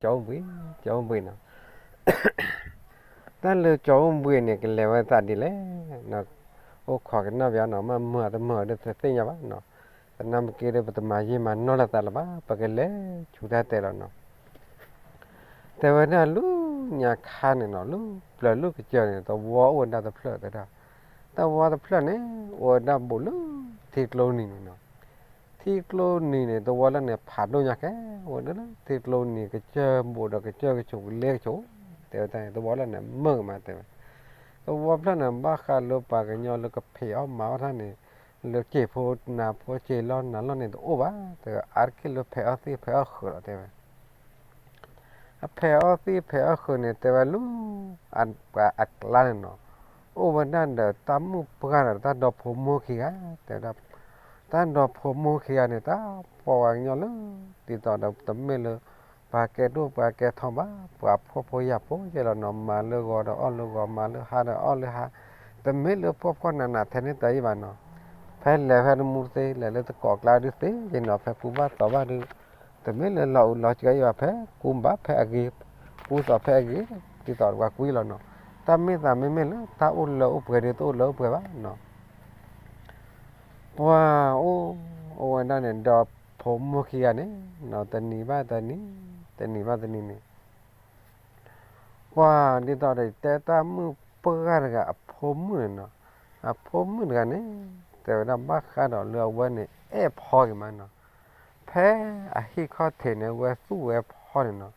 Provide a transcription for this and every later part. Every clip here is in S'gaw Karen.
ကၠီအိၣ်ဘှံး, ကၠီအိၣ်ဘှံးနီၤ. တၢ်လၢကၠီအိၣ်ဘှံးန့ၣ် ကလဲၤဝဲသးဒ်လဲၣ်နီၤ, အိၣ်ခိးကနၣ်ပယီၤနီၤ, မ့ၢ်မုာ်တမုာ်ဒီးတသ့ၣ်ညါဘၣ်နီၤ. သနာ်က့ဒီး ပတမၤယံာ်မၤနီၢ်လိာ်သးလၢၤဘၣ်, ပကလဲၤဆူတၢ်တဲလီၤနီၤ. တဲဝဲဒၣ်လၢညါခါန့ၣ်နီၤ, လၢပျၢၤလၢကစၢၢ်န့ၣ် သဝီအိၣ်ဝဲဒၣ်တဖျၢၣ်တဲဒၣ်, တၢ်ဝီတဖျၢၣ်န့ၣ် အိၣ်ဝဲဒၣ်ဘူးလၢထံကျိနံၤန့ၣ်နီၤ. ထံကျိနံၤန့ၣ် သဝီလၢန့ၣ် ဖးဒိၣ်ညါခဲ, အိၣ်ဝဲဒၣ်လၢထံကျိနံၤ ကစၢၢ်ဘူးဒီးကစၢၢ်ကဆိးကလဲကဆိး, တဲဝဲဒၣ်န့ၣ် သဝီလၢန့ၣ် မုာ်ကမးတဲဝဲ. သဝီဖျၢၣ်န့ၣ် ဘၣ်ဃးလၢပှၤကညီလၢကဖံးအီၣ်မၤအီၣ်တၢ်န့ၣ်, လၢစံာ်ဖိနၤဖိစံာ်လီၢ်နၤလီၢ်န့ၣ်တအိၣ်ဘၣ်, တဲဝဲအါတက့ၢ်လၢဖဲးအီၣ်သံၣ်ဖဲးအီၣ်ဃုာ်လီၤတဲဝဲ. အဖဲးအီၣ်သံၣ်ဖဲးအီၣ်ဃုာ်န့ၣ် တဲဝဲလၢ ပှၤအကျါန့ၣ်နီၤ, အိၣ်ဝဲဒၣ်ဒီးတၢ်မုၣ်ပှၢ်ဒီးတၢ်ဒီဖိမိၢ်ခံဂၤ, တဲဝဲဒၣ်, တၢ်ဒီဖိမိၢ်ခံဂၤန့ၣ် တၢ်ပိာ်ပှၤကညီလၢ ဒ်သိးဒီးတမ့ၢ်လၢ ပှၤကဲဒိၣ်ပှၤကဲထီဘၣ်, ပှၤဖှီၣ်ဖိယာ်ဖိယဲၢ်လီၤနီၤ, မၤလၢဂီၤဒီးအီၣ်လၢဂီၤ, မၤလၢဟါဒီးအီၣ်လၢဟါ, တမ့ၢ်လၢဖှီၣ်ဖှီၣ်နးနးထဲန့ၣ်တၢ်အံၤဘၣ်နီၤ. ဖဲလဲၤဖဲတမူတသ့, လဲၤလၢတကိးကျါဒုးသ့ယဲၢ်နီၤ, ဖဲကူဘၣ်သိးဘၣ်ဒုး တမ့ၢ်လၢလီၤအူလီၤစှၤအံၤဘၣ်, ဖဲကူဘၣ်ဖဲအဂ့ၤ, ကူသိးဖဲအဂ့ၤ, ဒ်သိးပှၤကွံလီၤနီၤ. တၢ်မ့ၢ်သးမ့မ့ၢ်လၢတၢ်အိၣ်လၢအိၣ်ပှဲၤဒုး တအိၣ်လၢအိၣ်ပှဲၤဘၣ်နီၤ. ပှၤအိၣ်, အိၣ်ဝဲဒၣ်န့ၣ် ဒီဖိမိၢ်ခံဂၤန့ၣ်နီၤ, တနံၤဘၣ်တနံၤ, တနံၤဘၣ်တနံၤန့ၣ် ပှၤဒ်သိးဒီးတဲတၢ်မုၣ်ပှၢ်တဂၤအဖိမုၣ်န့ၣ်နီၤ, အဖိမုၣ်တဂၤန့ၣ် တဲဝဲဒၣ်ဘၣ်ဃးဒီးလၢအဝဲန့ၣ် အဲၣ်ဖီက့ၤမးနီၤ. ဖဲအဟံၣ်ခီၣ်ထံးန့ၣ် အဝဲသူၣ်ဝဲဖီန့ၣ်နီၤ,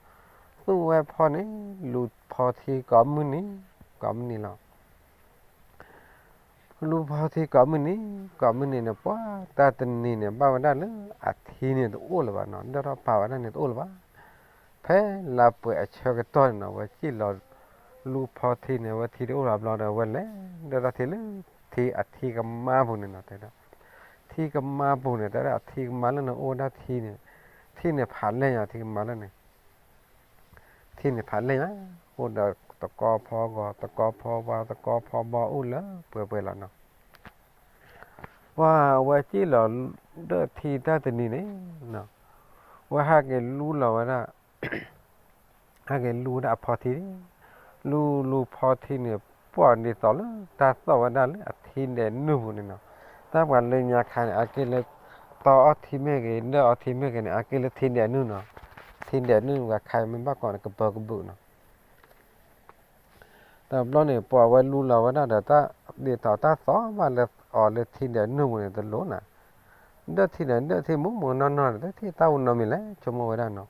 သူၣ်ဝဲဖီန့ၣ် လူၤဖီထံကိးမုၢ်နံၤ, ကိးမုၢ်နံၤလီၤ. လူၤဖီထံကိးမုၢ်နံၤ, ကိးမုၢ်နံၤန့ၣ် ပှၤတၢ်တနံၤန့ၣ် ဘၣ်ဝဲဒၣ်လၢအထံန့ၣ်တအိၣ်လၢၤဘၣ်နီၤ, ဒၢထီၣ်ပာ်ဝဲဒၣ်န့ၣ်တအိၣ်လၢၤဘၣ်. ဖဲလါပှဲၤအဆၢကတီၢ်န့ၣ်နီၤ, အဝဲစံၣ်လီၤလူၤဖီထံန့ၣ် အဝဲထံတအိၣ်လၢၤဘျီဒီး အဝဲလဲၤဒၢထီၣ်ထံလၢထံအထံကမါပူၤန့ၣ်နီၤ, တဲဒၣ် ထံကမါပူၤန့ၣ် တဲဒၣ်အထံကမါလၢန့ၣ် အိၣ်ဝဲဒၣ်ထံန့ၣ်, ထံန့ၣ်ဖးလဲၢ်ညါ, ထံကမါလၢန့ၣ် ထံန့ၣ်ဖးလဲၢ်ညါ, အိၣ်ဒီးတကီဖီဂီၤ, တကီဖီဝါ, တကီဖီဘီ အိၣ်လၢပှဲၤပှဲၤလီၤနီၤ. ပှၤအဝဲစံၣ်လီၤဒၢထံတၢ်တနံၤန့ၣ်, အဝဲဟဲက့ၤလူလီၤဝဲဒၣ်, ဟဲက့ၤလူဝဲဒၣ်အဖီထံန့ၣ်, လူလူဖီထံန့ၣ် ပှၤဒ်သိးလၢတၢ်သီၣ်ဝဲဒၣ်လၢအထံဒဲးနုၢ်ပူၤန့ၣ်နီၤ. တၢ်ပှၤလၢညါခါန့ၣ် အါက့ၢ်လၢ တီအီထံမ့ၢ်ဂ့ၤ, ဒၢအီထံမ့ၢ်ဂ့ၤန့ၣ် အါက့ၢ်လၢထံဒဲးနုၢ်နီၤ. ထံဒဲးနုၢ်ဝဲခါမ့ၢ်ဘၣ်ကိးန့ၣ် ကပၢၤကဘုးနီၤ. တဘျီန့ၣ် ပှၤဝဲလူလီၤဝဲဒၣ်ဒီး ဒ်သိးတၢ်သီၣ်ဘၣ်လၢအီၤလၢထံဒဲးနုၢ်ပူၤန့ၣ် တလိၣ်နၤ, ဒၢထံန့ၣ် ဒၢထံမူးမူးနီၢ်နီၢ်န့ၣ် တထံၣ်တၢ်အိၣ်နီတမံၤလဲၣ် ဆိကမိၣ်ဝဲဒၣ်နီၤ.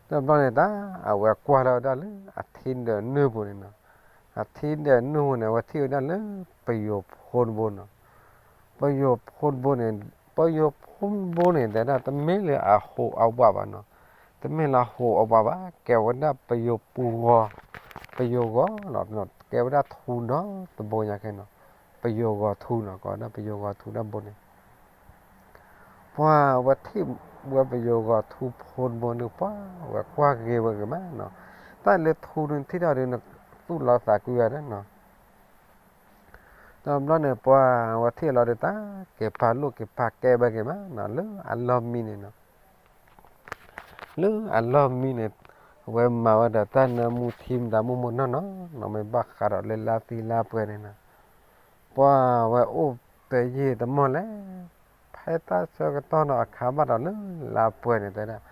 တဘျီန့ၣ် တၢ်အဝဲကွၢ်ထီၣ်ဝဲဒၣ်လၢအထံဒဲးနုၢ်ပူၤန့ၣ်နီၤ. အထံဒဲးနုၢ်ပူၤန့ၣ် အဝဲထံၣ်ဝဲဒၣ်လၢပယိၤဖိတဘိနီၤ. ပယိၤဖိတဘိန့ၣ်, ပယိၤဖိတဘိန့ၣ် တဲဒၣ်တမ့ၢ်လၢအဟိးအဝးဘၣ်နီၤ. တမ့ၢ်လၢအဟိးအဝးဘၣ်, ကဲဝဲဒၣ်ပယိၤပူၤဂီၤ, ပယိၤဂီၤလီၤ. ကဲဝဲဒၣ်ထူဒီတဘိညါခဲနီၤ. ပယိၤဂီၤထူနီၤ, ကိးဝဲဒၣ်ပယိၤဂီၤထူတၢ်ဘိန့ၣ် ပှၤဝဲထံၣ်ဝဲပယိၤဂီၤထူဖိတဘိန့ၣ် ပှၤဝဲကွၢ်ဂ့ၤဝဲဂ့ၤမးနီၤ. တၢ်လၢထူန့ၣ်ထံၣ်ထီၣ်ဒီး သူၣ်လီၤသးကွံဝဲဒၣ်နီၤ. တဘျီန့ၣ် ပှၤဝဲထံၣ်လီၤဒီး တၢ်က့ၤပာ်လိာ်က့ၤပာ်ကဲဝဲဂ့ၤမးနီၤ လၢအလီၢ်မံန့ၣ်နီၤ. လၢအလီၢ်မံန့ၣ် အဝဲမၤဝဲဒီးတၢ်နၢမူထံမတၤမူးမူးနီၢ်နီၢ်နီၤ, မ့ၢ်ဘၣ်ဃးဒီးလၢလါသံလါပှဲၤန့ၣ်နီၤ. ပှၤဝဲအိၣ်တယံာ်တမီၢ်လဲၣ်, ဖဲတၢ်ဆၢကတီၢ်ဒီးအခါဘၣ်ဒီးလၢလါပှဲၤန့ၣ်တဲဒၣ်,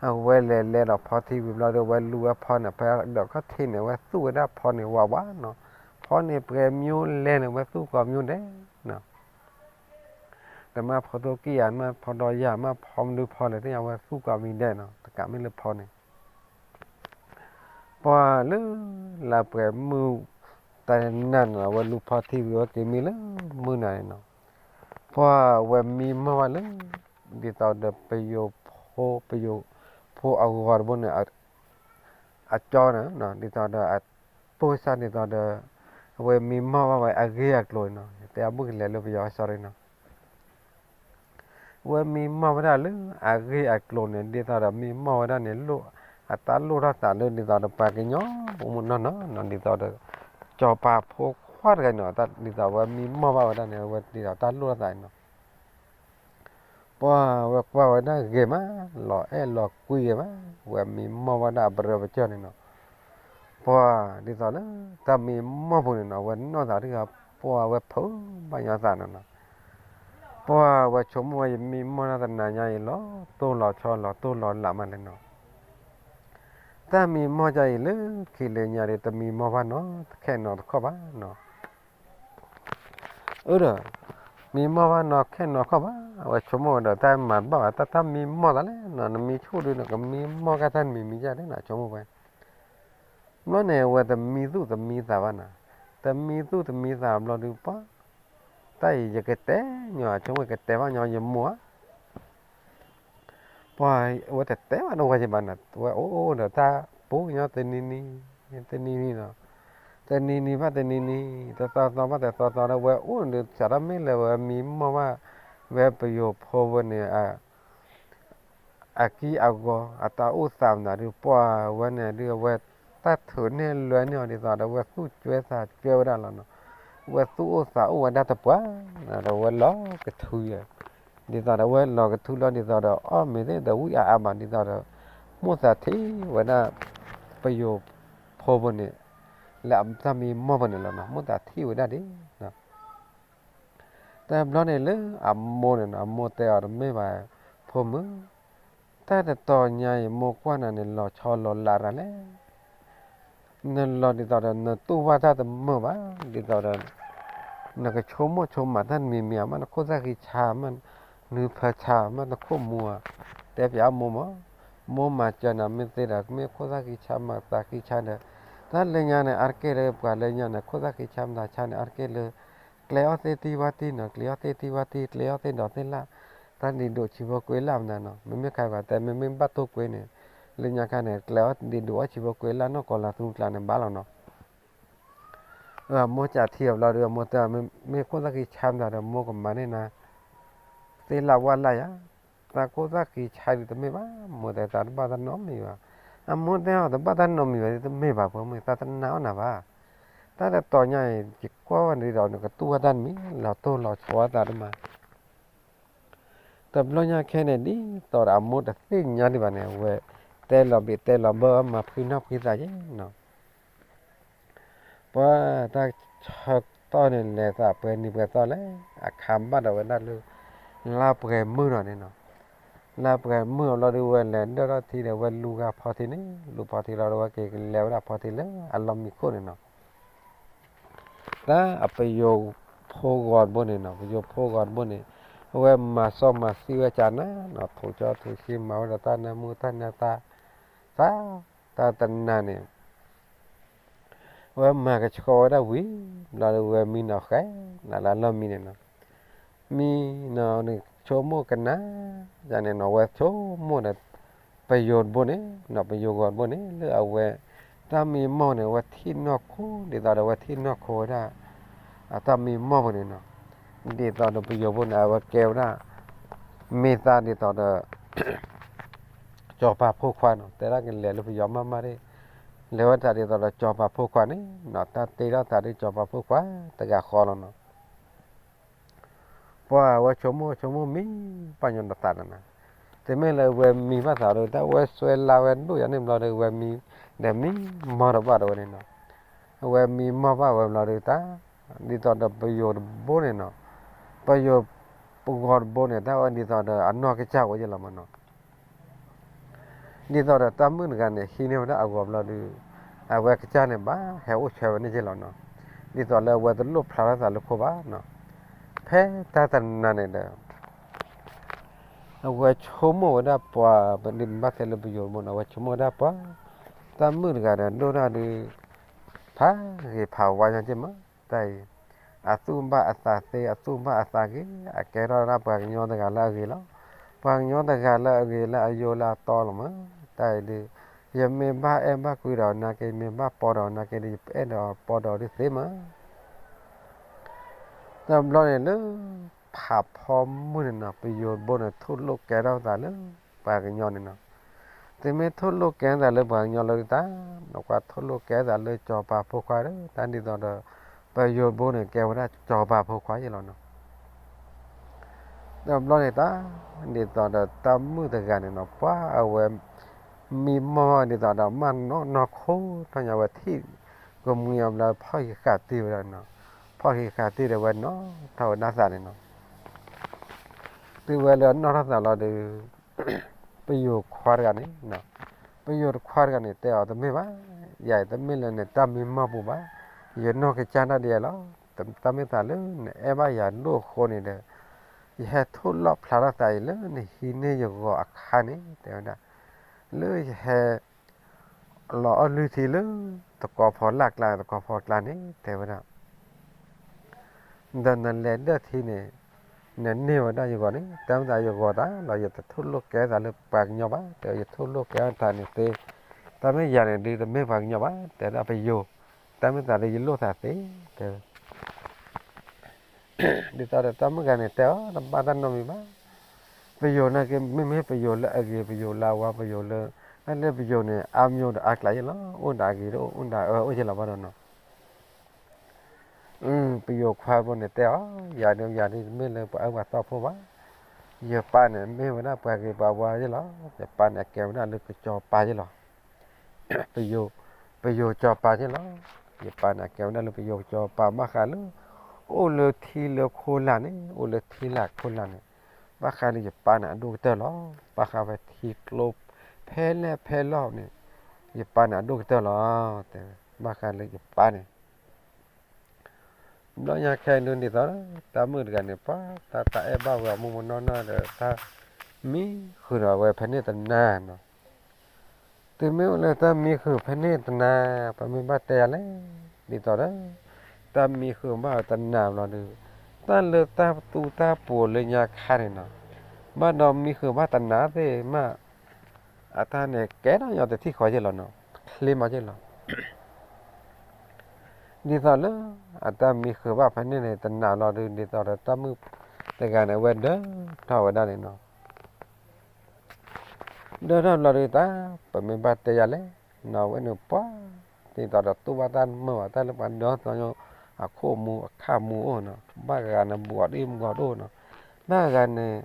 အဝဲလဲၤလဲၤဒီးဖီထံဝံၤဘျီဒီး အဝဲလူဝဲဖီန့ၣ် ဖဲဒီးခီၣ်ထံးန့ၣ် အဝဲသူၣ်ဝဲဒၣ်ဖီန့ၣ်ဝးဝးနီၤ. ဖီန့ၣ်ပှဲၤမံၤလဲၣ်န့ၣ် အဝဲသူၣ်ကိးမံၤဒဲးနီၤ. တမ့ၢ်ဖီထိၣ်ကံၢ်ဧါ, မ့ၢ်ဖီဒီးယၤ, မ့ၢ်ဖီမနုၤဖီလဲၣ်သ့ၣ်ညါ အဝဲသူၣ်ကိးမံၤဒဲးနီၤ, တကးမ့ၢ်လၢဖီန့ၣ် ပှၤလၢလါပှဲၤမုၢ်တနၤန့ၣ် အဝဲလူၤဖီထံဝံၤ အဝဲက့ၤမံလၢမုၢ်နၤန့ၣ်နီၤ. ပှၤဝဲမံမီၢ်ဘၣ်လၢ ဒ်သိးဒီးပယိၤဖိ, ပယိၤဖိအဂီၤတဘိန့ၣ် အကၠီန့ၣ် ဒ်သိးဒီးအပိၢ်စၢ်ဒ်သိးဒီး အဝဲမံမီၢ်ဘၣ်ဝဲအဂ့ၢ်အကျိၤန့ၣ်နီၤ. တဲအဘူၣ်ကလဲၤလၢပယီၤကစီဒီးနီၤ. အဝဲမံမီၢ်ဝဲဒၣ်လၢအဂ့ၢ်အကျိၤန့ၣ် ဒ်သိးဒီးမံမီၢ်ဝဲဒၣ်န့ၣ် အတၢ်လိၣ်ထီၣ်သးလၢဒ်သိးဒီးပှၤကညီ မူးမူးနီၢ်နီၢ်နီၤ, ဒ်သိးဒီး စီၤပၤဖိခွါတဂၤန့ၣ် ဒ်သိးအဝဲမံမီၢ်ဘၣ်ဝဲဒၣ်န့ၣ် အဝဲဒ်သိးတၢ်လိၣ်ထီၣ်သးန့ၣ်နီၤ. ပှၤဝဲကွၢ်ဝဲဒၣ်ဂ့ၤမး, လီၤအဲၣ်လီၤကွံဂ့ၤမး, ဝဲမံမီၢ်ဝဲဒၣ်အပရၢပကၢၢ်န့ၣ်နီၤ. ပှၤဒ်သိးလၢ တၢ်မံမီၢ်ပူၤန့ၣ်နီၤ ဝဲနီၢ်သးတဂၤ ပှၤဝဲဖုးဘၣ်ညီသးန့ၣ်နီၤ. ပှၤဝဲဆိကမိၣ်ဝဲ ယမံမီၢ်တၢ်တနၤညါအံၤ လီၤတိၢ်လီၤဆီ လီၤတိၢ်လီၤလးမးလဲၣ်နီၤ. တၢ်မံမီၢ်ဒ်အံၤလၢခံလၢညါဒီး တမံမီၢ်ဘၣ်နီတခဲနီတခီၣ်ဘၣ်နီၤ. အၢဒီး မံမီၢ်ဘၣ်နီခဲနီခီၣ်ဘၣ်, အဝဲဆိကမိၣ်ဝဲဒီး တၢ်မၤတဘၣ်ဘၣ်, တၢ်တၢ်မံမီၢ်သးလဲၣ်နီၤ, နမံဆူၣ်ဒုး နကမံမီၢ်ကတၢ်နမံၤမံၤဒ်န့ၣ်နီၤ ဆိကမိၣ်ဝဲ. ဘျီန့ၣ် အဝဲတမံသူၣ်တမံသးဘၣ်နီၤ, တမံသူၣ်တမံသးဘျီဒုး ပှၤ တၢ်အံၤယကတဲညီ ဆိကမိၣ် ကတဲဘၣ်ညီယမိၢ်ဧါ. ပှၤဝဲတတဲဘၣ်နီၤ ဝဲယဘၣ်နီၤ, ဝဲအိၣ်အိၣ်ဒီးတၢ်ပူၤညီတနံၤနံၤ တနံၤနံၤနီၤ, တနံၤနံၤဘၣ်တနံၤနံၤ တသီသီဘၣ်တသီသီဒီး ဝဲအိၣ်ဒီး စးထီၣ်မ့ၢ်လၢဝဲမံမီၢ်ဘၣ် ဝဲပယိၤဖိဝဲန့ၣ် အကံၢ်အဂီၤ အတၢ်အိၣ်သးမနုၤဒုး ပှၤဝဲန့ၣ်ဒုး အဝဲတၢ်ထုးန့ၢ်လွဲန့ၢ်အီၤဒ်သိးဒီး ဝဲသူၣ်ကွဲသးကွဲဝဲဒၣ်လီၤနီၤ, ဝဲသူၣ်အိၣ်သးအိၣ်ဝဲဒၣ်တပှၢ် ဒီးဝဲလီၤကထုယဲၢ်, ဒ်သိးဒီးဝဲလီၤကထုလီၤ ဒ်သိးဒီး အီၣ်မ့ၤသ့ၣ်ဒီးဝံၣ်အါအါဘၣ် ဒ်သိးဒီး မိၣ်သးထံၣ်ဝဲဒၣ် ပယိၤဖိပူၤန့ၣ် လၢအတၢ်မံမီၢ်ပူၤန့ၣ်လီၤနီၤ, မိၣ်သးထံၣ်ဝဲဒၣ်ဒ် တဘျီန့ၣ်လၢအမိၢ်န့ၣ်နီၤ, အမိၢ်တဲအီၤတမ့ၢ်ဘၣ်, ဖိမုၣ်, တၢ်တတီၤညါအံၤ မိၢ်ကွၢ်နၤန့ၣ် လီၤဆီလီၤလးရၤလဲၣ်, နလီၤဒ်သိးဒီး နတူၢ်ဘၣ်တၢ်တမုာ်ဘၣ်, ဒ်သိးဒီး နကဆိကမိၣ်ဆိကမးတၢ်တမံၤမံၤဧါ, မ့ၢ်နခိၣ်သၣ်ဃံဆါမး, နုဖၢဆါမး နခိၣ်မူဧါ, တဲပၠးအမိၢ်မး, မိၢ်မၤစၢၤနၤမ့ၢ်သ့ဒီး မ့ၢ်ခိၣ်သၣ်ဃံဆါမးသးဃံဆါဒီး, တၢ်လၢညါန့ၣ် အါတက့ၢ်လၢပှၤလၢညါန့ၣ် ခိၣ်သၣ်ဃံဆါမးသးဆါန့ၣ် အါတက့ၢ်လၢ ကျဲအီၣ်သ့ၣ်တံၢ်ဝၣ်တံၢ်နီၤ, ကျဲအီၣ်သ့ၣ်တံၢ်ဝၣ်တံၢ်, ကျဲအီၣ်သ့ၣ်ဒီးသ့ၣ်လၣ်, တၢ်ဒံးဒိးဆံဖိကွ့လၢ်မနုၤနီၤ, မ့မ့ၢ်ခါပှၤတဲ မ့မ့ၢ်ဘၣ်တိၢ်ကွ့န့ၣ်, လၢညါခါန့ၣ် ကျဲအီၣ်ဒံးဒိးအီၣ်ဆံဖိကွ့လၢ်နီၢ်ကီၢ်လၢ်သူကျါန့ၣ်ဘၣ်လီၤနီၤ. အမိၢ်ကထံၣ်အဘျီဒီး အမိၢ်တဲ မ့ၢ်ခိၣ်သၣ်ဃံဆါမးသးဒီး မိၢ်ကမၤန့ၢ်နၤ သ့ၣ်လၣ်ဝၣ်လၣ်ယၤ, တၢ်ခိၣ်သၣ်ဃံဆါဒုးတမ့ၢ်ဘၣ်, မိၢ်တဲသးတဘၣ်တၢ်နီတမံၤဘၣ်, အမိၢ်တဲအီၤတဘၣ်တၢ်နီတမံၤဘၣ် တမ့ၢ်ဘၣ် ဖိမုၣ် သးတနာ်အီၣ်နၤဘၣ်, တၢ်တတီၤညါအံၤ ယကွၢ်ဝဲဒ်သိး နကတူၢ်ဝဲတၢ်တမံၤ လီၤတိၢ်လီၤဆီသးတမး တဘျီညါခဲန့ၣ် ဒ်သိးဒီးအမိၢ်တသ့ၣ်ညါဒံးဘၣ်န့ၣ် အဝဲတဲလီၤဘ့ၣ်တဲလီၤဘၢ မၤဖှံနီၢ်ဖှံသးယဲနီၤ. ပှၤတၢ်ဆၢကတီၢ်န့ၣ် လဲၤသးပှဲၤနံၤပှဲၤသီလဲၣ်, အခါဘၣ်ဒီးဝဲဒၣ်လၢ လါပှဲၤမုၢ်နီၤန့ၣ်နီၤ. လါပှဲၤမုၢ်အဘျီဒီး ဝဲလဲၤဒၢၣ်ထီၣ်ထံဒီး ဝဲလူၤဂာ်ဖီထံန့ၣ်, လူၤဖီထံလီၤဒီး ဝဲက့ၤကလဲၤဝဲဒၣ်ဖီထံလၢအလီၢ်မံခိၣ်န့ၣ်နီၤ. တၢ်အပယိၤဖိဂီၤတဘိန့ၣ်နီၤ, ပယိၤဖိဂီၤတဘိန့ၣ် အဝဲမၤစီမၤဆှံဝဲကနၤနီၤ, ထိးကၠီထိးဆှံ မၤဝဲဒီးတၢ်နၢမူတၢ်နၢသါ, တၢ် တၢ်တနၤန့ၣ် အဝဲမၤကဆှီဝဲဒၣ်ဝံၤဘျီဒီး ဝဲမံနီၤဃဲးနၤလၢအလီၢ်မံန့ၣ်နီၤ. မံနီၤန့ၣ် ဆိကမိၣ်ကနၤန့ၣ်နီၤ, အဝဲဆိကမိၣ်ဒီး ပယိၤတဘိန့ၣ်နီၤ, ပယိၤဂီၤတဘိန့ၣ် လၢအဝဲ တၢ်မံမီၢ်န့ၣ် အဝဲထံၣ်နီၢ်ခိ ဒ်သိးဒီး အဝဲထံၣ်နီၢ်ခိဝဲဒၣ် အတၢ်မံမီၢ်ပူၤန့ၣ်နီၤ. ဒ်သိးဒီးပယိၤဘိန့ၣ် အဝဲကဲဝဲဒၣ် မ့ၢ်သးဒ်သိးဒီး စီၤပၤဖိခွါနီၤ, တဲဒၣ်ကလဲၤလၢပယီၤမးမးဒၣ်, လဲၤဝဲတၢ်ဒ်သိးဒီးစီၤပၤဖိခွါန့ၣ်နီၤ, တၢ်တ့ထီၣ်သးဒီးစီၤပၤဖိခွါတဂၤဃီလီၤနီၤ. ပှၤဝဲဆိကမိၣ်ဆိကမိၣ်မံ ပှၤညီနသးတနၤ, တမ့ၢ်လၢဝဲမံဘၣ်သးဒီး တၢ်ဝဲစွဲလၢဝဲဒိၣ်ယၤန့ၣ်ဘျီဒီး ဝဲမံဒီးမံမီၢ်တဘၣ်ဒီးဝဲန့ၣ်နီၤ. အဝဲမံမီၢ်ဘၣ်ဝဲဘျီဒီးတၢ် ဒ်သိးဒီးပယိၤတဘိန့ၣ်နီၤ, ပယိၤပဂီၤတဘိန့ၣ် တၢ်ဝဲဒ်သိးဒီးအနီၢ်ကစၢ်ဝဲယဲလီၤမးနီၤ. ဒ်သိးဒီးတၢ်မုၣ်တဂၤန့ၣ် ဟံးန့ၢ်ဝဲဒၣ်အဂီၤဘျီဒီး အဝဲကစၢ်န့ၣ်ဘၣ်ဟဲအိၣ်ဆၢဝဲန့ၣ်ယဲလီၤနီၤ. ဒ်သိးလၢအဝဲတလိၣ်ဖျါထီၣ်သးလၢခိဘၣ်နီၤ. ဖဲတၢ်တနၤန့ၣ်ဒီး အဝဲဆိကမိၣ်ဝဲဒၣ်ပှၤ ပဒုးဘၣ်သဲလၢပယိၤတဘိန့ၣ် အဝဲဆိကမိၣ်ဝဲဒၣ်ပှၤ တၢ်မုၣ်တဂၤဒီး ဒိၣ်ဒၣ်ဒုး ဖးဂ့ၤဖးဝါညါက့မး တၢ်အံၤ အသူၣ်ဘၣ်အသးသ့ အသူၣ်ဘၣ်အသးဂ့ၤ အကဲထီၣ်ဝဲဒၣ်ပှၤကညီတဂၤလၢအဂ့ၤလီၤ. ပှၤကညီတဂၤလၢအဂ့ၤလၢအယိာ်လၢအတီလီၤမး တၢ်အံၤဒုး ယမ့ၢ်ဘၣ်အဲၣ်ဘၣ်ကွံဒီးနာ်က့ မ့ၢ်ဘၣ်ပီဒီးနာ်က့ဒီး ယအဲၣ်ဒီးပီဒီးဒုးသ့မး တဘျီန့ၣ်လၢ ဖးဖီမုၢ်န့ၣ်နီၤ ပယိၤဘိန့ၣ် ထိၣ်လိာ်ကဲထီၣ်သးလၢ ပှၤကညီန့ၣ်နီၤ. သုမ့ၢ်ထိၣ်လိာ်ကဲထီၣ်သးလၢပှၤကညီလၢတၢ် နကွၢ်ထိၣ်လိာ်ကဲထီၣ်သးလၢစီၤပၤဖိခွါဒီး တၢ်ဒ်သိးဒီး ပယိၤဘိန့ၣ် ကဲဝဲဒၣ်စီၤပၤဖိခွါယဲလီၤနီၤ. တဘျီန့ၣ်တၢ် ဒ်သိးဒီးတၢ်မုၣ်တဂၤန့ၣ်နီၤ ပှၤအဝဲ မံမီၢ်ဒ်သိးဒီးမၢ်နီၢ်နီၢ်ခိထီၣ်ညါဝဲထံၣ် ကမှံအဘျီ ဖီၣ်ဟံးဃာ်တ့ၢ်ဝဲဒၣ်နီၤ, ဖီၣ်ဟံးဃာ်တ့ၢ်ဒီးဝဲနီၣ်ထီၣ်ဝဲဒၣ်သးန့ၣ်နီၤ. တုၤဝဲလၢအနီၣ်ထီၣ်သးလီၤဒီး ပယိၤခွါတဂၤန့ၣ် ပယိၤတခွါတဂၤန့ၣ် တဲအီၤတမ့ၢ်ဘၣ်, ယၤတမ့ၢ်လၢနတၢ်မံမီၢ်ပူၤဘၣ်, ယနီၢ်ကစၢ်ဒၣ်ဒဲးလီၤ. တၢ်မ့ၢ်သးလၢနအဲၣ်ဘၣ်ယၤဒိၣ်အဃိန့ၣ်ဒီး ယဟဲထိၣ်လီၣ်ဖျါထီၣ်သးအံၤလၢနဟံးန့ၢ်ယဂီၤအခါန့ၣ် တဲဝဲဒၣ်, လၢယဟဲ လီၤအီၣ်လုၢ်ထံလၢ တကီဖီလာ်ကျါ တကီဖီကျါန့ၣ် တဲဝဲဒၣ် ဒီးနလဲၤဒၢၣ်ထံန့ၣ် နန့ၢ်ဝဲဒၣ်ယဂီၤန့ၣ် တၢ်မ့ၢ်သးယဂီၤတၢ်လီၤ ယတထိၣ်လိာ်ကဲသးလၢပှၤကညီဘၣ်, တဲယထိၣ်လိာ်ကဲအီၣ်တၢ်န့ၣ်သ့, တၢ်မ့ၢ်ယၤန့ၣ်ဒုးတမ့ၢ်ပှၤကညီဘၣ် တဲဒၣ်ပယိၤ, တၢ်မ့ၢ်သးလၢယလိၣ်သးသ့ တဲဝဲ ဒ်သိးဒီးတၢ်မုၣ်တဂၤန့ၣ် တဲအီၤ တဘၣ်တၢ်နီတမံၤဘၣ်, ပယိၤန့ၣ်က့ မ့မ့ၢ်ပယိၤလၢအဂ့ၤ ပယိၤလၢအဝါ ပယိၤလၢ တၢ်လၢပယိၤန့ၣ် အါမၠိဒီးအါကျးယဲၢ်လီၤ, အိၣ်ဒီးအဂ့ၤဒီးအိၣ်ဒီးအၢအိၣ်ယဲၢ်လီၤဘၣ်ဒီးနီၤ ပယိၤခွါဖိန့ၣ်တဲအီၤ, ယၤဒုးယၤဒုးတမ့ၢ်လၢပှၤအၢပှၤသီဖိဘၣ်, ယပၢ်န့ၣ်မ့ၢ်ဝဲဒၣ်ပှၤဂ့ၤပှၤဝါယဲၢ်လီၤ, ယပၢ်န့ၣ်အကဲဝဲဒၣ်လၢကစီၤပၤယဲၢ်လီၤ ပယိၤကစီၤပၤယဲၢ်လီၤ, ယပၢ်န့ၣ်အကဲဝဲဒၣ်လၢပယိၤကစီၤပၤ ဘၣ်ဃးလၢ အိၣ်လၢထံလၢခိလာ်န့ၣ် အိၣ်လၢထံလာ်ခိလာ်န့ၣ်, ဘၣ်ဃးလၢယပၢ်န့ၣ်အဒိၣ်ကတၢၢ်လီၤ, ဘၣ်ဃးဝဲထံကျိဖဲလဲၣ်ဖဲလဲၣ်န့ၣ်, ယပၢ်န့ၣ်အဒိၣ်ကတၢၢ်လီၤ, တဲဝဲ ဘၣ်ဃးလၢယပၢ်န့ၣ် ဘျီညါခဲအံၤဒ်သိး တၢ်မုၣ်တဂၤန့ၣ် ပှၤတၢ်တၢ်အဲၣ်ဘၣ်ဝဲအမိၢ်မိၢ်နီၢ်နီၢ်ဒီး တၢ်မံဃုာ်ဒီးဝဲဖဲန့ၣ်တနၤနီၤ, တုၤမ့ၢ်အိၣ်လၢတၢ်မံဃုာ်ဖဲန့ၣ်တနၤ, ပမ့ၢ်ဘၣ်တဲယၤလဲၣ်, ဒ်သိးဒီး တၢ်မံဃုာ်ဘၣ်တနၤဘျီဒီး တၢ်လၢတၢ်သူတၢ်ပူၤလၢညါခါန့ၣ်နီၤ, ဘၣ်ဒီးမံဃုာ်ဘၣ်တနၤသ့ၣ်မး, အတၢ်န့ၣ်ကဲထီၣ်ညီတထံၣ်ဃီယဲၢ်လီၤနီၤ, ချ့မးယဲၢ်လီၤ ဒ်သိးလၢ အတၢ်မံဃုာ်ဘၣ်ဖဲန့ၣ်န့ၣ် တနၤလီၤဒုး ဒ်သိးဒီးတၢ်မုၣ်တဂၤန့ၣ် အဝဲဒၢထီၣ်ဝဲဒၣ်န့ၣ်နီၤ, ဒၢထီၣ်ဘျီဒုးတၢ် ပမ့ၢ်ဘၣ်တဲယၤလဲၣ်, နီၤ အဝဲန့ၣ်ပှၤ ဒ်သိးဒီးတူၢ်ဘၣ်တၢ်မုာ်ဘၣ် တၢ်လၢပှၤဒၢထီၣ်အခိၣ်မူအခၣ်မူအိၣ်နီၤ, ဘၣ်ဂၤန့ၣ် ဘူးအီၤဒ်ဘူးအီၤဒိၣ်နီၤ, ဘၣ်ဂၤန့ၣ်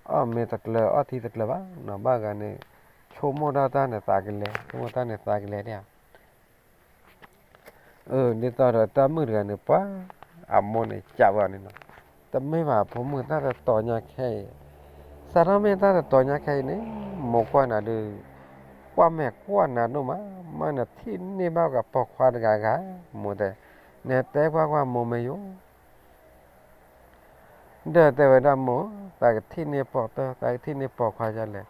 အီၣ်မ့ၤတကျၢၤ အီထံတကျၢၤဘၣ်နီၤ, ဘၣ်ဂၤန့ၣ် ဆိကမိၣ်ဒၣ်တၢ်န့ၣ်သးကလဲၤ ဆိကမိၣ်တၢ်န့ၣ်သးကလဲၤဒၣ် ဒ်သိးဒီးတၢ်မုၣ်တဂၤန့ၣ် ပှၤ အမိၢ်န့ၣ်စံးဝဲန့ၣ်နီၤ, တမ့ၢ်ဘၣ်ဖိမုၣ်တၢ်တတီၤညါခဲအံၤ, စးထီၣ်မ့ၢ်တၢ်တတီၤညါခဲအံၤန့ၣ် မိၢ်ကွၢ်နၤဒုး ကွၢ်မဲာ်ကွၢ်နၤဒိၣ်မး, မ့ၢ်နထံၣ်န့ၢ်ဘၣ်ကပိာ်ခွါတဂၤဂၤ, မိၢ်တဲ, နတဲကွၢ်ကွၢ်မိၢ်မ့ၢ်ယိၣ် ဒီးတဲဝဲဒၣ်မိၢ်, သးကထံၣ်န့ၢ်ပိာ်တၢၢ် သးကထံၣ်န့ၢ်ပိာ်ခွါဒ်လဲၣ်,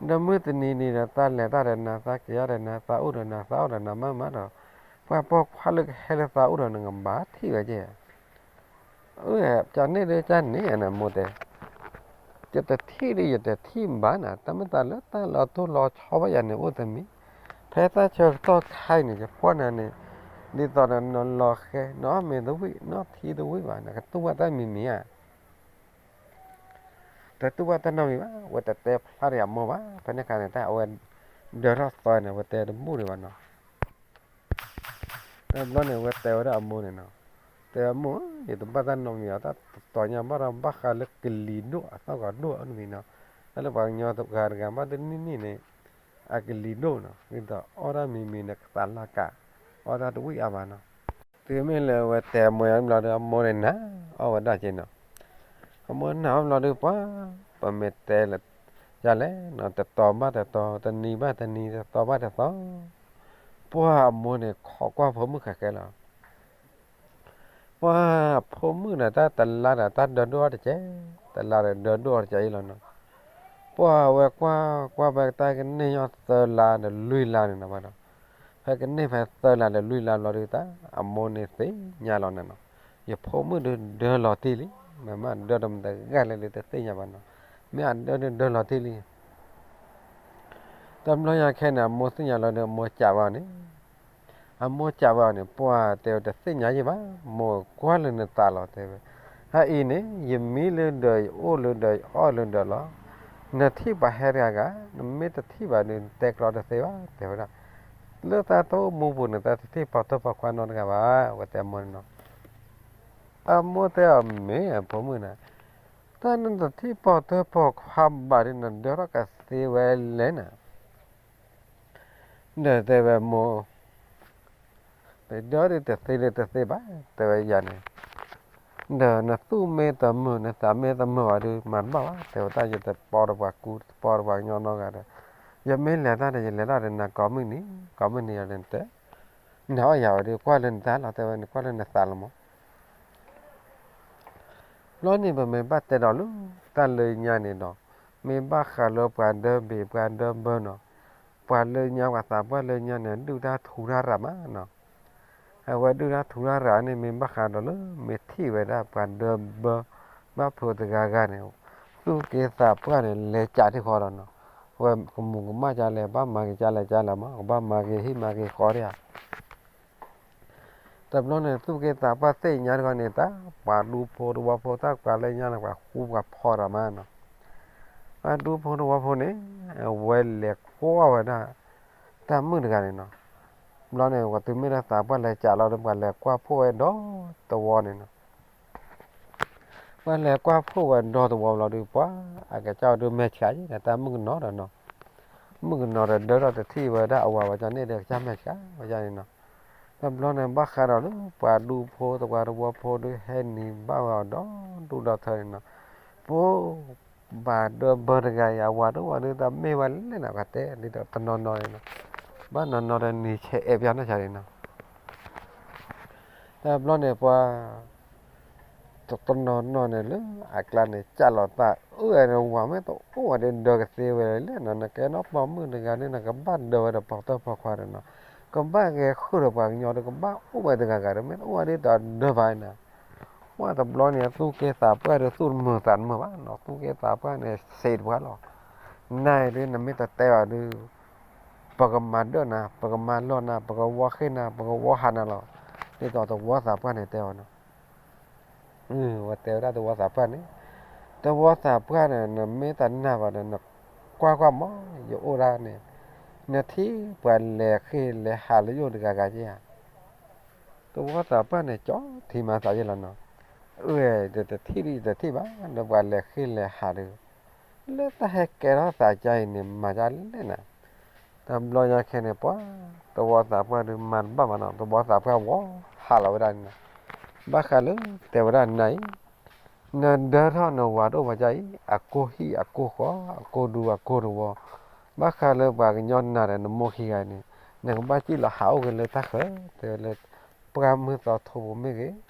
ဒီးမုၢ်တနံၤနံၤဒီး သးလဲၤတၢ်ဒီးနၤ သးက့ၤအီၣ်ဒီးနၤ သးအိၣ်ဒီးနၤ သးအီၣ်ဒီးနၤမးမးဒီး, ပှၤပိာ်ခွါလၢကဟဲလၢသးအိၣ်ဒီးနကဘၣ်ထံၣ်ဝဲက့ၢ် အၢ ကန့ၣ်ဒုးကန့ၣ် မိၢ်တဲ, ယတထံၣ်ဒုးယတထံၣ်ဘၣ်နၤ, တၢ်မ့ၢ်သးလၢတၢ်လၢအတိၢ်လီၤဆီဘၣ်ယၤန့ၣ် အိၣ်တမံၤ, ဖဲတၢ်ဆၢကတီၢ်ခါအံၤန့ၣ် ယကွၢ်နၤန့ၣ်, ဒ်သိးဒီးနလီၤဃဲ နအီၣ်မ့ၤတဝံၣ် နအီထံတဝံၣ်ဘၣ် နကတူၢ်ဘၣ်တၢ်မံၤမံၤဧါ တတူၢ်ဘၣ်တၢ်နီတမံၤဘၣ်, အဝဲတတဲဖျါဒံးအမိၢ်ဘၣ်, ဖဲန့ၣ်အခါန့ၣ် တၢ်အဝဲဒၢထီၣ်သီန့ၣ် အဝဲတဲတဘူၣ်ဒံးဘၣ်နီၤ. တဘျီန့ၣ် အဝဲတဲဝဲဒၣ်အမိၢ်န့ၣ်နီၤ, တဲအမိၢ်ဧၢ, ယတဘၣ်တၢ်နီတမံၤအီၤ, တၢ်တတီၤညါဘၣ်ဒီး ဘၣ်ဃးလၢကလံၤဒိၣ် အသီၣ်ဂီၤဒိၣ်အီၤတမံၤနီၤ, တၢ်လၢပှၤကညီတဂၤတဂၤဘၣ်တနံၣ်နံၣ်န့ၣ် အကလံၤဒိၣ်နီၤ, ဒ်သိးအီၣ်တၢ်မံၤမံၤန့ၣ် ကသးလၢ်ကး, အီၣ်တၢ်တဝံၣ်အါဘၣ်နီၤ. တုၤမ့ၢ်လၢအဝဲတဲအမိၢ်အံၤဘျီဒီး အမိၢ်န့ၣ်နာ်အီၣ်ဝဲဒၣ်က့နီၤ. အမိၢ်နာ်အီၣ်ဘျီဒီး ပှၤ ပမ့ၢ်တဲလၢ ယၤလဲၣ်နီၤ, တတီၤဘၣ်တတီၤ, တနံၤဘၣ်တနံၤ, တသီဘၣ်တသီ, ပှၤအမိၢ်န့ၣ်ခိးကွၢ်ဖိမုၣ်ဃဲဃဲလီၤ. ပှၤဖိမုၣ်ဒီးတၢ်တလါဒီးတၢ်ဒၢဒိၣ်အီၤတက့ၢ်, တလါဒီးဒၢဒိၣ်အီၤတက့ၢ်အံၤလီၤနီၤ. ပှၤအဝဲကွၢ်ကွၢ်ဖဲတၢ်ကန့ၢ်ညီ သၢလါဒီးလွံၢ်လါန့ၣ်နီၤဘၣ်ဒီး, ဖဲကန့ၢ်ဖဲသၢလါဒီးလွံၢ်လါဘျီဒုးတၢ် အမိၢ်န့ၣ်သ့ၣ်ညါလီၤန့ၣ်နီၤ. ယဖိမုၣ်ဒုးဒၢလီၤတံၢ်လံ, မ့မ့ၢ်အဒၢဒီးမတဂၤလဲၣ်လၢတသ့ၣ်ညါဘၣ်နီၤ. မ့ၢ်အဒၢဒုးဒၢလီၤတံၢ်လံ. တဘျီညါခဲန့ၣ် အမိၢ်သ့ၣ်ညါလီၤဒီး အမိၢ်စံးဝဲန့ၣ်, အမိၢ်စံးဝဲန့ၣ် ပှၤတဲဝဲတသ့ၣ်ညါယံၤဘၣ်, မိၢ်ကွၢ်လၢနသးလီၤတဲဝဲ. အအံၤန့ၣ် ယမံလၢဒၢး ယအိၣ်လၢဒၢး ယအီၣ်လၢဒၢးလီၤ. နထံၣ်ပှၤဟဲတဂၤဂၤ, နမ့ၢ်တထံၣ်ဘၣ်ဒီး နတဲကျီတသ့ဘၣ် တဲဝဲဒၣ်. လၢတၢ်တအိၣ်မူပူၤန့ၣ် တၢ်တထံၣ်ပိာ်ထွဲပိာ်ခွါနီတဂၤဘၣ်, အဝဲတဲအမိၢ်န့ၣ်နီၤ. အမိၢ်တဲအီၤမ့ၢ်အဖိမုၣ်န့ၣ် တၢ်နတထံၣ်ပိာ်ထွဲပိာ်ခွါဘၣ်ဒီး နဒၢထီၣ်ကသ့ဝဲလဲၣ်နၤ. ဒီးတဲဝဲမိၢ်, နဒၢဒီးတသ့ဒီးတသ့ဘၣ်, တဲဝဲယၤန့ၣ်, ဒီးနသူၣ်မ့ၢ်တမုာ် နသးမ့ၢ်တမုာ်ဘၣ်ဒီး မၤတဘၣ်ဘၣ်, တဲဝဲတၢ်, ယတပီတပှၤကူ တပီတပှၤကညီနီတဂၤဒီး, ယမ့ၢ်လဲၤတၢ်ဒီး ယလဲၤတၢ်ဒီးနၤကိးမုၢ်နံၤ, ကိးမုၢ်နံၤဒီးနတဲ, နၤအီၣ်ယၤဝဲဒီး ကွၢ်လၢနသးလီၤ, တဲဝဲနကွၢ်လၢနသးလီၤမး. ဘျီန့ၣ်ပမ့ၢ်ဘၣ်တဲဒီးလၢ တၢ်လၢညါန့ၣ်ဒီး, မ့ၢ်ဘၣ်ဃးလၢပှၤဒၢဘ့ၣ်ပှၤဒၢဘၢနီၤ, ပှၤလၢညါပှၤသးပှၢ်လၢညါန့ၣ် ဒုၣ်တၢ်ထူတၢ်ရၤမးနီၤ. အဝဲဒုၣ်တၢ်ထူတၢ်ရၤန့ၣ် မ့ၢ်ဘၣ်ဃးဒီးလၢ မ့ၢ်ထံၣ်ဝဲဒၣ်ပှၤဒၢဘၢ ဘၣ်ဖုးတဂၤဂၤန့ၣ်, သူၣ်က့သးပှၢ်န့ၣ် လဲၤကးထံၣ်ဃီဒီးနီၤ, ဝဲကမူၤကမၣ်ကလဲၣ် ဘၣ်မၤက့ၤကလဲၣ်ကလဲၣ်မး ကဘၣ်မၤက့ၤဟံၣ်မၤက့ၤဃီဒၣ်ဧါ. တဘျီန့ၣ် သူၣ်က့သးပှၢ်သ့ၣ်ညါတခီန့ၣ် တၢ်ပှၤဒူဖိတဝီဖိ တၢ်ပှၤလၢညါန့ၣ် ပှၤဃူပှၤဖိးတၢ်မးနီၤ. ပှၤဒူဖိတဝီဖိန့ၣ် အဝဲလဲၤကွၢ်ဝဲဒၣ် တၢ်မုၣ်တဂၤန့ၣ်နီၤ. ဘျီန့ၣ် ပှၤတုၤမ့ၢ်လၢသးပှၢ်လဲၤကးလီၤဒီး ပှၤလဲၤကွၢ်ဖှိၣ်ဝဲဒီတဝီန့ၣ်နီၤ. ပှၤလဲၤကွၢ်ဖှိၣ်ဝဲဒီတဝီဘျီဒီး ပှၤအကစၢ်ဒုးမဲာ်ဆှးယံၤ တၢ်မုၣ်ကနီၤဒီးနီၤ, မုၣ်ကနီၤဒီးဒၢထီၣ်တထံၣ်ဝဲဒၣ်အဝၤဝဲန့ၣ်ဒီး အကစၢ်မဲာ်ဆှးဝဲန့ၣ်နီၤ. တဘျီန့ၣ် ဘၣ်ဃးဒီးလၢ ပှၤဒူဖိတဝီတဝီဖိဒီး ဟဲနံၤဘၣ်ဝဲအီၤဒီဒူၣ်ဒီထၢန့ၣ်နီၤ. ပှၤဘၣ်ဒၢဘၢတဂၤအံၤ အဝၤဒိၣ်ဝဲဒီး တၢ်မ့ၢ်ဝဲလဲၣ်နၤ ပှၤတဲဒ်သိးတနီၤနီၤန့ၣ်နီၤ. ဘၣ်နီၤနီၤဒီးနံၤဆဲးအဲၣ်ပျၢ်နီၢ်ဆါန့ၣ်နီၤ. တဘျီန့ၣ် ပှၤ တနီၤနီၤန့ၣ်လၢအကျါန့ၣ် ကးလိာ်သး အၢ ဝၤမ့ၢ်တအိၣ်ဝဲဒီး ဒၢကသ့ဝဲလဲၣ်နီၤ, နကဲနီၢ်ပိာ်မုၣ်တဂၤဒီး နကဘၣ်ဒၢဝဲဒီးပိာ်ထွဲပိာ်ခွါဒီးနီၤ, ကဘၣ်ဂဲၤဃုာ်ဒီးပှၤကညီဒီး ကဘၣ်အိၣ်ဝဲတဂၤဂၤဒီး မ့ၢ်တအိၣ်ဝဲဒ်သိးဒၢဘၣ်နီၤ. ပှၤတဘျီန့ၣ် သူၣ်က့သးပှၢ်ဒီး သူၣ်တမုာ်သးတမုာ်ဘၣ်နီၤ, သူၣ်က့သးပှၢ်န့ၣ် စံးတပှၢ်လီၤ. နၤအံၤဒုး နမ့ၢ်တတဲဘၣ်ဒီး ပကမၤဒၢနၤ, ပကမၤလီၢ်နၤ, ပကဝီဃ့ၢ်နၤ, ပကဝီဟးနၤလီၤ. ဒ်သိးတဝီသးပှၢ်န့ၣ်တဲအီၤနီၤ. ဝဲတဲဝဲဒၣ်တဝီသးပှၢ်န့ၣ်, တဝီသးပှၢ်န့ၣ် နမ့ၢ်တနာ်ဘၣ်ဒီး နကွၢ်ကွၢ်မး ယအိၣ်ဒၣ်န့ၣ်, နထံၣ်ပှၤလဲၤဃ့ၢ်လဲၤဟးလၢယအိၣ်တဂၤဂၤဧါ. တဝီသးပှၢ်န့ၣ် ကၠီထံမၤသးယဲလီၤနီၤ. အၢ တထံၣ်ဒ်ယတထံၣ်ဘၣ် ဒီးပှၤလဲၤဃ့ၢ်လဲၤဟးဒီး လၢတၢ်ဟဲကဲထီၣ်သးကါအံၤန့ၣ် မၤဒ်လဲၣ်နၤ. တဘျီညါခဲန့ၣ် ပှၤ တဝီသးပှၢ်ဒုးမၤတဘၣ်ဘၣ်နီၤ, တဝီသးပှၢ်ဝီဟးလီၤဝဲဒၣ်န့ၣ်နီၤ. ဘၣ်ဃးလၢတဲဝဲဒၣ်နၤအံၤ, နဒၢထီၣ်နဝၤတအိၣ်ဘၣ်ကါအံၤ အကိၢ်ဟံၣ်အကိၢ်ဃီ အကိၢ်ဒူအကိၢ်တဝီ, ဘၣ်ဃးလၢပှၤကညီနၤဒီးနမိၢ်ခံဂၤန့ၣ်, နကဘၣ်စံၣ်လီၤဟးအိၣ်က့ၤလၢတၢ်ဃၢၤ တဲဝဲလၢ ပှၢ်မုၢ်သီထိပူၤမ့ၢ်ဂ့ၤ,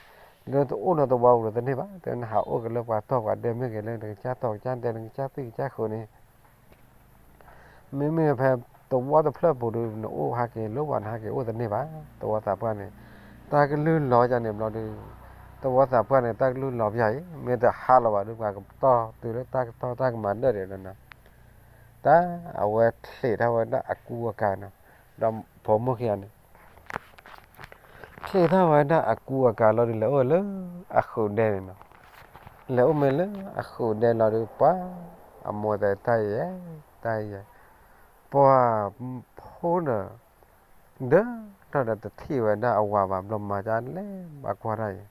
လၢတအိၣ်နီတဝီပူၤတန့ၢ်ဘၣ်, တဲဝဲနဟးအိၣ်က့ၤလၢပှၤတီၢ်ပှၤဒဲမ့ၢ်ဂ့ၤ, လၢနကစၢ်တီၢ်ကစၢ်ဒဲ နကစၢ်သွံၣ်ကစၢ်ဃုာ်န့ၣ် မ့မ့ၢ်ဖဲတဝီတဖျၢၣ်ပူၤဒီး နအိၣ်ဟးက့ၤလၢဝၤ နဟးက့ၤအိၣ်တန့ၢ်ဘၣ်. တဝီသးပှၢ်န့ၣ် တၢ်ကလုၢ်လီၤယါန့ၣ်ဘျီဒီး, တဝီသးပှၢ်န့ၣ် တၢ်ကလုၢ်လီၤပယါအံၤ မ့ၢ်တဟးလီၤဘၣ်ဒီး ပှၤကတီၢ်တုၤလၢတၢ်ကတီၢ်တၢ်ကမၤဒၢၣ်ဒံးလီၤနီၤ. တၢ်အဝဲချံးထီၣ်ဝဲဒၣ်အကူအကၤနီၤ, ဒီးဖိမုၣ်ခံဂၤန့ၣ် ချံးထီၣ်ဝဲဒၣ်အကူအကၤလီၤဒီး လဲၤအိၣ်လၢအဃုာ်ဒဲန့ၣ်နီၤ. လဲၤအိၣ်မ့ၢ်လၢအဃုာ်ဒဲလီၤဒီး ပှၤအမိၢ်တဲတၢ်ယဲ, တၢ်ယဲ, ပှၤဖိဒီး ဒၢထီၣ်ဒီးတထံၣ်ဝဲဒၣ်အဝၤဘၣ် ဘျီမၤဒ်လဲၣ် ဘၣ်ကွၢ်တၢ်အံၤ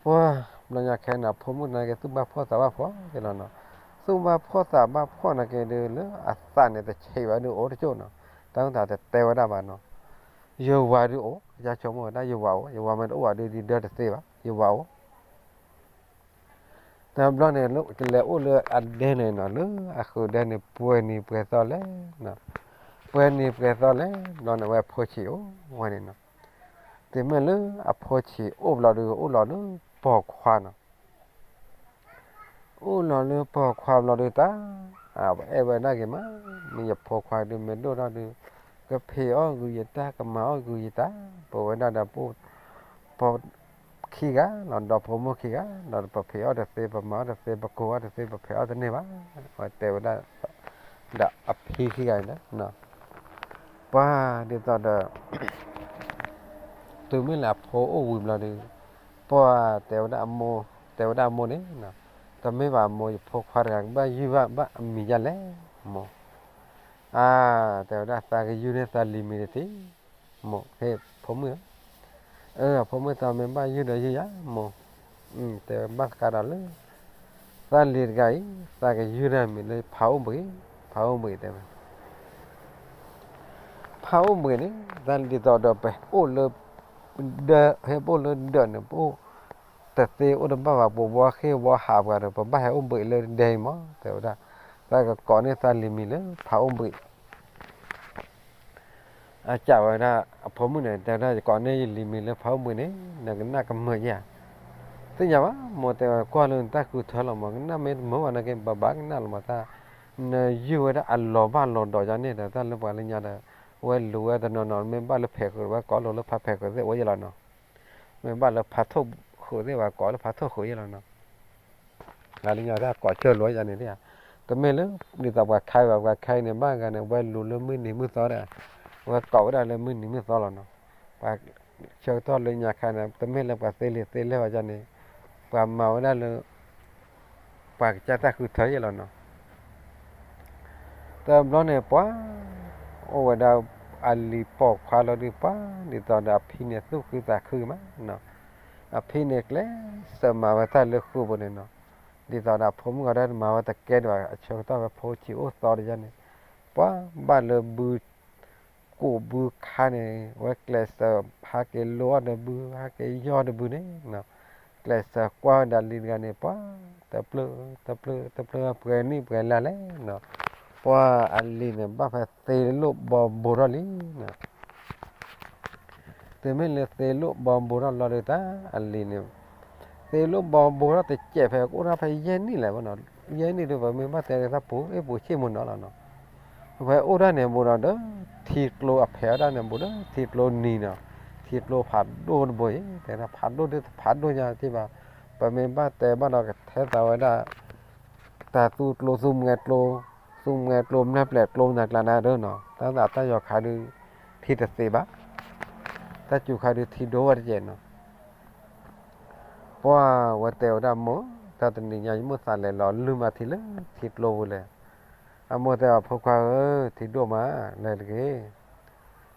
ပှၤ ဘျီညါခဲန့ၣ် အဖိမုၣ်နာ်က့ သူၣ်ဘၣ်ဖှီၣ်သးဘၣ်ဖှီၣ်က့ၤလီၤနီၤ. သူၣ်ဘၣ်ဖှီၣ်သးဘၣ်ဖှီၣ်နာ်က့ဒုးလၢအသးန့ၣ် တဆံးဘၣ်ဒုးအိၣ်တကၠိၢ်နီၤ. တၢ်မ့ၢ်သးတတဲဝဲဒၣ်ဘၣ်နီၤ. ယဝၤဒုးအိၣ်, ယဆိကမိၣ်ဝဲဒၣ်ယဝၤအိၣ်, ယဝၤမ့ၢ်တအိၣ်ဘၣ်ဒုး ဒ်ဒၢတသ့ဘၣ်, ယဝၤအိၣ် တဘျီန့ၣ် ကလဲၤအိၣ်လၢအဒဲန့ၣ်နီၤ, လၢအဃုာ်ဒဲန့ၣ် ပှဲၤနံၤပှဲၤသီလဲၣ်, ပှဲၤနံၤပှဲၤသီလဲၣ်, ဘျီန့ၣ် အဝဲအဖိဆံးအိၣ်ဝဲန့ၣ်နီၤ. တုၤမ့ၢ်လၢအဖိဆံးအိၣ်ဘျီဒီး အိၣ်လီၤလၢပိာ်ခွါနီၤ. အိၣ်လီၤလၢပိာ်ခွါဘျီဒီးတၢ်, ပအဲၣ်ဝဲဒၣ်က့ၤမး, မ့ၢ်ယဖိခွါဒုး မ့ၢ်ဒိၣ်ထီၣ်ဒုး ကဖံးအီၣ်ဂုာ်ယတၢ် ကမၤအီၣ်ဂုာ်ယတၢ်, ပဝဲဒၣ်ဒီး ပ ခံဂၤလီၤ, ဒီးဖိမုၣ်ခံဂၤ, ဒီးပဖံးအီၣ်တသ့, ပမၤအီၣ်တသ့, ပကိးအီၣ်တသ့, ပဖံးအီၣ်တန့ၢ်ဘၣ်, အဝဲတဲဝဲဒၣ် ဒီးအဖံခံဂၤန့ၣ်, ပှၤဒ်သိးဒီး တုၤမ့ၢ်လၢအဖိအိၣ်ဝံၤဘျီဒီး ပှၤတဲဝဲဒၣ်အမိၢ်, တဲဝဲဒၣ်အမိၢ်န့ၣ်, တမ့ၢ်ဘၣ်အမိၢ်, ယဖိခွါတဂၤ ကဘၣ်ယုၢ်ဘၣ်အမံၤဒ်လဲၣ်, မိၢ်, အါ, တဲဝဲဒၣ်သးကယုၢ်န့ၢ်သးလံၤမံၤတထံၣ်, မိၢ်, ဟ့ၣ်ဖိမုၣ်ဧၢ, အဖိမုၣ်သးမ့ၢ်ဘၣ်ယုၢ်ဒီးယုၢ်ယၤ, မိၢ်, တဲဝဲဘၣ်သကးဒီးလၢ သးလံၤတဂၤအံၤ သးကယုၢ်တၢ်မံၤလၢဖးအိၣ်ဘှံး, ဖးအိၣ်ဘှံးတဲဝဲ ဖးအိၣ်ဘှံးန့ၣ် သးဒ်သိးဒီးပအိၣ်လၢ ဒၢ ဟဲပအိၣ်လၢဒၢးန့ၣ် ပအိၣ်တသ့အိၣ်တဘၣ်ဘၣ် ပဝီဃ့ၢ်ဝီဟးပှၤဒီး ပဘၣ်ဟဲအိၣ်ဘှံးလၢဒဲအံၤမး တဲဝဲဒၣ်. သးကကိးန့ၢ်သးလံၤမံၤလၢဖးအိၣ်ဘှံး အစံးဝဲဒၣ် အဖိမုၣ်န့ၣ် တဲဝဲဒၣ် ယကိးန့ၢ်ယလံၤမံၤလၢဖးအိၣ်ဘှံးန့ၣ် နကနၣ်ကမုာ်ဧါ. သ့ၣ်ညါဘၣ် မိၢ်တဲဝဲ ကွၢ်လၢနတၢ်ဃုထၢလီၤမး ကနၣ်မ့ၢ်တမုာ်ဘၣ်နာ်က့ ဘၣ်ဘၣ်ကနၣ်လီၤမး တၢ် နယုၢ်ဝဲဒၣ်အလီၤဘၣ်လီၤဒီးယၤန့ၣ်ဒီး တၢ်လၢပှၤလၢညါဒီး ဝဲလူၤဝဲတနီၤနီၤ မ့ၢ်ဘၣ်လၢဖဲးဃုာ် ပှၤကိးလိာ်လၢဖးဖဲးဃုာ်သ့ၣ်အိၣ်ယဲလီၤနီၤ. မ့ၢ်ဘၣ်လၢဖးထိၣ်ဃုာ်သ့ၣ် ပှၤကိးလၢဖးထိၣ်ဃုာ်ယဲလီၤနီၤ. လၢညါတၢ်ကိးစၢၢ်လိာ်ယၤန့ၣ် တမ့ၢ်လၢ ဒ်သိးပှၤခါဘၣ် ပှၤခါအံၤန့ၣ် ဘၣ်ဂၤန့ၣ် ဝဲလူၤလၢမုၢ်နံၤမုၢ်သီဒီး ဝဲကိးဝဲဒၣ်လၢမုၢ်နံၤမုၢ်သီလီၤနီၤ. ပှၤဆၢကတီၢ်လၢညါခါန့ၣ် တမ့ၢ်လၢပှၤသ့လံာ်သ့လဲၢ်ဘၣ်ယၤန့ၣ် ပှၤမၤဝဲဒၣ်လၢ ပှၤကစၢ်တၢ်ဃုထၢယဲလီၤနီၤ. တဘျီန့ၣ် ပှၤ အိၣ်ဝဲဒၣ် အလံၤပိာ်ခွါလီၤဒုး ပှၤ ဒ်သိးဒီးအဖံန့ၣ် သူၣ်ခုသးခုကမးနီၤ. အဖံန့ၣ် ကျဲးစၢးမၤဝဲတၢ်လၢဃုာ်ပူၤန့ၣ်နီၤ. ဒ်သိးဒီးအဖိမုၣ်ဂီၤဒၣ်တမၤဝဲတကဲဒံးဘၣ် အဆၢကတီၢ်ဝဲဖိဆံးအိၣ်သီတယါန့ၣ် ပှၤဘၣ်လၢဘု ကိးဘုခါန့ၣ် ဝဲကျဲးစၢးဟးက့ၤလိအီၣ်ဒီးဘု ဟးက့ၤယီၢ်ဒီးဘုန့ၣ်နီၤ. ကျဲးစၢးကွၢ်ဝဲဒၣ်လံၤတဂၤန့ၣ် ပှၤ တပျၢၢ် တပျၢၢ် တပျၢၢ်ပှဲၤနံၣ်ပှဲၤလါလဲၣ်နီၤ. ပှၤအလံၤန့ၣ် ဘၣ်ဖဲသ့လိၣ်ဘီဘိထီၣ်လံနီၤ. တုၤမ့ၢ်လၢသ့လိၣ်ဘီဘိထီၣ်လီၤဒုး တၢ်အလံၤန့ၣ် သ့လိၣ်ဘီဘိထီၣ်တစဲးဖဲ ကအိၣ်ထီၣ်ဖဲယဲၢ်နံၣ်လဲၣ်ဘၣ်နီၤ. ယဲၢ်နံၣ်ဒုး ပမ့ၢ်ဘၣ်တဲဒုး သးပူၤအ့ၣ်ပူၤဆ့ၣ်မုၢ်နီၤလီၤနီၤ. ဝဲအိၣ်ဒၣ်န့ၣ် ဘူးဒီး ထံကျိအဖဲးအီၣ်ဒၣ်န့ၣ် ဘူးဒီး ထံကျိနံၤနီၤ. ထံကျိဖးဒိၣ်တဘိအံၤ တဲဒၣ်ဖးဒိၣ်ဒုးဖးဒိၣ်ညါတ့ၢ်ဘၣ်. ပမ့ၢ်ဘၣ်တဲဘၣ်ဒီးကထဲသးဝဲဒၣ် တၢ်သူကျိသူမွဲကျိ သူမွဲကျိ မျၢ်ပျဲၢ်ကျိ နၤကျါနၤဒုးနီၤ. တၢ်သးတၢ်ယီၤခါဒုး ထံတသ့ဘၣ်. တၢ်စူၤခါဒုးထံဒိၣ်ဝဲတကဲးနီၤ. ပှၤဝဲတဲဝဲဒၣ်မိၢ် တၢ်တနံၤညါယမိၢ်သးလဲၤလီၤလုၢ်မးထံလၢထံကျိပူၤလဲၣ်. အမိၢ်တဲအီၤ ဖိခွါဧၢ ထံဒိၣ်မး လဲၤတက့ၢ်.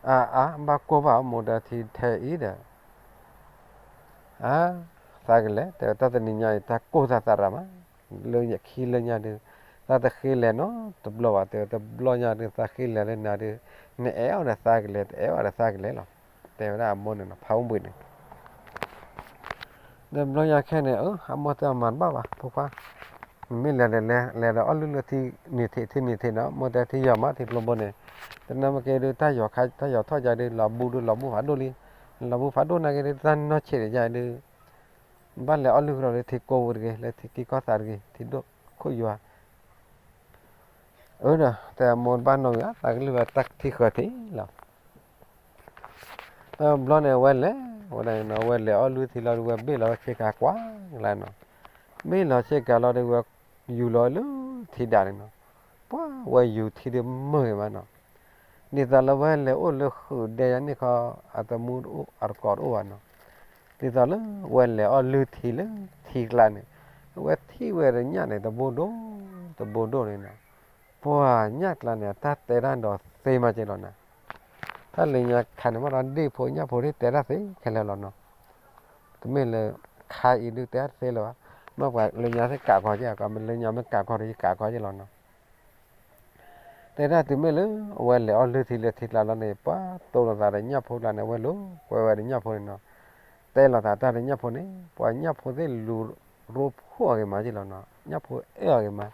အါအါ ဘၣ်ကိၢ်ဘၣ်အမိၢ်ဒီးထံထဲအံၤဒီး အါ သးကလဲၤ တဲဝဲတၢ်တနံၤညါအံၤ တၢ်ကိၢ်တၢ်သးရၤမး လၢခံလၢညါဒုး သးတဃ့လဲၤနီတဘျီဘၣ် တဲဝဲတဘျီညါဒုး သးဃ့လဲၤလၢနၤဒုး နအဲၣ်အီၤဒီးသးကလဲၤ တအဲၣ်အီၤဒီးသးကလဲၤလီၤ. တဲဝဲဒၣ်အမိၢ်န့ၣ်နီၤ ဖးအိၣ်ဘှံးန့ၣ် ဒီးဘျီညါခဲန့ၣ် အမိၢ်တဲအီၤမၤတဘၣ်ဘၣ် ဖိခွါ မ့ၢ်လဲၤဒီးလဲၤ လဲၤဒီးအီၣ်လုၢ်လၢထံနံၤထံးထံနံၤထံးနီၤ မိၢ်တဲထံယီၤမး ထံကျိဘိန့ၣ် တနၢ်မ့ၢ်က့ဒုး တၢ်ယီၤခါ တၢ်ယီၤထီၣ်ယါဒုး လီၤဘူးဒုး လီၤဘူးဖးဒိၣ်လံ လီၤဘူးဖးဒိၣ်နာ်က့ဒုး တၢ်နီၢ်ဆံးန့ၣ်ယါဒုး ဘၣ်လဲၤအီၣ်လုၢ်ကဒီးလၢထံကျိပူၤတဂ့ၤ လၢထံကံၢ်ကီၢ်သးတဂ့ၤ ထံဒိၣ်ခိၣ်ယွၤ အၢဒီး တဲအမိၢ်တဘၣ်နီတမံၤဘၣ် သးကလုၢ်ဝဲတၢ်ထံဃၢၤထံးလီၤ. ဘျီန့ၣ် အဝဲလဲၤ ဝဲဒၣ်န့ၣ်နီၤ အဝဲလဲၤအီၣ်လုၢ်ထံလီၤဒုး ဝဲဘ့ၣ်လီၤဆ့ကၤကွၢ်ကလါနီၤ. ဘ့ၣ်လီၤဆ့ကၤလီၤဒုး ဝဲယူၤလီၤလၢထံဒၣ်န့ၣ်နီၤ. ပှၤဝဲယူၤထံဒုးမုာ်ဂ့ၤမးနီၤ. ဒ်သိးလၢဝဲလဲၤအိၣ်လၢဃုာ်ဒဲယါန့ၣ်ခီ အတမူတအိၣ် အတကိးတအိၣ်ဘၣ်နီၤ. ဒ်သိးလၢဝဲလဲၤအီၣ်လုၢ်ထံလၢထံကျါန့ၣ် အဝဲထံၣ်ဝဲဒီးညၣ်န့ၣ် တဘိဒိၣ် တဘိဒိၣ်န့ၣ်နီၤ. ပှၤညၣ်ကျါန့ၣ် တၢ်တဲတၢ်ဒီးသ့မးက့လီၤနၤ. တၢ်လၢညါခါန့ၣ် မ့ၢ်ဒီးဒ့ၣ်ဖိညၣ်ဖိသ့ၣ်တဲတၢ်သ့ခဲလၢာ်လီၤနီၤ. တမ့ၢ်လၢ ခါအံၤဒုးတဲတၢ်တသ့လၢၤဘၣ်. မ့ၢ်ပှၤလၢညါသ့ၣ်ကးကီက့ မ့ၢ်လၢညါမ့ၢ်ကးကီဒီး ယကးကီက့လီၤနီၤ. တဲဒၣ်တုၤမ့ၢ်လၢ အဝဲလဲၤအီၣ်လုၢ်ထံလၢထံကျါလီၤန့ၣ် ပှၤတိၢ်လိာ်သးဒီးညၣ်ဖိကျါန့ၣ် အဝဲလိာ်ကွဲဝဲဒီးညၣ်ဖိန့ၣ်နီၤ. တဲလိာ်သးတၢ်ဒီးညၣ်ဖိန့ၣ် ပှၤညၣ်ဖိသ့ၣ်လူၤရိဖှိၣ်အီၤဂ့ၤမးက့လီၤနီၤ. ညၣ်ဖိအဲၣ်အီၤဂ့ၤမး.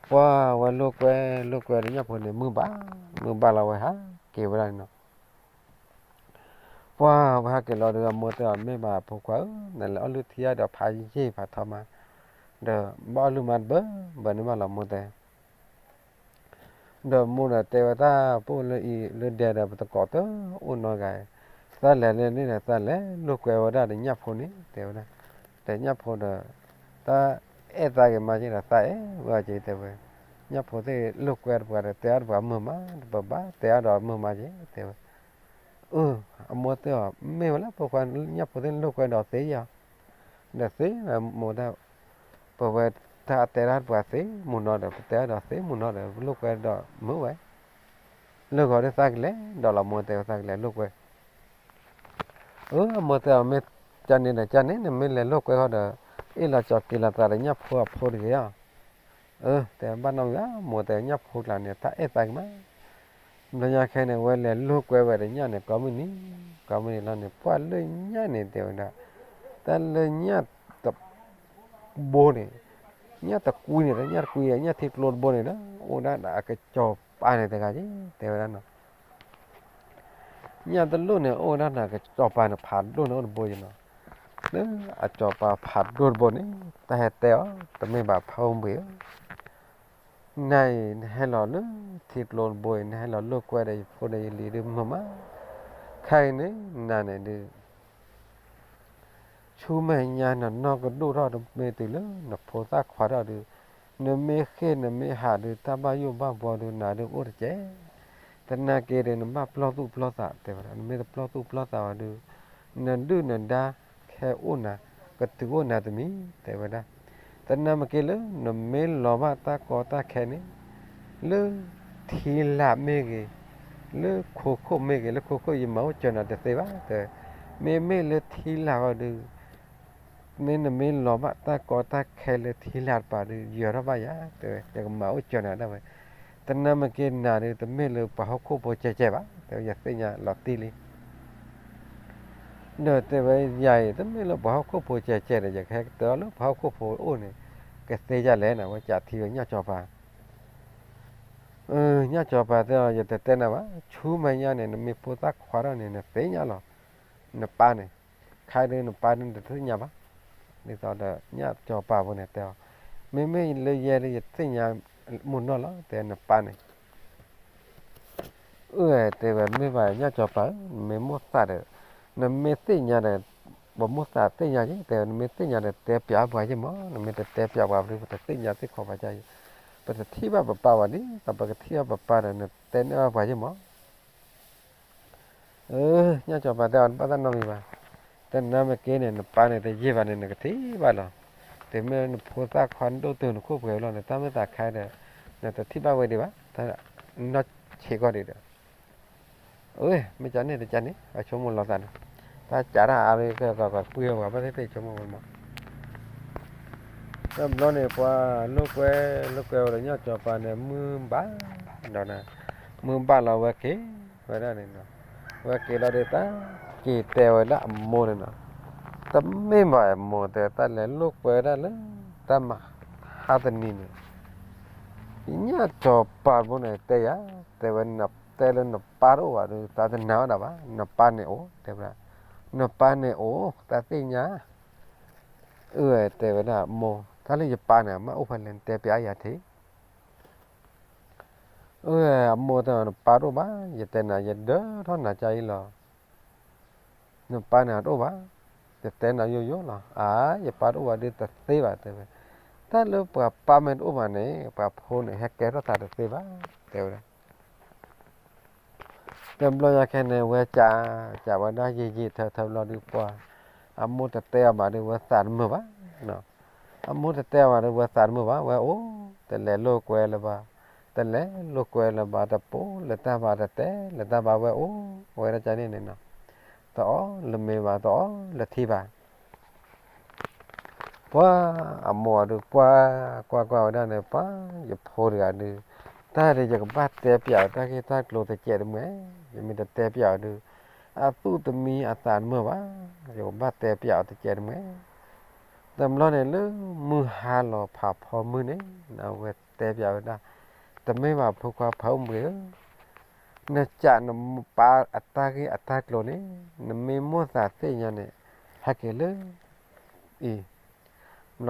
ပှၤဝဲလိာ်ကွဲလိာ်ကွဲဒီးညၣ်ဖိန့ၣ် မုၢ်ဘၣ် မုၢ်ဘၣ်လီၤဝဲဟးက့ၤဝဲဒၣ်န့ၣ်နီၤ. ပှၤဝဲဟဲက့ၤလီၤဒီး အမိၢ်တဲအီၤ မ့ၢ်ဘၣ်ဖိခွါဧၢ, နလဲၤအီၣ်လုၢ်ထံဒီးဖးယံာ်ဖးထီမး, ဒီးဘၣ်အီၣ်လုၢ်မးတဘၢဘၢန့ၣ်ဘၣ်လီၤ မိၢ်တဲ. ဒီးမိၢ်ဒီးတဲဝဲတၢ် ပအိၣ်လၢအံၤလၢဒဲဒီး ပတကိးတအိၣ်နီတဂၤ, သးလဲၤလၢန့ၣ်ဒီး သးလဲၤလိာ်ကွဲဝဲဒၣ်ဒီးညၣ်ဖိန့ၣ် တဲဝဲဒၣ်, ဒီးညၣ်ဖိဒီး တၢ်အဲၣ်သးဂ့ၤမးက့ဒီး သးအဲၣ်ဝဲအီၤက့တဲဝဲ, ညၣ်ဖိသ့ၣ်လိာ်ကွဲတပှၤဒီး တဲအီၤတပှၤမုာ်မး တပၢၢ်ဘၣ် တဲအီၤဒီးမုာ်မးက့တဲဝဲ. အၢ, အမိၢ်တဲအီၤ မ့ၢ်ဝဲလၢဖိခွါ ညၣ်ဖိသ့ၣ်လိာ်ကွဲဒီးသ့ယီၤ, ဒီးသ့ဝဲမိၢ်ဒၣ်, ပဝဲတၢ်အတဲဒၣ်ပှၤသ့မုၢ်နီၤဒီး ပတဲအီၤဒီးသ့မုၢ်နီၤဒီး ပလိာ်ကွဲဒီးမုာ်ဝဲ, လၢဂီၤဒီးသးကလဲၤဒီးလီၤ မိၢ်တဲဝဲသးကလဲၤလိာ်ကွဲ. အၢ အမိၢ်တဲအီၤ မ့ၢ် ကန့ၣ်ဒီးကန့ၣ် နမ့ၢ်လဲၤလိာ်ကွဲဃီဒီး အ့ၣ်လီၤကၠီၤက့ၤလီၤသးဒီးညၣ်ဖိအဖိတဂ့ၤဧါ. အၢ တဲဘၣ်နီၢ်မံၤဘၣ် မိၢ်တဲညၣ်ဖိကျါန့ၣ် တၢ်အဲၣ်သးကမး ဘျီညါခဲန့ၣ် ဝဲလဲၤလိာ်ကွဲဝဲဒီးညၣ်န့ၣ် ကိးမုၢ်နံၤ ကိးမုၢ်နံၤလီၤန့ၣ် ပှၢ်လၢညၣ်န့ၣ်တဲဝဲဒၣ် တၢ်လၢညၣ်တဘိန့ၣ် ညၣ်တကွံန့ၣ် တၢ်ညၣ်တကွံ ညၣ်ထံကျိတဘိန့ၣ်ဒီး အိၣ်ဒၣ်ဒီးအကစီၤပၤန့ၣ်တဂၤက့ၤ တဲဝဲဒၣ်နီၤ ညၣ်တလိၣ်န့ၣ် အိၣ်ဝဲဒၣ်ဒီးကစီၤပၤန့ၣ် ဖးဒိၣ်န့ၣ်အိၣ်တဘိယနီၤ, လၢအစီၤပၤဖးဒိၣ်တဘိန့ၣ် တၢ်ဟဲတဲအီၤ တမ့ၢ်ဘၣ်ဖးအုၣ်ဘှံးဧၢ, နၤအံၤ နဟဲလီၤလၢထံကျိတဘိအံၤ နဟဲလီၤလိာ်ကွဲဒီးယဖိဒီးယလံၤဒုးမုာ်မး, ခဲအံၤန့ၣ် နၤန့ၣ်ဒုး ဆူမဲာ်ညါနနီၢ်ကဒိၣ်ထီၣ်တမ့ၢ်တုၤလၢနဖိသၣ်ခွါထီၣ်ဒုး, နမ့ၢ်ဃ့ၢ်နမ့ၢ်ဟးဒုး တၢ်ဘၣ်ယိၣ်ဘၣ်ဘှီဒုး နၤဒုးအိၣ်တကဲး, သနာ်က့ဒီး နဘၣ်ပလီၢ်သူၣ်ပလီၢ်သးတဲဝဲဒၣ်, နမ့ၢ်တပလီၢ်သူၣ်ပလီၢ်သးဘၣ်ဒုး, နဒုၣ်နဒါခဲအိၣ်နၤ, ကတုၤအိၣ်နၤတမံၤ တဲဝဲဒၣ်, သနာ်က့လၢနမ့ၢ်လီၤဘၣ်တၢ်ကီတၢ်ခဲန့ၣ် လၢထံလာ်မ့ၢ်ဂ့ၤ, လၢခိခိၣ်မ့ၢ်ဂ့ၤ, လၢခိခိၣ်ယမၤအိၣ်စၢၤနၤတသ့ဘၣ်, မ့မ့ၢ်လၢထံလာ်အီၤဒုး, မ့ၢ်နမ့ၢ်လီၤဘၣ်တၢ်ကီတၢ်ခဲလၢထံလာ်တပၤဒုး ယၢၤထီၣ်ဘၣ်ယၤ, တဲဝဲ ယကမၤအိၣ်စၢၤနၤဒၣ်ဝဲ, သနာ်က့နၤဒုး တမ့ၢ်လၢပှၤဟီၣ်ခိၣ်ဖိကဲကဲဘၣ်, တဲဝဲ ယသ့ၣ်ညါလီၤတံၢ်လံ ဒီးတဲဝဲ ယၤအံၤ တမ့ၢ်လၢပှၤဟီၣ်ခိၣ်ဖိကဲကဲဒီး ယကဟဲကတၢၢ်အီၤလၢပှၤဟီၣ်ခိၣ်ဖိအအိၣ်န့ၣ် ကသ့ဒ်လဲၣ်န့ၣ် ဝဲကးထံဝဲညၣ်စီၤပၤ, ညၣ်စီၤပၤတဲအီၤ ယတတဲနၤဘၣ်, ဆူမဲာ်ညါန့ၣ် နမ့ၢ်ဖိသၣ်ခွါထီၣ်န့ၣ် နသ့ၣ်ညါလီၤ, နပၢ်န့ၣ်, ခဲအံၤဒုးနပၢ်ဒုးနတသ့ၣ်ညါဘၣ်, ဒ်သိးဒီးညၣ်စီၤပၤဖိန့ၣ်တဲအီၤ, မ့မ့ၢ်လၢယဲဒုး ယသ့ၣ်ညါမုၢ်နီၢ်လီၤ, တဲနပၢ်န့ၣ် အၢ တဲဝဲ မ့ၢ်ဘၣ်ညၣ်စီၤပၤဧၢ, နမ့ၢ်မိၣ်သးဒီး, နမ့ၢ်သ့ၣ်ညါဒီး, ပမိၣ်သးသ့ၣ်ညါက့ၤ, တဲဝဲ နမ့ၢ်သ့ၣ်ညါဒီး တဲပျးပှၤယ့ၢ်မး, နမ့ၢ်တတဲပျးပှၤဘၣ်ဒုး ပတသ့ၣ်ညါသ့ၣ်ခီပှၤကါယ့ၢ်, ပတထံၣ်ဘၣ်ပပၢ်ဘၣ်ဒ်သိး ပကထံၣ်ဘၣ်ပပၢ်ဒီး နတဲန့ၢ်ဘၣ်ပှၤယ့ၢ်မး အၢ ညၣ်စီၤပၤတဲအီၤ တဘၣ်တၢ်နီတမံၤဘၣ်, သနာ်က့န့ၣ် နပၢ်န့ၣ်တယံာ်ဘၣ်န့ၣ် နကထံၣ်ဘၣ်လီၤ, တုၤမ့ၢ်နဖိသၣ်ခွါဒိၣ်တုၤနခိၣ်ပှဲၤလီၤန့ၣ် တၢ်မ့ၢ်သးခါဒီး, နတထံၣ်ဘၣ်ဝဲဒံးဘၣ်, နီၢ်ဆံးကီၢ်ဒံးဒီး, အၢ မ့ၢ်ကန့ၣ်တကန့ၣ် အဆိကမိၣ်လီၤသးန့ၣ်, တၢ်ကးတၢ်အါရက ကကွံအီၤပှၤဘၣ်သ့ၣ်သ့ၣ်ဆိကမိၣ်ဝဲမး တဘျီန့ၣ် ပှၤလိာ်ကွဲ လိာ်ကွဲဝဲဒီးညၣ်စီၤပၤန့ၣ် မုၢ်ဘၣ်ဒီးနၤ, မုၢ်ဘၣ်လီၤဝဲက့ၤဝဲဒၣ်န့ၣ်နီၤ, ဝဲက့ၤလီၤဒီးတၢ်က့ၤတဲဝဲဒၣ်အမိၢ်န့ၣ်နီၤ, တမ့ၢ်ဘၣ်အမိၢ်တဲ တၢ်လဲၤလိာ်ကွဲဒၣ်လၢ တၢ်မဟါတနံၤန့ၣ် ညၣ်စီၤပၤဖိန့ၣ်တဲယၤ, တဲဝဲ နတဲလၢနပၢ်တအိၣ်ဘၣ်ဒီး သးတနာ်ဝဲဒၣ်ဘၣ်, နပၢ်န့ၣ်အိၣ် တဲဝဲဒၣ်, နပၢ်န့ၣ်အိၣ် သးသ့ၣ်ညါ အၢ တဲဝဲဒၣ် မိၢ် တၢ်လၢယပၢ်န့ၣ် မ့ၢ်အိၣ်ဖဲလဲၣ် နတဲပျးယၤထံၣ်, အၢ အမိၢ်တဲ နပၢ်တအိၣ်ဘၣ်, ယတဲနၤ ယဒၢထီၣ်နၤကါအံၤလီၤ, နပၢ်န့ၣ်တအိၣ်ဘၣ်, ယတဲနၤယိယိလီၤ, အါ ယပၢ်တအိၣ်ဘၣ်ဒုးတသ့ဘၣ် တဲဝဲ, တၢ်လၢပှၤပၢ်မ့ၢ်တအိၣ်ဘၣ်န့ၣ် ပှၤဖိန့ၣ် ဟဲကဲထီၣ်သးတသ့ဘၣ် တဲဝဲဒၣ် တဘျီညါခဲန့ၣ် ဝဲကး ကးဝဲဒၣ်ယံာ်ယံာ်ထၢထၢဘျီဒုးပှၤ, အမိၢ်တတဲအီၤဘၣ်ဒီး ဝဲသးတမုာ်ဘၣ်, အမိၢ်တတဲအီၤဘၣ်ဒီး ဝဲသးတမုာ်ဘၣ်, ဝဲအိၣ် တလဲၤလိာ်ကွဲလၢၤဘၣ်, တလဲၤလိာ်ကွဲလၢၤဘၣ်, တပိာ်လၢၤတၢ်ဘၣ်, တတဲလၢၤတၢ်ဘၣ်, ဝဲအိၣ်ဝဲဒၣ်ကန့ၣ်န့ၣ်နီၤ, တအီၣ်လၢၤမ့ၤဘၣ်, တအီၣ်လၢၤထံဘၣ် ပှၤအမိၢ်အဒုးကွၢ် ကွၢ်ကွၢ်ဝဲဒၣ်န့ၣ် ပှၤယဖိတဂၤဒုး, တၢ်ဒုးယကဘၣ်တဲပျးအီၤတၢ်ဂ့ၢ်တၢ်ကျိၤတကဲးတမှဲ, ယမ့ၢ်တတဲပျးအီၤဒုး, အသူၣ်တမံအသးတမုာ်ဘၣ်, ယကဘၣ်တဲပျးအီၤတကဲးတမှဲ, တဘျီန့ၣ်လၢမုၢ်ဟါလီၤဖးဖီမုၢ်န့ၣ် အဝဲတဲပျးဝဲဒၣ်, တမ့ၢ်ဘၣ်ဖိခွါဖးအုၣ်ဘှံးဧၢ နကးနပၢ်အတၢ်ဂ့ၢ်အတၢ်ကျိၤန့ၣ်, နမ့ၢ်မိၣ်သးသ့ၣ်ညါန့ၣ်, ဟဲက့ၤလၢအံၤ, ဘျီ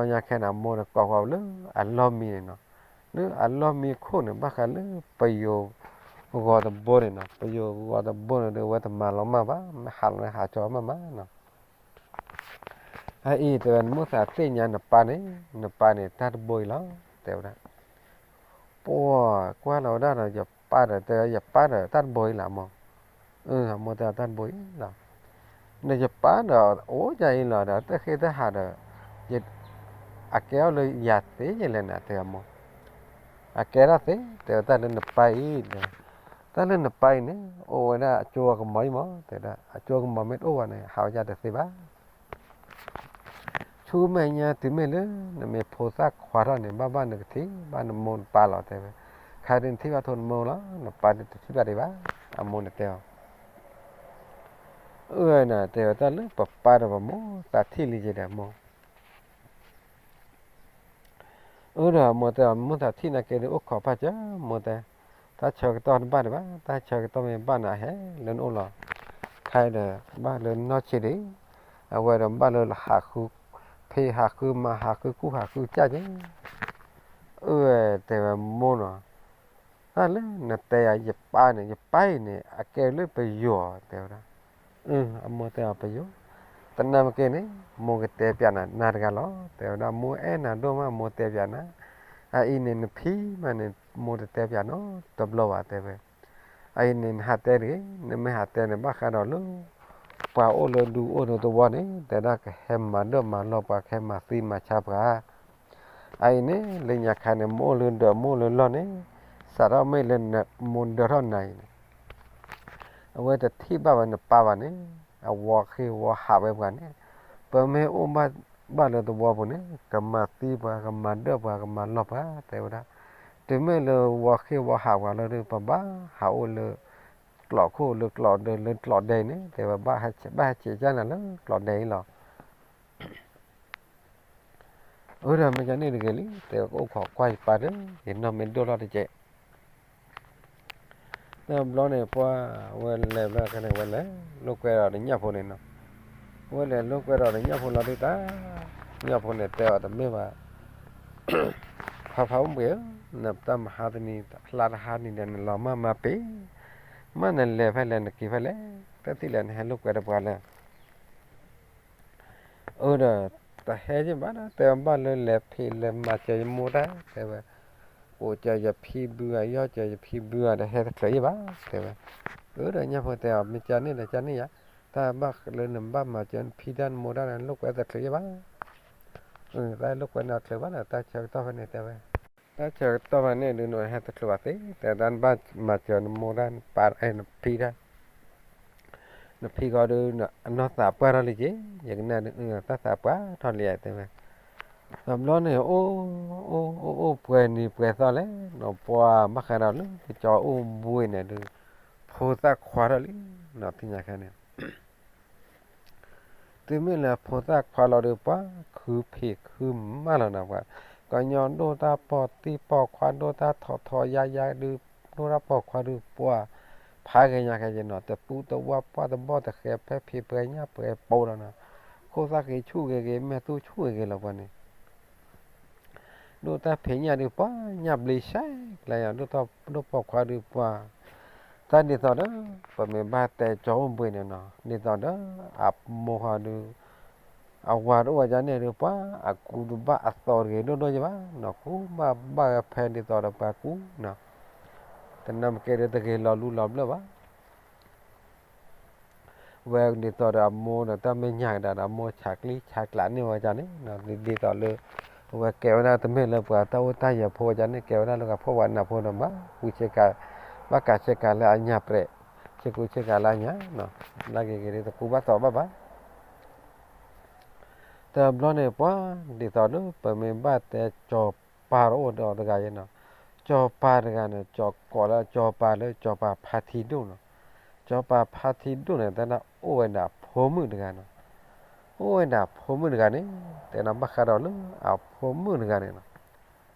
ညါခဲန့ၣ် အမိၢ်န့ၣ်ကိးဃီၤလၢအလီၢ်မံန့ၣ်နီၤ, လၢအလီၢ်မံခိၣ်န့ၣ် ဘၣ်ဃးလၢပယိၤဂီၤတဘိန့ၣ်နီၤ, ပယိၤဂီၤတဘိန့ၣ်ဒီး ဝဲတမၤလီၤမၢ်ဘၣ်, မ့ၢ်ဟးလီၤန့ၣ်ဟးကၠီမၢ်မးနီၤ အအံၤတဲဝဲ နမိၣ်သးသ့ၣ်ညါနပၢ်န့ၣ်, နပၢ်န့ၣ် တၢ်တဘိအံၤလီၤ, တဲဝဲဒၣ်, ပှၤကွၢ်လီၤဝဲဒၣ်ဒီး ယပၢ်ဒီး တဲဝဲ ယပၢ်ဒီးတၢ်တဘိအံၤလီၤမိၢ်, အမိၢ်တဲတၢ်တဘိအံၤလီၤ, ဒီးယပၢ်ဒီးအိၣ်ယၤအံၤလီၤဒီး တဃ့တဟးဒီး အကဲထီၣ်လၢယၤသ့ယလဲၣ်န့ၣ် တဲအမိၢ်, အကဲထီၣ်သ့ တဲဝဲ တၢ်လၢနပၢ်အံၤ, တၢ်လၢနပၢ်အံၤန့ၣ် အိၣ်ဝဲဒၣ်အကၠိအကမီၤအံၤမး တဲဝဲဒၣ်, အကၠိအကမီၤမ့ၢ်တအိၣ်ဘၣ်န့ၣ် ဟးဝဲယၤတသ့ဘၣ် ဆူမဲာ်ညါတုၤမ့ၢ်လၢ နမ့ၢ်ဖိသၣ်ခွါထီၣ်န့ၣ် ဘၣ်ဘၣ်နကထံၣ်ဘၣ်နမိၢ်နပၢ်လီၤ တဲဝဲ. ခဲဒုးနထံၣ်ဘၣ်ထိနမိၢ်လီၤ နပၢ်ဒုးတထံၣ်ဘၣ်ဒံးဘၣ်. အမိၢ်န့ၣ်တဲအီၤ, အၢ နတဲဝဲ တၢ်လၢပပၢ်ဒီးပမိၢ်သးထံၣ်လံက့ၤဒီးမိၢ် အၢ ဒီးမိၢ်တဲအီၤ မိၢ်သးထံၣ်နာ်က့ဒုးအိၣ်ခိးပၢ်ကၢ မိၢ်တဲ, တၢ်ဆၢကတီၢ်တဘၣ်ဒံးဘၣ်, တၢ်ဆၢကတီၢ်မ့ၢ်ဘၣ်န့ၣ် အဟဲလၢနအိၣ်လီၤ. ခဲအံၤဒီး ဘၣ်လၢနီၢ်ဆံးဒံး, အဝဲဒီးဘၣ်လၢဟးဃု ဖံးဟးဃုမၤဟးဃုကူၣ်ဟးဃုကၢ်က့ၤ. အၢ တဲဝဲမိၢ်နီၤ, တၢ်လၢနတဲယၤ ယပၢ်န့ၣ် ယပၢ်အံၤန့ၣ် အကဲလၢပယီၤ တဲဝဲဒၣ်. အမိၢ်တဲအီၤပယီၤ, တနာ်မ့ၢ်က့ၤန့ၣ် မိၢ်ကတဲပၠးနၤ နၤတဂၤလီၤ တဲဝဲဒၣ်. မိၢ်အဲၣ်နၤဒိၣ်မး မိၢ်တဲပၠးနၤ, အအံၤန့ၣ် နဖံးမးန့ၣ် မိၢ်တတဲပၠးနီတဘျီဘၣ် တဲဝဲ. အအံၤန့ၣ် နဟးတဲတဂ့ၤ, နမ့ၢ်ဟးတဲန့ၣ် ဘၣ်ဃးဒီးလၢ ပှၤအိၣ်လၢဒူအိၣ်လၢသဝီန့ၣ် တဲဒၣ်ကဟဲမၤဒၢၣ်မၤလီၢ်ပှၤ ကဟဲမၤသံမၤဆါပှၤ. အအံၤန့ၣ် လၢညါခါန့ၣ် မိၢ်အိၣ်လၢဒၢး မိၢ်အိၣ်လၢလီၢ်န့ၣ် စးထီၣ်မ့ၢ်လၢမိၢ်ဒၢထီၣ်နၤအံၤန့ၣ် အဝဲတထံၣ်ဘၣ်ဝဲနပၢ်ဘၣ်န့ၣ် အဝီဃ့ဝီဟးဝဲပှၤန့ၣ်, ပမ့ၢ်အိၣ်ဘၣ်လၢသဝီပူၤန့ၣ် ကမၤသံပှၤ ကမၤဒၢၣ်ပှၤ ကမၤလီၢ်ပှၤ တဲဝဲဒၣ်. တုၤမ့ၢ်လၢဝီဃ့ဝီဟးပှၤလီၤဒီး ပဘၣ်ဟးအိၣ်လၢ ကျိးခိၣ်လၢကျိးဒဲ လၢကျိးဒဲအံၤန့ၣ် တဲဝဲ ဘၣ်ဟဲဆဲးကၢ်နၤလၢကျိးဒဲအံၤလီၤ. အၢ ဒီးမ့ၢ်ကန့ၣ်တဂ့ၤလံ တဲဝဲ ကအိၣ်ခိးကွၢ်ယပၢ်ဒီး ယနီၢ်မ့ၢ်ဒိၣ်ထီၣ်တက့ၢ်. တဘျီန့ၣ် ပှၤဝဲလဲၤဘျီခါန့ၣ် ဝဲလဲၤလိာ်ကွဲဒီးညၣ်ဖိန့ၣ်နီၤ. ဝဲလဲၤလိာ်ကွဲဒီးညၣ်ဖိလီၤဒုးတၢ်, ညၣ်ဖိန့ၣ်တဲအီၤတမ့ၢ်ဘၣ်, ဖါဖါအိၣ်ဘှံးဧၢ, နတၢ်မဟါတနံၤ ဖျါတဟါနံၤဒီး နလီၤမၢ်မၤပ့ၤ, မ့ၢ်နလဲၤဖဲလဲၣ် နက့ၤဖဲလဲၣ်, တသ့ၣ်လဲၣ် နဟဲလိာ်ကွဲဒီးပှၤလဲၣ်. အၢ ဒီး တဟဲယ့ၢ်ဘၣ်ဒီး တဲဘၣ်လၢလဲၤဖံးလဲၤမၤစၢၤယမိၢ်တၢ် တဲဝဲ, အိၣ်စၢၤယဖံဘုဧါ ယီၢ်စၢၤယဖံဘုဧါ တဟဲတချုးယ့ၢ်ဘၣ် တဲဝဲ. အၢ ဒီးညၣ်ဖိတဲအီၤ မ့ၢ်ကန့ၣ်ဒီးကန့ၣ်ယါ, တၢ်ဘၣ်လၢနဘၣ်မၤစၢၤနဖံတၢ်နမိၢ်တၢ်န့ၣ် လိာ်ကွဲတချုးယ့ၢ်ဘၣ်. တၢ်လိာ်ကွဲန့ၣ်တချုးဘၣ်ဒီး တၢ်ဆၢကတီၢ်ဖဲန့ၣ်တဲဝဲ, တၢ်ဆၢကတီၢ်ဖဲန့ၣ်ဒုး နဟဲတချုးဘၣ်သ့ တဲဒၣ်နဘၣ်မၤစၢၤနမိၢ်တၢ် နပၢ် နဖံတၢ် နဖံဃီဒုး အနီၢ်သးပှၢ်ထီၣ်လံက့ၤ, ယကနၣ်ဒုး တၢ်သးပှၢ်ထီၣ်လံဧါ တဲဝဲ. တဘျီန့ၣ် အိၣ် အိၣ် အိၣ် အိၣ်ပှဲၤနံၤပှဲၤသီလဲၣ်နီၤ ပှၤဘၣ်ဃးဒီးလၢကၠီအိၣ်ဘှံးန့ၣ်ဒုး ဖိသၣ်ခွါထီၣ်လံနီၤ သ့ၣ်ညါခဲန့ၣ် တုၤမ့ၢ်လၢဖိသၣ်ခွါလီၤဒုး ပှၤခုဖံးခုမၤလီၤနီၤ ပှၤ ကညီဒိၣ်တၢ်ပီၢ်သံပီၢ်ခွါဒိၣ်တၢ်ထီၣ်ထီယါယါဒုး ဒိၣ်တၢ်ပီၢ်ခွါဒုး ပှၤဖးဂ့ၤညါခဲယဲနီၤ တသူတဝၢ်ပှၢ်တဘီၣ်တဃဲၤ ဖဲဖံးပှဲၤညၣ်ပှဲၤပိာ်လီၤနီၤ ခိၣ်သၣ်ဃံဆူၣ်ဂ့ၤဂ့ၤ မဲာ်သူဆူၣ်ဂ့ၤဂ့ၤလီၤပှၤန့ၣ် ဒိၣ်တၢ်ဖံးညၣ်ဒုး ပှၤညၣ်ဘျ့ဆဲးကျဲယါ ဒိၣ်တၢ်ပီၢ်ခွါဒုး ပှၤ တၢ်ဒ်သိးဒီး ပမ့ၢ်ဘၣ်တဲကၠီအိၣ်ဘှံးန့ၣ်နီၤ ဒ်သိးဒီး အမိၢ်ဃီဒုး အဝၤတအိၣ်ဝဲဒၣ်န့ၣ်ဒုး ပှၤအကူတဘၣ်အသီတဂ့ၤဒိၣ်ဒိၣ်ယဘၣ်နီၤ ကူဘၣ်ဘၣ်ဝဲဖဲဒ်သိးဒီးပှၤကူနီၤ တနၢ်မ့ၢ်က့ၤဒီးတဂ့ၤလီၤလူလီၤဘျၢၣ်ဘၣ် ဝဲဒ်သိးဒီးအမိၢ်ဒီးတၢ်မဲာ်ညါကဒါဒီး အမိၢ်ဆးကျံဆးကျးန့ၢ်ဝဲဒၣ်န့ၣ်နီၤ ဒ်သိးလၢ အဝဲကဲဝဲဒၣ်တမ့ၢ်လၢပှၤတၢ်အိၣ်တၢ်ယၢၤဖိဝဲဒၣ်န့ၣ် ကဲဝဲဒၣ်လၢကဖိဝဲနၢ်ဖိဒီး ဘၣ်ကူဆ့ကၤ ဘၣ်ကၤဆ့ကၤလၢအညၣ်ပြဲး ဆ့ကူဆ့ကၤလၢအညၣ်နီၤ လၢဂ့ၤဂ့ၤဒ်တကူဘၣ်သီဘၣ်ဘၣ် တဘျီန့ၣ် ပှၤဒ်သိးလၢပမ့ၢ်ဘၣ်တဲကၠီၤပၤတအိၣ်ဒီးတဂၤယဲနီၤ ကၠီၤပၤတဂၤန့ၣ် ကၠီၤကိးလၢကၠီၤပၤလၢကၠီၤပၤဖါထံဒိၣ်နီၤ ကၠီၤပၤဖါထံဒိၣ်န့ၣ် တဲဒၣ်အိၣ်ဝဲဒၣ်ဖိမုၣ်တဂၤနီၤ အိၣ်ဝဲဒၣ်ဖိမုၣ်တဂၤန့ၣ် တဲဒၣ်ဘၣ်ဃးဒီးလၢအဖိမုၣ်တဂၤန့ၣ်နီၤ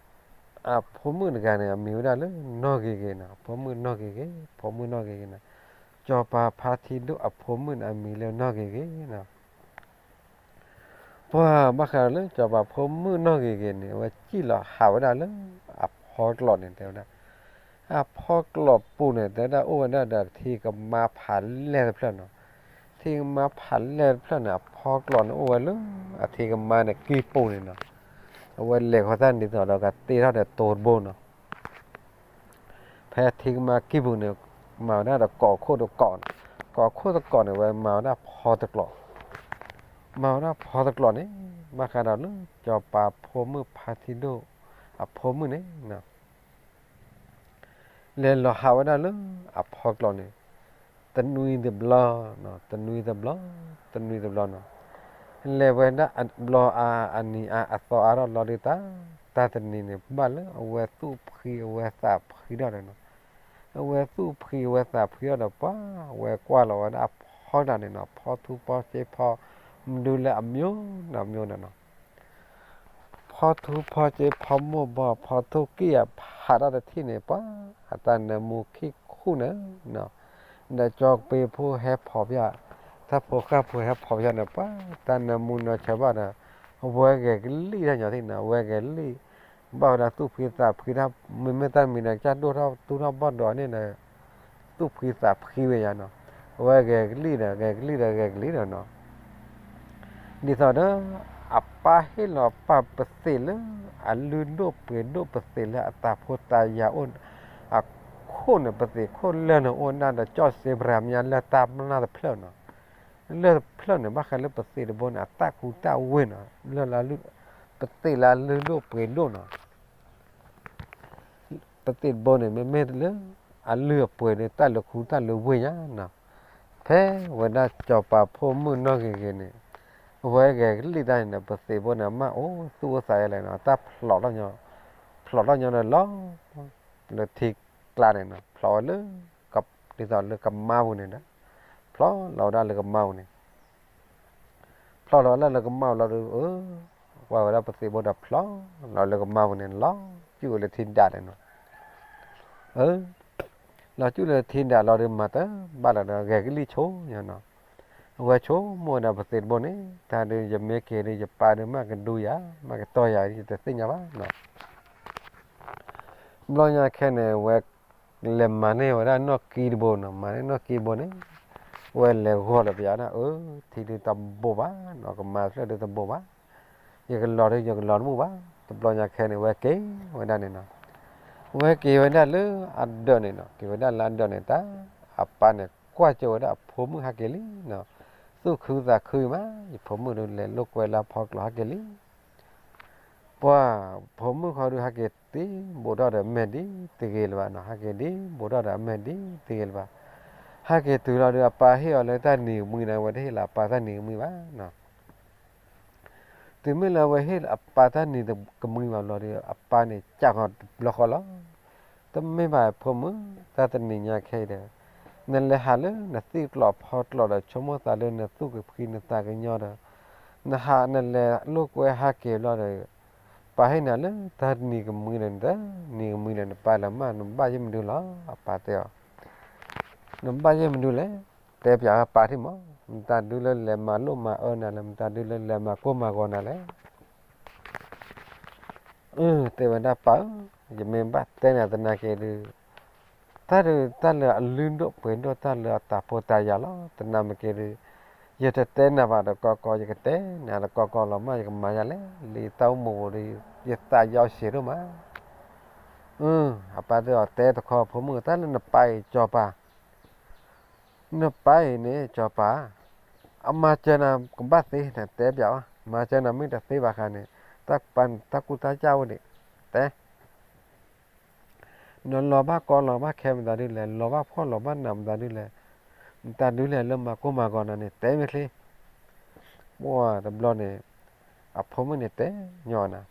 အဖိမုၣ်တဂၤန့ၣ် အမံၤဝဲဒၣ်လၢနီၢ်ဂ့ၤဂ့ၤနီၤ အဖိမုၣ်နီၢ်ဂ့ၤဂ့ၤ ဖိမုၣ်နီၢ်ဂ့ၤဂ့ၤန့ၣ် ကၠီၤပၤဖါထံဒိၣ်အဖိမုၣ်န့ၣ် အမံၤလၢနီၢ်ဂ့ၤဂ့ၤနီၤ ပှၤဘၣ်ဃးဒီးလၢကၠီၤပၤဖိမုၣ်နီၢ်ဂ့ၤဂ့ၤန့ၣ် အဝဲစံၣ်လီၤဟးဝဲဒၣ်လၢအဖီကျိးန့ၣ်တဲဝဲဒၣ် အဖီကျိးပူၤန့ၣ် တဲဝဲဒၣ်အိၣ်ဝဲဒၣ်ဒီးထံကမါဖးလဲၢ်တဖျၢၣ်နီၤ ထံကမါဖးလဲၢ်တဖျၢၣ်န့ၣ် အဖီကျိးန့ၣ်အိၣ်ဝဲလၢ အထံကမါန့ၣ်ကံၢ်ပူၤန့ၣ်နီၤ အဝဲလဲၤဃီၤတၢ်ဒ်သိးဒီးကတ့ထီၣ်ဒီးတိၤတဘိနီၤ ဖဲထံကမါကံၢ်ပူၤန့ၣ် မၤဝဲဒၣ်ဒီးကိးခိၣ်တကိးနီၤ ကိးခိၣ်တကိးန့ၣ် ဝဲမၤဝဲဒၣ်ဖီတကျိး မၤဝဲဒၣ်ဖီတကျိးန့ၣ် ဘၣ်ဃးဒီးလၢကၠီၤပၤဖိမုၣ်ဖါထံဒိၣ် အဖိမုၣ်န့ၣ် လဲၤလီၤဟးဝဲဒၣ်လၢအဖီကျိးန့ၣ် တနွံတဘျီ တနွံတဘျီ တနွံတဘျီနီၤ လဲၤဝဲဒၣ်အဘျီအါအနံၤအါအသီအါထီၣ်လီၤဒုးတၢ်, တၢ်တနံၤန့ၣ် ဘၣ်လၢအဝဲသူၣ်ဖှံအဝဲသးဖှံထီၣ်ဒီးနီၤ, အဝဲသူၣ်ဖှံအဝဲသးဖှံထီၣ်ဒီး ပှၤဝဲကွၢ်လီၤဝဲဒၣ်အဖီဒၣ်န့ၣ်နီၤ, ဖီထူဖီစ့ဖီမနုၤလၢအမျိုးနီၤ မျိုးန့ၣ်နီၤ ဖီထူဖီစ့ဖီမိၢ်ဘီ ဖီထူကံၢ်အဖးထီၣ်တထံၣ်န့ၣ် ပှၤအတၢ်နၢမူခံခူၣ်န့ၣ်နီၤ, ဒီးကၠီကပ့ဖိဟဲဖီၣ်ဖၠၣ်, တၢ်ဖိဃၢ်ဖိဟဲဖီၣ်ဖၠၣ်န့ၣ် ပှၤတၢ်နၢမူနီၢ်ဆၢဘၣ်ဒီး အဝဲဂဲၤကလံၣ်တၢ်ညီထံၣ်နီၤ, အဝဲဂဲၤကလံၣ် ဘၣ်ဝဲဒၣ်သူၣ်ဖှံသးဖှံတၢ်, မ့မ့ၢ်တၢ်မံၤန့ၣ် ကစၢ်ဒိၣ်ထီၣ်သူၣ်ထီၣ်ဘီၣ်ဒီးန့ၣ်ဒီး သူၣ်ဖှံသးဖှံဝဲယါနီၤ, အဝဲဂဲၤကလံၣ်ဒီး ဂဲၤကလံၣ်ဒီး ဂဲၤကလံၣ်ဒီးနီၤ ဒ်သိးဒီး အပၢ်ဟ့ၣ်လီၤပာ်ပသ့ၣ်လၢအလုၢ်ဒိၣ်ပှ့ၤဒိၣ်ပသ့ၣ်လၢအတၢ်ဖိတၢ်ယာ်အိၣ်အခိၣ်န့ၣ် ပသ့ၣ်ခိၣ်လၢၢ်န့ၣ်အိၣ်ဒၣ်ဒီး ကၠီၣ်စ့ပြၤမါလၢတၢ်မျၢ်တဖျၢၣ်နီၤ, လၢၢ်တဖျၢၣ်န့ၣ် ဘၣ်ဃးလၢပသ့ၣ်တဘိန့ၣ် အတၢ်ကူတၢ်ဝ့ၢ်နီၤ, လၢ ပသ့ၣ်လၢအလုၢ်ဒိၣ်ပှ့ၤဒိၣ်နီၤ ပသ့ၣ်တဘိန့ၣ် မ့မ့ၢ်လၢ အလုၢ်အပှ့ၤဒီး တၢ်လုၢ်ခူတၢ်လုၢ်ဝ့ၢ်ညါနီၤ, ဖဲဝဲဒၣ်စီၤပၤဖိမုၣ်နီၢ်ဂ့ၤဂ့ၤန့ၣ် အဝဲဂဲၤကလံၣ်တၢ်န့ၣ်ဒီး ပသ့ၣ်ဘိန့ၣ် အမၢ်အိၣ်သူၣ်အိၣ်သးယါလဲၣ်နီၤ, တၢ်ဖျိးထီၣ်ညီ, ဖျိးထီၣ်ညီဒီးလီၤ လၢထံကျါန့ၣ်နီၤ, ဖျိးဝဲလၢ ဒ်သိးလၢကမါပူၤန့ၣ်ဒီး ဖျိးလီၤဝဲဒၣ်လၢကမါပူၤန့ၣ် ဖျိးလီၤလၢလၢကမါပူၤလီၤဒီး အၢ ကွၢ်ဝဲဒၣ်ပသ့ၣ်ဘိဒီးဖျိးလီၤလၢကမါပူၤန့ၣ် လီၤစူၣ်ဝဲလၢထံဒၣ်န့ၣ်နီၤ, အၢ လီၤစူၣ်လၢထံဒၣ်လီၤဒီးမၤတဘၣ်လၢၤဒီး ဂဲၤကလံၣ်ဆိညါနီၤ, အဝဲဆိကမိၣ်ဝဲဒၣ်ပသ့ၣ်တဘိန့ၣ် တၢ်ဒုးယမ့ၢ်က့ၤဒုး ယပၢ်ဒုးမ့ၢ်ကဒူယၤ မ့ၢ်ကတီၢ်ယၤ ယတသ့ၣ်ညါဘၣ်နီၤ ဘျီညါခဲန့ၣ် ဝဲလဲၤမၤန့ၢ်ဝဲဒၣ်နီၢ်ကံတဘိနီၤ, မၤန့ၢ်နီၢ်ကံတဘိန့ၣ် ဝဲလဲၤဂီၤလီၤပယီၤဒၣ် အၢ ထံဒုးတဘိးဘၣ်နီၤ, ကမါဖျၢၣ်ဒုးတဘိးဘၣ်, ယကလီၤဒုး ယကလီၤတဘိးဘၣ်, တဘျီညါခဲန့ၣ် ဝဲက့ၤဝဲဒၣ်န့ၣ်နီၤ, ဝဲက့ၤဝဲဒၣ်လၢအဒၢးန့ၣ်နီၤ, က့ၤဝဲဒၣ်လၢအဒၢးန့ၣ် တၢ်အပၢ်န့ၣ် ကွၢ်ကၠိဝဲဒၣ်အဖိမုၣ်ဟဲက့ၤလံနီၤ, သူၣ်ခုသးခုမး ယဖိမုၣ်ဒုးလဲၤလိာ်ကွဲလၢအဖီကျိၤဟဲက့ၤလံ ပှၤဖိမုၣ်ဃီဒုးဟဲက့ၤဒ်ဘူးထီၣ်ဒီးမဲာ်ဒ်တဂ့ၤလၢၤဘၣ်နီၤ, ဟဲက့ၤဒ်ဘူးထီၣ်ဒီးအမဲာ်ဒ်တဂ့ၤလၢၤဘၣ်, ဟဲက့ၤတုၤလီၤဒုး အပၢ်ဟ့ၣ်အီၤလၢတၢ်နံၤကမှံန့ၣ် ဝဲတဟ့ၣ်လၢအပၢ်တၢ်နံၤကမှံဘၣ်နီၤ, တုၤမ့ၢ်လၢအဝဲဟ့ၣ်လၢအပၢ်တၢ်နံၤကမှံဘၣ်ဘျီဒီး အပၢ်န့ၣ် ကးဃီၤတဘျီဃီလီၤ, တမ့ၢ်ဘၣ်ဖိမုၣ် တၢ်တနံၤညါခဲအံၤဒီး နလဲၤဟးလၢနသံၣ်ကျိၤဖီကျိၤဒီး ဆိကမိၣ်သးလၢနသူၣ်ကဖှံနသးကညီၤဒီး နဟးနလဲၤလိာ်ကွဲဟဲက့ၤဘျီဒီး ပၢ်ဟ့ၣ်နၤလၢတၢ်နံၤကမှံဒီး နတနံၤကမှံဒီး နပၢ်လၢမၢ် နဘၣ်ယဲၢ်မနုၤလီၤ, အပၢ်တဲအီၤ, နဘၣ်ယဲၢ်မနုၤလဲၣ်, တဲပၠးပၢ်ထံၣ်မး, မတၤဒုးလၢလဲၤမၤလိၣ်မၤအၢနၤလဲၣ်, မတၤဒုးလၢလဲၤမၤကိၢ်မၤဂီၤနၤလဲၣ် အၢ တဲဝဲဒၣ်ပၢ်ဧၢ, ယမ့ၢ်ဘၣ်တဲနၤသနာ်က့ဒုး တၢ်ဒုး တၢ်လၢအလုၢ်ဒိၣ်ပှ့ၤဒိၣ် တၢ်လၢအတၢ်ဖိတၢ်ယာ်လီၤ. သနာ်က့ဒုး ယတတဲနၤဘၣ်တကီကီ, ယကတဲနၤတကီကီလီၤမး, ယကမၤယၤလဲၣ်, လၢယတၢ်အိၣ်မူပူၤဒီး ယသးယီဆံးဒိၣ်မး. အၢ အပၢ်တဲအီၤ, တဲတခီဖိမုၣ်, တၢ်လၢနပၢ်အံၤ စီၤပၤ နပၢ်အံၤန့ၣ် စီၤပၤ အမၤစၢၤနၤကဘၣ်သ့, နတဲပၠးအီၤ, မၤစၢၤနၤမ့ၢ်တသ့ဘၣ်ဃးန့ၣ် တၢ်ကူတၢ်ကၢ်အိၣ်ဒံး, တဲ နလီၤဘၣ်ကီလီၤဘၣ်ခဲမတၤဒုလဲၣ်, လီၤဘၣ်ဖှီၣ်လီၤဘၣ်နးမတၤဒုလဲၣ်, မတၤဒုလဲၣ်လၢမၤကိၢ်မၤဂီၤနၤန့ၣ် တဲမ့ၢ်ချ့. ပှၢ်တဘျီန့ၣ် အဖိမုၣ်န့ၣ်တဲညီနၤ,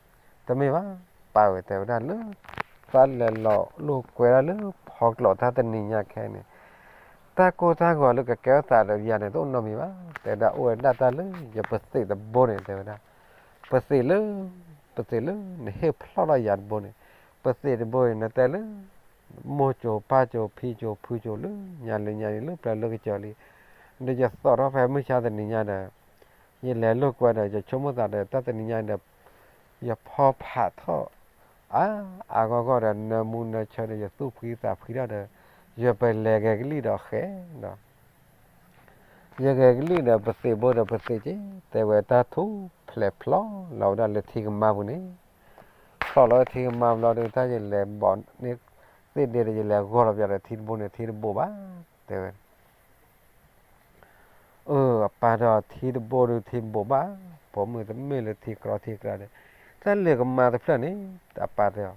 တမ့ၢ်ဘၣ်, ပၢ်ဝဲ တဲဝဲဒၣ်လၢ တၢ်လဲၤလီၤလိာ်ကွဲဒၣ်လၢဖီကျိးတၢ်တနံၤညါခဲအံၤန့ၣ် တၢ်ကိၢ်တၢ်ဂီၤလၢကကဲထီၣ်သးဒီးယၤန့ၣ် တအိၣ်နီတမံၤဘၣ်. တဲဝဲဒၣ်အိၣ်ဝဲဒၣ်တၢ်လၢယပသ့ၣ်တဘိန့ၣ် တဲဝဲဒၣ်, ပသ့ၣ်လၢ ပသ့ၣ်လၢနဟ့ၣ်ဖျီၣ်ထီၣ်ယၤတဘိန့ၣ်, ပသ့ၣ်တဘိန့ၣ် နတဲလၢ မိၢ်ကၠိၤပၢ်ကၠိၤဖံကၠိၤဖုကၠိၤလၢ ညါလၢညါလံ လၢပျၢၤလၢကစၢၤလံ, ဒီးယသီၣ်ထီၣ်ဖဲမုၢ်ဆါတနံၤညါဒီး ယလဲၤလိာ်ကွဲဒီး ယဆိကမိၣ်သးဒီး တၢ်တနံၤညါဒီး ယဖီဖးထီၣ် အါအါဂီၢ်ဂီၢ်ဒီး နၢမူနၢဆၢဒီး ယသူၣ်ဖှံသးဖှံထီၣ်ဒီး ယပလဲၤဂဲၤကလံၣ်ဒီးဃဲဒီး ယဂဲၤကလံၣ်ဒီးပသ့ၣ်ဘိဒီးပသ့ၣ်က့ၤ တဲဝဲတၢ်ထူၣ်ဖျဲးဖျိးလီၤဝဲဒၣ်လၢထံကမါပူၤန့ၣ်, ဖျိးလီၤလၢထံကမါပူၤလီၤဒီး တၢ်ယလဲၤဘီးန့ၢ်သ့ၣ်ဒ့ဒီး ယလဲၤဂီၢ်လီၤပယီၤဒီးထံတဘိန့ၣ် ထံတဘိးဘၣ် တဲဝဲ အၢ အပၢ်ဒီးထံတဘိဒီးထံတဘိးဘၣ်, ဖိမုၣ်တမ့ၢ်လၢထံကြီထံကြီဒီး တၢ်လၢကမါတဖျၢၣ်န့ၣ် အပၢ်တဲအီၤ,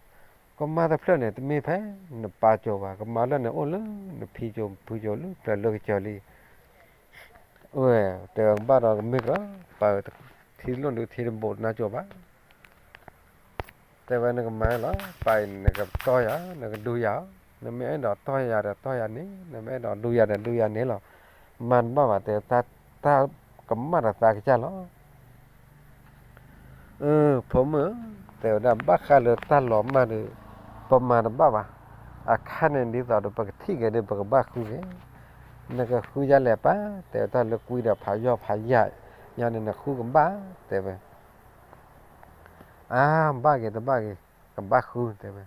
ကမါတဖျၢၣ်န့ၣ် တမ့ၢ်ဖဲနပၢ်ကၠိၤဘၣ်, ကမါတဖျၢၣ်န့ၣ် အိၣ်လၢနဖံကၠိၤဖုကၠိၤလၢပျၢၤလၢကစၢၤလံ. ဝဲ, တဲဝဲကဘၣ်ဒီးကမ့ၢ်ကလီၤ, ပၢ်ဧၢ, ထံတလိၣ်ဒုးထံတဘိးနါကၠိၤဘၣ်. တဲဝဲနကမၤလီၤ, ပၢ်အံၤန့ၣ် နကတီၢ်ယၤ, နကဒုးယၤ, နမ့ၢ်အဲၣ်ဒိးတီၢ်ယၤဒီးတီၢ်ယၤန့ၣ်, နမ့ၢ်အဲၣ်ဒိးဒုးယၤဒီးဒုးယၤန့ၣ်လီၤ. မၤတဘၣ်ဘၣ်, တဲတၢ်ကမၣ်ဒီးသးကစၢ်လီၤ. အၢ ဖိမုၣ်ဧၢ, တဲဝဲဒၣ်ဘၣ်ဃးလၢတၢ်လီၤမၢ်ဒီး ပမၤတဘၣ်ဘၣ်. အခါန့ၣ်ဒ်သိးဒီးပကထံၣ်က့ၤဒီးပကဘၣ်ဃုက့ၤ, နကဃုဒ်လဲၣ်ပၢ်, တဲဝဲတၢ်လၢကွံဒီးဖးယီၢ်ဖးယၢ်ညါန့ၣ် နဃုကဘၣ်, တဲဝဲ. အါ ဘၣ်က့ၤတဘၣ်က့ၤ, ကဘၣ်ဃု တဲဝဲ.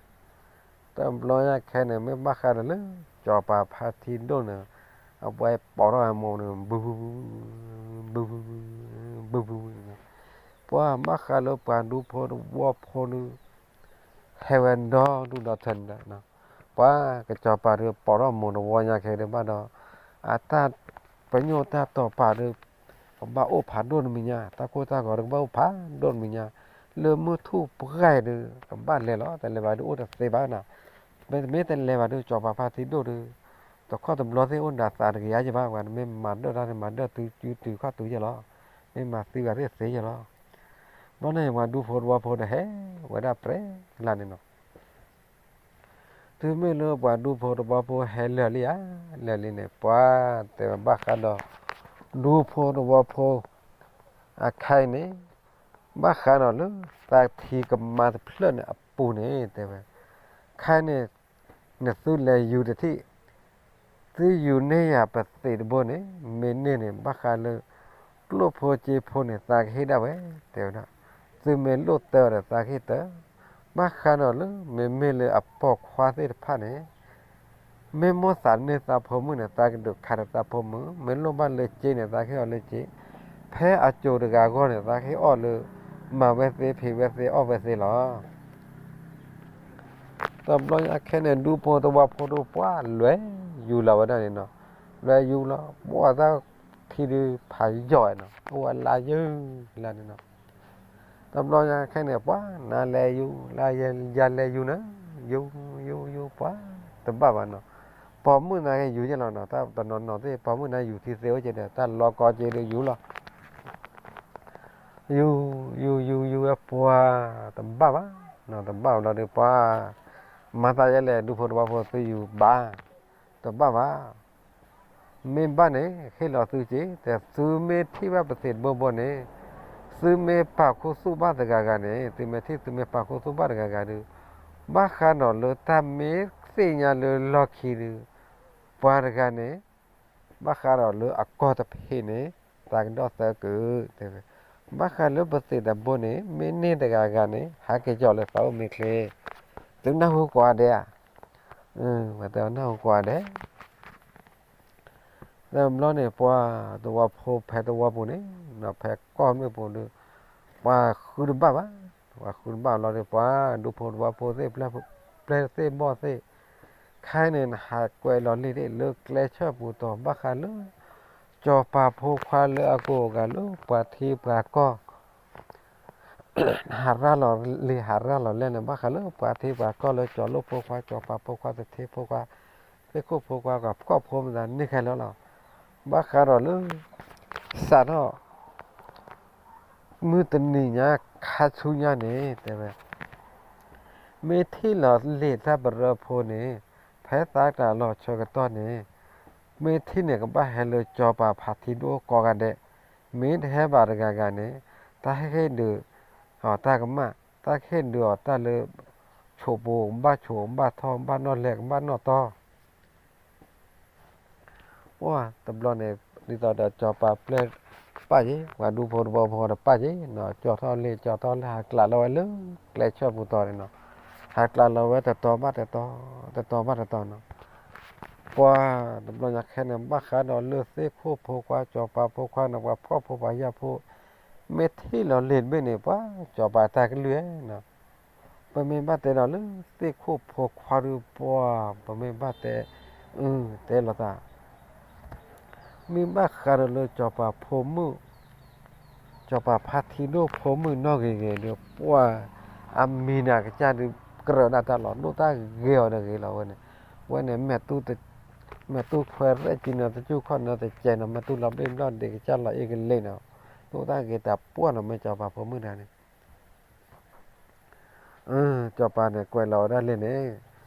တဘျီညါခဲန့ၣ် မ့ၢ်ဘၣ်ဃးဒီးလၢ စီၤပၤဖါထံဒိၣ်န့ၣ် အဝဲပိာ်ထီၣ်အမိၢ်န့ၣ် ဘု ဘု ဘု ဘု ဘု ဘု ဘု ဘု ဘု ပှၤဘၣ်ဃးလၢပှၤဒူဖိတဝီဖိဒုး ဟဲဝဲဒီဒူၣ်ဒီထၢန့ၣ်ဒီး ပှၤကစီၤပၤဒုးပိာ်ထီၣ်မိၢ်တဝီညါခဲဒုးဘၣ်ဒီး အတၢ်ပညိၣ်တၢ်တိာ်ပာ်ဒုး ကဘၣ်အိၣ်ဖးဒိၣ်တမံၤညါ, တၢ်ကိၢ်တၢ်ဂီၤဒုးကဘၣ်အိၣ်ဖးဒိၣ်တမံၤညါ, လၢမုၢ်ထူၣ်ပှဲၤဒုး ကဘၣ်လဲၤလီၤ, တလဲၤဘၣ်ဒုးအိၣ်တသ့ဘၣ်နၤ, မ့တမ့ၢ်တလဲၤဘၣ်ဒုး စီၤပၤဖါထံဒိၣ်ဒုး တခီတဘျီသ့ၣ်အိၣ်ဒၣ်သးတကယၤယဲၢ်ဘၣ်, ပှၤမ့ၢ်မၤဒၢၣ်တၢ်န့ၣ် မၤဒၢၣ်တုၤတုၤခီၣ်တုၤယဲၢ်လီၤ, မ့ၢ်မၤသံဘၣ်သ့ၣ်သ့ယဲၢ်လီၤ. ဘျီန့ၣ် ပှၤဒူဖိတဝီဖိဒီးဟဲဝဲဒၣ်ပြဲလၢ်န့ၣ်နီၤ. တုၤမ့ၢ်လၢပှၤဒူဖိတဝီဖိဟဲလၢာ်လံဧါ, လၢာ်လံန့ၣ် ပှၤတဲဝဲဘၣ်ဃးဒီး ဒူဖိတဝီဖိ အခါအံၤန့ၣ် ဘၣ်ဃးဒီးလၢသးထံကမါတဖျၢၣ်န့ၣ်အပူၤန့ၣ် တဲဝဲ, ခါအံၤန့ၣ် နသုလဲၤယူၤတထံၣ်, သုယူၤန့ၢ်ယၤပသံးတဘိန့ၣ် မ့ၢ်န့ၢ်န့ၣ် ဘၣ်ဃးလၢ ကျိၣ်ဖိစ့ဖိန့ၣ် သးကဟ့ၣ်ဒၣ်ဝဲ, တဲဝဲဒၣ်, သုမ့ၢ်လိၣ်တၢ်ဒီးသးကဟ့ၣ်တၢ်, ဘၣ်ဃးဒီးလၢ မ့မ့ၢ်လၢအပိာ်ခွါသ့ၣ်တဖၣ်န့ၣ် မ့ၢ်မိၣ်သးန့ၢ်သးဖိမုၣ်န့ၣ် သးကဒုးခးဒီးသးဖိမုၣ်, မ့ၢ်လိၣ်ဘၣ်လၢစ့န့ၣ် သးကဟ့ၣ်အီၤလၢစ့, ဖဲအစိၤတဂၤအဂီၢ်န့ၣ် သးကဟ့ၣ်အီၣ်လၢ မၤဝဲသ့ ဖံးဝဲသ့ အီၣ်ဝဲသ့လီၤ. တဘျီညါခဲန့ၣ် ဒူဖိတဝီဖိဒုးပှၤလဲၤယူၤလီၤဝဲဒၣ်န့ၣ်နီၤ, လဲၤယူၤလီၤ ပှၤတၢ်ထံဒုးဖးယိာ်နီၤ, အိၣ်ဝဲလါယုၢ်လါန့ၣ်နီၤ. တဘျီညါခဲန့ၣ် ပှၤနၤလဲၤယူၤ လါယၤလဲၤယူၤန့ၣ်, ယူၤ ယူၤ ယူၤ ပှၤတဘၣ်ဘၣ်နီၤ. ပိာ်မုၣ်နၤက့ယူၤယဲၢ်လီၤနီၤ, တၢ်တနီၤနီၤသ့ၣ် ပိာ်မုၣ်နၤယူၤထံသ့အိၣ်က့ဒီး တၢ်လီၤကီက့ဒီးယူၤလီၤ. ယူၤ ယူၤ ယူၤ ယူၤဝဲပှၤတဘၣ်ဘၣ်, တဘၣ်ဘၣ်လီၤဒီးပှၤ မၤသးယဲလဲၣ် ဒူဖိတဝီဖိသုယူၤဘၣ်, တဘၣ်ဘၣ်. မ့ၢ်ဘၣ်န့ၣ် ဟ့ၣ်လီၤသုက့ၤ, တဲသုမ့ၢ်ထံၣ်ဘၣ်ပသံးတဘိဘိန့ၣ်, သုမ့ၢ်ပာ်ခူသူၣ်ဘၣ်တဂၤဂၤန့ၣ်, သုမ့ၢ်ထံၣ်သုမ့ၢ်ပာ်ခူသူၣ်ဘၣ်တဂၤဂၤဒီး, ဘၣ်ဃးဒီးလၢတၢ်မ့ၢ်သ့ၣ်ညါလၢလီၢ်ခံဒီး, ပှၤတဂၤန့ၣ် ဘၣ်ဃးဒီးလၢအကီၢ်တဖံးန့ၣ် သးကဒီၣ်သၢကုာ်, တဲဝဲ, ဘၣ်ဃးလၢပသံးတဘိန့ၣ် မ့ၢ်န့ၢ်တဂၤဂၤန့ၣ် ဟးက့ၤကီၤလၢသးအိၣ်မ့ၢ်ချ့, သုနၢ်ဟူကိးဂၤဒဲးဧါ, ဝဲတဲနၢ်ဟူကိးဂၤဒဲး တဘျီန့ၣ် ပှၤတဝီဖိဖဲတဝီပူၤန့ၣ်, ဖဲကီၢ်မ့ၣ်ပူၤဒီး ပှၤဃုတဘၣ်ဘၣ်, ပှၤဃုတဘၣ်လီၤဒီး ပှၤဒူဖိတဝီဖိသ့ၣ် ပျဲၢ်သ့ၣ်ဘီၣ်သ့ၣ်, ခဲအံၤန့ၣ် နဟးကွဲးလီၤလံာ်သ့ၣ်လၢကျဲဆၢၣ်ပူၤတီၤ ဘၣ်ဃးလၢ စီၤပၤဖိခွါလၢအကိးဂၤလၢပှၤထံပှၤကီၢ် နဟးရၤလီၤလံာ်ဟးရၤလီၤလဲၢ်န့ၣ် ဘၣ်ဃးလၢပှၤထံပှၤကီၢ်လၢ ကၠီၤလိၣ်ဖိခွါ ကၠီၤပၤဖိခွါ သထ့ဖိခွါ သ့ၣ်ခိၣ်ဖိခွါ ပှၤဖှီၣ်ဖိမတၤန့ၢ်ခဲလၢာ်လီၤ. ဘၣ်ဃးဒီးလၢ စးထီၣ် မုၢ်တနံၤညါခါဆူညါန့ၣ် တဲဝဲ မ့ၢ်ထံၣ်လီၤလံာ်တၢ်ပရၢဖိန့ၣ် ဖဲသးကျးလီၤဆၢကတီၢ်န့ၣ် မ့ၢ်ထံၣ်န့ၣ် ကဘၣ်ဟဲလၢစီၤပၤဖါထံဒိၣ်ကိးဂၤဒဲး, မ့ၢ်တဟဲဘၣ်တဂၤဂၤန့ၣ် တၢ်ဟ့ၣ်ဒုးအီၤတၢ်ကမၣ်, တၢ်ဟ့ၣ်ဒုးအီၤတၢ်လၢ ဆိးပူၤကဘၣ်ဆိး ကဘၣ်ထီၣ် ကဘၣ်နီၣ်လဲၢ် ကဘၣ်နီၣ်တီၢ် အိၣ်တဘျီန့ၣ် ဒ်သိးဒီးစီၤပၤပျဲၢ်တပၣ်က့ၤ ပှၤဒူဖိတဝီဖိတပၣ်က့ၤနီၤ ကၠီၤထီၣ်လံာ် ကၠီၤထီၣ်လံာ် ဟးကျးလီၤဝဲလၢကျဲဆၢၣ်ပူၤတီၤန့ၣ်နီၤ ဟးကျးလီၤဝဲတတီၤဘၣ်တတီၤ တတီၤဘၣ်တတီၤနီၤ ပှၤတဘျီညါခဲန့ၣ် ဘၣ်ဃးဒီးလၢသ့ၣ်ခိၣ်ဖိခွါ စီၤပၤဖိခွါန့ၣ် ပှၤဖှီၣ်ဖိပှၤယာ်ဖိ မ့ၢ်ထံၣ်လီၤလံာ်တဘ့ၣ်န့ၣ် ပှၤစီၤပၤတၢ်ကလုၢ်ဧၢနီၤ ပမ့ၢ်ဘၣ်တဲဒီးလၢသ့ၣ်ခိၣ်ဖိခွါဒုးပှၤ ပမ့ၢ်ဘၣ်တဲ အၢ တဲလိာ်သး မ့ၢ်ဘၣ်ဃးဒီးလၢစီၤပၤဖိမုၣ် စီၤပၤဖါထံဒိၣ်ဖိမုၣ်နီၢ်ဂ့ၤဂ့ၤဒီး ပှၤအမံၤနၤကစၢ်ဒုး ကြၢးဒၣ်တၢ်လီၤဒိၣ်တၢ်ဂ့ၤအီၤတဂ့ၤလီၤဝဲန့ၣ် ဝဲန့ၣ်မဲာ်တူၢ်တ မ့ၢ်တူၢ်ခွဲးရဲၣ်ကံနီၤ တကူၢ်ခီၣ်နီၤ တစဲးနီၤ မ့ၢ်တူၢ်လီၤဘ့ၣ်ဘျီၣ်ဒ့ကစၢ်လီၤအ့ၣ်ကလ့ၢ်နီၤ, တအိၣ်တၢ်ဂ့ၤတၢ်ပှီၢ်နီၤ မ့ၢ်စီၤပၤဖိမုၣ်တဂၤန့ၣ် စီၤပၤန့ၣ် ကွဲးလီၤဝဲဒၣ်လံန့ၣ်,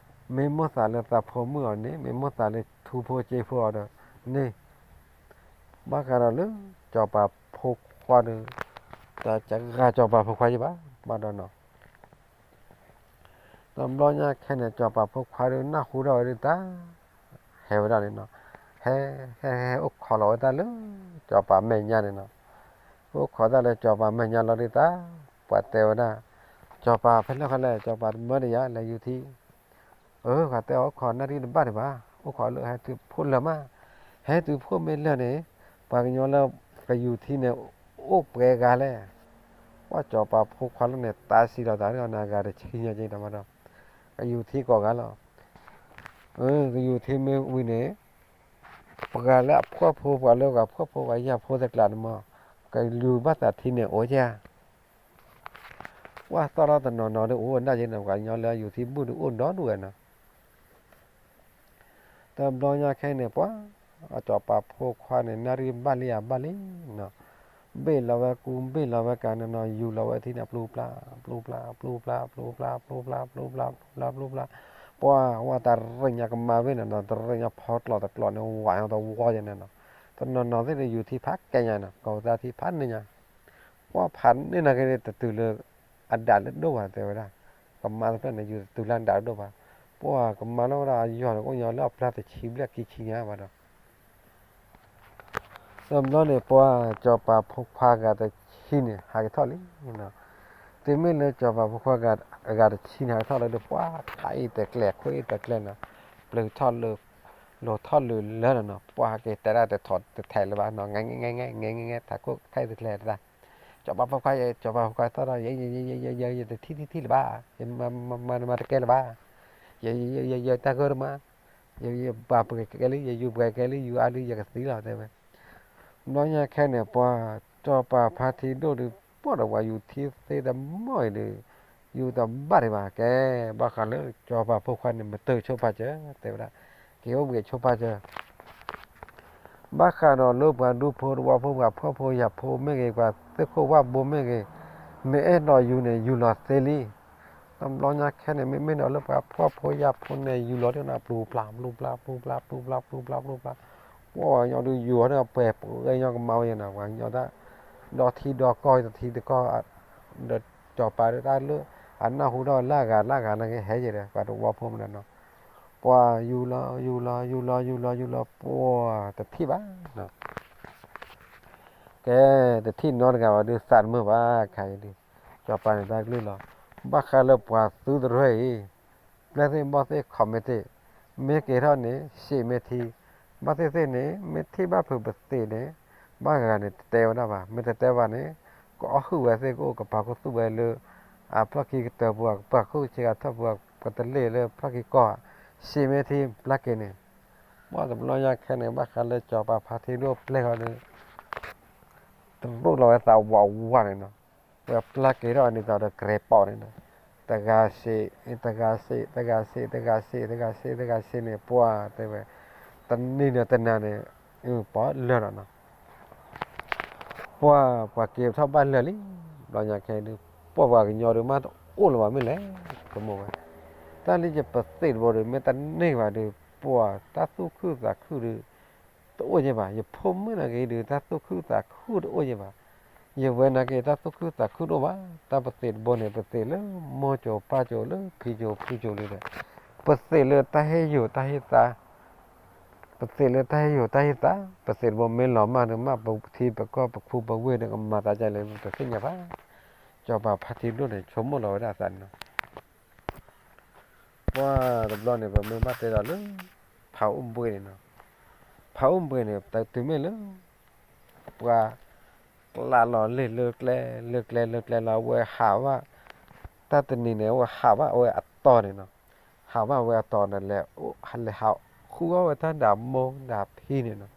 မ့ၢ်မိၣ်သးလၢသးဖိမုၣ်အီၤန့ၣ် မ့ၢ်မိၣ်သးလၢထူဖိကၠ့ဖိအီၤဒီး န့ၣ် ဘၣ်ဃးဒီးလၢ စီၤပၤဖိခွါဒီး တဂၤစီၤပၤဖိခွါယဘၣ် ဘၣ်ဒီးနီၤ တဘျီညါခဲန့ၣ် စီၤပၤဖိခွါဒီးနၢ်ဟူထီၣ်ဝဲဒၣ်တၢ် ဟဲဝဲဒၣ်န့ၣ်နီၤ, ဟဲ ဟဲ ဟဲအိၣ်ခိးလီၤဝဲတၢ်လၢ စီၤပၤမဲာ်ညါန့ၣ်နီၤ, အိၣ်ခိးတၢ်လၢစီၤပၤမဲာ်ညါလီၤဒ်တၢ် ပှၤတဲဝဲဒၣ်, စီၤပၤဖဲလဲၣ်ဃီလဲၣ် စီၤပၤတမၢတယၤလဲၤယူၤထံ အၢ ပှၤတဲအီၤအိၣ်ခိးနၢ်ရံၣ်တဘၣ်ဒံးဘၣ်, အိၣ်ခိးလၢဟဲတုၤဖှိၣ်လၢာ်မး, ဟဲတုၤဖှိၣ်မ့ၢ်လၢာ်န့ၣ်, ပှၤကညီလၢကယူၤထံန့ၣ် အိၣ်ပှဲၤဂၤလဲၣ်, ပှၤစီၤပၤဖိခွါလၢန့ၣ် တၢ်စံးလီၤသးဒီးနၤဂၤတဆံညါက့ဒီးမးဒီး, ကယူၤထံကိးဂၤလီၤ, ကယူၤထံမ့ၢ်ဝံၤန့ၣ်, ပှၤလၢအဖှီၣ်ဖိ ပှၤလၢပှၤဖှီၣ်ဖိပှၤယာ်ဖိတကျးန့ၣ်မး, ကယူၤဘၣ်သးထံန့ၣ်အိၣ်ကဲ ပှၤသီၣ်ထီၣ်တနီၤနီၤဒ်အိၣ်ဝဲဒၣ်က့နီၤ, ပှၤကညီလၢယူၤထံဘူၣ်ဒ်အိၣ်ဒီဒူၣ်ဝဲနီၤ, တဘျီညါခဲန့ၣ် ပှၤအစီၤပၤဖိခွါန့ၣ် နၣ်ရံၣ်ဘၣ်လံဧါဘၣ်လံနီၤ, ဘ့ၣ်လီၤဝဲကူ ဘ့ၣ်လီၤဝဲကၤနီၤနီၤ ယူၤလီၤဝဲထံန့ၣ် ပျူပျၢ် ပျူပျၢ် ပျူပျၢ် ပျူပျၢ် ပျူပျၢ် ပျူပျၢ် ပျူပျၢ် ပျူပျၢ်, ပှၤဝဲတရ့ၣ်ညါကမါဝ့ၢ်နီၤနီၤ တရ့ၣ်ညါဖီကျိးတကျိးန့ၣ် ဝးညါတဝီယဲန့ၣ်နီၤ, တနီၤနီၤသ့ၣ်န့ၣ် ယူၤထံဖးကဲညါနီၤ ကီၢ်သၣ်ထံဖးန့ၢ်ညါ ပှၤဖးန့ၢ်နာ်က့တတုၤလၢ အဒးလၢဒိၣ်ဘၣ်တဲဝဲဒၣ်, ကမါတဖျၢၣ်န့ၣ် ယူၤတတုၤလၢအဒးလၢဒိၣ်ဘၣ်, ပှၤကမါလၢဝဲဒၣ်အယီၤန့ၣ် ကအိၣ်ညီလၢအပျၢ်တဆံဘျဲၣ်ခံဆံညါဘၣ်ဒီး, တဘျီန့ၣ် ပှၤစီၤပၤဖိခွါဂၤတဆံန့ၣ် ဟးက့ၤထီၣ်လံ, တုၤမ့ၢ်လၢစီၤပၤဖိခွါဂၤတဆံန့ၣ် ဟးက့ၤထီၣ်လၢဒီး ပှၤခးအံၤတကျဲၤ ခိၣ်အံၤတကျဲၤနီၤ, ပျုၤထီၣ်လၢ လိၤထီၣ်လၢလၢနီၤနီၤ ပှၤဟးက့ၤတဲဒၣ်တထီၣ်တထဲးလၢၤဘၣ်နီၤ, ငဲငဲငဲ ငဲငဲငဲ ထးခိၣ်ခဲအံၤတကျဲၤတဒၣ်, စီၤပၤဖိခွါယဲ စီၤပၤဖိခွါသီၣ်ထီၣ် ယဲ ယဲ ယဲ ယဲ ယဲ ယတထံၣ်ထံၣ်ထံၣ်လၢၤဘၣ်, ယမၤ မၤ မၤတကဲလၢၤဘၣ်, ယ ယ ယ ယ ယတၢ်ဂၢၢ်တမး, ယ ယပှၤပှဲၤကဲလံ ယယူၤပှဲၤကဲလံ ယူၤအါလံ ယကသံလီၤတဲဝဲ, ဘျီညါခဲန့ၣ် ပှၤစီၤပၤဖါတံၢ်ဒိၣ်ဒီး ပှၤဒီးပှၤယူၤထံသ့တမီၢ်အံၤဒီး ယူၤတဘၣ်ဒံးဘၣ်ကဲ, ဘၣ်ဃးလၢစီၤပၤဖိခွါန့ၣ် မတၤဆိဖးစၢၤ တဲဝဲဒၣ်, က့ၤအိၣ်ဘှံးဆိဖးစၢၤ ဘၣ်ဃးဒီးလၢပှၤဒူဖိသဝီဖိ ပှၤဖှီၣ်ဖိယာ်ဖိမ့ၢ်ဂ့ၤ ပှၤသ့ၣ်ခိၣ်ဝၣ်ဘိမ့ၢ်ဂ့ၤ, မ့ၢ်အဲၣ်ဒိးယူၤန့ၣ် ယူၤလီၤသ့လံ. တဘျီညါခဲန့ၣ် မ့မ့ၢ်ဒီးလၢပှၤဖှီၣ်ဖိယာ်ဖိန့ၣ် ယူၤလီၤဒ်န့ၣ် ပျူၤပျၢ် ပျူၤပျၢ် ပျူၤပျၢ် ပျူၤပျၢ် ပျူၤပျၢ်, ပှၤကညီဒုးယူၤအီၤန့ၣ် ပှဲၤပှဲၤညီကမါဝဲယဲနီၤ, ပှၤကညီတၢ် ဒီထံဒီကီၢ်တထံတကီၢ် ဒီးစီၤပၤဒုးတၢ်လၢ အနၢ်ဟူထီၣ်လၢအဂၤလၢအဂၤနာ်က့ဟဲယဲဒီး ပှၤသဝီဖိမနုၤနီၤ, ပှၤယူၤလီၤ ယူၤလီၤ ယူၤလီၤ ယူၤလီၤ ယူၤလီၤ ပှၤတထံၣ်ဘၣ်နီၤ, ကဲ တထံၣ်နီတဂၤဘၣ်ဒုး သးတမုာ်ဘၣ်ခါအံၤဒုး, စီၤပၤန့ၣ်တၢ်ကလုၢ်လီၤ. ဘၣ်ဃးလၢပှၤသုတရၢအံၤ, ပျဲၢ်သ့ၣ်ဘီၣ်သ့ၣ် comment သ့ၣ်, မ့ၢ်က့ၤထီၣ်န့ၣ် စံးမ့ၢ်ထံ, ဘၣ်သ့ၣ်သ့ၣ်န့ၣ် မ့ၢ်ထံၣ်ဘၣ်ဖုးပသံးန့ၣ်, ဘၣ်ဂၤန့ၣ်တတဲဝဲဒၣ်ဘၣ်, မ့ၢ်တတဲဘၣ်န့ၣ် ကအီၣ်ဟုၣ်ဝဲသ့ၣ်ကအိၣ် ကပာ်ခူသူၣ်ဝဲလၢ အဖျီၣ်ခံကတၢၢ်ပူၤ ကပာ်ခူသူၣ်ဆ့ကၤထီၣ်ပူၤ ကတလ့ၢ်လၢဖျီၣ်ခံကီၢ်, စံးမ့ၢ်ထံ ဘျါက့ၤန့ၣ် ပှၤတဘျီညါခဲန့ၣ် ဘၣ်ဃးလၢစီၤပၤဖါတံၢ်ဒိၣ်ပျဲၢ်ဃီဒီး တရူးလီၤဝဲသးဝးဝးန့ၣ်နီၤ, ဝဲပျၢ်က့ၤထီၣ်အန့ၣ်သးဒီး ကြဲးပိာ်န့ၣ်နီၤ, တဂၤစံး တဂၤစံး တဂၤစံး တဂၤစံး တဂၤစံး တဂၤစံးန့ၣ် ပှၤတဲဝဲ တနံၤဒီးတနၤန့ၣ် ပှၤလၢာ်လီၤနီၤ, ပှၤ ပှၤက့ၤထီၣ်ဘၣ်လၢာ်လံ, ဘျီညါခဲဒုး ပှၤပှၤကညီဒုးမ့ၢ်တအိၣ်လၢၤဘၣ်မ့ၢ်လဲၣ်, ဆိကမိၣ်ဝဲ, တၢ်လၢယပသံးတဘိဒီး မ့ၢ်တန့ၢ်ဘၣ်ဒီး ပှၤတၢ်သူၣ်ခုသးခုဒီး တအိၣ်ယဲဘၣ်, ယဖိမုၣ်နာ်က့ဒုး တၢ်သူၣ်ခုသးခုတအိၣ်ယဲဘၣ်, ယဝဲနာ်က့ တၢ်သူၣ်ခုသးခုတအိၣ်ဘၣ်, တၢ်ပသံးတဘိန့ၣ် ပသံးလၢမိၢ်စိၤပၢ်စိၤလၢဖံစိၤဖုစိၤလံဒီး, ပသံးလၢတၢ်ဟ့ၣ်ယိာ်တၢ်ဟ့ၣ်သါ ပသံးလၢတၢ်ဟ့ၣ်ယိာ်တၢ်ဟ့ၣ်သါ, ပသံးတဘိမ့ၢ်လီၤမၢ်ဒီး မၢ်ပထံပကီၢ်ပခူပဝ့ၢ်ဒီး ကမၤသးဒ်လဲၣ် ပသ့ၣ်ညါဘၣ်, စီၤပၤဖါတံၢ်ဒိၣ်န့ၣ် ဆိကမိၣ်လီၤဝဲဒၣ်အသးန့ၣ်နီၤ, ပှၤတဘျီန့ၣ် ပမ့ၢ်ဘၣ်တဲဒီးလၢ ဖးအိၣ်ဘှံးန့ၣ်နီၤ, ဖးအိၣ်ဘှံးန့ၣ် တုၤမ့ၢ်လၢ ပှၤ ကျးလီၤလ့ၢ်လၢကျဲ လၢကျဲလၢကျဲလီၤ အဝဲဟးဘၣ်, တၢ်တနံၤန့ၣ် အဝဲဟးဘၣ်အဝဲအတီၤန့ၣ်နီၤ, ဟးဘၣ်အဝဲအတီၤန့ၣ် လဲၤ လဲၤဟးဃုအီၣ်ဝဲတၢ်ဒၣ်မိၢ်ဒၣ်ဖံန့ၣ်နီၤ,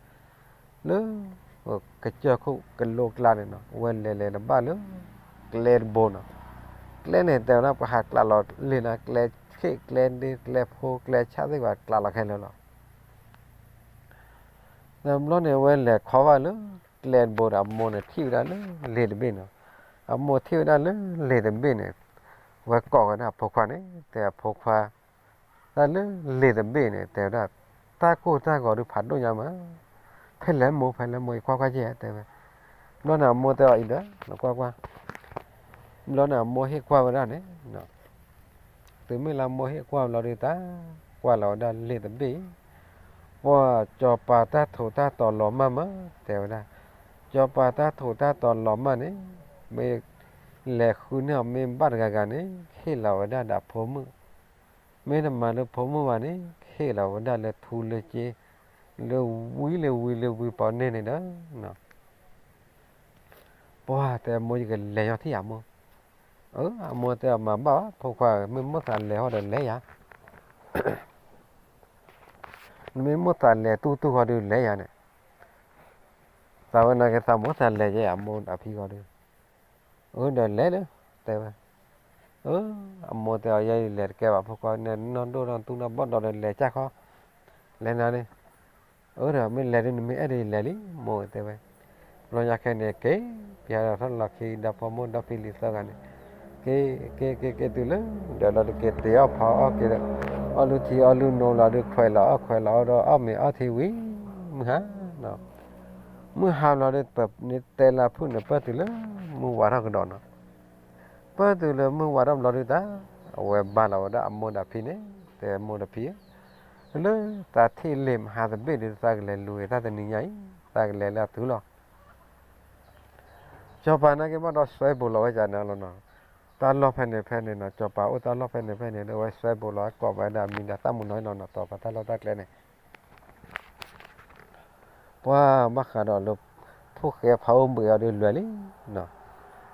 လၢ ကစၢၢ်ခိၣ်ကလိကျါန့ၣ်နီၤ, အဝဲလဲၤလဲၤတဘၣ်လၢ ကျဲတဘိနီၤ, ကျဲန့ၣ်တဲဝဲဒၣ် ပှၤဟးကျးလီၤလ့ၢ်န့ၣ် ကျဲခ့ၣ်ကျဲဒ့ကျဲဖိကျဲဆၣ်သ့ၣ်ပှၤကျးလီၤခဲလၢာ်လီၤ. တဘျီန့ၣ် အဝဲလဲၤခီဘၣ်လၢကျဲတဘိဒီး အမိၢ်န့ၣ်ထံၣ်ဝဲဒၣ်လၢလ့ၤတဘ့ၣ်န့ၣ်, အမိၢ်ထံၣ်ဝဲဒၣ်လၢလ့ၤတဘ့ၣ်န့ၣ်, ဝဲကိးဝဲဒၣ်အဖိခွါန့ၣ် တဲအဖိခွါ, တၢ်လၢလ့ၤတဘ့ၣ်န့ၣ် တဲဝဲဒၣ်, တၢ်ကိၢ်တၢ်ဂီၤဒုးဖးဒိၣ်ညါမး, ဖဲလဲၣ်မိၢ် ဖဲလဲၣ်မိၢ် ယကွၢ်ကွၢ်က့ၤ တဲဝဲ. ဘျီန့ၣ် အမိၢ်တဲအီၤအံၤဒီး နကွၢ်ကွၢ်. ဘျီန့ၣ် အမိၢ်ဟ့ၣ်ကွၢ်ဝဲဒၣ်န့ၣ် တုၤမ့ၢ်လၢအမိၢ်ဟ့ၣ်ကွၢ်ဘျီဒုး တၢ်ကွၢ်လီၤဝဲဒၣ်လ့ၤတဘ့ၣ်အံၤ, ပှၤစီၤပၤတၢ်ထိးတၢ်တီၤလီၤမၢ်မး တဲဝဲဒၣ်. စီၤပၤတၢ်ထိးတၢ်တီၤလီၤမၢ်န့ၣ် မ့ၢ်လဲၤဃုန့ၢ်အီၤ မ့ၢ်ဘၣ်တဂၤဂၤန့ၣ် ဟ့ၣ်လီၤဝဲဒၣ်ဒီးအဖိမုၣ်, မ့ၢ်တမၤလၢဖိမုၣ်ဘၣ်န့ၣ် ဟ့ၣ်လီၤဝဲဒၣ်လၢထူလၢစ့ လၢဝံလၢဝံလၢဝံပီန့ၢ်န့ၣ်ဒီး ပှၤတဲ မိၢ် ယကလဲၤညီထံၣ်ယၤမိၢ်. အမိၢ်တဲအီၤ မၤဘၣ်ဘၣ် ဖိခွါဧၢ, မ့ၢ်မိၢ်သးလဲၤဟီဒီးလဲၤယၤ, နမ့ၢ်မိၢ်သးလဲၤတူၢ်တူၢ်ဃီဒီးလဲၤယၤန့ၣ်, သးဝဲနာ်က့ၤသးမိၢ်သးလဲၤယဲ အမိၢ်အဖံဃီဒီး, အၢ ဒီးလဲၤလၢ တဲဝဲ. အမိၢ်တဲအီၤ ယဲယလဲၤတကဲဘၣ် ဖိခွါ, နနီၢ်ဒိၣ်နီၢ်သူနီၢ်ဘီၣ်ဒီးလဲၤကၢ်ခီ, လဲၤနၤန့ၣ်, အၢ ဒီးမ့ၢ်လဲၤဒုး နမ့ၢ်အဲၣ်ဒိးယလဲၤလံ မိၢ် တဲဝဲ. ဘျီညါခဲန့ၣ် က့ၤပၠးဒီးထီၣ်လီၤခံ ဒီးဖိမိၢ်ဒီဖံလံၤသၢဂၤန့ၣ်, က့ၤ က့ၤ က့ၤ က့ၤတုၤလၢ ဒီးလီၤတက့ၤတ့ၤအီၣ်ဖီအီၣ်က့ၤဒီး အီၣ်လုၢ်ထံအီၣ်လုၢ်နိလီၤဒုး ခွဲးလီၤအီၣ်ခွဲးလီၤအီၣ်ဒီး အီၣ်မ့ၤအီထံဝံၤ မုၢ်ဟါနီၤ, မုၢ်ဟါဘျီဒီး ပတဲလၢဖုၣ်န့ၣ် ပၢၢ်တုၤလၢမုၢ်ဝါထီၣ်ကဒီးနီၤ, ပၢၢ်တုၤလၢမုၢ်ဝါထီၣ်ဘျီဒုးတၢ် အဝဲဘါလီၤဝဲဒၣ်အမိၢ်ဒီးဖံန့ၣ် တဲမိၢ်ဒီးဖံဧၢ, လၢသးထံၣ်လ့ၤမဟါတဘ့ၣ်ဒုး သးကလဲၤလူၤတၢ်တနံၤညါအံၤ သးကလဲၤလၢအတုၤလီၤ. စီၤပၤနာ်က့ၤဘၣ်ဒီးစွဲဘူးလီၤဝဲကန့ၣ်လီၤနီၤ, တၢ်လီၢ်ဖဲန့ၣ်ဖဲန့ၣ်နီၤ, စီၤပၤအိၣ်တၢ်လီၢ်ဖဲန့ၣ်ဖဲန့ၣ်ဒီး အဝဲစွဲဘူးလီၤ ကိးဝဲဒၣ်မံၤဒီးသၣ်မုၢ်နီၤနီၤနီၤ တီၤပၤတၢ်လီၢ်တၢ်ကျဲန့ၣ် ပှၤဘၣ်ဃးဒီးလၢ ဖိၣ်ဃဲဖးအိၣ်ဘှံးအီၤဒုးလဲၤလံနီၤ,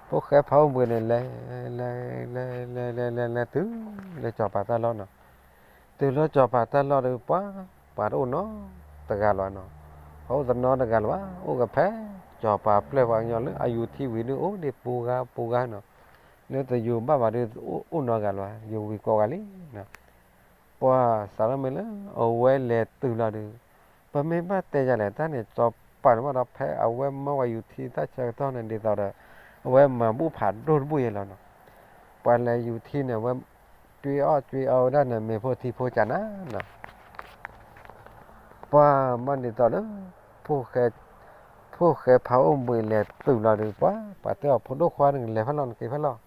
ဖိၣ်ဃဲဖးအိၣ်ဘှံးန့ၣ် လဲၤ လဲၤ လဲၤ လဲၤ လဲၤ လဲၤ လဲၤတုၤလၢစီၤပၤတၢ်လီၢ်နီၤ, တုၤလၢစီၤပၤတၢ်လီၢ်ဒီး ပှၤ ပှၤတအိၣ်နီတဂၤလၢၤနီၤ, ပှၤအိၣ်တနီတဂၤလၢၤဘၣ်, အိၣ်ကဖဲ စီၤပၤပျဲၢ်ပှၤကညီလၢအယူၤထံဝံၤဒုး အိၣ်ဒံးပူၤဂၤပူၤဂၤနီၤ, လၢတယူၤဘၣ်ဘၣ်ဒုး အိၣ်နီတဂၤလၢၤဘၣ်, ယူၤဝံၤကိးဂၤလံနီၤ ပှၤစးထီၣ်မ့ၢ်လၢအဝဲလဲၤတုၤလီၤဒုး, ပမ့ၢ်ဘၣ်တဲယၤလဲၣ်, တၢ်န့ၣ်စီၤပၤန့ၣ်ဘၣ်ဒီး ဖဲအဝဲမၢဝဲယူၤထံတၢ်ဆၢကတီၢ်န့ၣ် ဒ်သိးဒီး အဝဲမၤဘူၣ်ဖးဒိၣ်တဘူၣ်ယဲလီၤနီၤ, ပှၤလဲၤယူၤထံန့ၣ် အဝဲတွံအီၣ်တွံအီဝဲဒၣ်န့ၣ် မ့ၢ်ဖိထံဖိကၢ်နၤနီၤ ပှၤမ့ၢ်ဒ်သိးလၢ ဖိၣ်ဃဲဖးအိၣ်ဘှံးလဲၤတုၤလီၤဒုး ပှၤ ပှၤတဲအီၤဖိဒိၣ်ခွါ နကလဲၤဖဲလဲၣ် နက့ၤဖဲလဲၣ်,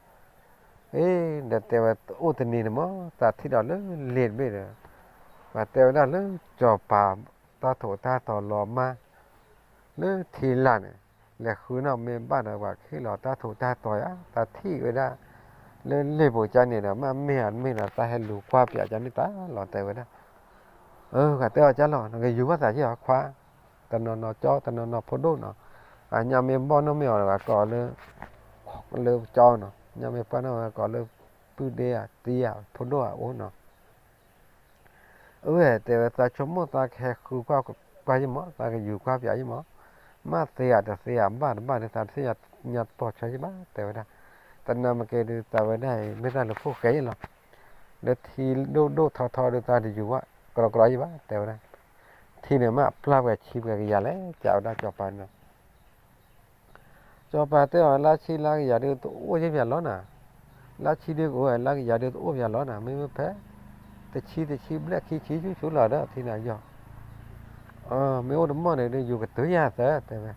အ့ ဒီးတဲဝဲ အိၣ်တနံၤန့ၣ်မ့ၢ် သးထံၣ်ဒီးလၢလ့ၤတဘ့ၣ်ဒီး ပှၤတဲဝဲဒၣ်လၢ စီၤပၤတၢ်ထိးတၢ်တီၤလီၤမၢ် လၢထံလာ်န့ၣ် လဲၤဃုန့ၢ်မ့ၢ်ဘၣ်ဒီး ပှၤဟ့ၣ်လီၤတၢ်ထိးတၢ်တီၤယါ သးထံၣ်ဝဲဒၣ် လၢလ့ၤပူၤကန့ၣ်ဒီး မ့ၢ်မ့ၢ်ဧါတမ့ၢ်ဒီး သးဟဲလူၤကွၢ်ပၠးကန့ၣ်တၢ်လီၤ တဲဝဲဒၣ် အၢ ပှၤတဲအီၤကၢ်လီၤ နကယူၤဘၣ်သးက့ၤအီၤခွါ, တနီၤနီၤကၠီ တနီၤနီၤဖိဒိၣ်နီၤ, အညါမ့ၢ်ဘီၣ်နီၢ်မ့ၢ်အီၤဒီး ကိးလၢ လၢကၠီနီၤ, ညါမ့ၢ်ပှၢ်နီၢ်ဝဲကိးလၢ ပုၢ်ဒ့ဧါ တံဧါ ဖိဒိၣ်ဧါအိၣ်နီၤ အဝဲတဲဝဲ သးဆိကမိၣ်သးကဟဲဃုကွၢ်ကွၢ်ယမး သးကယူၤကွၢ်ပၠးယမး, မ့ၢ်သ့ဧါတသ့ဧါ ဘၣ်တဘၣ်ဒီး သးတသ့ၣ်ညါတပီၢ်ဆၢယဘၣ် တဲဝဲဒၣ်, တနာ်မ့ၢ်က့ၤဒုး သးဝဲဒၣ်အံၤ မ့ၢ်တၢ်လၢဖိၣ်ဃဲယလီၤ, လၢထံဒိၣ်ဒိၣ်ထီထီဒုး သးတယူၤဘၣ် ကြီကြီယဘၣ် တဲဝဲဒၣ်, ထံန့ၣ်မ့ၢ်အပျၢ်ပှဲၤဆံပှဲၤကယၤလဲၣ် ကးဝဲဒၣ်စီၤပၤန့ၣ် စီၤပၤတဲအီၤ လါဆံလါကယၤဒုးတအိၣ်ယဲၢ်ပၠးလီၤနၤ, လါဆံဒုးကအိၣ် လါကယၤဒုးတအိၣ်ပၠးလီၤနၤ, မ့မ့ၢ်ဖဲ တဆံတဆံဘျဲၣ်ခံဆံဆူၣ်ဆူၣ်လီၤဒီး ထံန့ၣ်ယီၤ, မ့ၢ်အိၣ်တမီၢ်န့ၣ်ဒုး ယူၤကတုၤယၤသၢ တဲဝဲ,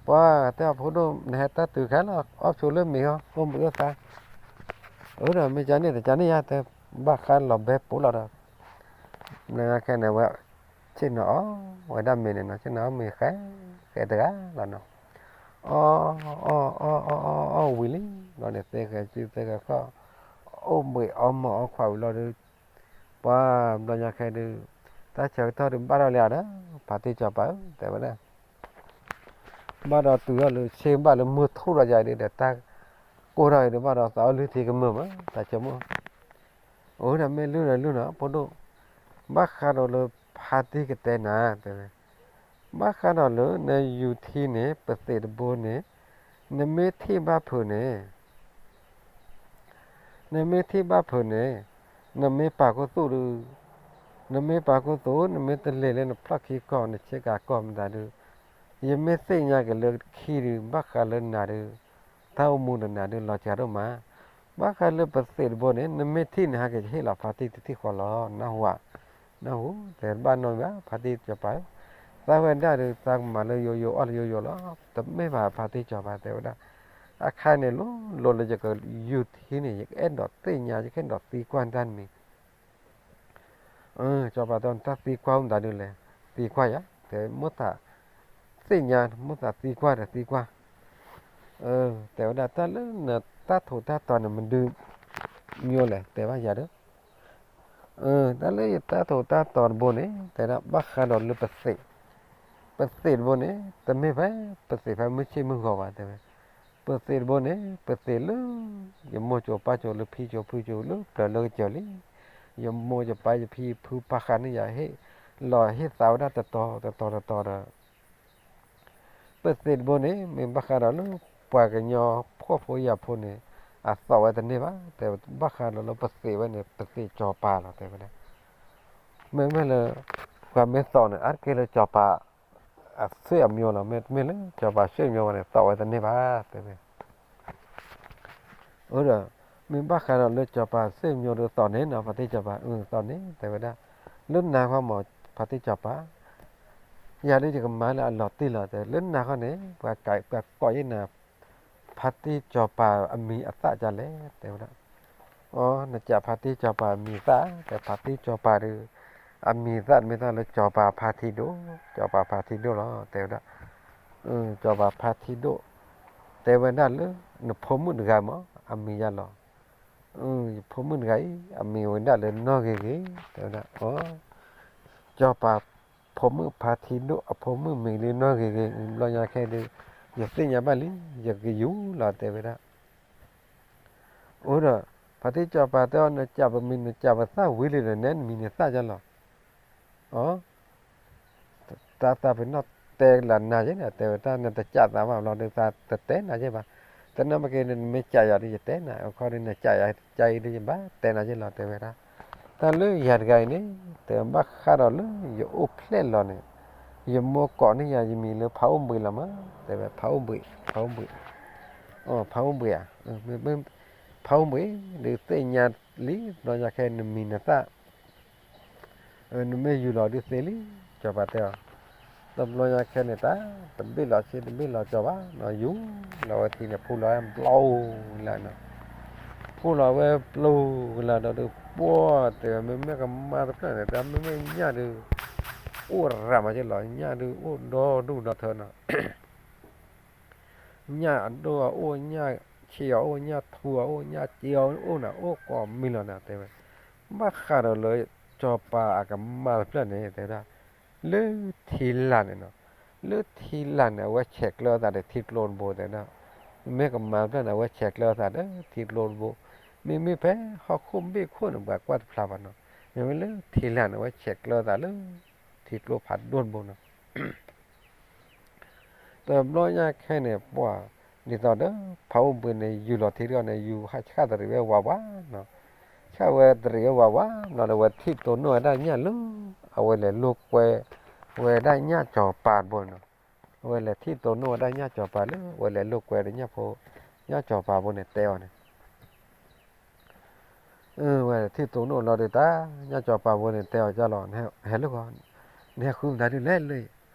ပှၤတဲအီၤဖိဒိၣ် နဟဲတၢ်တုၤခဲလီၤ အီၣ်ဆိလၢမ့ၤဟီ အိၣ်ဘှံးအိၣ်သါ, အၢ ဒီးမ့ၢ်ကန့ၣ် တကန့ၣ်ယါ တဲ ဘၣ်ဃးလီၤဘဲပူၤလီၤဒီး နခဲန့ၣ်ဝဲ ဆ့ၣ်နီၤအီၣ်ဝဲဒၣ်မ့ၤန့ၣ်နီၤ, ဆ့ၣ်နီၤအီၣ်မ့ၤဃဲဃဲတဂၤလီၤနီၤ, အီၣ် အီၣ် အီၣ် အီၣ် အီၣ် အီၣ်ဝံၤလံ, ဘျီန့ၣ်သ့ဃဲစုသ့ဃဲဃီၣ်, အိၣ်ဘှံးအီၣ်မ့ၤအီၣ်ခွါဝံၤလီၤဒီး, ပှၤဘျီညါခဲဒုး, တၢ်ဆၢကတီၢ်ဒုးဘၣ်ထီၣ်လံဧါဒီး, ဖါတံၢ်စီၤပၤဧၢ တဲဝဲဒၣ် ဘၣ်ဒီးတုၤထီၣ်လၢဆ့ဘၣ်လၢမုၢ်ထူၣ်ဒီးယၤဒုးဒီး တၢ်ကိၢ်ထီၣ်အံၤဒုးဘၣ်ဒီးသးအိၣ်လုၢ်ထံကမုာ်မး တၢ်ဆိကမိၣ်, အၢဒီးမ့ၢ်လုၢ်ဒီးလုၢ်နီၤ ဖိဒိၣ်, ဘၣ်ဃးဒီးလၢဖါတံၢ်ကတဲနၤ တဲဝဲ, ဘၣ်ဃးဒီးလၢနယူၤထံန့ၣ် ပသံးတဘိန့ၣ်, နမ့ၢ်ထံၣ်ဘၣ်ဖုးန့ၣ် နမ့ၢ်ထံၣ်ဘၣ်ဖုးန့ၣ်, နမ့ၢ်ပာ်ခူသူၣ်ဒုး, နမ့ၢ်ပာ်ခူသူၣ် နမ့ၢ်တလဲၤလၢနဖျီၣ်ခံကီၢ် နဆ့ကၤကီၢ်မတၤဒုး, ယမ့ၢ်သ့ၣ်ညါက့ၤလၢခံဒုး ဘၣ်ဃးလၢနၤဒုး, တၢ်အိၣ်မူဒီးနၤဒုး လီၤစှၤဒိၣ်မး, ဘၣ်ဃးလၢပသ့းတဘိန့ၣ် နမ့ၢ်ထံၣ်န့ၣ် ဟဲက့ၤယဟ့ၣ်လီၤဖါတံၢ်တထံၣ်ဃီလီၤ နၢ်ဟူဧါ, နၢ်ဟူ, တဲတဘၣ်နီတမံၤဘၣ် ဖါတံၢ်စီၤပၤ, သးဝဲဒၣ်ဒုး သးကမၤလၢယိယိအီၣ်လၢယိယိလီၤ, တမ့ၢ်ဘၣ်ဖါတံၢ်စီၤပၤတဲဝဲဒၣ်, အခါန့ၣ်လိၤလိၤလၢယကယူၤထံန့ၣ် ယကအဲၣ်ဒိးသ့ၣ်ညါ ယကအဲၣ်ဒိးသံကွၢ်တၢ်တမံၤ စီၤပၤတဲ နတၢ်သံကွၢ်အိၣ်မတၤဒုးလဲၣ်, သံကွၢ်ယၤ, တဲမိၣ်သးသ့ၣ်ညါ မိၣ်သးသံကွၢ်ဒီးသံကွၢ်, တဲဝဲဒၣ်တၢ်လၢနတၢ်ထူးတၢ်တီၤန့ၣ် မဒုးမံၤလဲၣ် တဲဘၣ်ယၤဒီး, တၢ်လၢယတၢ်ထူးတၢ်တီၤတဘိန့ၣ် တဲဒၣ်ဘၣ်ဃးဒီးလၢပသ့း, ပသ့းတဘိန့ၣ် တမ့ၢ်ဖဲ ပသ့းဖဲမုၢ်ဆ့ၣ်မုၢ်ဂီၤဘၣ် တဲဝဲ, ပသ့းတဘိန့ၣ် ပသ့းလၢ ယမိၢ်ကၠိပၢ်ကၠိလၢဖံကၠိဖုကၠိလၢပျၢၤလၢကစၢၤလံ, ယမိၢ်ယပၢ်ယဖံယဖုပာ်ဃာ်န့ၢ်ယၤဟ့ၣ်လီၤဟ့ၣ်သးဝဲဒၣ်တတီၤတတီၤတတီၤဒီး ပသ့းတဘိန့ၣ် မ့ၢ်ဘၣ်ဃးဒီးလၢပှၤကညီဖှီၣ်ဖိယာ်ဖိန့ၣ် အသီးဝဲတန့ၢ်ဘၣ်, တဲဘၣ်ဃးဒီးလၢပသ့းဝဲန့ၣ် ပသ့းစီၤပၤလီၤ တဲဝဲဒၣ်, မ့မ့ၢ်လၢ ပှၤမ့ၢ်သီးန့ၣ် အါတက့ၢ်လၢစီၤပၤ အသွံၣ်အမျိုးလီၤ, မ့တမ့ၢ်လၢစီၤပၤအသွံၣ်အမျိုးဝဲန့ၣ် သီးဝဲတန့ၢ်ဘၣ် တဲဝဲ အဒီး မ့ၢ်ဘၣ်ဃးဒီးလၢစီၤပၤအသွံၣ်အမျိုးဒီးသီးန့ၣ်နီၤ ဖါတံၢ်စီၤပၤ အသီးန့ၣ် တဲဝဲဒၣ်, လၢနၤဃီမး ဖါတံၢ်စီၤပၤ, ယၤဒ်ယကမၤလၢအလီၤတံၢ်လီၤ တဲ လၢနၤဃီန့ၣ် ပှၤကိးယဲၢ်နၤ ဖါတံၢ်စီၤပၤအမံၤအသၣ်ဒ်လဲၣ် တဲဝဲဒၣ်, အီ နစံးဖါတံၢ်စီၤပၤအမံၤအသၣ် တဲဖါတံၢ်စီၤပၤဒီး အမံၤအသၣ်တမ့ၢ်သၣ်လၢစီၤပၤဖါထံဒိၣ်, စီၤပၤဖါထံဒိၣ်လီၤ တဲဝဲဒၣ်, စီၤပၤဖါထံဒိၣ်, တဲဝဲဒၣ်လၢ နဖိမုၣ်တဂၤမး အမံၤယၤလီၤ, ယဖိမုၣ်တဂၤအံၤ အမံၤဝဲဒၣ်လၢနီၢ်ဂ့ၤဂ့ၤ တဲဝဲဒၣ်, အီ စီၤပၤဖိမုၣ်ဖါထံဒိၣ်အဖိမုၣ်မံၤလၢနီၢ်ဂ့ၤဂ့ၤ ဘျီညါခဲဒုး ယသ့ၣ်ညါဘၣ်လံ ယကယူၤလီၤ တဲဝဲဒၣ်, အဒီး ဖါတံၢ်စီၤပၤတဲအီၤ နစံးပမံၤ နစံးပသၣ်ဝံၤလံဒီး နဲနမံၤန့ၣ်သၣ်ယၤလီၤ, အီ တၢ်သးပ့ၤနီၣ်တဲလၢနၤယဲန့ၣ် တဲဝဲတၢ် နတစံးသးဘၣ်ဘျီဒီး သးတတဲနၤယဲဘၣ်, တနီၤမ့ၢ်က့ၤန့ၣ် နမ့ၢ်စံးယၤဒီး ယတဲနၤ အခီဒီး နစံးယၤကါအံၤဒီး ယဘၣ်တဲနၤယဲလီၤ တဲဝဲဒၣ်, တၢ်လၢယၤတဂၤအံၤန့ၣ် တဲဘၣ်ဃးဒီးလၢယအိၣ်ဖျဲၣ်လီၤန့ၣ် ယမိၢ်ကိးန့ၢ်ယၤ ယမံၤလၢဖါအိၣ်ဘှံးလီၤမး တဲဝဲ ဖါအိၣ်ဘှံး, ဖါအိၣ်ဘှံး, ဖါအိၣ်ဘှံးဧါ, ဖါအိၣ်ဘှံး ဒုးသ့ၣ်ညါလံ ဘျီညါခဲ နမံၤနသၣ် နမ့ၢ်ယူၤလီၤဒုးသ့လံ, စီၤပၤတဲအီၤ, တဘျီညါခဲန့ၣ်တၢ် တဘ့ၣ်လီၤဆ့တဘ့ၣ်လီၤကၠီၤဘၣ်နီၤ ယူၤလီၤဝဲထံန့ၣ် ဖူလီၤဝဲဘျီကလၢာ်နီၤ, ဖူလီၤဝဲဘျီကလၢာ်ဒီး ပှၢ်တဲဝဲမ့မ့ၢ်ကမါတဖျၢၣ်န့ၣ် တၢ်မ့မ့ၢ်ညၣ်ဒုး အိၣ်ရၤမးက့လီၤ ညၣ်ဒုးအိၣ်ဒီဒူၣ်ဒီထၢနီၤ ညၣ်အဒိၣ်အအိၣ် ညၣ်ဆံးအအိၣ် ညၣ်ထူအအိၣ် ညၣ်စ့အအိၣ်န့ၣ် အိၣ်ကိးမံၤလီၤန့ၣ် တဲဝဲ, ဘၣ်ဃးဒီးလၢ စီၤပၤအကမါတဖျၢၣ်န့ၣ် တဲဝဲဒၣ်, လၢထံလာ်န့ၣ်နီၤ, လၢထံလာ်န့ၣ် အဝဲဆဲးကျၢအသးဒီးထံကျိတဘိ တဲဝဲဒၣ်, မ့ၢ်ကမါတဖျၢၣ်န့ၣ် အဝဲဆဲးကျၢအသးဒီးထံကျိတဘိ, မ့မ့ၢ်ဖဲဟီၣ်ခိၣ်ဘ့ၣ်ခိၣ်န့ၣ် ပှၤကွၢ်တဖျါဘၣ်နီၤ, မ့မ့ၢ်လၢထံလာ်န့ၣ် အဝဲဆဲးကျၢအသးလၢ ထံကျိဖးဒိၣ်တဘိနီၤ တဘျီညါခဲန့ၣ် ပှၢ်ဒ်သိးဒီး ဖါအိၣ်ဘှံးန့ၣ် ယူၤလီၤထံတဂီၢ်န့ၣ် ယူၤဟးဆှၣ်တရံးဝဲဝးဝးနီၤ, ဆှၣ်ဝဲတရံးဝဲဝးဝးနီၤဒီး အဝဲထံၣ်တိၢ်နီၣ်ဝဲဒၣ်ညၣ်လၢ အဝဲလဲၤလိာ်ကွဲဝဲဒၣ်ညၣ်စီၤပၤတဘိနီၤ, အဝဲလဲၤထံၣ်တိၢ်နီၣ်ဝဲဒၣ်ညၣ်စီၤပၤလၢ အဝဲလဲၤလိာ်ကွဲဒီးညၣ်ဖိ ညၣ်စီၤပၤဘိန့ၣ်တဲအီၤန့ၣ် ဝဲထံၣ်တိၢ်နီၣ်လီၤဒီးတၢ် ညၣ်စီၤပၤဘိန့ၣ် တဲအီၤကလီၤ, ဟဲလၢဂီၤ, နဟဲဃုမတၤဒ်လဲၣ်လၢ, နဟး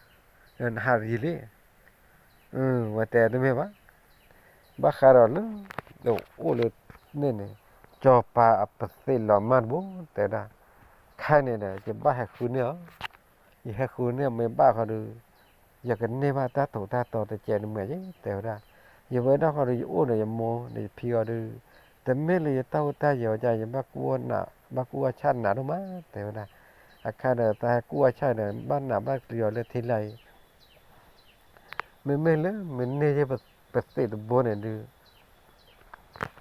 တယံာ်လံ, ဝဲတဲတမ့ၢ်ဘၣ်, ဘၣ်ဃးဒီးလၢ အိၣ်လၢန့ၣ်န့ၣ် စီၤပၤအပသ့းလီၤမၢ်တဘိ တဲဝဲဒၣ်, ခဲအံၤန့ၣ်ဒီး ယဘၣ်ဟဲဃုန့ၢ်အီၤ, ယဟဲဃုန့ၢ်မ့ၢ်ဘၣ်ဃီဒီး ယကန့ၢ်ဘၣ်တၢ်ထူးတၢ်တီၤတစဲးတမှဲာ်က့ တဲဝဲဒၣ်, ယဝဲဒၣ်ဃီဒီး ယအိၣ်ဒီးယမိၢ်ဒီးယဖံအီၤဒီး တမ့ၢ်လၢယတၢ်အိၣ်တၢ်ယၢၤဝဲဒၣ် ယဘၣ်ကူၣ်အီၣ်ဆၣ်နးဒိၣ်မး တဲဝဲဒၣ်, အခါဒီး တၢ်ဟဲကူၣ်အီၣ်ဆၣ်ဒီး ဘၣ်နးဘၣ်ကျံၤအီၤလၢထံလာ်အံၤ မ့မ့ၢ်လၢမ့ၢ်န့ၢ်ယဲၢ်ပသ့းတဘိန့ၣ်ဒုး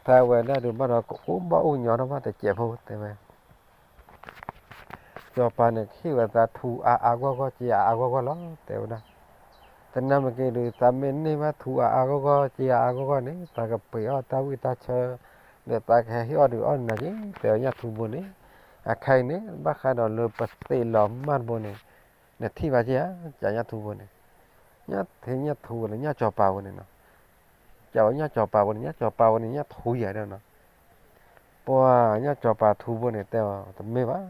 တၢ်ဝဲဒၣ်ဒုးဘၣ်ဒီး ကအိၣ်ဘၣ်အိၣ်ညီထီၣ်ဘၣ်တစဲးဖိ တဲဝဲ, စီၤပၤန့ၣ် ကဟ့ၣ်ဝဲသးထူအါအါဂီၢ်ဂီၢ် စ့အါအါဂီၢ်ဂီၢ်လီၤ တဲဝဲဒၣ်, သနာ်က့ဒုး သးမ့ၢ်န့ၢ်ဘၣ်ထူအါအါဂီၢ်ဂီၢ် စ့အါအါဂီၢ်ဂီၢ်န့ၣ် သးကပှ့ၤအီၣ်တၢ်ဝံၣ်တၢ်ဆၢ ဒီးသးကဟဲဟ့ၣ်အီၣ်ဒုးအီၣ်နၤက့ တဲဝဲညၣ်ထူဘိန့ၣ်, အခါအံၤန့ၣ် ဘၣ်ဃးဒီးလၢပသ့ၣ်လီၤမၢ်တဘိန့ၣ်, နထံၣ်ဘၣ်က့ဧါ, ကၠးညၣ်ထူဘိန့ၣ်, ညၣ်ထူဘိန့ၣ် ညၣ်ကၠီၤပၤဘိန့ၣ်နီၤ, ကၠးဝဲညၣ်ကၠီၤပၤဘိန့ၣ် ညၣ်ကၠီၤပၤဘိန့ၣ် ညၣ်ထူယၤဒီးနီၤ, ပှၤညၣ်ကၠီၤပၤထူဘိန့ၣ် တဲအီၤတမ့ၢ်ဘၣ်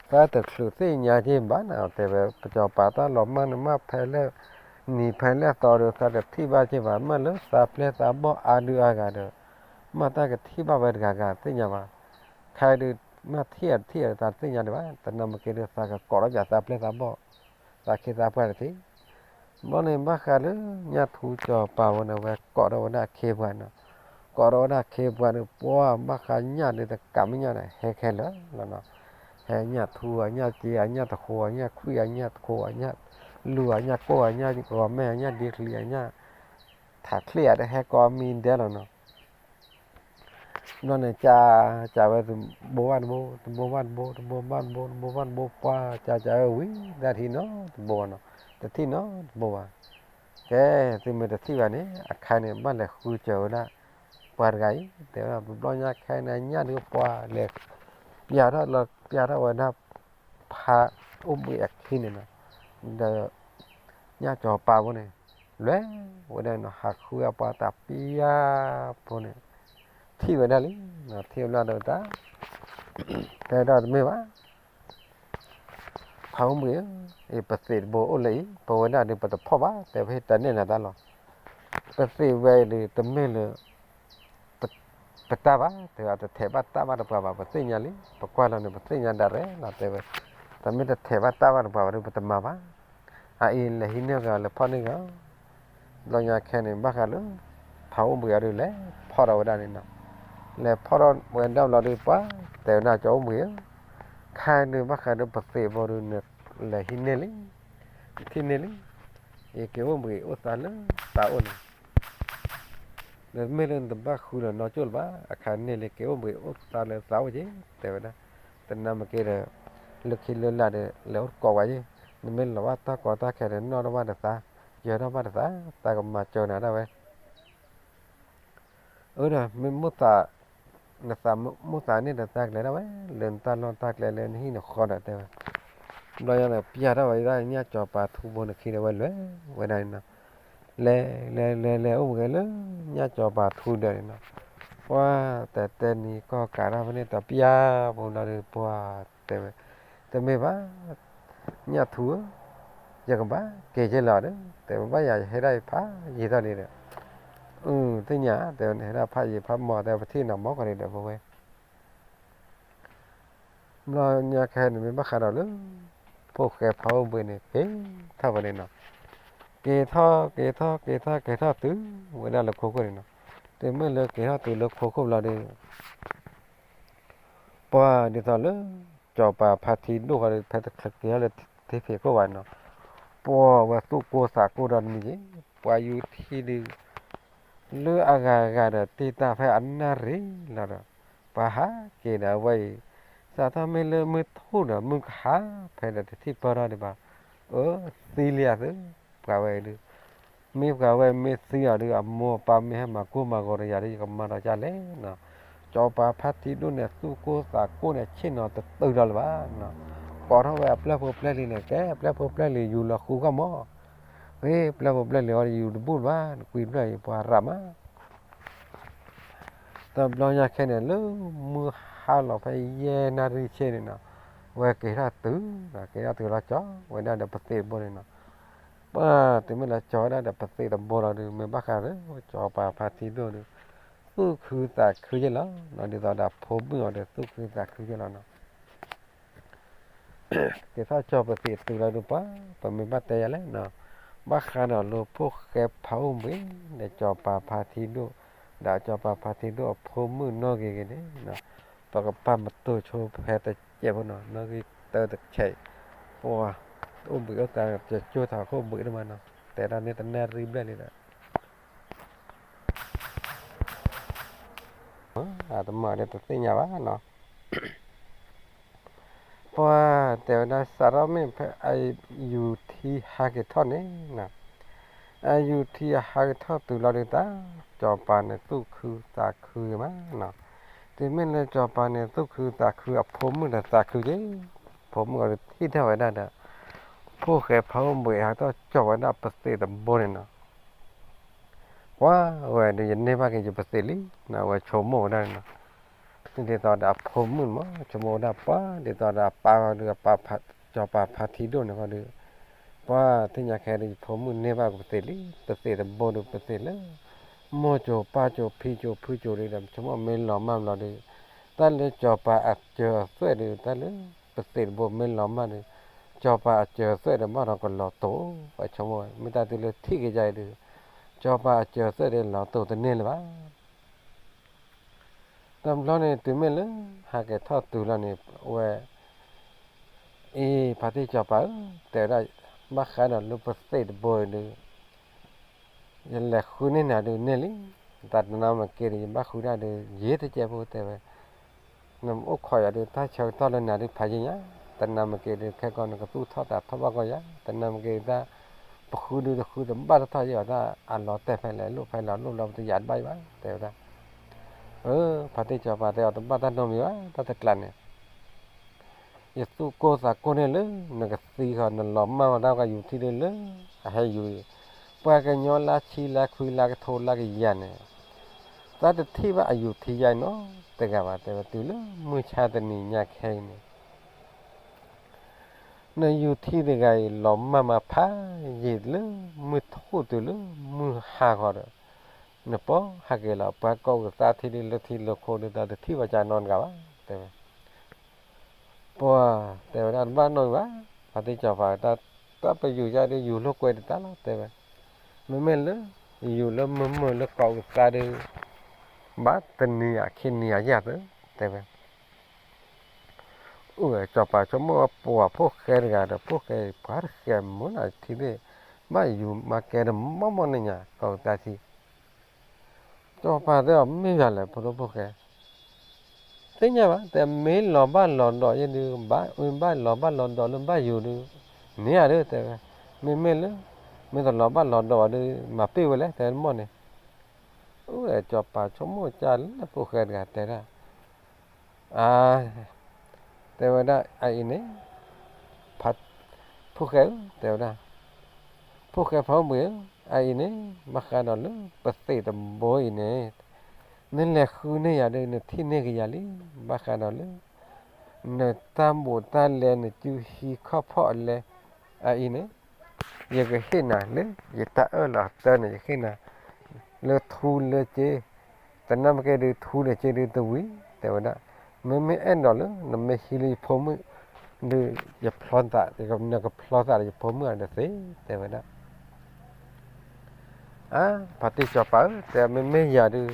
သးတချုးသ့ၣ်ညါက့ဘၣ်နၤ တဲဝဲ ပကၠီၤပၤတၢ်လီၤမၢ်န့ၣ် မၢ်ဖဲလဲၣ်နံၤဖဲလဲၣ်သီဒီး သးတထံၣ်ဘၣ်က့ဘၣ် မၢလၢသးပျဲၢ်သးဘီၣ်အါဒုအါဂၤဒီး မၢတၢ်ကထံၣ်ဘၣ်ဝဲတဂၤဂၤသ့ၣ်ညါဘၣ်, ခဲဒုး မၢထံၣ်အတထံၣ်အသးတသ့ၣ်ညါဒံးဘၣ်, တနၤမ့ၢ်က့ၤဒီး သးကကိးထီၣ်ပၠးသးပျဲၢ်သးဘီၣ်, သးခ့သးပှၢ်တထံၣ် ဘျီန့ၣ် ဘၣ်ဃးလၢညၣ်ထူကၠီၤပၤဝဲန့ၣ် ဝဲကိးထီၣ်ဝဲဒၣ်ခ့ပှၤနီၤ, ကိးထီၣ်ဝဲဒၣ်ခ့ပှၤန့ၣ် ပှၤဘၣ်ဃးညၣ်ဒုးတကးမ့ၢ်ညၣ်န့ၣ် ဟဲခဲလၢာ်လီၤနီၤ, ဟဲညၣ်ထူဧါ ညၣ်က့ၤဧါ ညၣ်တဃိဧါ ညၣ်ခွံၣ်ဧါ ညၣ်တဃိဧါ ညၣ်လူၢ်ဧါ ညၣ်ကိၢ်ဧါ ညၣ်ဂီၤမဲၢ်ဧါ ညၣ်ဒ့ချံဧါ ညၣ်ထးချ့ဧါ တဟဲကိးမံၤဒဲးလီၤနီၤ ဘျီန့ၣ် ကၠး ကၠးဝဲတဘိဘၣ်တဘိ တဘိဘၣ်တဘိ တဘိဘၣ်တဘိ တဘိဘၣ်တဘိ ပှၤကၠးကၠးဝဲဝံၤ တထံၣ်နီတဘိဘၣ်နီၤ, တထံၣ်နီတဘိဘၣ်, ကဲ သုမ့ၢ်တထံၣ်ဘၣ်န့ၣ် အခါန့ၣ် ဘၣ်လဲၤဃုစၢၤဝဲဒၣ် ပှၤတဂၤအံၤ တဲဝဲဒၣ် တဘျီညါခဲန့ၣ် ညၣ်ဒုးပှၤလဲၤ ပျးထီၣ်လီၤ ပျးထီၣ်ဝဲဒၣ် ဖးအိၣ်ဘှံးအခံန့ၣ်နီၤ, ဒီး ညၣ်ကၠီၤပၤဖိန့ၣ် လဲၤဝဲဒၣ်နီၤ ဟးဃုအပှၤတၢ်ပျၢ်ဖိန့ၣ် ထံၣ်ဝဲဒၣ်လံ, ထံၣ်ဝဲဒၣ်ဒီးတၢ် တဲဒၣ်တမ့ၢ်ဘၣ်, ဖးအိၣ်ဘှံးဧၢ, အံၤပသ့ၣ်တဘိအိၣ်လၢအံၤ ပဝဲဒၣ်ဒီးပတဖီၣ်ဘၣ် တဲဝဲဟ့ၣ်တၢ်နဲၣ်နၤတၢ်လီၤ, ပသ့ၣ်ဝဲဒီးတမ့ၢ်လၢ ပတၢ်ဘၣ် တဲဝဲ တထဲးဘၣ်တၢ်ဘၣ်တပှၤဘၣ် ပသ့ၣ်ညါလံ ပကွၢ်လီၤန့ၣ် ပသ့ၣ်ညါဒၣ်ရဲၣ်လီၤ တဲဝဲ, တမ့ၢ်တထဲးဘၣ်တၢ်ဘၣ်တပှၤဘၣ်ဒီး ပတမၤဘၣ်, အအံၤလဲၤဟံးန့ၢ်ဂ့ၤ လဲၤဖီၣ်န့ၢ်ဂ့ၤ, ဘျီညါခဲန့ၣ် ဘၣ်ဃးလၢ ဖးအိၣ်ဘှံးအံၤဒီး လဲၤဖီၣ်ထီၣ်ဝဲဒၣ်န့ၣ်နီၤ, လဲၤဖီၣ်ထီၣ်ဝဲဒၣ်ဘျီဒီး ပှၤတဲဝဲဒၣ်ကၠီၤအိၣ်ဘှံးဧၢ, ခဲအံၤဒီး ဘၣ်ဃးဒီးပသ့ၣ်ဘိဒီး လဲၤဟံးန့ၢ်လံ, ထံၣ်န့ၢ်လံ, ယက့ၤအိၣ်ဘှံးအိၣ်သါလၢသးအိၣ်န့ၣ် ဒီးမ့ၢ်လၢနတဘၣ်ဃုလီၤနီကၠိၣ်လၢၤဘၣ် အခါန့ၣ်လၢက့ၤအိၣ်ဘှံးအိၣ်သါလၢသးအိၣ်က့ၤ တဲဝဲဒၣ်, တနၤမ့ၢ်က့ၤဒီး လၢခံလၢလာ်ဒီး လဲၤအိၣ်တကိးဝဲက့ၤ, နမ့ၢ်လီၤဘၣ်တၢ်ကီတၢ်ခဲဒီး နီၣ်ထီၣ်ဘၣ်ဒီးသး, ယၢၤထီၣ်ဘၣ်ဒီးသး, သးကမၤစၢၤနၤဒၣ်ဝဲ အၢဒီး မ့ၢ်မိၣ်သး, နသးမိၣ်သးန့ၣ်ဒီး သးကလဲၤဒၣ်ဝဲ လၢနတၢ်လီၢ်တၢ်ကျဲလၢနဟံၣ်နဃီဒီးတဲဝဲ, ဘျီညါန့ၣ် ပျၢ်ထီၣ်ဝဲဒၣ်ညၣ်ကၠီၤပၤထူဘိန့ၣ်ခံဒီးဝဲလဲၤဝဲဒၣ်န့ၣ်နီၤ, လဲၤ လဲၤ လဲၤ လဲၤအိၣ်မ့ၢ်ဂ့ၤလၢ ညၣ်ကၠီၤပၤထူဒီးန့ၣ်နီၤ, ပှၤတဲတဲနံၤကီၢ်ကးတၢ်ဖဲန့ၣ် တပျၢ်ပူၤနီၤဒီး ပှၤတဲဝဲ, တမ့ၢ်ဘၣ် ညၣ်ထူဧၢ, ယကဘၣ်က့ၤက့ၤလီၤဒီး တဲဝဲဘၣ်ယၤ ယဟဲဒၣ်ယဖးယံာ်ထီၣ်လံဒီး, သ့ၣ်ညါ တဲဝဲန့ၣ် ဟဲဒၣ်ဖးယံာ်ဖးမီၤ တဲဝဲပထံၣ်နီၤမီၤကီၢ်န့ၣ်ဒီး ပဝဲ ဘျီညါခဲန့ၣ် မ့ၢ်ဘၣ်ဃးဒီးလၢ ဖိၣ်ဃဲဖးအိၣ်ဘှံးန့ၣ် က့ၤထီၣ်ဝဲန့ၣ်နီၤ, က့ၤထီၣ် က့ၤထီၣ် က့ၤထီၣ် က့ၤထီၣ်တုၤဝဲဒၣ်လၢခိခိၣ်န့ၣ်နီၤ, တုၤမ့ၢ်လၢက့ၤထီၣ်တုၤလၢခိခိၣ်ဘျီဒီး ပှၤဒ်သိးလၢ ကၠီၤပၤဖါထံဒိၣ်ဃီဒီး ဖဲတချုးက့ၤထီၣ်လၢထံဖံးခိၣ်ဘၣ်နီၤ, ပှၤဝဲသူၣ်ကိၢ်သးကိၢ်ဒီးတမံၤက့ၤ, ပှၤယူၤထံဒုး လၢအဂၤဂၤဒီး တ့ၢ်တၢ်ဖဲအနၣ်ရံၣ်လီၤဒီး ပှၤဟးက့ၤဒီးအဝဲအံၤ, စးထီၣ်မ့ၢ်လၢမုၢ်ထူၣ်ဒီး မုၢ်ကဟါဖဲဒီးတထံၣ်ပၢၢ်ထီၣ်ဒံးဘၣ်, အၢ သံလံအသု, ပှၤဝဲအံၤဒုး မ့ၢ်ပှၤဝဲမ့ၢ်သံအီၤဒီး အမိၢ်အပၢ်မ့ၢ်ဟဲမၤကိၢ်မၤဂီၤဒီးယၤဒီး ယကမၤဒီးကလဲၣ်နီၤ, ကၠီၤပၤဖါထံဒိၣ်န့ၣ် သူၣ်ကိၢ်သးကိၢ်န့ၣ် ဆ့ၣ်နီၤတတုၤဒီးလၢၤဘၣ်နီၤ, ကိးထီၣ်ဝဲအပျဲၢ်ဖိပျဲၢ်လံၤန့ၣ် ကဲ ပျဲၢ်ဖိပျဲၢ်လံၤယူၤလီၤဃုဂီၢ်မး, ဂ့ၤ ပျဲၢ်ဖိပျဲၢ်လံၤအီၤဒီး ယူၤတဘူၣ်ဘၣ် နကွံာ်တဖျၢၣ်အံၤ ပှၤရးမး တဘျီညါခဲန့ၣ် လၢမုၢ်ဟါလီၤဖဲယဲၢ်နၣ်ရံၣ်ဆ့န့ၣ်နီၤ, ဝဲက့ၤထီၣ်တုၤ, က့ၤထီၣ်တုၤလီၤကၠီၤဝဲဒၣ်ဒီးပသ့ၣ်တဘိန့ၣ်နီၤ, ပှၤတုၤမ့ၢ်လီၤကၠီၤဝဲဒၣ်ဒီးပသ့ၣ်တဘိလီၤဒီး မ့ၢ်ဘၣ်ဃးဒီး ကၠီၤပၤဖါထံဒိၣ်ဒီး သူၣ်ခုသးခုယဲၢ်လီၤနီၤ, ဒ်သိးဒီးဖိမုၣ်အီၤဒီး သူၣ်ခုသးခုယဲၢ်လီၤနီၤ က့ၤထီၣ်ကၠီၤပသ့ၣ်တုၤလီၤဒုးပှၤ ပမ့ၢ်ဘၣ်တဲယၤလဲၣ်နီၤ, ဘၣ်ဃးဒီးလၢဖိၣ်ဃဲဖးအိၣ်ဘှံး ဒီးကၠီၤပၤဖါထံဒိၣ်, ဒီးကၠီၤပၤဖါထံဒိၣ်အဖိမုၣ်နီၢ်ဂ့ၤဂ့ၤန့ၣ်နီၤ, ပကပာ်မတူာ်ဆိဖဲတစဲးဖိနီၤ, နီၢ်ဂ့ၤတၢ်တဆဲး, ပှၤ အိၣ်ဘှံးအိၣ်သါ ကၠိထးခိၣ်ဘှံးတမးနီၤ, တဲဒၣ်န့ၣ်တနၣ်ရံၣ်ဘျဲၣ်လံဒီး အတမၤဒီးတသ့ၣ်ညါဘၣ်နီၤ, ပှၤတဲဝဲဒၣ် စးထီၣ်မ့ၢ်ဖဲအယူၤထံဟးက့ၤထီၣ်န့ၣ်နီၤ, အယူၤထံအဟးက့ၤထီၣ်တုၤလီၤဒုးတၢ်, ကၠီၤပၤန့ၣ်သူၣ်ခုသးခုဂ့ၤမးနီၤ, တုၤမ့ၢ်လၢစီၤပၤန့ၣ် သူၣ်ခုသးခု အဖိမုၣ်ဒီးသးခုက့ၤ, ဖိမုၣ်အီၤဒုးထံၣ်ထီၣ်ဝဲဒၣ်ဒီး ဖိၣ်ဃဲဖါအိၣ်ဘှံး ဟးထီၣ်ကၠီၣ်ဝဲဒၣ်ပသ့ၣ်တဘိန့ၣ်နီၤ, ပှၤဝဲဒုး ယန့ၢ်ဘၣ်က့ၤယပသ့ၣ်လံနီၤ, အဝဲဆိကမိၣ်ဝဲဒၣ်နီၤ. ဒ်သိးဒီးအဖိမုၣ်မး ဆိကမိၣ်ဝဲဒၣ်ပှၤ ဒ်သိးဒီးအပၢ်ဒုး စီၤပၤဖါထံဒိၣ်န့ၣ်ဃီဒီး ပှၤသ့ၣ်ညါခဲဒီး ယဖိမုၣ်န့ၢ်ဘၣ်ပသ့ၣ်လံ, ပသ့ၣ်တဘိဒီး ပသ့ၣ်လၢ မိၢ်စိၤပၢ်စိၤဖံစိၤဖုစိၤဒီး ဆိကမိၣ်မ့ၢ်လီၤမၢ်ဘျီဒီး တၢ်လၢစီၤပၤအစၢၤအသွဲၣ်ဒီး တၢ်လၢပသ့ၣ်တဘိမ့ၢ်လီၤမၢ်ဒီး စီၤပၤအစၢၤအသွဲၣ်ဒီး ဘၣ်ဒီးကလီၤတိာ်, ပဆိကမိၣ် မ့ၢ်တၢ်တုၤလၢထံၣ်က့ၤယါအံၤဒီး စီၤပၤအစၢၤအသွဲၣ်ဒီး လီၤတိာ်တန့ၢ်လၢၤဘၣ်. တဘျီန့ၣ် တုၤမ့ၢ်လၢ ဟးက့ၤထီၣ်တုၤလီၤန့ၣ် ဝဲ အ့ ဖါတံၢ်စီၤပၤဧၢ, တဲဝဲဒၣ် ဘၣ်ဃးဒီးလၢပသ့ၣ်တဘိအံၤဒီး ယလဲၤဃုန့ၢ်နၤဒုးန့ၢ်လံ, တၢ်တနၤမ့ၢ်က့ၤဒီး ယဘၣ်ဃုဒၣ်ဒီး ယ့တကဲးဖိတဲဝဲ, နအိၣ်ခိးယၤဒီး တၢ်ဆၢကတီၢ်လၢနၤဒုးဖးယံာ်ညါ, တနၤမ့ၢ်က့ၤဒီး ခဲကီးနကသူၣ်ထီၣ်သးထီၣ်ဘၣ်ကီးယၤ, တနၤမ့ၢ်က့ၤဒီး တၢ်ပဃုဒုးတဃုတဘၣ်တထီၣ်ယဲၢ်ဘၣ် တၢ်အလီၤတဲာ်ဖဲလဲၣ် လိၣ်ဖဲလဲၣ် လိၣ်လီၤပတယၤတဘၣ်ယံာ်ဘၣ် တဲဝဲဒၣ်. အၢ ဖါတံၢ်စီၤပၤတဲအီၤ တဘၣ်တၢ်နီတမံၤဘၣ် တၢ်တကျးန့ၣ် ယသူၣ်ကိၢ်သးကိၢ်န့ၣ်လၢ နကသံဃီ နလီၤမၢ်ဝဲဒၣ်ကယူၤထံဒုးလၢ အဟဲယူၤအံၤ, ပှၤကညီလါဆံလါခွံလါကထိလါကယၤန့ၣ် သးတထံၣ်ဘၣ်အယူၤထံယါအံၤနီတဂၤဘၣ် တဲဝဲ တုၤလၢမုၢ်ဆါတနံၤညါခဲအံၤန့ၣ် နယူၤထံတဂၤအံၤ လီၤမၢ်မးဖးယံာ်လၢ မုၢ်ထူၣ်တုၤလၢမုၢ်ဟါဃီဒီး နပိာ်ဟးက့ၤလီၤ ပှၤကိးကသါထံဒုး လၢထံလၢခိဒုး တၢ်တထံၣ်ဘၣ်ကၢ်နီတဂၤဘၣ် တဲဝဲ. ပှၤတဲဝဲဒၣ် တဘၣ်နီတမံၤဘၣ်, ဖါတံၢ်စီၤပၤ တၢ်ပယူၤယါဒုး ယူၤလိာ်ကွဲတၢ်လီၤ တဲဝဲ. မ့မ့ၢ်လၢ ယူၤလၢမုာ်မုာ်လၢကိးကသါဒုး ဘၣ်တနံၤဧါခံနံၤဧါယၤသၢ တဲဝဲ. အိၣ်ဝဲ စီၤပၤဆိကမိၣ်ဝဲ ပှၤဖိၣ်ဃဲတဂၤဒီး ဖိၣ်ဃဲပှၤတဃဲမုၢ်လၢထံသ့ၣ် ဘၣ်ယူၤမၤကဲဒီးမီၢ်မီၢ်န့ၣ်ညါ ကိးကသါထံ စီၤပၤတဲအီၤ မ့ၢ်ယၤလဲၣ် ဖိဒိၣ်ဖိၣ်ဃဲ, သ့ၣ်ညါဘၣ် တဲမ့ၢ်လီၤဘၣ်လီၤဒီးယဲဒုး ဘၣ်အုဘၣ်လီၤဘၣ်လီၤဒီးလၢဘၣ်ယူၤဒုး န့ၢ်ဧါဒုး တဲဝဲ. မ့မ့ၢ်လၢ မ့ၢ်တလီၤဘၣ်လီၤဒီးဘၣ်ဒုး မၤပ့ၢ်ဝဲလဲၣ် တဲမီၢ်န့ၣ်. အိၣ်ဝဲ စီၤပၤဆိကမိၣ်ကၢ်လၢဖိၣ်ဃဲတဂၤတဲဒၣ် အါ တဲဝဲဒၣ် အအံၤန့ၣ် ဖိၣ်ဃဲဧၢ တဲဝဲဒၣ်, ဖိၣ်ဃဲဖါအိၣ်ဘှံးဧၢ, အအံၤန့ၣ် ဘၣ်ဃးဒီးလၢပသ့ၣ်တဘိအံၤန့ၣ် နလဲၤဃုန့ၢ်ယၤဒီး နထံၣ်န့ၢ်က့ၤယၤလံ, ဘၣ်ဃးဒီးလၢ နတၢ်ဘူးတၢ်လဲ နစုဟံးခီၣ်ဖီၣ်အလဲ အအံၤန့ၣ် ယကဟ့ၣ်နၤလၢ ယတၢ်အၢၣ်လီၤတၢ်န့ၣ် ယဟ့ၣ်နၤ လၢထူလၢစ့, တနၢ်မ့ၢ်ကဲဒုး ထူလၢစ့ဒုးတဝံၤ တဲဝဲဒၣ်, မ့မ့ၢ်အဲၣ်ဒိးလၢ နမ့ၢ်ဟံးလၢယဖိမုၣ် ဒုး ယဖျီသး နကဖျီသးဒီးယဖိမုၣ်အတသ့ တဲဝဲဒၣ်. အါ ဖါတံၢ်စီၤပၤဧၢ, တဲမ့မ့ၢ်ယၤဒုး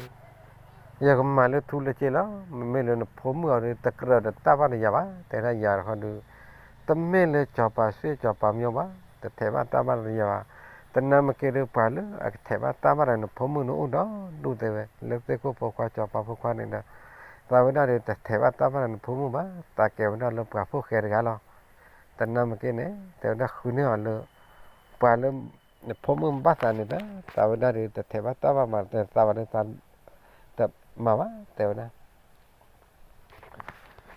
ယကမၤလၢထူလၢစ့လီၤ, မ့မ့ၢ်လၢနဖိမုၣ်အီၤဒုး တကြၢးဒီးတၢ်ဘၣ်တယၤဘၣ်, တဲဒၣ်ယၤတခီဒုး တမ့ၢ်လၢစီၤပၤစ့စီၤပၤမျိဘၣ်, တထဲးဘၣ်တၢ်ဘၣ်တယၤဘၣ်, တနၢ်မ့ၢ်ကဲဒုး ပှၤလၢအကထဲးဘၣ်တၢ်ဘၣ်ဒီးနဖိမုၣ်န့ၣ်အိၣ်ဒီးဒူၣ်တဲဝဲ, လၢသ့ၣ်ခိၣ်ဖိခွါစီၤပၤဖိခွါန့ၣ်ဒီး သးဝဲဒၣ်ဒီး တထဲးဘၣ်တၢ်ဘၣ်ဒီးနဖိမုၣ်ဘၣ်, သးကဲဝဲဒၣ်လၢပှၤဖိၣ်ဃဲတဂၤလီၤ. တနၢ်မ့ၢ်ကဲန့ၣ် တဲဝဲဒၣ်ဃုန့ၢ်အီၤလၢ ပှၤလၢ နဖိမုၣ်ဘၣ်သးန့ၣ်ဒီး သးဝဲဒၣ်ဒီး တထဲးဘၣ်တၢ်ဘၣ်မး တသးဘၣ်ဒီး တမၤဘၣ် တဲဝဲဒၣ်.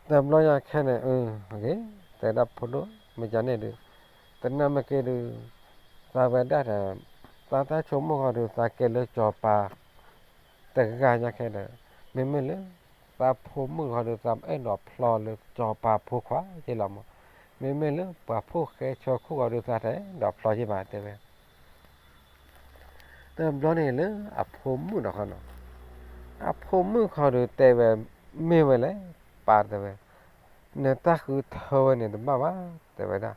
တဘျီညါခဲန့ၣ် တဲဝဲဒၣ်ဖိဒိၣ် မ့ၢ်ကန့ၣ်ဒီး တနၢ်မ့ၢ်ကဲဒီး သးဝဲဒၣ်ဒီး သးတၢ်ဆိကမိၣ်ဃီဒီး သးကဲလၢစီၤပၤ တဂၤညါခဲဒီး မ့မ့ၢ်လၢ သးဖိမုၣ်ဃီဒီး သးအဲၣ်ဒိးဖျီလၢစီၤပၤဖိခွါက့လီၤမး, မ့မ့ၢ်လၢပှၤဖိၣ်ဃဲဆၢခိၣ်ဃီဒီး သးတအဲၣ်ဒိးဖျီက့ဘၣ် တဲဝဲ. တဘျီန့ၣ်လၢအဖိမုၣ်ဒီးဃီနီၤ, အဖိမုၣ်ဃီဒီးတဲဝဲ, မ့ၢ်ဝဲလဲၣ်, ပၢ်တဲဝဲ, နတၢ်ဃုထၢဝဲန့ၣ်တဘၣ်ဘၣ် တဲဝဲဒၣ်.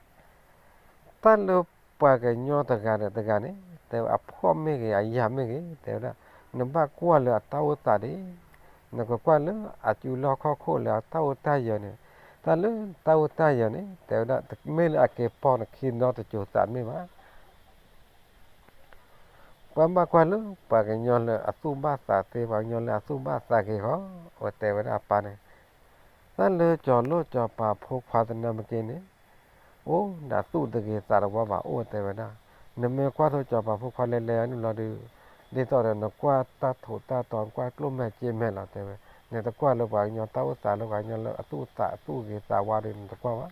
တၢ်လၢပှၤကညီတဂၤဒီးတဂၤန့ၣ် တဲဝဲအဖှီၣ်မ့ၢ်ဂ့ၤ အယာ်မ့ၢ်ဂ့ၤ တဲဝဲဒၣ်, နဘၣ်ကွၢ်လၢအတၢ်အိၣ်သးဒ်, နကကွၢ်လၢအစုလီၢ်ခီၣ်ခိၣ်လၢအတၢ်အိၣ်တၢ်ယၢၤန့ၣ်, တၢ်လၢတၢ်အိၣ်တၢ်ယၢၤန့ၣ် တဲဝဲဒၣ် တမ့ၢ်လၢအကဲပီၢ်နခံဒီတစိၤသးတမ့ၢ်ဘၣ် ပှၤဘၣ်ကွၢ်လၢပှၤကညီလၢအသူၣ်ဘၣ်သးသ့ ပှၤကညီလၢအသူၣ်ဘၣ်သးက့ၤဃီ, အဝဲတဲဝဲဒၣ်အပၢ်န့ၣ်, တၢ်လၢစီၤလိၣ်စီၤပၤဖိခွါတနၢ်မ့ၢ်က့န့ၣ်, အိၣ်ဒၣ်သူၣ်တဂ့ၤသးတဝါဘၣ်အိၣ်တဲဝဲဒၣ်, နမ့ၢ်ကွၢ်ထိစီၤပၤဖိခွါလဲၤလဲၤအန့ၣ်လီၤဒီး, ဒ်သိးဒီးနကွၢ်တၢ်ထိးတၢ်တီၤ နကွၢ်ကျိၣ်မဲာ်စ့မဲာ်လီၤတဲဝဲ, နတကွၢ်လၢပှၤကညီတၢ်အိၣ်သးလၢပှၤကညီလၢအသူၣ်အသးအသူၣ်ဂ့ၤသးဝါဒီးနတကွၢ်ဘၣ်.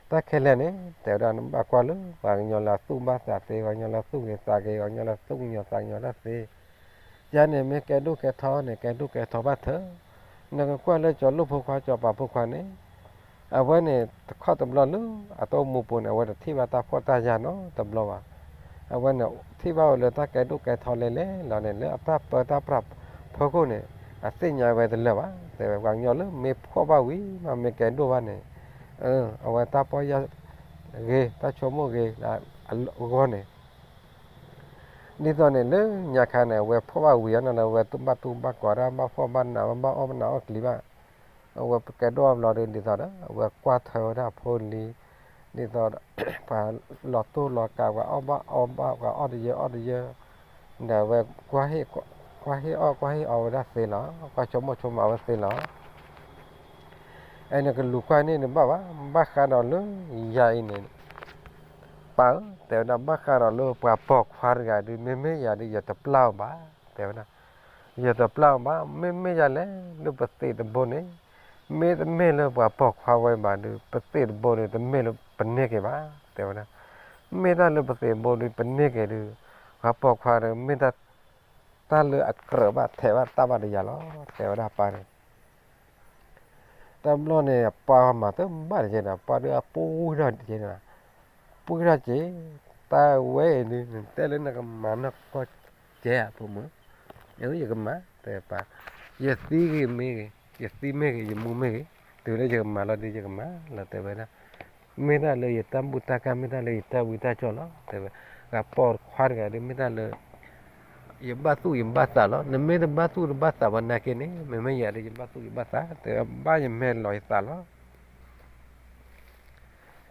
တၢ်ခဲလၢာ်န့ၣ် တဲဝဲဒၣ်နဘၣ်ကွၢ်လၢပှၤကညီလၢအသူၣ်ဘၣ်သးသ့, ပှၤကညီလၢအသူၣ်ဂ့ၤသးဂ့ၤ, ပှၤကညီလၢအသူၣ်ကညီၤသးကညီၤတၢ်သ့. ယၤန့ၣ်မ့ၢ်ကဲဒိၣ်ကဲထီန့ၣ် ကဲဒိၣ်ကဲထီဘၣ်ထၢ နကကွၢ်လၢကၠီၤလိၣ်ဖိခွါ ကၠီၤပၤဖိခွါန့ၣ် အဝဲန့ၣ် တခီတဘျီလၢအတအိၣ်မူပူၤန့ၣ် အဝဲတထံၣ်ဘၣ်တၢ်ဖှီၣ်တၢ်ယာ်နီတဘျီဘၣ်. အဝဲန့ၣ် ထံၣ်ဘၣ်ဝဲလၢတၢ်ကဲဒိၣ်ကဲထီလဲၣ်လဲၣ်လီၤန့ၣ် လၢအတၢ်ပၢတၢ်ပြးဖီခိၣ်န့ၣ် အသ့ၣ်ညါဝဲတလၢာ်ဘၣ်. တဲဝဲပှၤကညီလၢမ့ၢ်ဖှီၣ်ဘၣ်ဝံၤမး မ့ၢ်ကဲဒိၣ်ဘၣ်န့ၣ် အဝဲတၢ်ပီၢ်ယၢ်ဂ့ၤ တၢ်ဆိကမိၣ်ဂ့ၤလၢအဂီၢ်န့ၣ် ဒ်သိးန့ၣ်လၢညါခါန့ၣ် အဝဲဖှီၣ်ဘၣ်ဝံၤအီၤန့ၣ်လၢ အဝဲတဘၣ်တူၢ်ဘၣ်ကီးတၢ် ဘၣ်ဖှီၣ်ဘၣ်နး ဘၣ်အီၣ်ဘၣ်နးအီၣ်ကလံၤဘၣ်. အဝဲကဲဒိၣ်အဘျီဒီး ဒ်သိးဒီး အဝဲကွၢ်ထွဲဝဲဒၣ်အဖိအလံၤ ဒ်သိးဒီး ပှၤလီၤတိၢ်လီၤကး ပှၤအီၣ်ဘၣ်အီဘၣ် ပှၤအီၣ်တယၢအီၣ်တယၢ ဒီးအဝဲ ကွၢ်ဟ့ၣ်အီၣ်ကွၢ်ဟ့ၣ်အီဝဲဒၣ်သ့လီၤ. ကွၢ်ဆိကမိၣ်ဆိကမးဝဲသ့လီၤ. အဲ နကလူၤကွၢ်န့ၢ်နဘၣ်ဘၣ်. ဘၣ်ဃးဒီးလၢယၤအံၤန့ၣ် ပၢ်ဧၢ တဲဝဲဒၣ် ဘၣ်ဃးဒီးလၢပှၤပိာ်ခွါတဂၤဒုး မ့မ့ၢ်ယၤဒုး ယတပျၢ်အီၤဘၣ် တဲဝဲဒၣ်. ယတပျၢ်အီၤဘၣ် မ့မ့ၢ်ယၤလဲၣ် လၢပသံးတဘိန့ၣ် မ့တမ့ၢ်လၢပှၤပိာ်ခွါဝဲဘၣ်ဒုး ပသံးတဘိန့ၣ် တမ့ၢ်လၢပန့ၢ်က့ၤဘၣ် တဲဝဲဒၣ်. မ့ၢ်တၢ်လၢပသံးတဘိဒုး ပန့ၢ်က့ၤဒုး ပှၤပိာ်ခွါဒီး မ့ၢ်တၢ် တၢ်လၢအကြၢးဘၣ်ထဲးဘၣ်တၢ်ဘၣ်ဒီးယၤလီၤ တဲဝဲဒၣ်ပၢ်န့ၣ်. တဘျီန့ၣ် အပၢ်မၤတဘၣ်တက့ၢ်ဒီး ပၢ်ဒုးအပူၤထီၣ်တက့ၢ်န့ၣ်, ပူၤထီၣ်က့ၤ တၢ်ဝဲအံၤဒုး နတဲလၢနကမၤနီၢ်ကီၢ်ကဲဧါ ဖိမုၣ်, ယကမၤ တဲပၢ်, ယသံဂ့ၤမ့ၢ်ဂ့ၤ ယသံမ့ၢ်ဂ့ၤ ယမူမ့ၢ်ဂ့ၤ တုၤလၢယကမၤလီၤဒုး ယကမၤလီၤ တဲဝဲဒၣ်. မ့ၢ်တၢ်လၢယတၢ်ဘူၣ်တၢ်ကၢ် မ့ၢ်တၢ်လၢယတၢ်ဝံတၢ်ကၠီၣ်လီၤ တဲဝဲ. ပှၤပိာ်ခွါတဂၤဒုး မ့ၢ်တၢ်လၢ ယဘၣ်သူၣ်ယဘၣ်သးလီၤ. နမ့ၢ်တဘၣ်သူၣ်တဘၣ်သးဘၣ်နာ်က့န့ၣ် မ့မ့ၢ်ယၤဒုး ယဘၣ်သူၣ်ယဘၣ်သး တဲဘၣ်ယမဲာ်လီၤယသးလီၤ.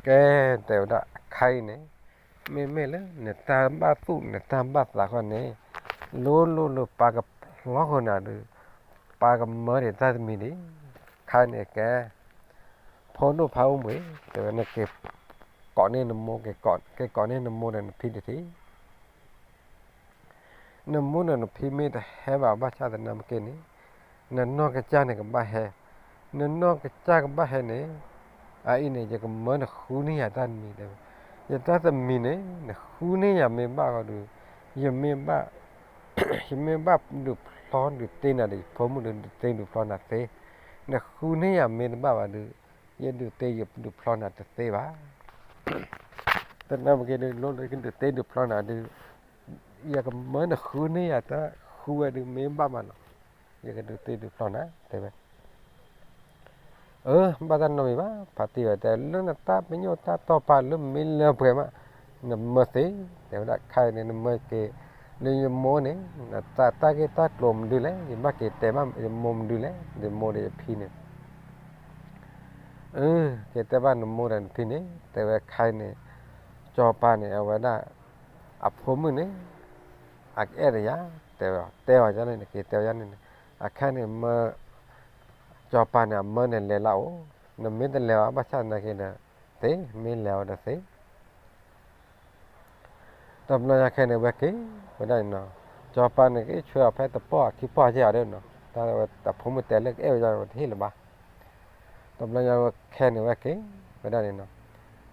ကဲ တဲဝဲဒၣ် အခါအံၤန့ၣ် မ့မ့ၢ်လၢနတၢ်ဘၣ်သူၣ်နတၢ်ဘၣ်သးဃီန့ၣ် လိၤလိၤလၢပၢ်ကဖျီဃီနၤဒုး ပၢ်ကမၢဒံးတၢ်တမံၤဒံး. အခါန့ၣ်ကဲ ဖိဒိၣ်ဖးအိၣ်ဘှံး တဲဝဲ နက့ၤကိးန့ၢ်နမိၢ် က့ၤကိးန့ၢ်နမိၢ်ဒီးနဖံတထံး နမိၢ်ဒီးနဖံမ့ၢ်တဟဲဘၣ် ဘၣ်ဆၣ်သနာ်က့န့ၣ် နနီၢ်ကစၢ်န့ၣ်ကဘၣ်ဟဲ, နနီၢ်ကစၢ်ကဘၣ်ဟဲန့ၣ် အအံၤန့ၣ် ယကမၢနဃုန့ၢ်ယၤတၢ်တမံၤ တဲဝဲ. ယတၢ်တမံၤန့ၣ် နဃုန့ၢ်ယၤမ့ၢ်ဘၣ်ဃီဒီး ယမ့ၢ်ဘၣ် ယမ့ၢ်ဘၣ်ဒုးဖျီဒုးတ့နၤဒီး ယဖိမုၣ်ဒုးတ့ဒုးဖျီနၤသ့, နဃုန့ၢ်ယၤမ့ၢ်တဘၣ်ဘၣ်ဒီး ယဒုးတ့ယဒုးဖျီနၤတသ့ဘၣ်. သနာ်က့ဒုး လိၣ်လၢယကဒုးတ့ဒုးဖျီနၤဒုး ယကမၢနဃုန့ၢ်ယၤတၢ်ဃုဝဲဒုးမ့ၢ်ဘၣ်မးနီၤ, ယကဒုးတ့ဒုးဖျီနၤ တဲဝဲ. အၢ ဘၣ်တၢ်နီတမံၤဘၣ် ဖါတံၢ်ဧၢ တဲ လၢနတၢ်ပညိၣ်တၢ်တီၢ်ပာ်လၢမ့ၢ်လၢပှဲၤမး နမၢသ့, တဲဝဲဒၣ် ခါအံၤန့ၣ် နမၢက့ၤ လၢယမိၢ်န့ၣ် နတၢ်ဂ့ၢ်တၢ်ကျိၤမနုၤလဲၣ်, ယဘၣ်က့ၤတဲဘၣ်ယမိၢ်မနုၤလဲၣ်, ယမိၢ်ဒီးယဖံန့ၣ် အၢ က့ၤတဲဘၣ်နမိၢ်ဒီးနဖံန့ၣ် တဲဝဲ ခါအံၤန့ၣ် ကၠီၤပၤန့ၣ် အဝဲဒၣ် အဖိမုၣ်န့ၣ် အကအဲၣ်တယၤ တဲဝဲ တဲအီၤန့ၣ် နက့ၤတဲအီၤန့ၣ် အခါန့ၣ် မၢ ကၠီၤပၤန့ၣ် အမၢနလဲၤလၢအအိၣ်, နမ့ၢ်တလဲၤဘၣ် ဘၣ်ဆၣ်သနာ်က့ဒီး သ့ မ့ၢ်လဲၤအီၤဒီးသ့ တဘျီညါခဲန့ၣ် ဝဲက့ၤဝဲဒၣ်န့ၣ်နီၤ, ကၠီၤပၤန့ၣ် ကအဲၣ်ဆှၢအီၤဖဲတပီၢ်ခံပီၢ်ကဲအီၤဒီးနီၤ, တၢ်ဝဲတၢ်ဖိမုၣ်တဲလၢကအဲၣ်ဝဲဒၣ်ဝဲတဟ့ၣ်လၢၤဘၣ်. တဘျီညါဝဲခဲန့ၣ် ဝဲက့ၤဝဲဒၣ်န့ၣ်နီၤ,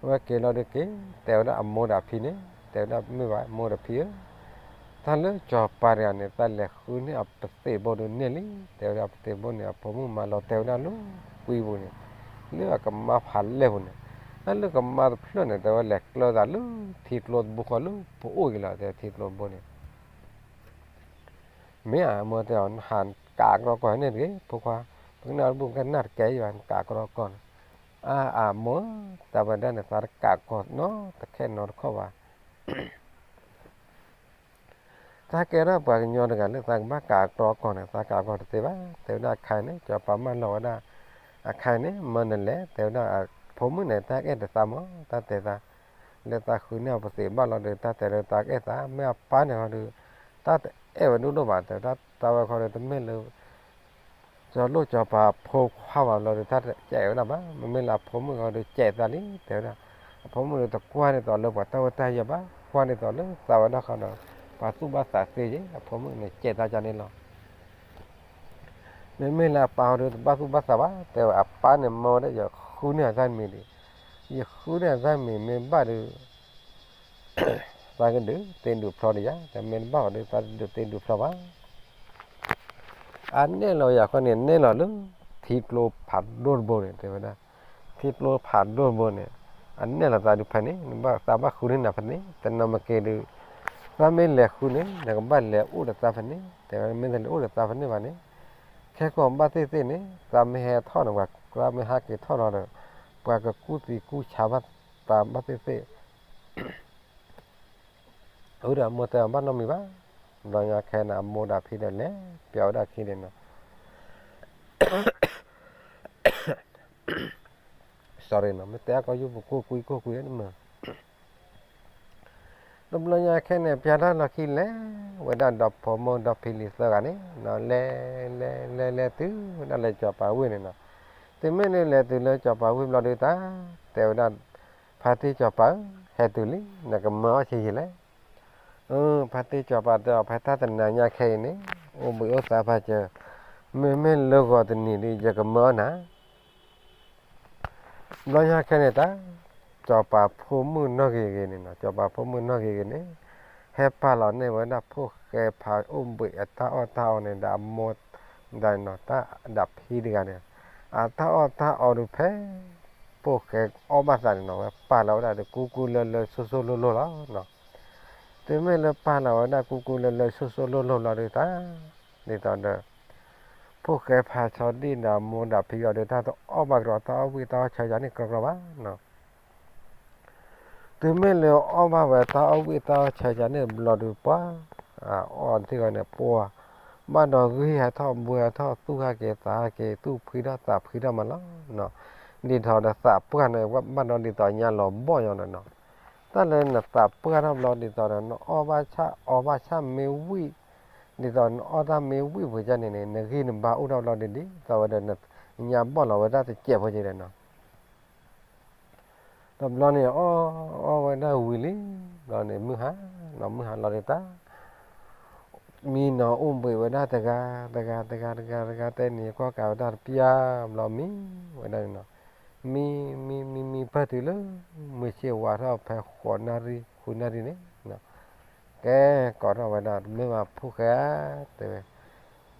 ဝဲက့ၤလီၤဒုးက့ၤ တဲဝဲဒၣ်အမိၢ်ဒီးအဖံန့ၣ် တဲဝဲဒၣ်မ့ၢ်ဘၣ် မိၢ်ဒီးဖံဧၢ, တၢ်လၢကၠီၤပၤတဂၤန့ၣ် တၢ်လဲၤဃုန့ၢ်အပသံးဘိဒုးန့ၢ်လံ, တဲဝဲဒၣ်ပသံးဘိန့ၣ် အဖိမုၣ်မၤလီၤတဲာ်ဝဲဒၣ်လၢကွံပူၤန့ၣ်, လၢအကမါဖးလဲၢ်ပူၤန့ၣ်, တၢ်လၢကမါတဖျၢၣ်န့ၣ် တဲဝဲလဲၤကျၢသးလၢထံကျိတဘိဃီလၢပအိၣ်က့ၤလီၤ တဲထံကျိတဘိန့ၣ် မ့ၢ်ဧါ မိၢ်တဲအီၤ နဟးကးကရီကီၢ်န့ၣ်တဂ့ၤ ဖိခွါ, ပကနၣ်တဘူၣ်ကနၣ်တကဲယၤ နကးကရီကီၢ်န့ၣ်, အါအါမိၢ်, တၢ်ဝဲဒၣ်န့ၣ် သးတကးကီၢ်နီတခဲနီတခီၣ်ဘၣ် တၢ်ကဲထီၣ်ပှၤကညီတဂၤလၢသးကဘၣ်ကးကရီကီၢ်န့ၣ် သးကးကီၢ်တသ့ဘၣ်, တဲဝဲဒၣ်အခါန့ၣ် ကၠီၤပၤမၢလီၤဝဲဒၣ်, အခါန့ၣ် မၢနလဲၤ တဲဝဲဒၣ်အဖိမုၣ်န့ၣ် တၢ်အဲၣ်တသးမၢ် တၢ်တဲသး လၢသးဃုန့ၢ်အပသံးဘၣ်လီၤဒီး တၢ်တဲလၢသးကအဲၣ်သး မ့ၢ်အပၢ်န့ၣ်ဃီဒီး တၢ်တအဲၣ်ဝဲဒိၣ်ဒိၣ်ဘၣ် တဲဝဲဒၣ် တၢ်ဝဲခီဒီး တမ့ၢ်လၢ ကၠီၤလိၣ်ကၠီၤပၤအဖိခွါဘၣ်ဘျီဒီး တၢ်တကဲဝဲဒၣ်ဘၣ်, မ့မ့ၢ်လၢအဖိမုၣ်ဃီဒီး ကဲသးလံ တဲဝဲဒၣ်, အဖိမုၣ်ဒီးတကွၢ်န့ၢ်သိးလၢပှၤတၢ်ဝဲတၢ်ယၢၤဘၣ်, ကွၢ်န့ၢ်သိးလၢသးဝဲဒၣ်ဃီဒီး ပာ်သူၣ်ဘၣ်သးသ့ယဲ အဖိမုၣ်န့ၣ် ကဲးတၢ်ကန့ၣ်လီၤ. မ့မ့ၢ်လၢအပၢ်ဟီဒုး တဘၣ်သူၣ်ဘၣ်သးဘၣ် တဲဝဲအပၢ်န့ၣ် မၢဝဲဒၣ် ယဃုန့ၢ်အတၢ်မံၤဒံး, ယဃုန့ၢ်အတၢ်မံၤ မ့ၢ်ဘၣ်ဒုး သးကဒုးသ့ဒုးဖျီဒံးယါ, တမ့ၢ်တဘၣ်ဘၣ်ဒုး သးတဒုးသ့ဒုးဖျီဘၣ်. အနဲၣ်လီၤယၤဃီန့ၣ် နဲၣ်လီၤလၢ ထံကျိဖးဒိၣ်တဘိန့ၣ် တဲဝဲဒၣ်, ထံကျိဖးဒိၣ်တဘိန့ၣ် အနဲၣ်လီၤသးဒုးဖဲန့ၣ် နဘၣ်သးဘၣ်ဃုန့ၢ်နၤဖဲန့ၣ် တနီၤမ့ၢ်က့ၤဒုး သးမ့ၢ်လဲၤဃုန့ၣ် နကဘၣ်လဲၤအိၣ်ဒီးသးဖဲန့ၣ် တဲဝဲ မ့ၢ်တလဲၤအိၣ်ဒီးသးဖဲန့ၣ်ဘၣ်န့ၣ် ခဲကိာ်ဘၣ်သ့ၣ်သ့ၣ်န့ၣ် သးမ့ၢ်ဟဲထီၣ်န့ၣ် ပှၤသးမ့ၢ်ဟးက့ၤထီၣ်လီၤဒီး ပှၤကကူၣ်သံကူၣ်ဆါဘၣ်သးဘၣ်သ့ၣ်သ့ၣ် အဝဲဒီးအမိၢ်တဲအီၤဘၣ်နီတမံၤဘၣ်. ဘျီညါခဲန့ၣ် အမိၢ်ဒီးအဖံဒီးလဲၤပျီဝဲဒၣ်ခံန့ၣ်နီၤ, မ့ၢ်တဲအကီၢ်ယူၢ်ပူၤ ကိၢ်ကွံကိၢ်ကွံန့ၣ်မး, တဘျီညါခဲန့ၣ် ပျီတၢ်လီၢ်ခံလဲၤဝဲဒၣ်ဒီးဖိမိၢ်ဒီးဖံလံၤသၢဂၤန့ၣ်နီၤ, လဲၤလဲၤလဲၤလဲၤတုၤဝဲဒၣ်လၢစီၤပၤဝ့ၢ်န့ၣ်နီၤ, တုၤမ့ၢ်န့ၣ်လဲၤတုၤလၢစီၤပၤဝ့ၢ်ဘျီဒုးတၢ် တဲဝဲဒၣ် ဖါတံၢ်စီၤပၤဧၢ, ဟဲတုၤလံ နကမၢအီၣ်ဆံးယံာ်လဲၣ်. ဖါတံၢ်စီၤပၤတဲအီၤ ဖဲတၢ်တနၤညါခဲအံၤန့ၣ် အိၣ်ဘှံးအိၣ်သါဖးစၢၤ, မ့မ့ၢ်လၢဂီၤတနံၤဒုး ယကမၢအီၣ်နၤ ဘျီညါခဲန့ၣ်တၢ် စီၤပၤဖိမုၣ်နီၢ်ဂ့ၤဂ့ၤန့ၣ်နီၤ, စီၤပၤဖိမုၣ်နီၢ်ဂ့ၤဂ့ၤန့ၣ် ဟဲပာ်လီၤန့ၢ်ဝဲဒၣ်ဖိၣ်ဃဲဖးအိၣ်ဘှံးအတၢ်အီၣ်တၢ်အီန့ၣ် ဒီးအမိၢ် ဒီးနီၤ တၢ်ဒၣ်ဖံတဂၤန့ၣ် အတၢ်အီၣ်တၢ်အီဒုးဖဲ ဖိၣ်ဃဲအီၣ်ဘၣ်သးန့ၣ်နီၤ ဝဲပာ်လီၤဝဲဒၣ်ဒီးကူကူလၢလၢဆိၣ်ဆိၣ်လိၣ်လိၣ်လီၤ. တုၤမ့ၢ်လၢပာ်လီၤဝဲဒၣ်ကူကူလၢလၢဆိၣ်ဆိၣ်လိၣ်လိၣ်လီၤဒုးတၢ် ဒ်သိးဒီး ဖိၣ်ဃဲဖးဆီဒံၣ်ဒီးအမိၢ်ဒၣ်ဖံအီၤဒုး တၢ်တအီၣ်ဘၣ်ကဒီးတၢ်အီၣ်ဝံၣ်တၢ်အီၣ်ဆၢယၤန့ၣ် ကြီကြီဘၣ်နီၤ. တုၤမ့ၢ်လၢအီၣ်ဘၣ်ဝဲတၢ်အီၣ်ဝံၣ်တၢ်အီၣ်ဆၢယၤန့ၣ်ဘျီဒုးပှၤ အအီၣ်ထံၣ်ဂီၤန့ၣ် ပှၤ ဘၣ်ဒီးဂံၢ်ဟးထီၣ်ဘှံးဟးထီၣ်သူၣ်ဟးက့ၤသးဟးက့ၤ သူၣ်ဖှံထီၣ်သးဖှံထီၣ်မးလီၤ. ဒ်သိးဒီးသးပှၢ်န့ၣ် ဘၣ်ဒီးဒ်သိးညါလီၤဘီၣ်ညီဒီးနီၤ. တၢ်လၢနသးပှၢ်ထီၣ်ဘျီဒ်သိးဒီး နအီၣ်ဘၣ်ဆၣ်အီဘၣ်ဆၣ်မ့ၢ်ဝံၣ် ဒ်သိးနအီၣ်တၢ်မ့ၢ်ဝံၣ်ပှဲၤကၢ်န့ၣ်န့ၣ် နဂံၢ်နဘါအိၣ်ထီၣ်ဘျီဒ်ဒ်သိးဝဲဒီး နညါဘီၣ်လီၤဝဲဒၣ်တစဲးဖိက့ၤဒီးနီၤ. တဘျီန့ၣ် အီၣ်အီၣ်ဝဲဒၣ်ဝံၤလံ ဘျီန့ၣ် မုၢ်ဟါနီၤ မုၢ်ဟါလီၤဒုးတၢ် မံနီၤအိၣ်ဘှံးဝဲဒၣ်တဂၤ တဂၤ တဂၤ တဂၤ တဂၤ တဲန့ၣ် ကွၢ်ကးဝဲဒၣ်တပျၢ်ဘျီမံဝဲဒၣ်န့ၣ်နီၤ. မံ မံ မံ မံ ပၢၢ်တုၤလၢ မုၢ်ဆ့ၣ်ဝါထီၣ်ဖဲဃိးနၣ်ရံၣ် ဃုနၣ်ရံၣ်န့ၣ် ကဲ ကိးထီၣ်ဝဲဒၣ် တမ့ၢ်ဘၣ်ဖိၣ်ဃဲဧၢ တဲဝဲ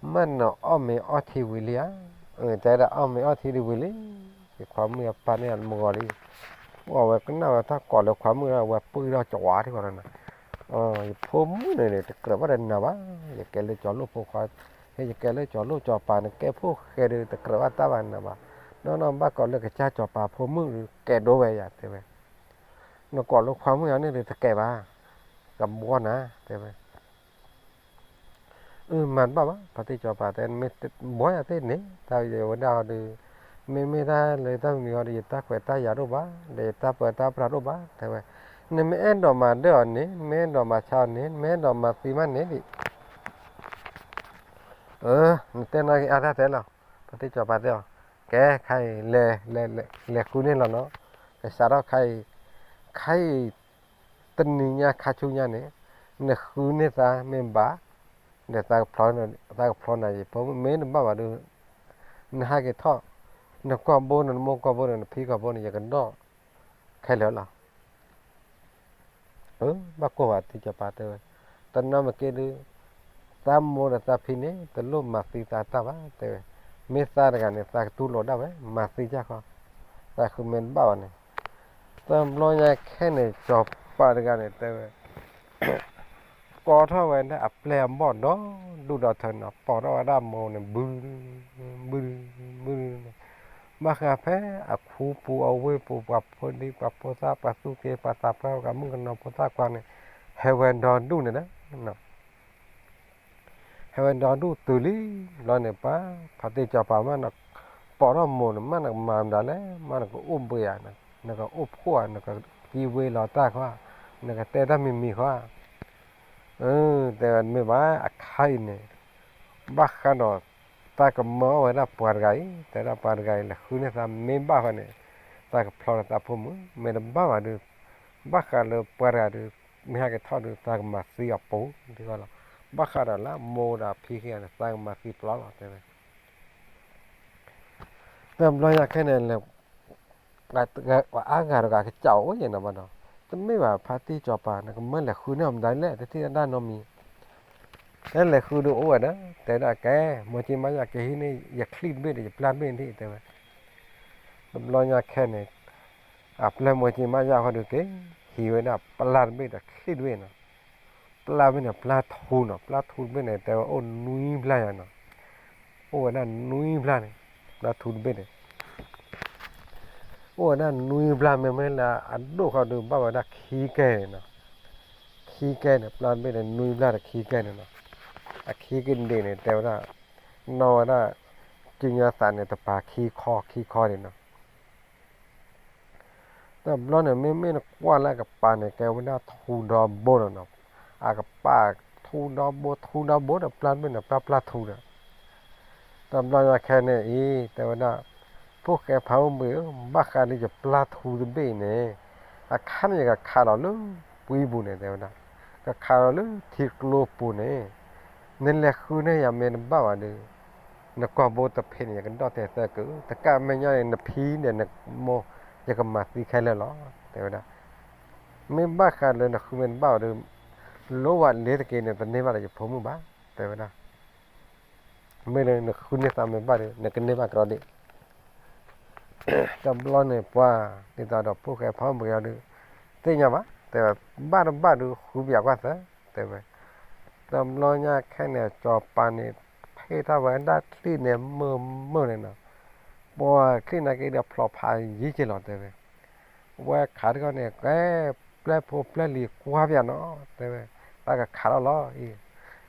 မ့ၢ်နအီၣ်မ့ၤအီထံဝံၤလံဧါ. တဲဒၣ်အီၣ်မ့ၤအီထံဒုးဝံၤလံ ယခွါမုၣ်အပၢ်န့ၣ်မဂီၤလံ. အဝဲကနၣ်ဝဲတၢ်ကိးလၢခွါမုၣ်ဒီး အဝဲပှံၢ်ထီၣ်ကဝါထံၣ်ဃီဒီးနီၤ. ယဖိမုၣ်န့ၣ်န့ၣ် တကြၢးဘၣ်ဒီးနၤဘၣ်. ယကဲလၢကၠီၤလိၣ်ဖိခွါ ဟဲယကဲလၢကၠီၤလိၣ်စီၤပၤန့ၣ် ကဲဖိၣ်ဃဲဒီး တကြၢးဘၣ်တၢ်ဘၣ်နၤဘၣ်. နီၢ်နီၢ်ဘၣ်ကိးလၢကစၢ်စီၤပၤဖိမုၣ်ဒီး ကဲဒိဝဲယၤ တဲဝဲ. နကိးလၢခွါမုၣ်ယၤန့ၣ်ဒီး တကဲဘၣ် ကဘှီနၤ တဲဝဲ. အၢ မၤတဘၣ်ဘၣ် ဖါတံၢ်စီၤပၤတဲ မ့ၢ်ဘှီယၤသ့ၣ်န့ၣ် တၢ်ယဝဲဒၣ်ဟီဒီး မ့မ့ၢ်တၢ်လၢတၢ်မံၤဟီဒီး ယတၢ်ခွဲးတၢ်ယာ်ဒိၣ်ဘၣ် ဒီးယတၢ်ပၢတၢ်ပြးဒိၣ်ဘၣ် တဲဝဲ. နမ့ၢ်အဲၣ်ဒိးမၤဒၢၣ်အီၤန့ၣ် နမ့ၢ်အဲၣ်ဒိးမၤဆါအီၤန့ၣ် နမ့ၢ်အဲၣ်ဒိးမၤသံမးန့ၣ်ဒံး အၢ နတဲနာ်က့ၤအါတၢ်တဲလီၤ. ဖါတံၢ်စီၤပၤတဲအီၤ ကဲ ခါအံၤ လဲၤ လဲၤ လဲၤဃုန့ၢ်လီၤနီၤ. ကစးထီၣ်ခါအံၤ ခါအံၤ တနံၤညါခါဆူညါန့ၣ် နဃုန့ၢ်သးမ့ၢ်ဘၣ် ဒီးသးကဖျီ သးကဖျီနၤယံၤ ဖိမုၣ် မ့ၢ်တဘၣ်ဘၣ်ဒီး နဟးက့ၤထီၣ် နကိာ်ဘိ နမိၢ်ကိာ်ဘိ နဖံကိာ်ဘိန့ၣ် ယကဒီၣ်ခဲလၢာ်လီၤ. အၢ ဘၣ်ကိၢ်ဘၣ် တံၢ်စီၤပၤတဲဝဲ, တနီၤမ့ၢ်က့ၤဒုး သးမိၢ်ဒီးသးဖံန့ၣ် တလိၣ်မၤသံသးတၢ်ဘၣ် တဲဝဲ. မ့ၢ်သးတဂၤန့ၣ် သးကတူၢ်လိာ်ဒၣ်ဝဲ မၤသံတၢ်ဃီ, သးဃုမ့ၢ်တဘၣ်ဘၣ်န့ၣ် တဘျီညါခဲန့ၣ် စီၤပၤတဂၤန့ၣ် တဲဝဲ ကိးထီၣ်ဝဲဒၣ်အပျဲၢ်အဘီၣ်ဒီဒူၣ်ဒီထၢန့ၣ် ပိာ်ထီၣ်ဝဲဒၣ်မိၢ်န့ၣ် ဘု ဘု ဘုန့ၣ် ဘၣ်ဃးဖဲအခူပူၤအဝ့ၢ်ပူၤ ပှၤဖိဒံပှၤဖိသၣ် ပှၤသူၣ်က့ပှၤသးပှၢ် ပှၤမုၣ်ကနီၤဖိသၣ်ခွါန့ၣ် ဟဲဝဲဒီဒူၣ်န့ၣ်ဒီး ဟဲဝဲဒီဒူၣ်တုၤလံ ဘျီန့ၣ် ပှၤဖါတံၢ်စီၤပၤမး နပိာ်ထီၣ်မိၢ်န့ၣ် မးနကမၤမတၤလဲၣ် မးနကအိၣ်ဘှံးဧါ နကအိၣ်ဖှိၣ်ဧါ နကကံဝ့လီၤတၢ်ခီ နကတဲတၢ်မံၤမံၤခီ အၢ တဲဝဲမ့ၢ်ဘၣ် အခါအံၤန့ၣ် ဘၣ်ဃးဒီး သးကမၢအီၣ်ဝဲဒၣ်ပှၤတဂၤအံၤ တဲဒၣ်ပှၤတဂၤအံၤ လဲၤဃုန့ၢ်သးမ့ၢ်ဘၣ်ဃီန့ၣ် သးကဖျီဒီးသးဖိမုၣ် မ့ၢ်တဘၣ်ဘၣ်ဒီး ဘၣ်ဃးလၢပှၤတဂၤဒီး မ့ၢ်ဟဲက့ၤထီၣ်ဒီး သးကမၤသံအီၤပူၤဒ်ဃီလီၤ. ဘၣ်ဃးဒီးလၢမိၢ်ဒီးဖံခံဂၤန့ၣ် သးကမၤသံပျီလီၤ တဲဝဲ. တဘျီညါခဲန့ၣ် လဲၤ ပှၤအါဂၤတဂၤကစးအိၣ်ယဲၢ်နီၤဘၣ်ဒီး, တမ့ၢ်ဘၣ်ဖါတံၢ်စီၤပၤ နကမၢလဲၤဃုန့ၢ်အီၤမတၤလဲၣ် တထံၣ်တၢ်နီတမံၤ, တလဲၤဃုဒုးအိၣ်ဝဲဒီး တဲဒၣ်ကဲ မိၢ်က့မါယၢ်က့ၤဟံးန့ၢ်ယချံၣ်တဘ့ၣ်ဒီး ယပျၢ်တဘ့ၣ်န့ၣ် တဲဝဲ. တဘျီညါခဲန့ၣ် အပျဲၢ်မိၢ်က့မါယၢ်ဃီဒုးက့ၤ ဟံးဝဲဒၣ်ပျၢ်တဘ့ၣ်ဒီးချံၣ်တဘ့ၣ်နီၤ, ပျၢ်တဘ့ၣ်န့ၣ် ပျၢ်ထူနီၤ, ပျၢ်ထူတဘ့ၣ်န့ၣ် တဲဝဲအိၣ်နွံဘျၢ်ယၤနီၤ, အိၣ်ဝဲဒၣ်နွံဘျၢ်န့ၣ်, ပျၢ်ထူတဘ့ၣ်န့ၣ် အိၣ်ဝဲဒၣ်နွံဘျၢ် မ့မ့ၢ်လၢအဒိၣ်ဃီဒုး ဘၣ်ဝဲဒၣ်ခံကဲန့ၣ်နီၤ, ခံကဲန့ၣ် ပျၢ်တဘ့ၣ်န့ၣ် နွံဘျၢ်ဒီးခံကဲန့ၣ်နီၤ, အခံကဒ့ၣ်န့ၣ် တဲဝဲဒၣ် နီၢ်ဝဲဒၣ် ကညီသးန့ၣ် တပၤခံခီခံခီန့ၣ်နီၤ. တဘျီန့ၣ် မ့မ့ၢ်နကွၢ်လၢအကပၤန့ၣ် ကဲဝဲဒၣ်ထူဒီဘိလီၤနီၤ, အကပၤထူဒီဘိ ထူဒီဘိဒီး ပျၢ်တဘ့ၣ်န့ၣ် ပျၢ်ပျၢ်ထူဒီး တဘျီညါခဲန့ၣ်အံၤ တဲဝဲဒၣ် ဖိၣ်ဃဲဖါအိၣ်ဘှံးဧၢ, ဘၣ်ဃးလၢယပျၢ်ထူတဘ့ၣ်အံၤန့ၣ် အခါန့ၣ်ယကခးလီၤလၢပှံပူၤန့ၣ် တဲဝဲဒၣ်, ကခးလီၤလၢထံကျိပူၤန့ၣ် နလဲၤဃုန့ၢ်ယၤမ့ၢ်တဘၣ်ဘၣ်ဒီး နကိာ်ဘိတဖံးန့ၣ် ယကဒီၣ်တဲာ်သၢကုာ်, တကးမဲာ်ညါန့ၣ် နဖံဒီးနမိၢ် ယကမၤသံခဲလၢာ်လီၤ တဲဝဲဒၣ်. မ့ၢ်ဘၣ်ဃးလၢနဃုမ့ၢ်တဘၣ်ဘၣ်ဒီး လိဝဲလ့ၤတက့ၢ်န့ၣ် တန့ၢ်ဘၣ်ဒီးယဖိမုၣ်ဘၣ် တဲဝဲဒၣ်. မ့ၢ်လၢနဃုန့ၢ်သးမ့ၢ်ဘၣ်ဒီး နကန့ၢ်ဘၣ်ကဒီးဒ့ၣ် တဘျီန့ၣ်ပှၤ ဒ်သိးဒီးဖိၣ်ဃဲဖါအိၣ်ဘှံးအီၤဒီး သ့ၣ်ညါဘၣ် တဲဝဲ, ဘၣ်တဘၣ်ဒီးဃုပယီၤကွၢ်သၢ တဲဝဲ. တဘျီညါခဲန့ၣ် စီၤပၤန့ၣ် ဖ့ၣ်ထီၣ်ဝဲဒၣ်ချံၣ်န့ၣ်မုာ်မုာ်န့ၣ်နီၤ, ပှၤချံၣ်နာ်က့ဒီးဖျိးဖးယံၤက့ၤလီၤ တဲဝဲ. ဝဲခးတခီန့ၣ် ကဲပျဲၢ်ဖိပျဲၢ်လံၤကွၢ်ပယီၤနီၤ တဲဝဲ, တၢ်ကခးထီၣ်လီၤအံၤ.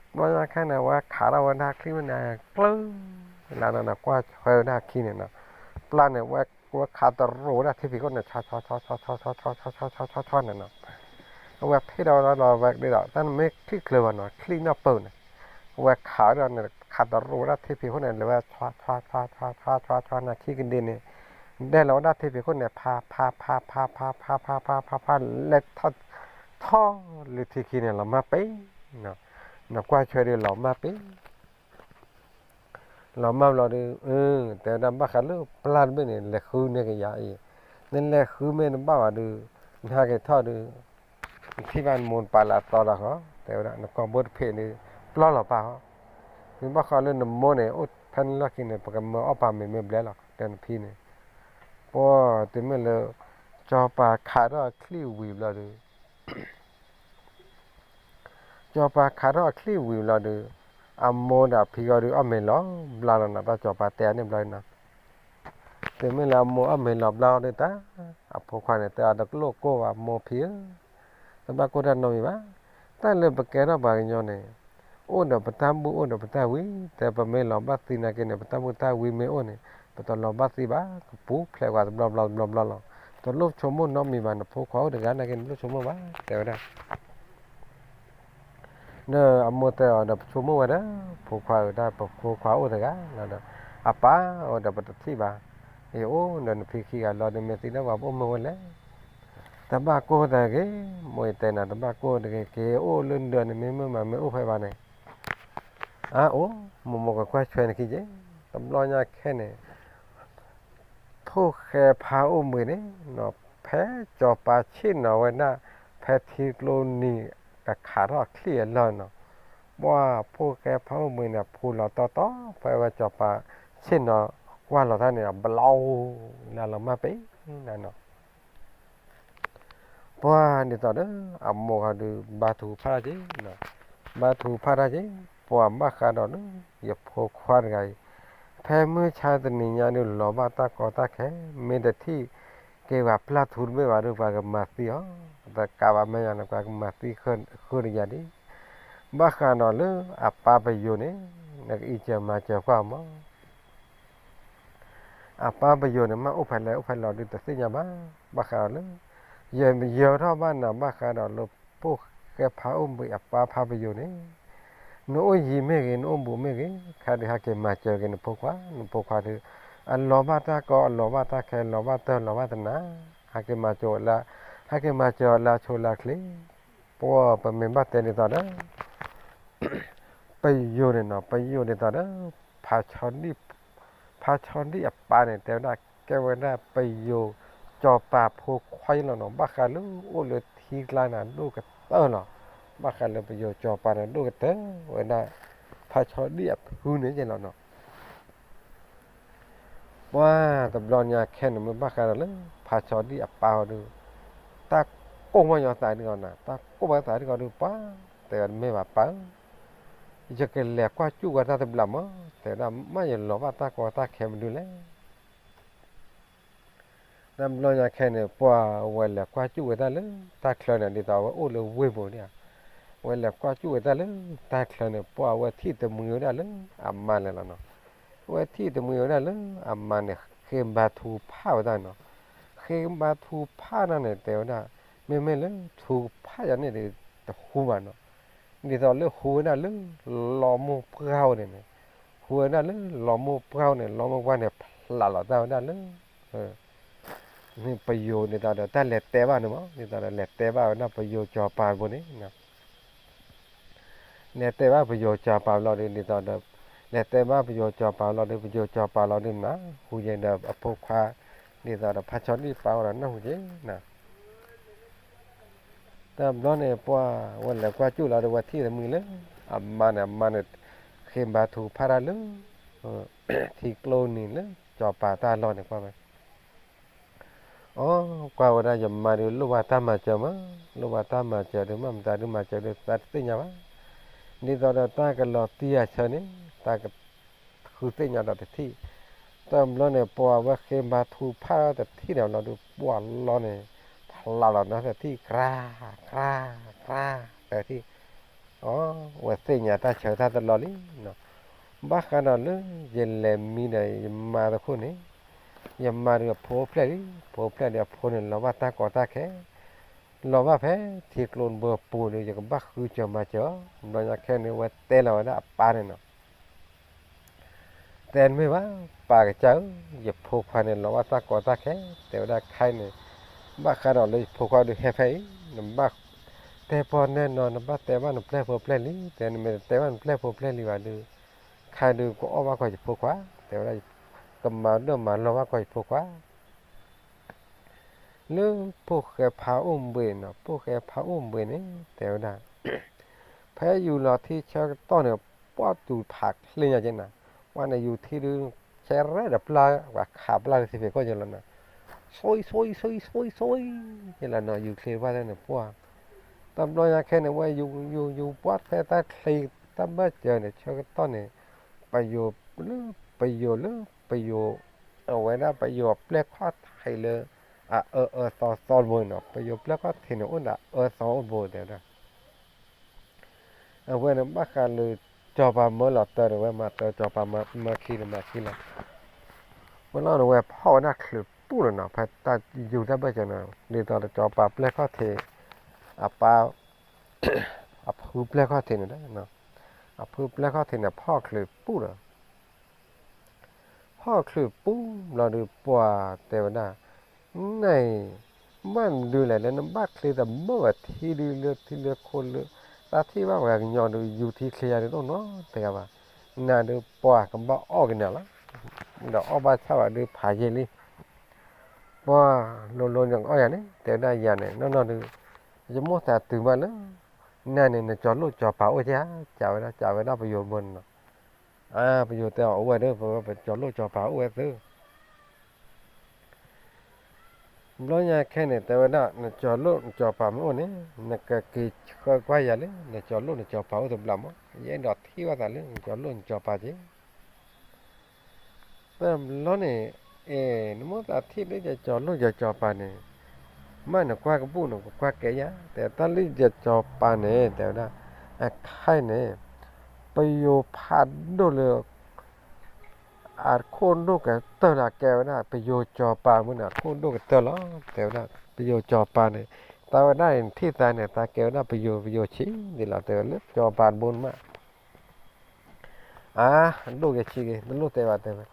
တဘျီညါခဲန့ၣ် ဝဲခးထီၣ်ဝဲဒၣ်ချံၣ်ဝဲန့ၣ် ကျၢၢ် လၢနကွၢ်ဆွဲဝဲဒၣ်ခံန့ၣ်နီၤ, ပျၢ်န့ၣ် ဝဲခးတရိးဝဲဒၣ်ထံဖံးခိၣ်န့ၣ် ဆီဆီဆီဆီဆီဆီဆီဆီဆီဆီဆီန့ၣ်နီၤ, အဝဲဖ့ၣ်ထီၣ်ဝဲဒၣ်လီၤဝဲဒၣ်ဒီး တၢ်နမ့ၢ်ချံၣ်ချၢဘၣ်နီၤ ချံၣ်နီၢ်ပၢၢ်န့ၣ်, အဝဲခးဝဲဒၣ်န့ၣ် ခးတရိးဝဲဒၣ်ထံဖံးခိၣ်န့ၣ် လဲၤဝဲဆီဆီဆီဆီဆီဆီဆီန့ၣ် ခံကဒ့န့ၣ် ဒဲလီၤဝဲဒၣ်ထံဖံးခိၣ်န့ၣ် ဖးဖးဖးဖးဖးဖးဖးဖးဖးဖးဖး လဲၤထီၣ်ထီၣ်လၢထံခံန့ၣ် လီၤမၢ်ပ့ၤ, နကွၢ်ဆွဲဒီးလီၤမၢ်ပ့ၤ လီၤမၢ်ဘျီဒီး တဲဝဲဒၣ်ဘၣ်ဃးလၢပျၢ်တဘ့ၣ်န့ၣ် လဲၤဃုန့ၢ်ကယၤအံၤ, နလဲၤဃုမ့ၢ်တဘၣ်ဘၣ်ဒီး နဟဲက့ၤထီၣ်ဒီး နထံၣ်ဘၣ်နမိၢ်နပၢ်လၢအသီလီၤဃီ, တဲဝဲဒၣ် နကိာ်ဘိတဖံးန့ၣ် ပျီလီၤပၢ်ဃီ, မ့ၢ်ဘၣ်ဃးလၢနမိၢ်န့ၣ် အိၣ်ဖဲန့ၣ်လီၢ်ခံန့ၣ် ပကမၢအီၣ်ပာ်မ့ၤမ့ၢ်ဘျဲလီၤ တဲနဖံန့ၣ်, ပှၤတမ့ၢ်လၢ စီၤပၤခးထီၣ်အချံၣ်ဝံၤဘျီဒီး စီၤပၤခးထီၣ်အချံၣ်ဝံၤဘျီဒီး အမိၢ်ဒီးအဖံဂီၢ်ဒီး အီၣ်မ့ၤလီၤဘျါလီၤနီၤ, တၢ်စီၤပၤတဲန့ၣ်ဘျီနီၤ, တမ့ၢ်လၢအမိၢ်အီၣ်မ့ၤလီၤဘျါဒီးတၢ်, အဖိခွါန့ၣ် တဲအီၤတလိၣ်ကိၢ်ဘၣ် မိၢ်ဖံဧၢ, တဘၣ်ကိၢ်တၢ်နီတမံၤဘၣ်, တၢ်လၢပကဲထီၣ်ပှၤကညီန့ၣ် အိၣ်ဒီးပတၢ်ဘူၣ်အိၣ်ဒီးပတၢ်ဝံ, တဲပမ့ၢ်လီၤဘၣ်သံနာ်က့န့ၣ် ပတၢ်ဘူၣ်တၢ်ဝံမ့ၢ်အိၣ်န့ၣ် ပတလီၤဘၣ်သံဘၣ်, ကပူၤဖျဲးကွၢ်တဘျီဘျီတဘျီဘျီလီၤ, တလိၣ်ဆိကမိၣ်နီတမံၤဘၣ်, နဖိခွါအိၣ်တဂၤနာ်က့ နလိၣ်ဆိကမိၣ်ဘၣ် တဲဝဲဒၣ် ဒီးအမိၢ်တဲအီၤဒီး ပဆိကမိၣ်ဝဲဒီး ဖိခွါဧၢ, တၢ်ပဖိခွါအိၣ်တဂၤလီၤဒီး အပၢ်အိၣ်ဒီးပတထံၣ်ဘၣ်, ယအိၣ်ဒီးနဖံခံဂၤလီၤဒီး မ့ၢ်သံလၢပှၤပအိၣ်မ့ၢ်ဝဲလဲၣ်, တဘၣ်ကိၢ်တၢ်တဂ့ၤ, မိၢ်ယတဲနၤ တဘၣ်ကိၢ်တဂ့ၤ, က့ၤအိၣ်လၢဒၢးန့ၣ် မ့ၢ်မ့ၢ်မးမ့ၢ်အိၣ်ဖဲဘၣ်န့ၣ် အအိၣ်, မိၢ်မိၢ်ကကွၢ်ဆွဲနခံက့ၤ, တဘျီညါခဲန့ၣ် ဖိၣ်ဃဲဖါအိၣ်ဘှံးန့ၣ် ဖဲစီၤပၤဆ့ၣ်နီၤဝဲဒၣ် ဖဲထံကျိနံၤကခးထီၣ်ချံၣ်အလီၢ်နီၤ, ပှၤဖိၣ်ဃဲဖါအိၣ်ဘှံးန့ၣ် ဖူလီၤတီတီ ဖဲဝဲစီၤပၤဆ့ၣ်နီၤကွၢ်လီၤတၢ်န့ၣ် ဘျီလၢလီၤမၢ်ပ့ၤနၤနီၤ ပှၤဒ်သိးဒီး အမိၢ်ဃီဒီး ဘါထုကဖၣ်တၢ်က့ၤ, ဘါထုကဖၣ်တၢ်က့ၤ, ပှၤဘၣ်ဃးဒီးလၢ ယဖိခွါတဂၤအံၤ, ဖဲမုၢ်ဆါတနံၤညါဒီး လီၤဘၣ်တၢ်ကီတၢ်ခဲ, မ့ၢ်တထံၣ်က့ၤပှၤပျၢ်ထူတဘ့ၣ်ဘၣ်ဒီး ပှၤကမၤသံအီၤ, တကးဘၣ်မဲာ်ညါန့ၣ် ပှၤကမၤသံဃုာ်တယၤဒံး, ဘၣ်ဃးဒီးလၢအပၢ်ပယိၤန့ၣ် နကအံးစၢၤမၤစၢၤကွၢ်မး အပၢ်ပယိၤန့ၣ် မ့ၢ်အိၣ်ဖဲလဲၣ်အိၣ်ဖဲလဲၣ်ဒီး တသ့ၣ်ညါဘၣ်, ဘၣ်ဃးဒီးလၢ ယယၢၤထီၣ်ဘၣ်နၤ ဘၣ်ဃးဒီးလၢ ဖိၣ်ဃဲဖါအိၣ်ဘှံးအပၢ်ဖါပယိၤန့ၣ်, နအိၣ်ယံၤမ့ၢ်ဂ့ၤ နအိၣ်ဘူးမ့ၢ်ဂ့ၤ, ခဲဒီးဟဲက့ၤမၤစၢၤက့ၤနဖိခွါ, နဖိခွါဒီး အလီၤဘၣ်တၢ်ကီ အလီၤဘၣ်တၢ်ခဲ လီၤဘၣ်တၢ်လီၤဘၣ်တနၤ, ဟဲက့ၤမၤစၢၤလၢ ဟဲက့ၤမၤစၢၤအီၤလၢအဆိလၢအချ့ ပမ့ၢ်ဘၣ်တဲဒ်သိးဒီး ပယိၤန့ၣ်နီၤ, ပယိၤဒ်သိးဒီး ဖါဆီဒံၣ်, ဖါဆီဒံၣ်အပၢ်န့ၣ် တဲဝဲဒၣ် ကဲဝဲဒၣ်ပယိၤစီၤပၤဖိခွါအံၤလီၤနီၤ, ဘၣ်ဃးလၢအိၣ်လၢထံကျါန့ၣ်ဒိၣ်ကတၢၢ်လီၤ. ဘၣ်ဃးလၢပယိၤစီၤပၤန့ၣ်ဒိၣ်ကတၢၢ်ဝဲဒၣ် ဖါဆီဒံၣ်အဖုန့ၣ်က့လီၤနီၤ. ပှၤတဘျီညါခဲန့ၣ် မ့ၢ်ဘၣ်ဃးဒီးလၢ ဖါဆီဒံၣ်အပၢ်အီၤဒုး တၢ်ကိၢ်ဘၣ်ညီသးဒ်အီၤနၤ, တၢ်ကိၢ်ဘၣ်သးဒ်အီၤဒုး ပှၤတဲဝဲ မ့ၢ်ဘၣ်ပၢ်ဧၢ, ယကလဲၤကွၢ်စူၣ်ဝဲတၢ်တဘျီမး, တဲဝဲဒၣ် မ့ၢ်ယလီၤဘၣ်တၢ်ကီတၢ်ခဲမနုၤလဲၣ်. တဘျီညါခဲန့ၣ် ပှၤဝဲလဲၤကွၢ်စူၣ်ဝဲဒၣ်လၢတၢ်ချၢန့ၣ် ဒ်သိးအဝဲအိၣ်လၢဝ့ၢ်ပူၤန့ၣ်ဧါ, ဝဲလဲၤကွၢ်စူၣ်ဝဲဒၣ်လၢတၢ်ချၢန့ၣ် ပှၤဝဲထံၣ်တမှံဝဲဒၣ်လၢအမါလဲၣ်လီၤနီၤ. ဝဲထံၣ်တမှံဝဲဒၣ်လၢအမါန့ၣ် ဃ့ဘါထုကဖၣ်ဝဲဒၣ်နီၤ. ဃ့ဘါထုကဖၣ်န့ၣ် တဲဝဲဒၣ် မ့မ့ၢ်လၢထုကဖၣ်ယၤန့ၣ်ဒီး တဟူဘၣ်နီၤ. ဒ်သိးလၢဟူဝဲဒၣ်လၢ လီမူပှၢ်ဝဲန့ၣ်န့ၣ်, ဟူဝဲဒၣ်လၢလီမူပှၢ်ဝဲန့ၣ် လီမူပှၢ်န့ၣ် ဖျးလီၤတၢ်ဝဲဒၣ်လၢ ပယိၤဒ်သိးဒီး တၢ်လဲၤတဲဘၣ်န့ၣ်မး ဒ်သိးဒီးလဲၤတဲဘၣ်ဝဲဒၣ်ပယိၤစီၤပၤဘိန့ၣ်, လဲၤတဲဘၣ်ပယိၤစီၤပၤဘျီဒီး ဒ်သိးဒီး လဲၤတဲဘၣ်ပယိၤစီၤပၤလီၤဒီး ပယိၤစီၤပၤလီၤဒီးနၢ်ဟူက့ၤဒီးအဖိခွါ ဒ်သိးဒီးဖါဆီဒံၣ်ပၢ်အီၤဒီးနၢ်ဟူက့ၤနၤ. တဘျီန့ၣ် ပှၤဝဲလဲၤကွၢ်စူၣ်လီၤဒီး ဝဲထံၣ်တမှံလၢအမါန့ၣ်, အမါန့ၣ် ဃ့ဘါထုကဖၣ်တၢ်လၢ ထံကျိနံၤလၢစီၤပၤတၢ်လီၢ်န့ၣ် ကွၢ်ဝဲ အီ ကွၢ်ဝဲဒၣ်ယမါဒုး လိၣ်ဘၣ်တၢ်မၤစၢၤမး, လိၣ်ဘၣ်တၢ်မၤစၢၤဒုး မ့ၢ်မတၤဒုးမၤစၢၤဒုး သးတသ့ၣ်ညါဘၣ်. ဒ်သိးဒီးတၢ်ကလီၤတံၢ်အဆၢန့ၣ် တၢ်ကဃုသ့ၣ်ညါဒီးတထံၣ်. တဘျီန့ၣ် ပှၤဝဲဃ့ဘါထုကဖၣ်တထံၣ်န့ၣ်လီၤဒုး ပှၤလီၤန့ၣ် ဖျးလီၤဒီးတထံၣ် ကြၢး ကြၢး ကြၢး တထံၣ် အီ ဝဲသ့ၣ်ညါတၢ်ဆၢကတီၢ်တလီၢ်လံနီၤ. ဘၣ်ဃးဒီးလၢယလဲၤမံဒီးယမါတခိၣ်န့ၣ်, ယမါဒုးအဖိအိၣ်ဖျဲၣ်လံ, ဖိအိၣ်ဖျဲၣ်ဒီးအဖိန့ၣ် လီၤဘၣ်တၢ်ကီတၢ်ခဲ, လီၤဘၣ်ဖဲထံကျိဘၢပူၤဒီး ယကဘၣ်ဃုစၢၤမၤစၢၤအီၤ. ဘျီညါခဲန့ၣ် ဝဲတဲလီၤဝဲဒၣ်အပၢ်န့ၣ်နီၤ တဲမ့ၢ်ဘၣ် ပၢ်ကစၢ်ဧၢ, ယဖိခွါန့ၣ် လီၤဘၣ်တၢ်ကီတၢ်ခဲ, တဲဝဲဒၣ်ခဲအံၤန့ၣ် ဘၣ်ဃးဒီးလၢယဖိခွါဒုးဟဲဖဲအံၤ, နဘၣ်တဲပီၢ်နဲၣ်နီၤ, နဘၣ်တဲဘၣ်နပျဲၢ်ဖိပျဲၢ်လံ, တဲနမ့ၢ်တတဲဘၣ်နပျဲၢ်ဖိပျဲၢ်လံဘၣ်ဒီး ခဲဒုးကအီၣ်ဘၣ်ကွၢ်ယဖိခွါ, တဲဝဲဒၣ် ကမၤဒိၣ်မၤလီၢ်ဘၣ်ကွၢ်ယဖိခွါ လၢဖိၣ်ဃဲဖးအိၣ်ဘှံးနီၤ, ဖိၣ်ဃဲဖးအိၣ်ဘှံးန့ၣ် တဲဝဲဒၣ် ဖဲယူၤလီၤထံဆၢကတီၢ်န့ၣ် ပှၢ်တူၤဖးချ့ညါက့နၤ, ပှၢ်န့ၣ်ယူၤထံဒုး ဆဲရဲၣ်ဒီးပျၢ် ပှၤခးပျၢ်လၢထံဖံးခိၣ်က့လီၤနီၤ, ဆိဆိဆိဆိဆိ က့လီၤနီၤ, ယူၤချ့ပှၢ်န့ၣ်ပှၢ်, တဘျီညါခဲန့ၣ် ဝဲယူၤယူၤယူၤပှၢ်ဖဲတၢ်ချ့ တၢ်ဘၢၣ်စၢၤန့ၣ် ဆၢကတီၢ်န့ၣ် ပယိၤလၢ ပယိၤလၢ ပယိၤ အဝဲဒၣ်ပယိၤပျဲၢ်ခီၣ်ထံးလၢ အအၢအၢသီသီတဘိနီၤ, ပယိၤပျဲၢ်ခီၣ်ထံးန့ၣ် အိၣ်ဒီးအၢသီအိၣ်တဘိတဲဝဲဒၣ် အဝဲန့ၣ်ဘၣ်ဃးလၢ စီၤပၤမၢလီၤတၢ်ဒီး ဝဲမၤတၢ် စီၤပၤမၢခံဒီးမၤခံလီၤ, ဝဲလီၤန့ၣ် ဝဲဖီၣ်ဝဲဒၣ်ချုးပူၣ်လီၤနီၤ, ဖဲတၢ်ယူၤတၢ်ဘၢၣ်စၢၤန့ၣ် ဒ်သိးဒီးစီၤပၤပျဲၢ်ခီၣ်ထံး အပၢ် အဖုပျဲၢ်ခီၣ်ထံးန့ၣ်ဒီး အဖုပျဲၢ်ခီၣ်ထံးန့ၣ် ဖီၣ်ချုးပူၣ်လီၤ ဖီၣ်ချုးပူၣ်ဘျီဒီး ပှၤတဲဝဲဒၣ် နအံၤ မ့ၢ်မနုၤလဲၣ်လၢနဘၣ်ချ့တဘၢၣ်ဘၣ် ထံဒုးလၢထံလၢခိလၢ တၢ်ထံၣ်ဘၣ်ပှၤကညီဒုး ယူၤထံချ့ယၤဒုးတအိၣ်နီတဂၤဘၣ်, နၤဒုးပှၤကဘၣ်အီၣ်က့ၤနၤလီၤ, ဒီးအီၣ်ဘၣ်ဆၣ်ဘၣ်ဒုးဖးယံာ်လံ, ပှၤလိၤလိၤန့ၣ်ကအီၣ်ယၤန့ၣ် တဲဝဲဒၣ်ယၤန့ၣ် နီၢ်နီၢ်ဒုး ယမိၣ်သးတုၤမးလၢ နၤန့ၣ် နစီၤလိၣ်စီၤပၤအိၣ်က့ဧါ, ကးဝဲဒၣ် ကးဝဲဒၣ်ပယိၤဘိန့ၣ်နီၤ, အါ ပယိၤတဲအီၤ အိၣ်ဝဲဒီး ပဝဲပစီၤလိၣ်စီၤပၤအိၣ်ဝဲသ့ ဘျီညါခဲန့ၣ် တဲဝဲဒၣ် နစီၤလိၣ်နစီၤပၤမ့ၢ်အိၣ်န့ၣ် နကက့ၤဆှၢကွၢ်ယၤလၢ နစီၤလိၣ်နစီၤပၤအိၣ်တဘျီမး, ယအဲၣ်ဒိးထံၣ်ဘၣ်သးလၢ နစီၤလိၣ်နစီၤပၤက့ၤ တဘျီန့ၣ် အဲ နမိၣ်သးထံၣ်လၢယစီၤလိၣ်ယစီၤပၤန့ၣ် မ့ၢ်နကွၢ်ကဘူၣ်နကကွၢ်ကဲယၤ တဲတၢ်လၢယစီၤပၤန့ၣ် တဲဝဲဒၣ် အခါအံၤန့ၣ် ပယိၤဖးဒိၣ်လၢ အခိၣ်ဒိၣ်ကတၢၢ်လၢကဲဝဲဒၣ် ပယိၤစီၤပၤမ့ၢ်န့ၣ် အခိၣ်ဒိၣ်ကတၢၢ်လီၤ တဲဝဲဒၣ် ပယိၤစီၤပၤန့ၣ် တၢ်ဝဲဒၣ်အံၤနထံၣ်သးန့ၣ် သးကဲဝဲဒၣ်ပယိၤ ပယိၤဆံးဒ်လီၤ တဲဝဲလၢစီၤပၤတဘိန့ၣ်မး အါ ဒိၣ်က့ၤဆံးက့ၤ တလိၣ်တဲဘၣ်တဲဝဲ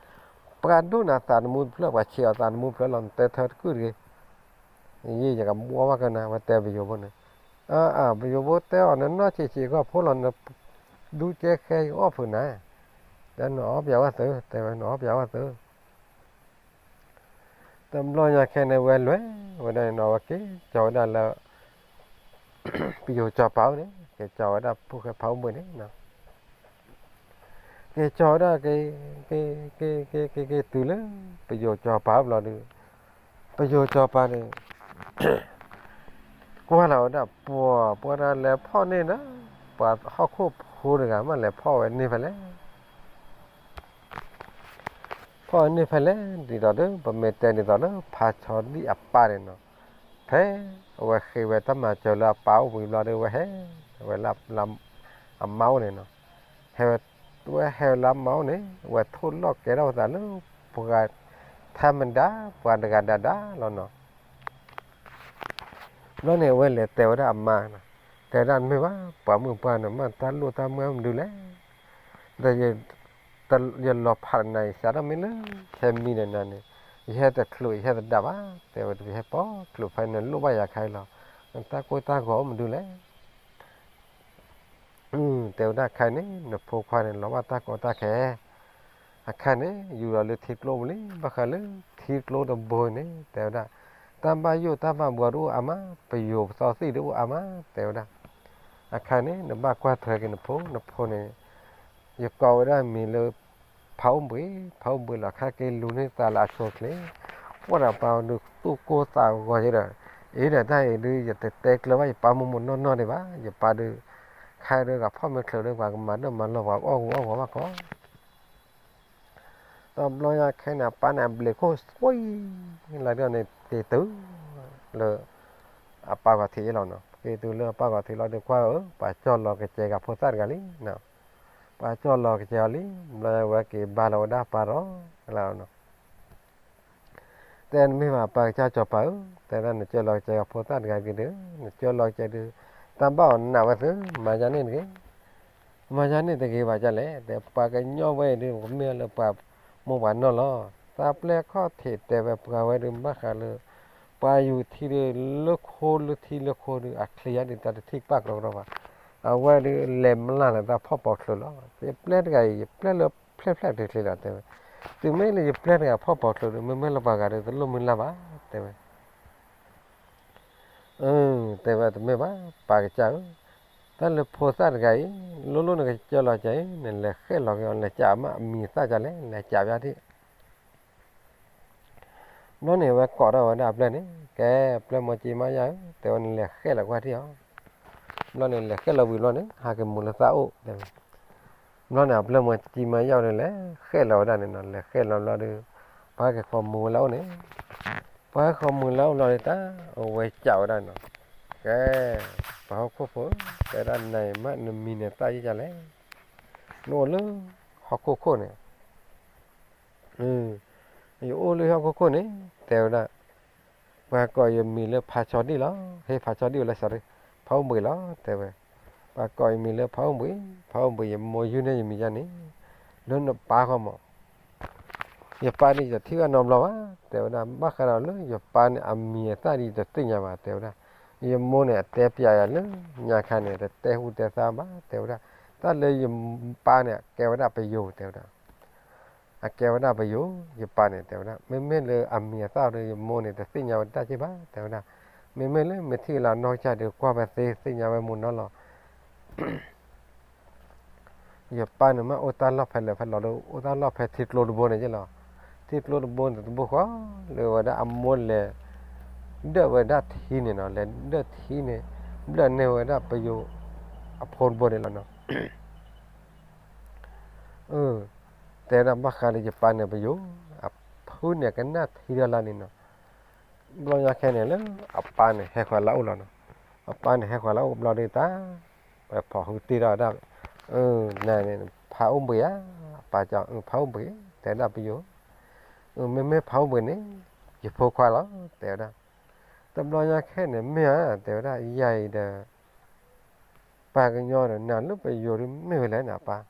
ပှၤဒိၣ်နၤသးသမူတဖျၢၣ် ပှၤဆံးအီၤသးသမူတဖျၢၣ်လီၤ နတဲထၢတကုၢ်တဂ့ၤ ယံာ်ယကဘှီဘၣ်ကနၤ ဝဲတဲပယိၤဖိန့ၣ် အၢ ပယိၤဖိတဲအီၤ နနီၢ်ဆံးဆံးဂီၢ်ဖိလီၤ နဒူကဲဃဲအီၣ်ဖုးနၤ, တဲနအီၣ်ပၠးဝဲသု, တဲဝဲနအီၣ်ပၠးဝဲသု. တဘျီညါခဲန့ၣ် ဝဲလဲၤဝဲဒၣ်န့ၣ်နီၤ ဝဲက့ၤကၠီၤဝဲဒၣ်လၢ ပယိၤစီၤပၤအိၣ်န့ၣ် က့ၤကၠီၤဝဲဒၣ်ဖိၣ်ဃဲဖးအိၣ်ဘှံးန့ၣ်နီၤ, က့ၤကၠီၤဝဲဒၣ် က့ၤ က့ၤ က့ၤ က့ၤ က့ၤ က့ၤတုၤလၢ ပယိၤစီၤပၤအိၣ်ဘျီဒီး ပယိၤစီၤပၤန့ၣ် ကွၢ်လီၤဝဲဒၣ်ပှၤ ပှၤတဂၤလဲၤဖီၣ်န့ၢ်ဒီး ပှၤဟီၣ်ခိၣ်ဖိတဂၤမ့ၢ်လဲၤဖီၣ်ဝဲန့ၢ်ဖဲလဲၣ် ဖီၣ်ဝဲန့ၢ်ဖဲလဲၣ် ဒ်သိးဒီး ပမ့ၢ်တဲဒ်သိးလၢ ဖးဆီဒံၣ်အပၢ်န့ၣ်နီၤ, ဖဲအဝဲဃ့ဝဲတၢ်မၤစၢၤလၢအပၢ်အိၣ်ဝံၤဘျီဒီး ဝဲဟဲဝဲလၢ အမါအိၣ်န့ၣ်နီၤ, ဟဲဝဲ ဝဲဟဲဝဲလၢအမါအိၣ်န့ၣ် ဝဲထိၣ်လီၢ်ကဲထီၣ်ဝဲသးလၢ ပှၤထါမဒါ ပှၤတဂၤဒၣ်ဒၣ်လီၤနီၤ. ဘျီန့ၣ် အဝဲလဲၤတဲဝဲဒၣ်အမါ, တဲဝဲဒၣ်မ့ၢ်ဘၣ် ပှၤမုၣ်ပှၢ်န့ၣ် မ့ၢ်တၢ်လိၣ်တၢ်မုၢ်မနုၤလဲၣ်, ဒီး ယလီၤဖးနၤ ယစးထီၣ်မ့ၢ်လၢ ဟဲမံဒီးနၤန့ၣ် ယဟဲတချုး ယဟဲသဒါဘၣ်, တဲဝဲ ယဟဲပိာ်ချုးဖဲနလိၣ်ဘၣ်ယၤခါအံၤလီၤ, နတၢ်ကိၢ်တၢ်ဂီၤအိၣ်မနုၤလဲၣ် တဲဝဲဒၣ်ခါန့ၣ် နဖိခွါန့ၣ် လီၤဘၣ်တၢ်ကီတၢ်ခဲ, အခါန့ၣ် ယူၤလီၤလၢထံကျိပူၤလံ, ဘၣ်ဃးလၢထံကျိတဘိန့ၣ် တဲဝဲဒၣ် တၢ်ဘၣ်ယိၣ်တၢ်ဘၣ်ဘှီတအိၣ်အါမး, ပယိၤပသီသံၣ်တအိၣ်အါမး တဲဝဲဒၣ်, အခါန့ၣ် နဘၣ်ကွၢ်ထွဲက့ၤနဖိ, နဖိန့ၣ် ယကိးဝဲဒၣ်မံၤလၢ ဖးအိၣ်ဘှံး, ဖးအိၣ်ဘှံးလီၤ ခါက့ၤလူၤန့ၢ်သးလၢအဆိအချ့, ပှၢ်ဒီးပၢ်ဒုးသူၣ်ကိၢ်သးဂီၤက့ၤဒီး, အ့ဒီးတၢ်အံၤဒုး ယတတဲကျၢၤဘၣ် ယပၢ်မိၢ်မိၢ်နီၢ်နီၢ်ဒံးဘၣ်, ယပၢ်ဒုး ခါဒုးဂၤဖီၣ်မ့ၢ်ချုးဒီး ပှၤကမၤဒၢၣ်မၤလီၢ် ပှၤကအီၣ်ဂူာ်အီၣ်ဂီၤဘၣ်ကီး တဘျီညါခဲန့ၣ် အပၢ်န့ၣ် အဘျ့းခိၣ်သွံၣ်လီၤဒ်န့ၣ် က့ၤတုၤလၢ အပၢ်ဂီၤထံးအလီၤနီၤ, က့ၤတုၤလၢအပၢ်ဂီၤထံးလီၤဒီး ကွၢ်ဧၢ ပှၤကၠီၣ်လီၤကစဲးကၤဖိသၣ်တဂၤလံ, ပှၤကၠီၣ်လီၤကစဲးအီၤလံ, ဘျီဝဲက့ၤဘါလီၤဝဲဒၣ်ပၢ်ဒီး တဲနမ့ၢ်ဘၣ်ပၢ်ကစၢ်စီၤပၤဧၢ, တဲဒၣ်နကၠီၣ်လီၤကစဲးကၤဖိသၣ်တဂၤက့ၤဒီး နကၠီၣ်လီၤကစဲးဒီး တၢ်ဘၣ်အီၤနးဝဲသု မၤယါန့ၣ်တဂ့ၤ မၤယါန့ၣ်တဂ့ၤဘၣ်ဒ်လဲၣ်, တဲပှၤကညီဝဲအံၤဒုး ကမ့ၢ်လၢပှၤမိၢ်ပှၤနီၢ်လီၤ, တၢ်ပျဲၢ်ခီၣ်ထံးတဲဝဲပှၤဝဲဒုး ဘၣ်ဃးလၢ ပှၤယူၤထံဒုး လၢခိလၢထံလၢခိဒုး အချံယါဒုး တၢ်တထံၣ်ပၣ်ကြီကြီဘၣ်, အဝဲဒုးလဲၤမျၢ်လီၤတၢ်ဖီၣ်ပိာ်ချုးလီၤ, ယပျဲၢ်တဂၤအံၤ ယပျဲၢ်လၢဖျဲၣ်ဖျဲၣ်ချ့ချ့လီၤ တဲဝဲ, တုၤမ့ၢ်လၢယပျဲၢ်တဂၤဖီၣ်ပိာ်ချုးဒီး မ့မ့ၢ်လၢပှၤဂၤဒီး တလိၣ်မုၢ်လၢ်ဘၣ် တဲဝဲ အၢ တဲဝဲတမ့ၢ်ဘၣ် ပၢ်ကစၢ်ဧၢ, တၢ်လၢဖိသၣ်တဂၤအံၤ လိၣ်လိၣ်နကစၢၢ်လီၤကစဲးအံၤ နလဲၤဃဲၣ်လီၤက့ၤအီၤ လဲၤကးမးအမံၤအသၣ်ကလဲၣ် လဲၤကးပၠးဒၣ် ဘျီန့ၣ် အဝဲကိးထီၣ်ဝဲဒၣ်အပျဲၢ်န့ၣ် ကဲ ပျဲၢ်မိၢ်ကၠံမါယါဧၢ, တဲဝဲနလဲၤဃဲၣ်လီၤကွၢ်ထံၣ်အီၤ, ဘျီန့ၣ် လဲၤဃဲၣ်လီၤဝံၤဘျီန့ၣ် ဟးက့ၤမူၤလၢသးအိၣ် တဲဝဲ, ဘျီန့ၣ် အပျဲၢ်မိၢ်ကၠံမါယါန့ၣ် လဲၤဃဲၣ်လီၤဝဲဒၣ်န့ၣ်နီၤ, လဲၤဃဲၣ်လီၤဘျီဒီး ပှၤဟဲက့ၤဃီမူၤဝဲလၢအအိၣ်န့ၣ်, ပှၤဟဲက့ၤဃီမူၤလၢအအိၣ်ဘျီဒီး တၢ်အဝဲကးဝဲဒၣ်နီၤ, ကဲ ပှၤဟီၣ်ခိၣ်ဖိ တဲဒၣ်နၤအံၤမး နမံၤနသၣ်ယကလဲၣ်, နအိၣ်လၢဟီၣ်ခိၣ်ခိၣ်န့ၣ် ယအိၣ်လၢဟီၣ်ခိၣ်ခိၣ်န့ၣ် တဲဝဲဒၣ်, ပှၤကိးယမံၤလၢဖးဆီဒံၣ်လီၤ, ဟ့ၣ်ဖးဆီဒံၣ်ဝဲလၢ sorry ဖးအိၣ်ဘှံးလီၤ တဲဝဲ, ပှၤကိးယမံၤလၢဖးအိၣ်ဘှံး, ဖးအိၣ်ဘှံး ယမိၢ်ယုၢ်န့ၢ်ယမံၤယါန့ၣ် လၢနပၢ်ဃီမး, ယပၢ်န့ၣ်ယတထံၣ်ဘၣ်နီတဘျီဘၣ် တဲဝဲဒၣ်, ဘၣ်ဃးဒီးလၢယပၢ်န့ၣ် အမံၤအသၣ်ဒ်ယတသ့ၣ်ညါဘၣ် တဲဝဲဒၣ်, ယမိၢ်န့ၣ် အတဲပၠးယၤလၢညါခါန့ၣ် တတဲဟူတဲသါဘၣ် တဲဝဲဒၣ်, တၢ်လၢယပၢ်န့ၣ် အကဲဝဲဒၣ်ပယိၤ တဲဝဲဒၣ် အကဲဝဲဒၣ်ပယိၤ ယပၢ်န့ၣ် တဲဝဲဒၣ်, မ့မ့ၢ်လၢအမံၤအသၣ်ဒီး ယမိၢ်န့ၣ် တသ့ၣ်ညါဝဲတၢ်က့ၢ်ဘၣ် တဲဝဲဒၣ်, မ့မ့ၢ်လၢမ့ၢ်ထံၣ်လၢအနီၢ်ကစၢ်ဒီး ကွၢ်ဝဲသ့ သ့ၣ်ညါဝဲမူၤနီၤလီၤ. ယပၢ်န့ၣ်မ့ၢ်အိၣ်တၢ်လီၢ်ဖဲလဲၣ်ဖဲလဲၣ်ဒီး အိၣ်တၢ်လီၢ်ဖဲထံကျိတဘိန့ၣ်က့ၢ်လီၤ. ထံကျိတဘိန့ၣ်တဘိဃီ လၢဝဲဒၣ်အမိၢ်လဲၤ ဒၢၣ်ဝဲဒၣ်ထံန့ၣ်နီၤ, လဲၤဒၢၣ်ထံန့ၣ် ဘျၢၣ်န့ၢ်ဝဲဒၣ်ပယိၤအဖိတဘိန့ၣ်လီၤနီၤ. တဲဒၣ်ဘၣ်ဃးလၢယပၢ်န့ၣ်ပယိၤ အဖုန့ၣ်ကနၣ်ထံဒီးလၢန့ၣ်နီၤ. ဘျီညါခဲန့ၣ်လၢအပၢ်န့ၣ်ဟဲဃီၤလၢအအိၣ်လီၤနီၤ. အပၢ်န့ၣ်ဟဲဃီၤလၢအအိၣ်ဘျီဒီးတၢ် ဝဲဖီၣ်ဃုတ့ၢ်ထီၣ်ဝဲဒၣ်, နၤန့ၣ် ဖးအိၣ်ဘှံးဧါ, အပၢ်ကၠီ ဖးအိၣ်ဘှံး တဲဒၣ်ပယိၤ, မ့မ့ၢ်ဖးအိၣ်ဘှံးန့ၣ် ယဖိခွါလီၤ တဲဝဲဒၣ်. တဘျီညါခဲန့ၣ် မ့ၢ်ဧါ တဲဝဲဒၣ် ယၤအံၤဒီး ပှၤကညီဒီး နၤလၢပယိၤဒုးမ့ၢ်ဝဲလဲၣ်န့ၣ် အပၢ်,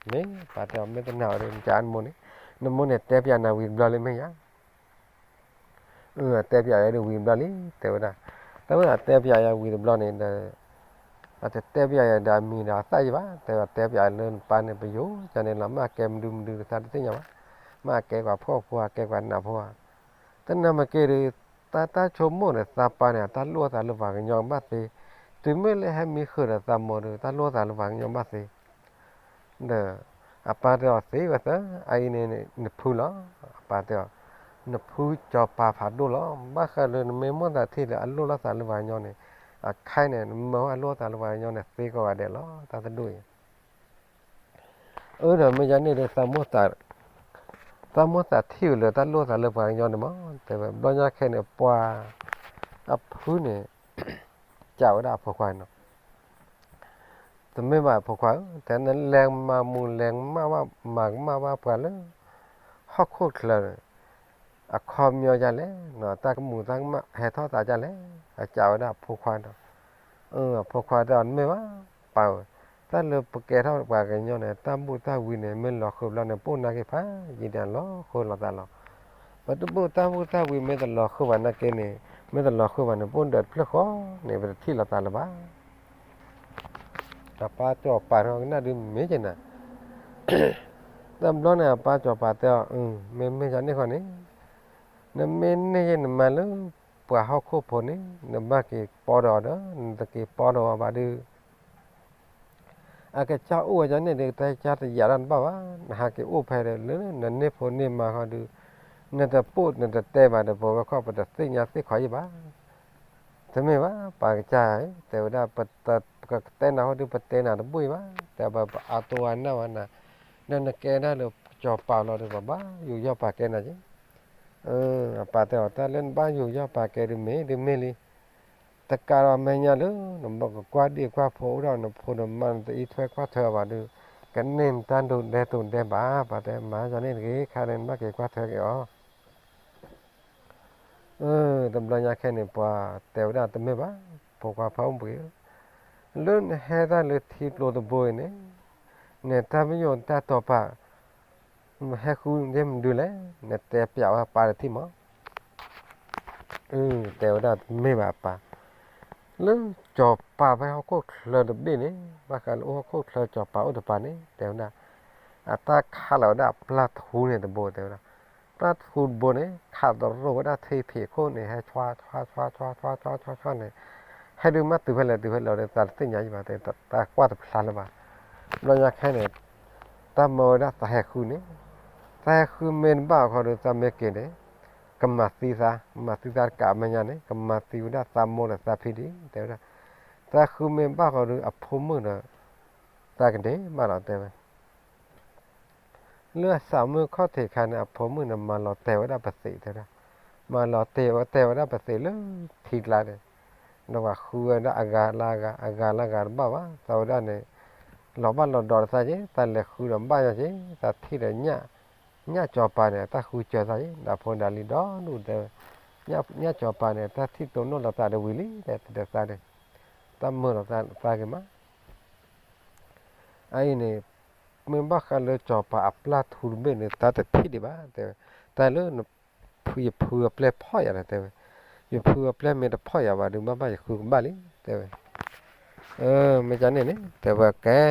မ့ၢ်ပၢ်တဲအီၤ မ့ၢ်တနာ်ဝဲဒီး နကနမိၢ်န့ၣ်, နမိၢ်န့ၣ်တဲပၠးနၤဝံၤတဘျီလံမ့ၢ်ဧါ. အၢ တဲပၠးဝဲဒၣ်ဝံၤတဘျီလံ တဲဝဲဒၣ်. တၢ်ဝဲဒၣ်တဲပၠးယၤဝံၤတဘျီန့ၣ်ဒီး အတတဲပၠးယၤဒီးအမံၤဒီးအသၣ်ယံၤဘၣ်, တဲဝဲတဲပၠးလၢနပၢ်န့ၣ် ပယိၤကန့ၣ်လီၤ, မ့ၢ်အကဲမနုၤမနုၤတသးတသ့ၣ်ညါဘၣ်, မ့ၢ်အကဲကွၢ်ဖှီၣ်ဖိဧါ ကဲကွၢ်နးဖိဧါ, တနၢ်မ့ၢ်က့ၤဒီး တၢ်တၢ်ဆိကမိၣ်ဒီးသးပၢ်န့ၣ် တၢ်လိၣ်သးလၢပှၤကညီဘၣ်သ့, တုၤမ့ၢ်လၢဟဲမံဃုာ်ဒီးသးမိၢ်ဒီး တၢ်လိၣ်သးလၢပှၤကညီဘၣ်သ့ ဒီး အပၢ်တဲအီၤသ့ဝဲသၢ, အအံၤန့ၣ်နဖုလီၤ, အပၢ်တဲအီၤ, နဖုစီၤပၤဖးဒိၣ်လီၤ, ဘၣ်ဃးလၢနမ့ၢ်မိၣ်သးထံၣ်လၢအလိၣ်လိာ်သးလၢပှၤကညီန့ၣ်, အခဲအံၤန့ၣ် နမၢအလိၣ်သးလၢပှၤကညီန့ၣ် သ့ကိးဂၤဒဲးလီၤ, တၢ်တဒူၣ်အံၤ အၢ ဒီးမ့ၢ်ယါန့ၣ်ဒီး သးမိၣ်သးထံၣ်အီၤလၢတၢ်လိၣ်သးလၢပှၤကညီန့ၣ်မး, တဲဝဲဘျီညါခဲန့ၣ် ပှၤ အဖုန့ၣ် စံးဝဲဒၣ်အဖိခွါနီၤ, တမ့ၢ်ဘၣ်အဖိခွါဧၢ, တဲနလဲၤမၤမူၤလဲၤမၤဘၣ်မၤကမၣ်ဘၣ်ပှၤလၢ ဟီၣ်ခိၣ်ချၢ အခီပညီဒ်လဲၣ်, တၢ်ကမူၤတၢ်ကမၣ်ဟဲထီၣ်သးဒ်လဲၣ်, အစံးဝဲဒၣ်အဖိခွါဒီး အဖိခွါတဲအီၤ တမ့ၢ်ဘၣ်, ပၢ်ဧၢ, တၢ်လၢပကဲထီၣ်ပှၤကညီန့ၣ် တၢ်ဘူၣ်တၢ်ဝံန့ၣ် မ့ၢ်လီၤဃုာ်ဘျီန့ၣ် ပအိၣ်နာ်က့ၤဖးယံာ်န့ၣ် လီၤဃုာ်လိာ်သးလီၤ. ပတဘူၣ်တၢ်ဘူၣ်တၢ်ဝံမ့ၢ်တလီၤဃုာ်ဘၣ်နာ်က့န့ၣ်, မ့ၢ်တလီၤဃုာ်ဘၣ်န့ၣ် ပအိၣ်ဒၢးတဖျၢၣ်ဃီန့ၣ် ပတထံၣ်လိာ်သးလၢၤဘၣ်. အပၢ်စီၤပၤထီၣ်ကနၣ်ဒုးမ့ၢ်က့ၤနၤ, တဘျီန့ၣ် အပၢ်စီၤပၤတဲအီၤ, မ့မ့ၢ်ယါန့ၣ်ဃီန့ၣ်, နမ့ၢ်န့ၢ်ယဲနမါလၢ ပှၤဟီၣ်ခိၣ်ဖိန့ၣ် နဘၣ်က့ၤပီဒီးအီၤဒီး နတက့ၤပီဒီးအီၤဘၣ်ဒုး အကစၢ်အိၣ်ဝဲဒၣ်န့ၣ်ဒီး တၢ်ကစၢ်တယာ်တၢ်တဘၣ်ဘၣ်, နဟးက့ၤအိၣ်ဖဲဒီးလၢနန့ၢ်ဖိန့ၢ်မါဃီဒီး နတပိာ်နတတဲဘၣ်ဒီး ပဝဲခီၣ်ပတသ့ၣ်ညါသ့ၣ်ခီယံၣ်ဘၣ်. တမ့ၢ်ဘၣ် ပှၤကစၢ်ဧၢ, တဲဝဲဒၣ် ပကတဲနၤဟီဒီး ပတဲနၤတဘူၣ်အံၤဘၣ်, တဲပှၤပအါတိအါနၢ်ဝဲနၤ, ဒီးနကဲဒၣ်လၢစီၤပၤလီၤဒီး ပဘၣ်ယူးယီၣ်ပာ်ကဲနၤက့ၤ အပၢ်တဲအီၤ တၢ်လၢနဘၣ်ယူးယီၣ်ပာ်ကဲဒုးမ့ၢ်ဒုးမ့ၢ်လံ, တကးဒီးအမဲာ်ညါလၢ နဘၣ်ကကွၢ်ဒ့ၣ်ကွၢ်ဖိအိၣ်ဒီးနဖိနမါ နတအံးထွဲကွၢ်ထွဲအီၤဘၣ်ဒီး ကန့ၢ်နတၢ်ဒိးဒဲးတိာ်ဒဲးဘး, ပၢ်တဲမၤယၤန့ၣ်တဂ့ၤ ခါန့ၣ်နဘၣ်က့ၤကွၢ်ထွဲက့ၤအီၤ တဘျီညါခဲန့ၣ် ပှၤတဲဝဲဒၣ်တမ့ၢ်ဘၣ်, ဖိခွါဖးအိၣ်ဘှံးဧၢ, လၢနဟဲတၢ်လၢထံကျိတဘိအံၤန့ၣ်, နတၢ်မ့ၢ်ယိၣ်တၢ်တီၤပာ် ဟဲဃုဒ်မနုၤလဲၣ်, နတဲပျးဝဲပၢ်တထံၣ်မး. တဲဝဲဒၣ်တမ့ၢ်ဘၣ်အပၢ်, လၢစီၤပၤဖဲဟီၣ်ခိၣ်ချၢတဘ့ၣ်န့ၣ် ဘၣ်ဃးလၢအိၣ်ဟီၣ်ခိၣ်ချၢစီၤပၤအိၣ်တပၤန့ၣ် တဲဝဲဒၣ်, အတၢ်ခးလီၤဝဲဒၣ်ပျၢ်ထူန့ၣ်တဘိ တဲဝဲဒၣ်, ပျၢ်ထူတဘိန့ၣ် ခးတရိာ်ဝဲဒၣ်ထံဖံးခိၣ်န့ၣ် ဟဲဆွါဆွါဆွါဆွါဆွါဆွါဆွါန့ၣ်, ဟဲဒုးမ့ၢ်တုၤဖဲလဲၣ်တုၤဖဲလဲၣ်ဒီး သးတသ့ၣ်ညါယံၣ်ဘၣ် တဲတၢ်ကွၢ်တဖျါလၢၤဘၣ်. ဘျီညါခဲန့ၣ် တၢ်မၢဝဲဒၣ်သးဟဲဃုန့ၣ်, သးဟဲဃုမ့ၢ်တဘၣ်အခီဒီး သးမ့ၢ်က့ၤန့ၣ် ကမၤသံသး, မၤသံသးတကးမဲာ်ညါန့ၣ် ကမၤသံဝဲဒၣ်သးမိၢ်ဒီးသးဖံဒံး တဲဝဲဒၣ်, သးဃုမ့ၢ်ဘၣ်ဃီဒီး အဖိမုၣ်ဒီး သးကဒ့ဘၣ်လီၤ တဲဝဲ လၢအသးမုၣ်ခီၣ်ထံးခါန့ၣ် အဖိမုၣ်န့ၣ် မၤလီၤတဲာ်ဝဲဒၣ်ပသံး တဲဝဲဒၣ်, မၤလီၤတဲာ်ဝဲတဲာ်ဝဲဒၣ်ပသံးလၢထံကျါန့ၣ်, ဒီးပှၤဃုဝဲဒၣ်အဂၤလၢအဂၤ အဂၤလၢအဂၤတဘၣ်ဘၣ် သးဝဲဒၣ်န့ၣ်, လီၤဘၣ်လီၤဒီးသးက့ၤ သးလဲၤဃုဒီးဘၣ်ယၤက့ၤ သးထံၣ်ဒီး ညၣ်စီၤပၤန့ၣ် တၢ်ဃုစၢၤသးက့ၤ ဒီးဖိဒၣ်လံဒီဒူၣ်တဲဝဲ, ညၣ်စီၤပၤန့ၣ် တၢ်ထံၣ်တိၢ်နီၣ်လီၤသးဒီးဝံၤလံ တဲတဲသးန့ၣ်, တၢ်မၢလီၤသးက့ၤမး အအံၤန့ၣ် မ့ၢ်ဘၣ်ဃးလၢစီၤပၤအပျၢ်ထူတဘ့ၣ်န့ၣ် တၢ်တထံၣ်ဒံးဘၣ် တဲဝဲ, တၢ်လၢ ယဖုအပျဲၢ်ဖီၣ်ယၤဒီး တဲဝဲ, ယဖုအပျဲၢ်မ့ၢ်တဖီၣ်ယၤဘၣ်ဒီး ဘၣ်ဘၣ်ယဃုကဘၣ်လံ တဲဝဲ, မ့ၢ်ကန့ၣ်န့ၣ် တဲဝဲကဲ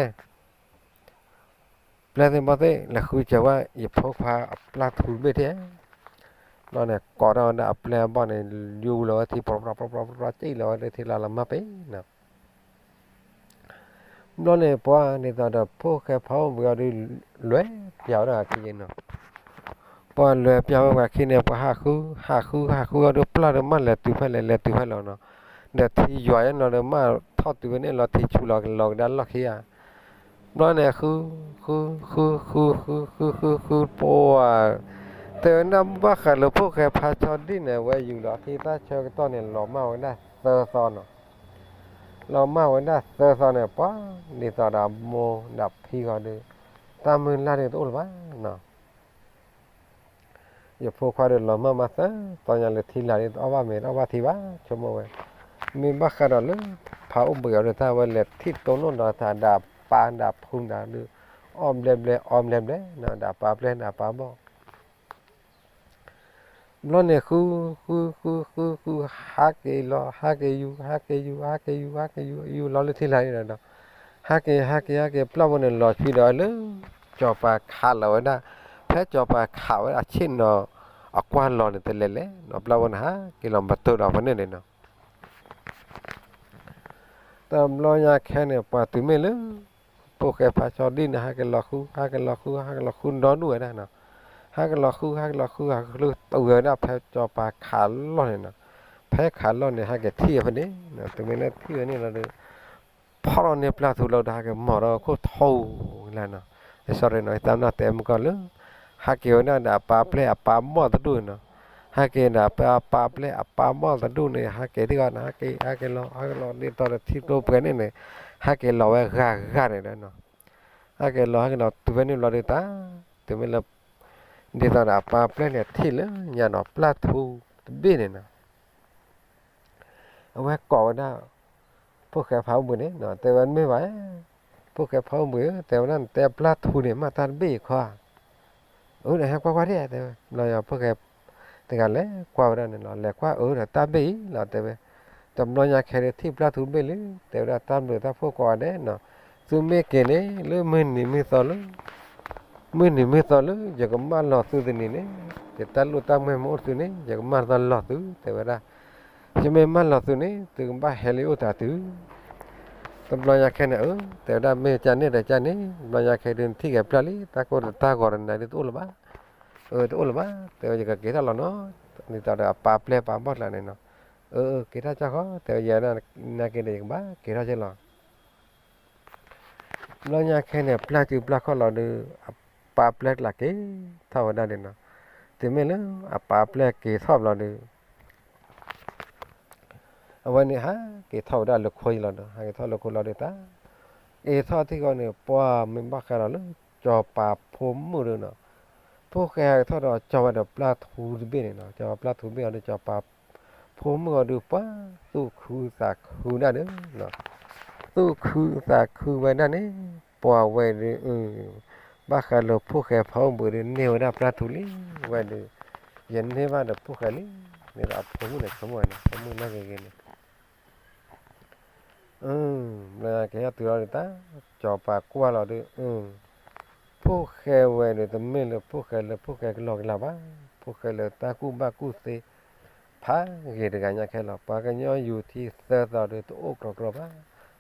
ပျဲၢ်သ့ၣ်ဘီၣ်သ့ၣ် လဲၤဃုစၢၤဝဲ ယဖိခွါအပျၢ်ထူတဘ့ၣ်ထဲ, ဘျီန့ၣ် ကိးထီၣ်ဝဲဒၣ်အပျဲၢ်အဘီၣ်န့ၣ် ယူလီၤဝဲထံပြီပြီပြီပြီ ကံၣ်လီၤဝဲလၢထံလၢလီၤမၢ်ပ့ၤနီၤ ဘျီန့ၣ် ပှၤဒ်သိးဒီးဖိၣ်ဃဲဖးအိၣ်ဘှံးအီၤဒီး လဲၤပျးဝဲဒၣ်အခံန့ၣ်နီၤ, ပှၤလဲၤပျးဝဲပှၤခံန့ၣ် ပှၤဟးဃု ဟးဃု ဟးဃုအီၤဒီး ပျၢ်ဒီးမၢ်လဲၤတုၤဖဲလဲၣ် လဲၤတုၤဖဲလဲၣ်နီၤ, ဒီးထံယွၤယဲနီၤဒီး မၢ်ထီၣ်တုၤဝဲန့ၣ်လီၤ ထံဆူးလီၤကဒီးလီၢ်ခံဧါ ဘျီန့ၣ် ဃု ဃု ဃု ဃု ဃု ဃု ဃု ဃု ပှၤ တဲဝဲဒၣ်ဘၣ်ဃးလၢဖိၣ်ဃဲဖးဆီဒံၣ်န့ၣ် အဝဲယူၤလီၤအခံတၢ်ဆၢကတီၢ်န့ၣ် လီၤမၢ်ဝဲဒၣ်သၢသီနီၤ, လီၤမၢ်ဝဲဒၣ်သၢသီန့ၣ် ပှၤဒ်သိးဒီးအမိၢ်ဒီးဖံဃီဒီး တၢ်မုၢ်လၢ်ဒုးတအိၣ်လၢၤဘၣ်နီၤ ယဖိခွါဒီးလီၤမၢ်မးသၢသီညါလၢထံလာ်ဒ်တအီၣ်ဘၣ်မ့ၤတအီၣ်ဘၣ်ထံဘၣ် ဆိကမိၣ်ဝဲ, မ့ၢ်ဘၣ်ဃးဒီးလၢ ဖးအိၣ်ဘှံးအီၤဒီး တၢ်ဝဲလဲၤထံၣ်တိၢ်နီၣ်ဒီးတၢ်ဒၣ်ပၢ်ဒၣ်ဖုဒၣ်ဒုး အီၣ်ဘျဲဘျဲအီဘျဲဘျဲနီၤ ဒၣ်ပၢ်ပျဲၢ်ဒၣ်ပၢ်ဘီၣ် ဘျီန့ၣ်ဃု ဃု ဃု ဃု ဃု ဟးက့ၤလီၤ ဟးက့ၤယူၤ ဟးက့ၤယူၤ ဟးက့ၤယူၤ ဟးက့ၤယူၤ ယူၤလီၤလၢထံလာ်န့ၣ်ဒီး ဟးက့ၤ ဟးက့ၤ ဟးက့ၤ ပျၢ်ဝဲန့ၣ်လီၤဆံဒီးလၢ ကၠီၤပၤခးလီၤဝဲဒၣ်, ဖဲကၠီၤပၤခးဝဲဒၣ်ဆ့ၣ်နီၤ အကွၢ်လီၤန့ၣ်တလဲၤလဲၣ်နီၤ ပျၢ်ဝဲန့ၣ်ဟးက့ၤလီၤမၤတိၤဒီးဖဲန့ၣ်န့ၣ်နီၤ တဘျီညါခဲန့ၣ် ပှၤတုၤမ့ၢ်လၢ ဖိၣ်ဃဲဖးဆီဒံၣ်န့ၣ် ဟးက့ၤလီၤဃု ဟးက့ၤလီၤဃု ဟးက့ၤလီၤဃုဒီဒူၣ်ဝဲဒၣ်နီၤ, ဟးက့ၤလီၤဃု ဟးက့ၤလီၤဃု ဟးက့ၤလီၤဃုတုၤဝဲဒၣ်ဖဲကၠီၤပၤခးလီၢ်န့ၣ်နီၤ, ဖဲခးလီၢ်န့ၣ် ဟဲက့ၤထံၣ်ဝဲဖဲန့ၣ်, တုၤမ့ၢ်လၢထံၣ်ဝဲန့ၣ်လီၤဒီး ဖီၣ်လီၤန့ၢ်ပျၢ်ထူလီၤဒီး ဟဲက့ၤမီၢ်ဒီးခိၣ်ထီဧိၤလၢနီၤ, အ sorry နီၤ ယသးပ့ၤနီၣ်တဲမုၢ်ကီၢ်လၢ ဟဲက့ၤဝဲဒၣ်ဒီးအပၢ်ပျဲၢ်အပၢ်မီၢ်တဒူၣ်နီၤ, ဟဲက့ၤဒီးအပၢ်ပျဲၢ်အပၢ်မီၢ်တဒူၣ်န့ၣ် ဟဲက့ၤထံၣ်ကီးန့ၣ် ဟဲက့ၤ ဟဲက့ၤလီၤ ဟဲက့ၤလီၤဒ်သိးဒီးထံကျိပှဲၤန့ၣ်န့ၣ် ဟဲက့ၤလီၤဝဲဂၤဂၤန့ၣ်ဒီးနီၤ, ဟဲက့ၤလီၤ ဟဲက့ၤလီၤတုၤဖဲန့ၣ်ဘျီဒီးတၢ် တုၤမ့ၢ်လၢ ဒ်သိးဒီးအပၢ်ပျဲၢ်န့ၣ် ထံၣ်လၢညါနီၤ ပျၢ်ထူတဘ့ၣ်န့ၣ်နီၤ အဝဲကိးဝဲဒၣ် ဖိၣ်ဃဲဖးအိၣ်ဘှံးန့ၣ် တဲဝဲမ့ၢ်ဘၣ်, ဖိၣ်ဃဲဖးအိၣ်ဘှံးဧၢ တဲဝဲဒၣ် နတဲပျၢ်ထူန့ၣ် မ့ၢ်တၢ်တဘ့ၣ်အံၤခီဧါ, အၢ ဒီးဟဲကွၢ်ကွၢ်ဒၣ် တဲဝဲ, ဘျီညါဖိၣ်ဃဲတဂၤလဲၤကွၢ်ဝဲဒၣ်န့ၣ်လီၤ, လဲၤကွၢ်အၢဒီးတၢ်ဘ့ၣ်အံၤလီၤ တဲဝဲ, တဘျီညါခဲဒုးထံၣ်ပျၢ်ထူတဘ့ၣ်လံ, တဲဝဲဒၣ်တၢ်ဘျုးတၢ်ဖှိၣ်ကိးဂၤဒဲးနီၤ, သုမ့ၢ်က့ၤန့ၣ် လၢမုၢ်နံၤမုၢ်သီလၢ မုၢ်နံၤမုၢ်သီလၢ ယကမၢလီၤသုတနံၤန့ၣ်, ယတၢ်လိၣ်တၢ်မုၢ်မ့ၢ်အိၣ်သုန့ၣ် ယကမၢလီၤသု တဲဝဲဒၣ်, ယမ့ၢ်မၢလီၤသုန့ၣ် သုကဘၣ်ဟဲလၢယအိၣ်တၢ်တုၤ, တဘျီညါခဲန့ၣ် အၢ တဲဝဲဒၣ် မ့ၢ်ကန့ၣ်ဒီးကန့ၣ်, တဘျီညါခဲဒုးနထံၣ်က့ၤပျၢ်လံ, တၢ်ကိၢ်တၢ်ဂီၤတနၤဒုးတအိၣ်လၢၤဘၣ်, အၢ တအိၣ်လၢၤဘၣ်, တဲဝဲ ယကက့ၤထီၣ်လီၤနီၤ, ဒ်သိးဒီးအပၢ်ပျဲၢ်ပၢ်မီၢ်ကျါန့ၣ်နီၤ, အၢ က့ၤထီၣ်ကၢ်ဃီ တဲဝဲ ယနာ်က့ၤဒီးယကဘၣ်က့ၤထီၣ်က့ၤလီၤ ဘျီညါခဲန့ၣ် ပျၢ်စုပျၢ်ခီၣ်လီၤဒီး အပၢ်ပျဲၢ်ကျါက့ၤထီၣ်ဝဲဒၣ်န့ၣ်နီၤ, တုၤမ့ၢ်လၢအပၢ်ပျဲၢ်က့ၤထီၣ်ဘျီဒီး အဝဲန့ၣ်ဟးက့ၤထီၣ်ဝဲဒၣ်လၢခိလီၤဒီး ဟးက့ၤထီၣ်လၢခိလီၤဒီးတၢ်, က့ၤထီၣ်ထံၣ်ဃီန့ၣ် ပှၤမ့ၢ်ဘၣ်ဃးဒီးလၢ ကၠီၤပၤဖိမုၣ်ဒီးနီၤ, ဖိၣ်ဃဲဟးက့ၤထီၣ်ဒီးကၠီၤဝဲဒီးပျၢ်ထူတဘ့ၣ်န့ၣ်နီၤ, ကၠီၤပၤပျၢ်ထူဘ့ၣ်အီၤဒီး ကၠီၤပၤဖိမုၣ်အီၤဒီး ပှၤသူၣ်ခုသးခုဒၣ်ဒီး သူၣ်ခုသးခုဝဲဒၣ်န့ၣ် ပှၤဝဲဒီး ဘၣ်ဃးလၢဖိၣ်ဃဲဖးအိၣ်ဘှံးဒီး န့ၢ်ဝဲဒၣ်ပျၢ်ထူလံဝဲဒီး, ယန့ၢ်ဘၣ်ဒီးဖိၣ်ဃဲလံ, န့ၣ်ဒီးအဖိမုၣ်န့ၣ် ဆိကမိၣ်ဝဲန့ၣ် ဖိမုၣ်နာ်က့ၤဂ့ၤန့ၣ် ဘျီက့ၤဟဲတုၤလီၤဒီးတၢ်, ကၠီၤပၤကွၢ်လီၤဒီး, ဖိၣ်ဃဲဝဲဒီး တမ့ၢ်လၢဖိၣ်ဃဲလၢဖိၣ်ဃဲကလီကလီဘၣ်, ဖိၣ်ဃဲလၢတၢ်ကူၣ်ဘၣ်ကူၣ်သ့ ဖးဂ့ၤတဂၤညါခဲလီၤ, ပှၤကညီယူၤထံသၢသီဒီး တအိၣ်ကြီကြီဘၣ်,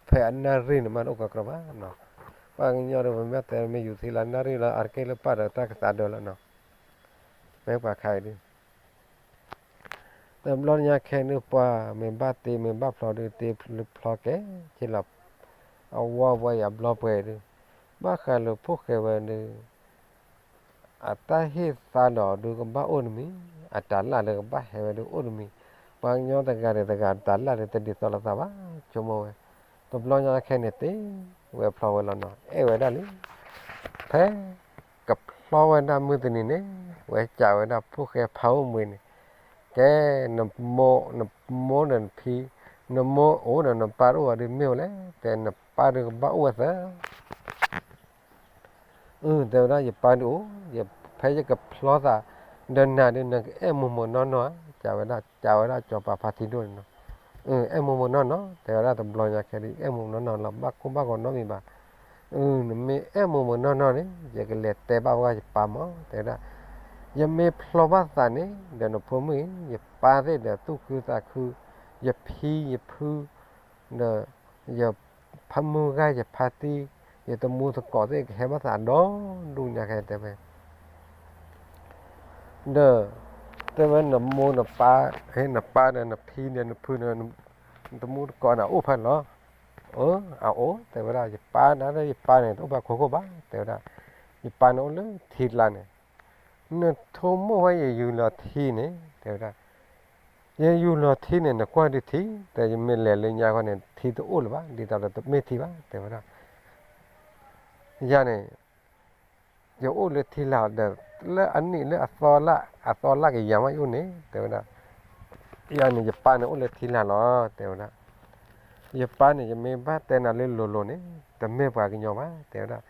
ဖဲအနၣ်ရံၣ်န့ၣ်မးတအိၣ်ကြီကြီဘၣ်နီၤ, ပှၤကညီဒီး ပမ့ၢ်တဲမ့ၢ်ယူၤထံလၢအနၣ်ရံၣ်လၢအတက့ၢ်လၢပၢ်ဒီးတၢ်ကသးဒၢလီၤနီၤ, မ့ၢ်ပှၤခါအံၤဒုး တဘျီညါခဲဒုး ပှၤမ့ၢ်ဘၣ်တ့မ့ၢ်ဘၣ်ဖျီဒုး တ့ဖျီကဲက့ၤလီၤ, အဝဲဝဲအံၤအဘျီပှဲၤဒုး, ဘၣ်ဃးလၢဖိၣ်ဃဲဝဲဒုး, အတၢ်ဟ့ၣ်သါဒီးဒုးကဘၣ်အိၣ်တမံၤ, အတၢ်လၢ်လၢကဘၣ်ဟဲဝဲဒုးအိၣ်တမံၤ, ပှၤကညီတဂၤဒီးတဂၤတၢ်လၢ်ဒီးတဒ်သိးလိာ်သးဘၣ်, ဆိကမိၣ်ဝဲ, တဘျီညါခဲန့ၣ်တ့ဝဲဖျီဝဲလီၤနီၤ, အဲၣ်ဝဲဒၣ်လံ, ဖဲ ကဖျီဝဲဒၣ်မုၢ်တနံၤန့ၣ်, ဝဲစံးဝဲဒၣ်ဖိၣ်ဃဲဖးအိၣ်ဘှံးန့ၣ်, ကဲ, နမိၢ်, နမိၢ်ဒီးနဖံ, နမိၢ်အိၣ်ဒီးနပၢ်တအိၣ်ဘၣ်ဒီးမ့ၢ်ဝဲလဲၣ်, တဲနပၢ်ဒီးကဘၣ်အိၣ်ဝဲသၢ, အၢ တဲဝဲဒၣ် ယပၢ်ဒုးအိၣ်, ဖဲယကဖျီသးဒီးနၤဒီး နကအဲၣ်မိၢ်မိၢ်နီၢ်နီၢ်ဧါ, စံးဝဲဒၣ်, စံးဝဲဒၣ်ကၠီၤပၤဖါတံၢ်ဒိၣ်န့ၣ်နီၤ, အဲၣ်မိၢ်မိၢ်နီၢ်နီၢ်, တဲဝဲဒၣ်တဘျီညါခဲဒုး အဲၣ်မိၢ်မိၢ်နီၢ်နီၢ်လီၤ, ဘၣ်ခိၣ်ဘၣ်ဂီၤနီတမံၤဘၣ်, အၢ နမ့ၢ်အဲၣ်မိၢ်မိၢ်နီၢ်နီၢ်န့ၣ် ယကလဲၤတဲဘၣ်ဝဲယပၢ်မး, တဲဝဲဒၣ်, ယမ့ၢ်ဖျီဘၣ်သးန့ၣ် ဒီးနဖိမုၣ်အံၤ ယပၢ်သ့ၣ်ဒီးသူၣ်ခုသးခု, ယဖံယဖု ဒီး ယဖးမုၢ်ဂၤ ယဖါတံၢ်, ယတမူသကိးသ့ၣ် ကဟဲဘၣ်သးဒီဒူၣ်ညါခဲတဲဝဲ, ဒီး တဲဝဲနမိၢ်နပၢ်, နပၢ်ဒီးနဖံဒီးနဖုဒီး နတမူသကိးန့ၣ် အိၣ်ဖဲလဲၣ်, အၢ အအိၣ် တဲဝဲဒၣ်, ယပၢ်န့ၣ် ယပၢ်န့ၣ် တအိၣ်ဖဲခိခိၣ်ဘၣ် တဲဝဲဒၣ်, ယပၢ်န့ၣ်အိၣ်လၢထံကျါန့ၣ် နထိၣ်မိၣ်ဝဲယယူၤလီၤထံန့ၣ် တဲဝဲဒၣ်, ယယူၤလီၤထံန့ၣ် နကွၢ်ဒုးထံ, တဲယမ့ၢ်လဲၤလၢညါဃီန့ၣ် ထံတအိၣ်လၢၤဘၣ်, ဒ်သိးဒီးတမ့ၢ်ထံဘၣ် တဲဝဲဒၣ်, ယၤန့ၣ် ယအိၣ်လၢထံလာ်ဒီး လၢအနံၣ်လၢအသီလၢ အသီလၢကယၤမးယအိၣ်န့ၣ် တဲဝဲဒၣ်, ယၤန့ၣ် ယပၢ်န့ၣ်အိၣ်လၢထံလာ်လီၤ တဲဝဲဒၣ်, ယပၢ်န့ၣ် ယမ့ၢ်ဘၣ်တဲနၤလၢလိၤလိၤန့ၣ် တမ့ၢ်ပှၤကညီဘၣ် တဲဝဲဒၣ်,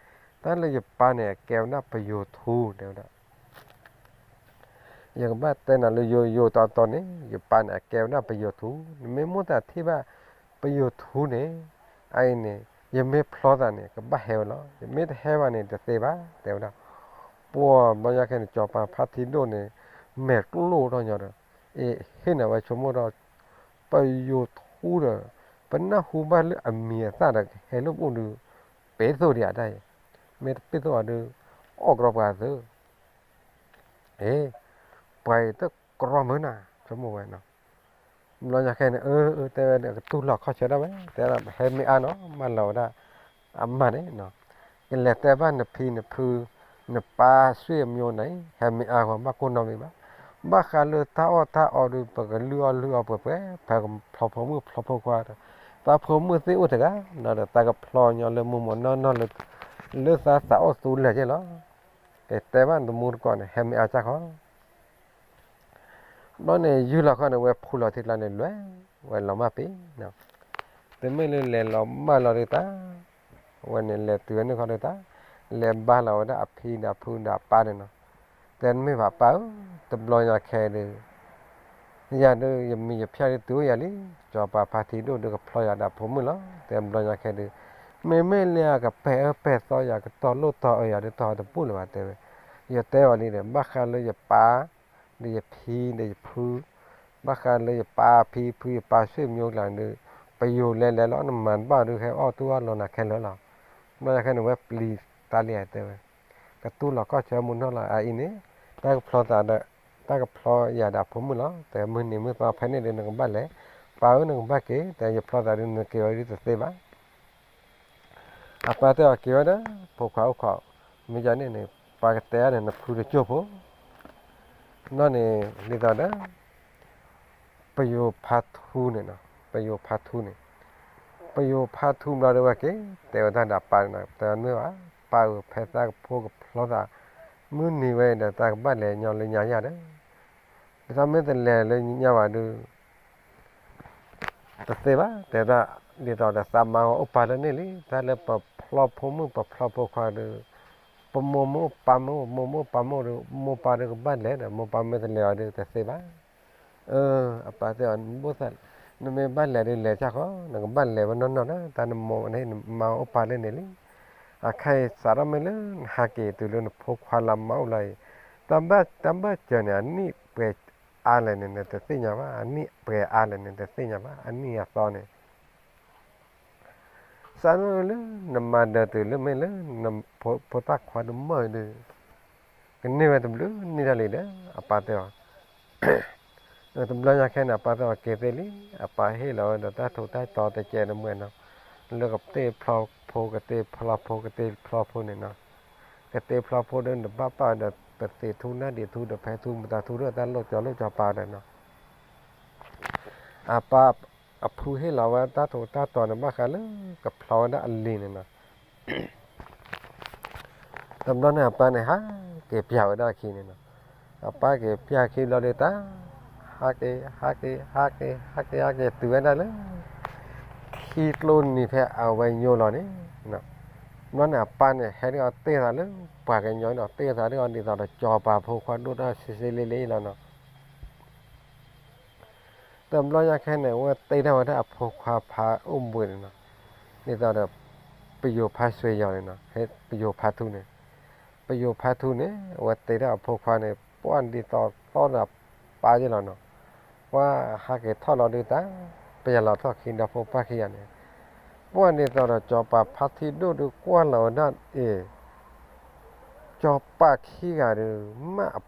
တၢ်လၢယပၢ်န့ၣ် အကဲဝဲဒၣ်ပယိၤထူ တဲဝဲဒၣ်, ယကဘၣ်တဲနၤလၢယိယိတီတီန့ၣ် ယပၢ်န့ၣ် အကဲဝဲဒၣ်ပယိၤထူ, နမ့ၢ်မိၣ်သးထံၣ်ဘၣ်ပယိၤထူန့ၣ် အအံၤန့ၣ် ယမ့ၢ်ဖျီသးန့ၣ် ကဘၣ်ဟဲဝဲလီၤ. ယမ့ၢ်တဟဲဘၣ်န့ၣ် တသ့ဘၣ် တဲဝဲဒၣ်. ပှၤဘျီညါခဲန့ၣ် စီၤပၤဖါထံဒိၣ်န့ၣ် မဲာ်ကျိၣ်ထီၣ်ညီဒီး အ့ၣ် ဟ့ၣ်နၤဝဲဆိကမိၣ်ဒီး ပယိၤထူဒီး ပနၢ်ဟူဘၣ်လၢအမံၤအသၣ်ဒီး ကဟဲလၢပအိၣ်ဒုး ပ့ၤသိၣ်ဒံးအတၢ်အံၤ, မ့ၢ်တပ့ၤသိၣ်အီၤဒုး အီၣ်ကြီပှၤသု, အ့ၣ် ပှၤအံၤတကြီမုာ်နၤ ဆိကမိၣ်ဝဲနီၤ. ဘျီညါခဲန့ၣ် အၢ အၢ တဲဝဲ ကတူၢ်လိာ်ခီၣ်ဆၢဒၣ်ဝဲ တဲဒၣ် ဟဲမ့ၢ်အါနီၤ မၢလီၤဝဲဒၣ် အမါန့ၣ်နီၤ, ကလဲၤတဲဘၣ်နဖံနဖု နပၢ်ဆွေမျိုးန့ၣ် ဟဲမ့ၢ်အါဂီၢ် ဘၣ်ကိၢ်နီတမံၤဘၣ်. ဘၣ်ဃးလၢတၢ်အီၣ်တၢ်အီဒုး ပကလုၢ်အီၣ်လုၢ်အီပှဲၤပှဲၤ ဖဲကဖျီဖိမုၣ်ဖျီဖိခွါဒီး သးဖိမုၣ်သ့ၣ်အိၣ်တဂၤ ဒီးသးကဖျီညီလၢမိၢ်မိၢ်နီၢ်နီၢ်လၢ လၢသးသးအိၣ်သူလၢာ်က့လီၤ. ကတဲဘၣ်နတမူတကိးန့ၣ် ဟဲမ့ၢ်အါစၢ်ခီ ဘျီန့ၣ် ယုၢ်လီၤခီန့ၣ် ဝဲဖူလီၤထံကျါန့ၣ် လဲၤဝဲလီၤမၢ်ပ့ၤ, တမ့ၢ်လၢလဲၤလီၤမၢ်လီၤဒုးတၢ်, ဝဲန့ၣ်လဲၤတုၤဝဲန့ၣ်ခီဒုးတၢ်, လဲၤဘါလီၤဝဲဒၣ်အဖံဒီးအဖုဒီးအပၢ်န့ၣ်နီၤ, တဲမ့ၢ်ဘၣ်ပၢ်ဧၢ, တဘျီညါခဲဒုး ယၤဒုး ယမံၤယဖၠၣ်ဒုးတုၤအိၣ်ယၤလံ, စီၤပၤဖါထံဒိၣ်ဒုးကဖျီယၤဒီးဖိမုၣ်လီၤ, တဲဘျီညါခဲဒုး, မ့မ့ၢ်လၢအကပဲာ်အၢပဲာ်သီယၤ ကတီၤလိၣ်တီၤအၢယၤဒုး တီၤတဘူၣ်လၢၤဘၣ်တဲဝဲ, ယတဲအီၤလံဒီး ဘၣ်ဃးလၢယပၢ် ဒီးယဖံဒီးယဖု, ဘၣ်ဃးလၢယပၢ်ဖံဖုယပၢ်ဆွေမျိုးကျါဒုး, ပယိၤလဲၤလဲၤလီၤ နမၤတဘၣ်ဒုး ဟဲအီၣ်တူၢ်အီၣ်လီၤနၤခဲလၢာ်လီၤ. ဘျီညါခဲန့ၣ်ဝဲပျံၤတၢ်လံတဲဝဲ, ကတူၢ်လိာ်ခီၣ်ဆၢမုၢ်နီၢ်လီၤ အအံၤန့ၣ်, တၢ်ကဖျီသးဒီး, တၢ်ကဖျီယၤဒီးအဖိမုၣ်လီၤ, တဲမုၢ်နံၤမုၢ်သီဖဲန့ၣ်ဒီးနကဘၣ်လဲၤ, ပၢ်ဧၢ နကဘၣ်က့ၤ, တဲယဖျီသးဒုးနက့ၤဝဲဒုးတသ့ဘၣ် အပၢ်တဲအီၤက့ၤဝဲဒၣ် ဖိခွါအိၣ်ခိး, မ့ၢ်ယၤန့ၣ်န့ၣ် ပှၤကတဲအါန့ၣ် နဖုတကၠိၢ်ဖိ, နီၢ်န့ၣ် ဒ်သိးဒီး ပယိၤဖါထူန့ၣ်နီၤ, ပယိၤဖါထူန့ၣ်, ပယိၤဖါထူဘျီဒုးဝဲက့ၤ တဲဝဲတၢ်ဒီးပၢ်န့ၣ်နီၤ, တဲဝဲမ့ၢ်ဘၣ်, ပၢ်ဧၢ ဖဲသးကဖိကဖျီသး, မုၢ်နံၤဝဲအံၤဒီး သးကဘၣ်လဲၤညီလၢညါယၤဒီး, ဒ်သိးမ့ၢ်တလဲၤလၢညါဘၣ်ဒုး တသ့ဘၣ်, တဲဒၣ်, ဒ်သိးဒီးသးမါအိၣ်ပၢ်လၢန့ၣ်လံ, တၢ်လၢပဖျီဖိမုၣ်ပဖျီဖိခွါဒီး, ပမိၢ်မ့ၢ်အိၣ်ပၢ်မ့ၢ်အိၣ် မိၢ်မ့ၢ်အိၣ်ပၢ်မ့ၢ်အိၣ်ဒီး မိၢ်ပၢ်ဒုးကဘၣ်လဲၤဒီး မိၢ်ပၢ်မ့ၢ်တလဲၤအီၤဒုးတသ့ဘၣ်. အပၢ်တဲအီၤ နဘိၣ်သး, နမ့ၢ်ဘၣ်လဲၤဒုးလဲၤစၢ်ဃီ, နကဘၣ်လဲၤဝဲနီၢ်နီၢ်ဒီး တၢ်နမိၢ်န့ၣ် နမါအိၣ်ပၢ်လၢန့ၣ်လံ. အခါအံၤစးထီၣ်မ့ၢ်လၢနဟးက့ၤတုၤလၢနဖိခွါလၢမါအိၣ်လီၤအံၤ, တၢ်ဘၣ်စၢၤန့ၣ် အနံၣ်ပှဲၤအါလဲၣ်န့ၣ် နတသ့ၣ်ညါဘၣ်, အနံၣ်ပှဲၤအါလဲၣ်န့ၣ် တသ့ၣ်ညါဘၣ်, အနံၣ်အသီန့ၣ် စးထီၣ်လၢနမၤဒၢးတုၤလၢမ့ၢ်လၢ နဖိသၣ်ခွါတမီၢ်အံၤဒီး ကန့ၢ်ဝဲတဘျုးနံၣ်ထီၣ်လံဒီး အပၢ်တဲအီၤ, တဘျီညါခဲန့ၣ် အပၢ်တဲအီၤက့ၤသ့လံ, အပၢ်ဟ့ၣ်လီၤဝဲဒီးတၢ်ထူးတၢ်တီၤတကဲးတမှဲၤနီၤ, လၢကသ့ၣ်ဖျီဖိ ကသ့ၣ်ဖျီဖိ ကသ့ၣ်ဖျီဖိန့ၣ်နီၤ, ကသ့ၣ်ဖျီဖိဒီးနဘၣ်ပာ်ဒီး ပသ့ၣ်ထူနၢ်ဒံးထူဒီးဖဲထူမတၤထူဒီးတၢ်လိၣ်ကၠီလိၣ်ကၠီပာ်ဒီးနီၤ အပၢ်အဖုဟ့ၣ်လီၤဝဲတၢ်ထူးတၢ်တီၤန့ၣ် ဘၣ်ဃးလၢကဖျီဝဲဒၣ်အလံၤန့ၣ်နီၤ, တဘျီန့ၣ်အပၢ်န့ၣ် ဟးက့ၤပျၢ်ဝဲဒၣ်အခံန့ၣ်နီၤ, အပၢ်က့ၤပျၢ်ခံဘျီဒုးတၢ်, ဟးက့ၤ ဟးက့ၤ ဟးက့ၤ ဟးက့ၤ ဟးက့ၤတုၤဝဲဒၣ်လၢ ခံကျိနံၤဖဲအဝဲညိလီၤန့ၣ်, ဘျီန့ၣ်အပၢ်န့ၣ် ဟဲဒၣ်အီၤတ့ၢ်သးလၢ ပှၤကညီဒီးတ့ၢ်သးဒၣ်အီၤဒ်သိးဒီး စီၤပၤဖိခွါဒိၣ်တၢ်ဆ့ဆ့လ့လ့လီၤနီၤ တဘျီညါခဲန့ၣ် အဝဲတ့ထီၣ်ဝဲဒၣ်အဖိခွါဖးအိၣ်ဘှံးန့ၣ်နီၤ, ဒ်သိးဒီး ပယိၤဖးစွ့ယီၤန့ၣ်နီၤ, ပယိၤဖးထူန့ၣ်, ပယိၤဖးထူန့ၣ် အဝဲတ့ထီၣ်အဖိခွါန့ၣ် ပှၢ်ဒ်သိးသီဒီးပၢ်ယ့ၢ်လီၤနီၤ, ပှၢ်ဟးက့ၤထီၣ်လီၤဒုးတၢ်, ပယီၤလီၤထီၣ်ခံဒီဖိပၢ်ခံဂၤန့ၣ်, ပှၢ်ဒ်သိးဒီး စီၤပၤဖးထူဒိၣ်ဒုးကွၢ်လီၤဝဲဒၣ်အ့ၣ် စီၤပၤခံဂၤဒီး မ့ၢ်အ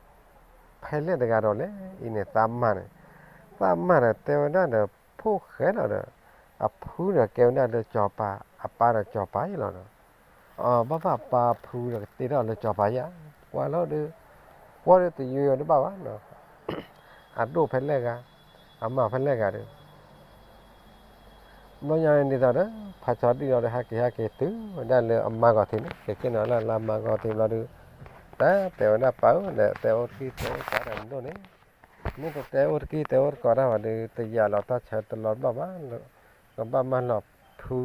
ဖဲလဲၣ်တဂၤဒီးလဲၣ်, အံၤန့ၣ် သးမါန့ၣ်, သးမါဒီးတဲဝဲဒၣ်ဒီး ဖိၣ်ဃဲဒီးဒီး အဖုဒီးကဲဝဲဒၣ်လၢစီၤပၤ, အပၢ်ဒီးစီၤပၤယ့ၢ်လီၤဒီး, အဘၣ်ဘၣ်ပၢ်ဖုဒီးကတ့ထီၣ်လၢစီၤပၤယ့ၢ်ဧါ, ကွၢ်လီၤဒီး, ကွၢ်ဒီးတယုၢ်ယီၤတဘၣ်ဘၣ်နီၤ, အဒိၣ်ဖဲလဲၣ်ဂၤ, အမါဖဲလဲၣ်ဂၤဒီး ဘျီညါဒ်သိးဒီး ဖးဆီဒံၣ်လီၤဒီး ဟးက့ၤဟးက့ၤတုၤဝဲဒၣ်လၢအမါဂီၤထံးန့ၣ်, ကက့ၤနီၤလၢလၢအမါဂီၤထံးဘျီဒီး, တၢ်တဲဝဲဒၣ်ပၢ်ဧၢ, ဒီးတဲအိၣ်တကံၢ်တဲအိၣ်တကိးတၢ်မနုၤန့ၣ်, မ့ၢ်တတဲအိၣ်တကံၢ်တဲအိၣ်တကိးတၢ်ဘၣ်ဒီး တယာ်လီၤတၢ်ဆၢတလီၤဘၣ်ဘၣ်, ကဘၣ်မၤလီၤဖု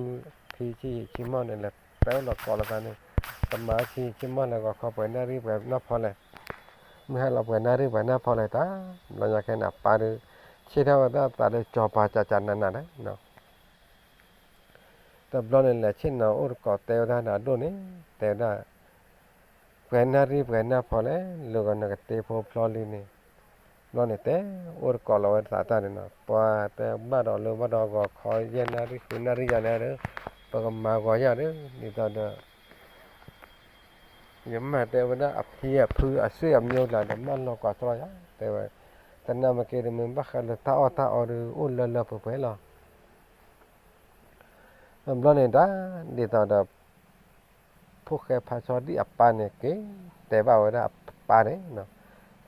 ဖံဆံးဆံးမီၢ်န့ၣ် လဲၤတဲအိၣ်လီၤကိးလီၤသးန့ၣ်, ကမၤဆံးဆံးမီၢ်လၢဂီၤခီပှဲၤနၣ်ရံၣ်ပှဲၤနီၢ်ဖီလဲၣ် မုၢ်ဟါလီၤပှဲၤနၣ်ရံၣ်ပှဲၤနၣ်ဖီလဲၤတၢ်, ဘျီညါခဲန့ၣ် အပၢ်ဒုး ဆ့ၣ်ထီၣ်ဝဲဒၣ်သးဒီးစီၤပၤကကနးနးဒီး တဘျီန့ၣ် လဲၤဆ့ၣ်နီၤအိၣ်တကိးတဲဝဲဒၣ်ဒီးအဒိၣ်န့ၣ် တဲဝဲဒၣ် ပှဲၤနၣ်ရံၣ်ပှဲၤနၣ်ဖီလဲၣ် လၢဂီၤနကတ့ဖိဖျီလံန့ၣ်, ဘျီန့ၣ်တဲအိၣ်တကိးလီၤဝဲသးတၢ်န့ၣ်နီၤ, ပှၤတဲဘၣ်ဒီးလၢဘၣ်ဒီးဂီၤခီယဲၢ်နၣ်ရံၣ်ဃုနၣ်ရံၣ်ယၤန့ၣ်ဒီး ပကမၤဂီၤယၤဒီး ဒ်သိးဒီး ယမၤတဲဝဲဒၣ်အဖံအဖုအစ့ၣ်အမံၤအိၣ်ကျါဒီး မၢလီၤကွၢ်တြီယၤ တဲဝဲ, တနာ်မ့ၢ်က့ၤဒီးမ့ၢ်ဘၣ်ဃးလၢတၢ်အီၣ်တၢ်အီဒီး အိၣ်လၢလၢပှဲၤပှဲၤလီၤ. ဘျီန့ၣ်တၢ် ဒ်သိးဒီး ဖိၣ်ဃဲဖါဆီဒံၣ်အပၢ်န့ၣ် က့ၤတဲဘၣ်ဝဲဒၣ်အပၢ်န့ၣ်,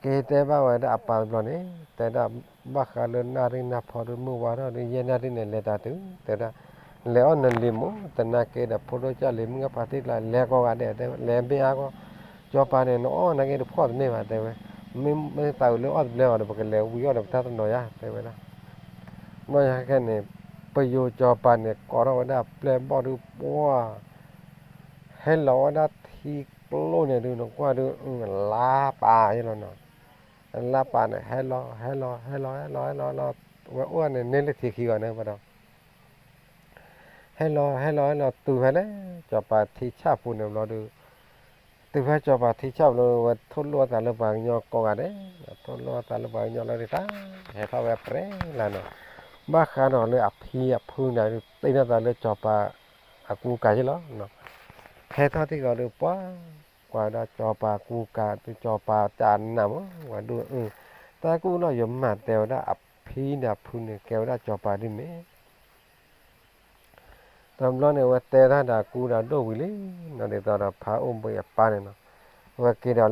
က့ၤတဲဘၣ်ဝဲဒၣ်အပၢ်တဘျီန့ၣ် တဲဒၣ် ဘၣ်ဃးလၢနၣ်ရံၣ်နၢ်ဖီဒီး မုၢ်ဝါထီၣ်ဒီး ယဲၢ်နၣ်ရံၣ်န့ၣ် လဲၤတၢ်တုၤ တဲဝဲဒၣ် လဲၤအီၣ်နလံာ်မူ တနာ်က့ဒီး ဖိဒိၣ်ကၢ်လံာ် မုၢ်ဂၢ်ဖါတံၢ်ကျါ လဲၤကိးဂၤဒဲး တဲဝဲ လဲၤမ့ၢ်အါဂီၢ် စီၤပၤန့ၣ် နအီၣ်နာ်က့တဖှီၣ်တန့ၢ်ဘၣ် တဲဝဲ, မ့ၢ်သးအုးလၢအီၣ်တဘျဲဘၣ်ဒီး ပကလဲၤဝံၤအီၣ်ဒီးပတၢ်တနီၤယၤ တဲဝဲဒၣ်. ဘျီညါခဲန့ၣ် ပယိၤစီၤပၤန့ၣ် ကိးထီၣ်ဝဲဒၣ်ပျဲၢ်ဘီၣ်ဒုး ပှၤ ဟဲလီၤဝဲဒၣ်ထံကျိန့ၣ်ဒုး နကွၢ်ဒုး လါပာ်ယလီၤနီၤ, လါပာ်န့ၣ် ဟဲလီၤ ဟဲလီၤ ဟဲလီၤ ဟဲလီၤ ဟဲလီၤ ဟဲလီၤ ဝဲအိၣ်န့ၣ် န့ၢ်လၢထံခံဂၤန့ၣ်ဘၣ်ဒီး ဟဲလီၤ ဟဲလီၤ ဟဲလီၤ တုၤဖဲလဲၣ် စီၤပၤထံဆၣ်ပူၤန့ၣ်ဘျီဒီး တုၤဖဲစီၤပၤထံဆၣ်ပူၤလၢ ဝဲထိၣ်လိာ်အသးလၢပှၤကညီကိးဂၤဒဲး, ထိၣ်လိာ်အသးလၢပှၤကညီလီၤဒုးတၢ် ဟဲထီၣ်ဝဲပြဲလၢ်နီၤ, ဘၣ်ဃးဒီးလၢအဖံအဖုန့ၣ်ဒုး တ့ထီၣ်သးလၢစီၤပၤအကူကၤယလီၤ, ဟဲထီၣ်ထံဂီၤဒုး ပှၤ ကွၢ်ဝဲဒၣ်စီၤပၤကူကၤဒုး စီၤပၤကနးမး ဝဲဒိၣ်အုၣ်, တၢ်ကူၣ်လီၤ ယမၤတဲဝဲဒၣ်အဖံဒီးအဖုန့ၣ် ကဲဝဲဒၣ်စီၤပၤဒ်န့ၣ် တဘျီန့ၣ် ဝဲတဲတၢ်ဒီးအကူဒီးအဒိၣ်ဝံၤလံနီၤ, ဒ်သိးဒီးဖးအိၣ်ဘှံးအပၢ်န့ၣ်နီၤ, ဝဲက့ၤဒီးလၢ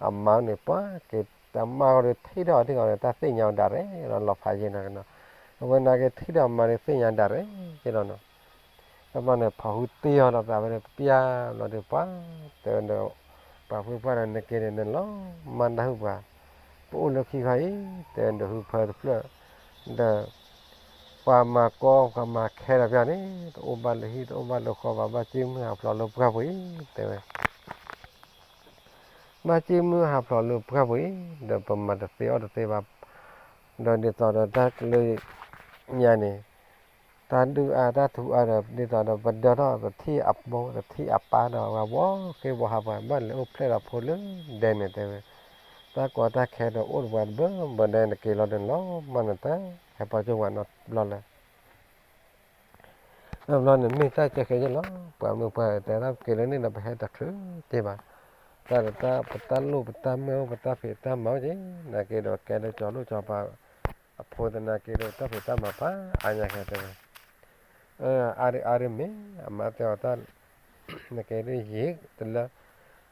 အမါန့ၣ် ပှၤက့ၤတမါဃီဒီး ထံၣ်ထီၣ်အီၤထံဂီၤဒီး တၢ်သ့ၣ်ညါအီၤဒၣ်ရဲၣ်လီၤ လီၤဖးယဲနီၤ, အဝဲနာ်က့ထံၣ်ဒီးအမါဒီး သ့ၣ်ညါဒၣ်ရဲၣ်ယဲလီၤနီၤ, တဘျီန့ၣ် ဖီၣ်ဟုတ့ၢ်အီၤလီၤသးဝဲဒီး ပျၢ်ဘျီဒီး ပှၤ တဲဝဲဒီး ပှၤဖုပှၢ်ဒီး နက့ၤန့ၣ် နလီၤမၢ်နၢ်ဟုၣ်ပှၤ, ပအိၣ်လၢခံခီအံၤ တဲဝဲဒီး ဟုဖၢတဖျၢၣ် ဒီး ပှၤမၤကီ ပှၤမၤခဲဒီးပျၢ်န့ၣ် တအိၣ်ဘၣ်လၢဟံၣ် တအိၣ်ဘၣ်လၢဃီဘၣ်, ဘၣ်က့ၢ်မုၢ်ဟးဖျိးလၢပှၢ်ပူၤအံၤ တဲဝဲ, ဘၣ်က့ၢ်မုၢ်ဟးဖျိးလၢပှၢ်ပူၤအံၤ ဒီးပမၤတသ့အီၣ်တသ့ဘၣ်, ဒီးဒ်သိးဒီးတၢ်ကလုာ်ညါန့ၣ် တၢ်ဒုၣ်အါတၢ်ထူအါဒီး ဒ်သိးဒီးပဒၢထီၣ်ပထံၣ်အပိာ် ပထံၣ်အပၢ်ဒီး ပှၤဘှီဃ့ဘှီဟးပှၤ ဘၣ်လဲၤအိၣ်ဖျဲၣ်ဒီးဖိလၢဒဲန့ၣ် တဲဝဲ, တၢ်ကီတၢ်ခဲဒီးအိၣ်တပှၤတဘၢဘၢဒဲ နက့ၤလီၤဒီး လီၤမၢ်နတၢ် ဟဲပီကၠိဝၤနီတဘျီလၢ တဘျီန့ၣ် မ့ၢ်တၢ်ကဲဃဲယဲလီၤ, ပှၤမုၢ်ပှၢ်တဲ တၢ်က့ၤလၢန့ၣ်ဒီး ပဟဲတချုးက့ၤဘၣ်, တၢ်ဒီးတၢ် ပတၢ်လိၣ်ပတၢ်မၢအိၣ် ပတၢ်ဖံးတၢ်မၤအိၣ်က့ၤ, နာ်က့ဒီးကဲလၢစီၤလိၣ်စီၤပၤ အဖိသနာ်က့ဒီး တၢ်ဖံးတၢ်မၤပှၤအါညါခဲတဲဝဲ, အါဒုးအါဒုးမ့ၢ် အမါတဲအီၤတၢ် နာ်က့ဒုးယံာ်တလၢ,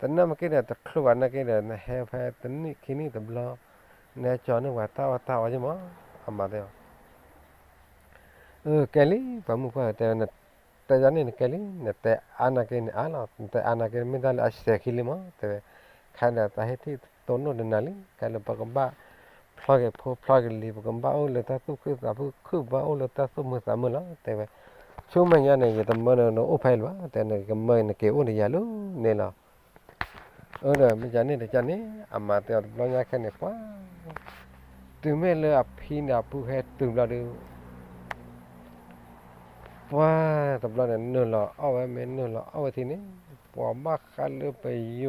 တနၢ်မ့ၢ်က့ၤဒီး တချုးဘၣ်နာ်က့ဒီး နဟဲဖဲတနံၣ်ခံနံၣ်တဘျီ, နဟဲကၠီန့ၢ်ပှၤတၢ်အီၣ်တၢ်အီယ့ၢ်မး, အမါတဲအီၤ အၢ ကဲလံ ပှၤမုၣ်ပှၢ်တဲဝဲ, နတဲယၤန့ၣ် နကဲလံ, နတဲအါနာ်က့န့ၣ်အါလီၤ, နတဲအါနာ်က့ မ့ၢ်တၢ်လၢအစဲၤခံလံမး တဲဝဲ, ခါဒီးတၢ်ဟ့ၣ်ထံၣ်တိၢ်နီၣ်တနၤလံ, ခါလၢပကဘၣ်ဖျီက့ၤဖိဖျီက့ၤလံၤ ပကဘၣ်အိၣ်လၢတၢ်သူၣ်ခုသးခု ခုၣ်ဘၣ်အိၣ်လၢတၢ်သူၣ်မုာ်သးမုာ်လီၤ တဲဝဲ, ဆူမဲာ်ညါန့ၣ် ယတမၢနအိၣ်ဖဲအံၤလၢၤဘၣ် တဲ နကမၢနက့ၤအိၣ်ဒီးယၤလၢန့ၣ်လီၤ အၢ ဒီးမ့ၢ်ကန့ၣ်တကန့ၣ် အမါတဲအီၤတဘျီညါခဲန့ၣ် ပှၤ တုၤမ့ၢ်လၢအဖံန့ၣ်အဖုဟဲတုၤဘျီဒီး ပှၤတဘျီန့ၣ် နုာ်လီၤအီၣ်ဝဲ မ့ၢ်နုာ်လီၤအီၣ်ဝဲထံန့ၣ် ပှၤဘၣ်ဃးလၢပယိၤ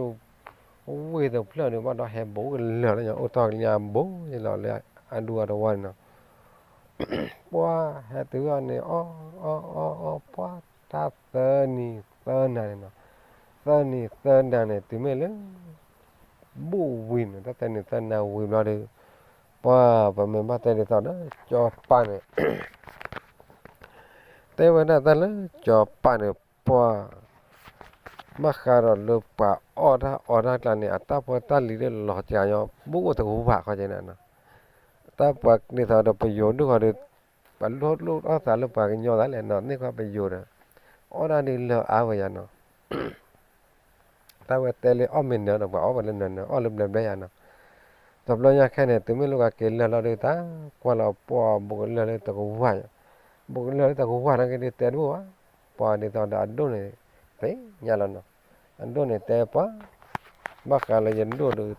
ဝ့ၢ်တဖျၢၣ်န့ၣ် ဘၣ်ဒီးဟဲဘူးကလၢာ်လၢညါ အိၣ်ထီၣ်ကလၢာ်ဘူးလီၤလၢအဒူအတဝီန့ၣ်နီၤ ပှၤဟဲတုၤအီၤန့ၣ် အီၣ်အီၣ်အီၣ် ပှၤတၢ်သၢနံၤသၢနၤန့ၣ်နီၤ, သၢနံၤသၢနၤန့ၣ် တုၤမ့ၢ်လၢ ဘူးဝံၤန့ၣ် တၢ်သၢနံၤသၢနၤဝံၤဘျီဒီး ပှၤပမ့ၢ်ဘၣ်တဲဒ်သိးဒီး စီၤပၤန့ၣ် တဲဝဲဒၣ်တၢ်လၢစီၤပၤန့ၣ် ပှၤ ဘၣ်ဃးဒီးလၢပှၤအီၣ်တၢ်အီတၢ်ကျါန့ၣ် အတၢ်ဖိတၢ်လံၤဒ်လီၤစှၤညီ ဘူးအိၣ်တကဝၢ်ဃီကဲန့ၣ်နီၤ, တၢ်ပှၤဒ်သိးဒီးပယိၤဒုၣ်ဃီဒီး ပှၤလိၣ်လိၣ်အီၣ်သးလၢပှၤကညီသးလဲၣ်နီၤ န့ၢ်ခီပယိၤဒီး အီၣ်ဒၣ်ဒ်လၢအါဝဲယၤနီၤ တၢ်ဝဲတဲလၢအီၣ်မ့ၢ်နၢၤဒီး ပှၤအီၣ်ဝဲလၢနၢၤနၢၤ အီၣ်လၢဘျဲဘျဲယၤနီၤ, တဘျီညါခဲန့ၣ် တုၤမ့ၢ်လၢပှၤက့ၤလၢာ်လီၤဒီး တၢ်ကွၢ်လီၤပှၤဘူးကလၢာ်လၢတကဝၢ် ဘူးကလၢာ်လၢတကဝၢ်နာ်က့ဒုးတဲတဘၣ်ဘၣ်, ပှၤဒ်သိးဒီးအဒိၣ်န့ၣ် သ့ၣ်ညါလီၤနီၤ, အဒိၣ်န့ၣ်တဲပှၤ ဘၣ်ဃးလၢယဒိၣ်ဒီး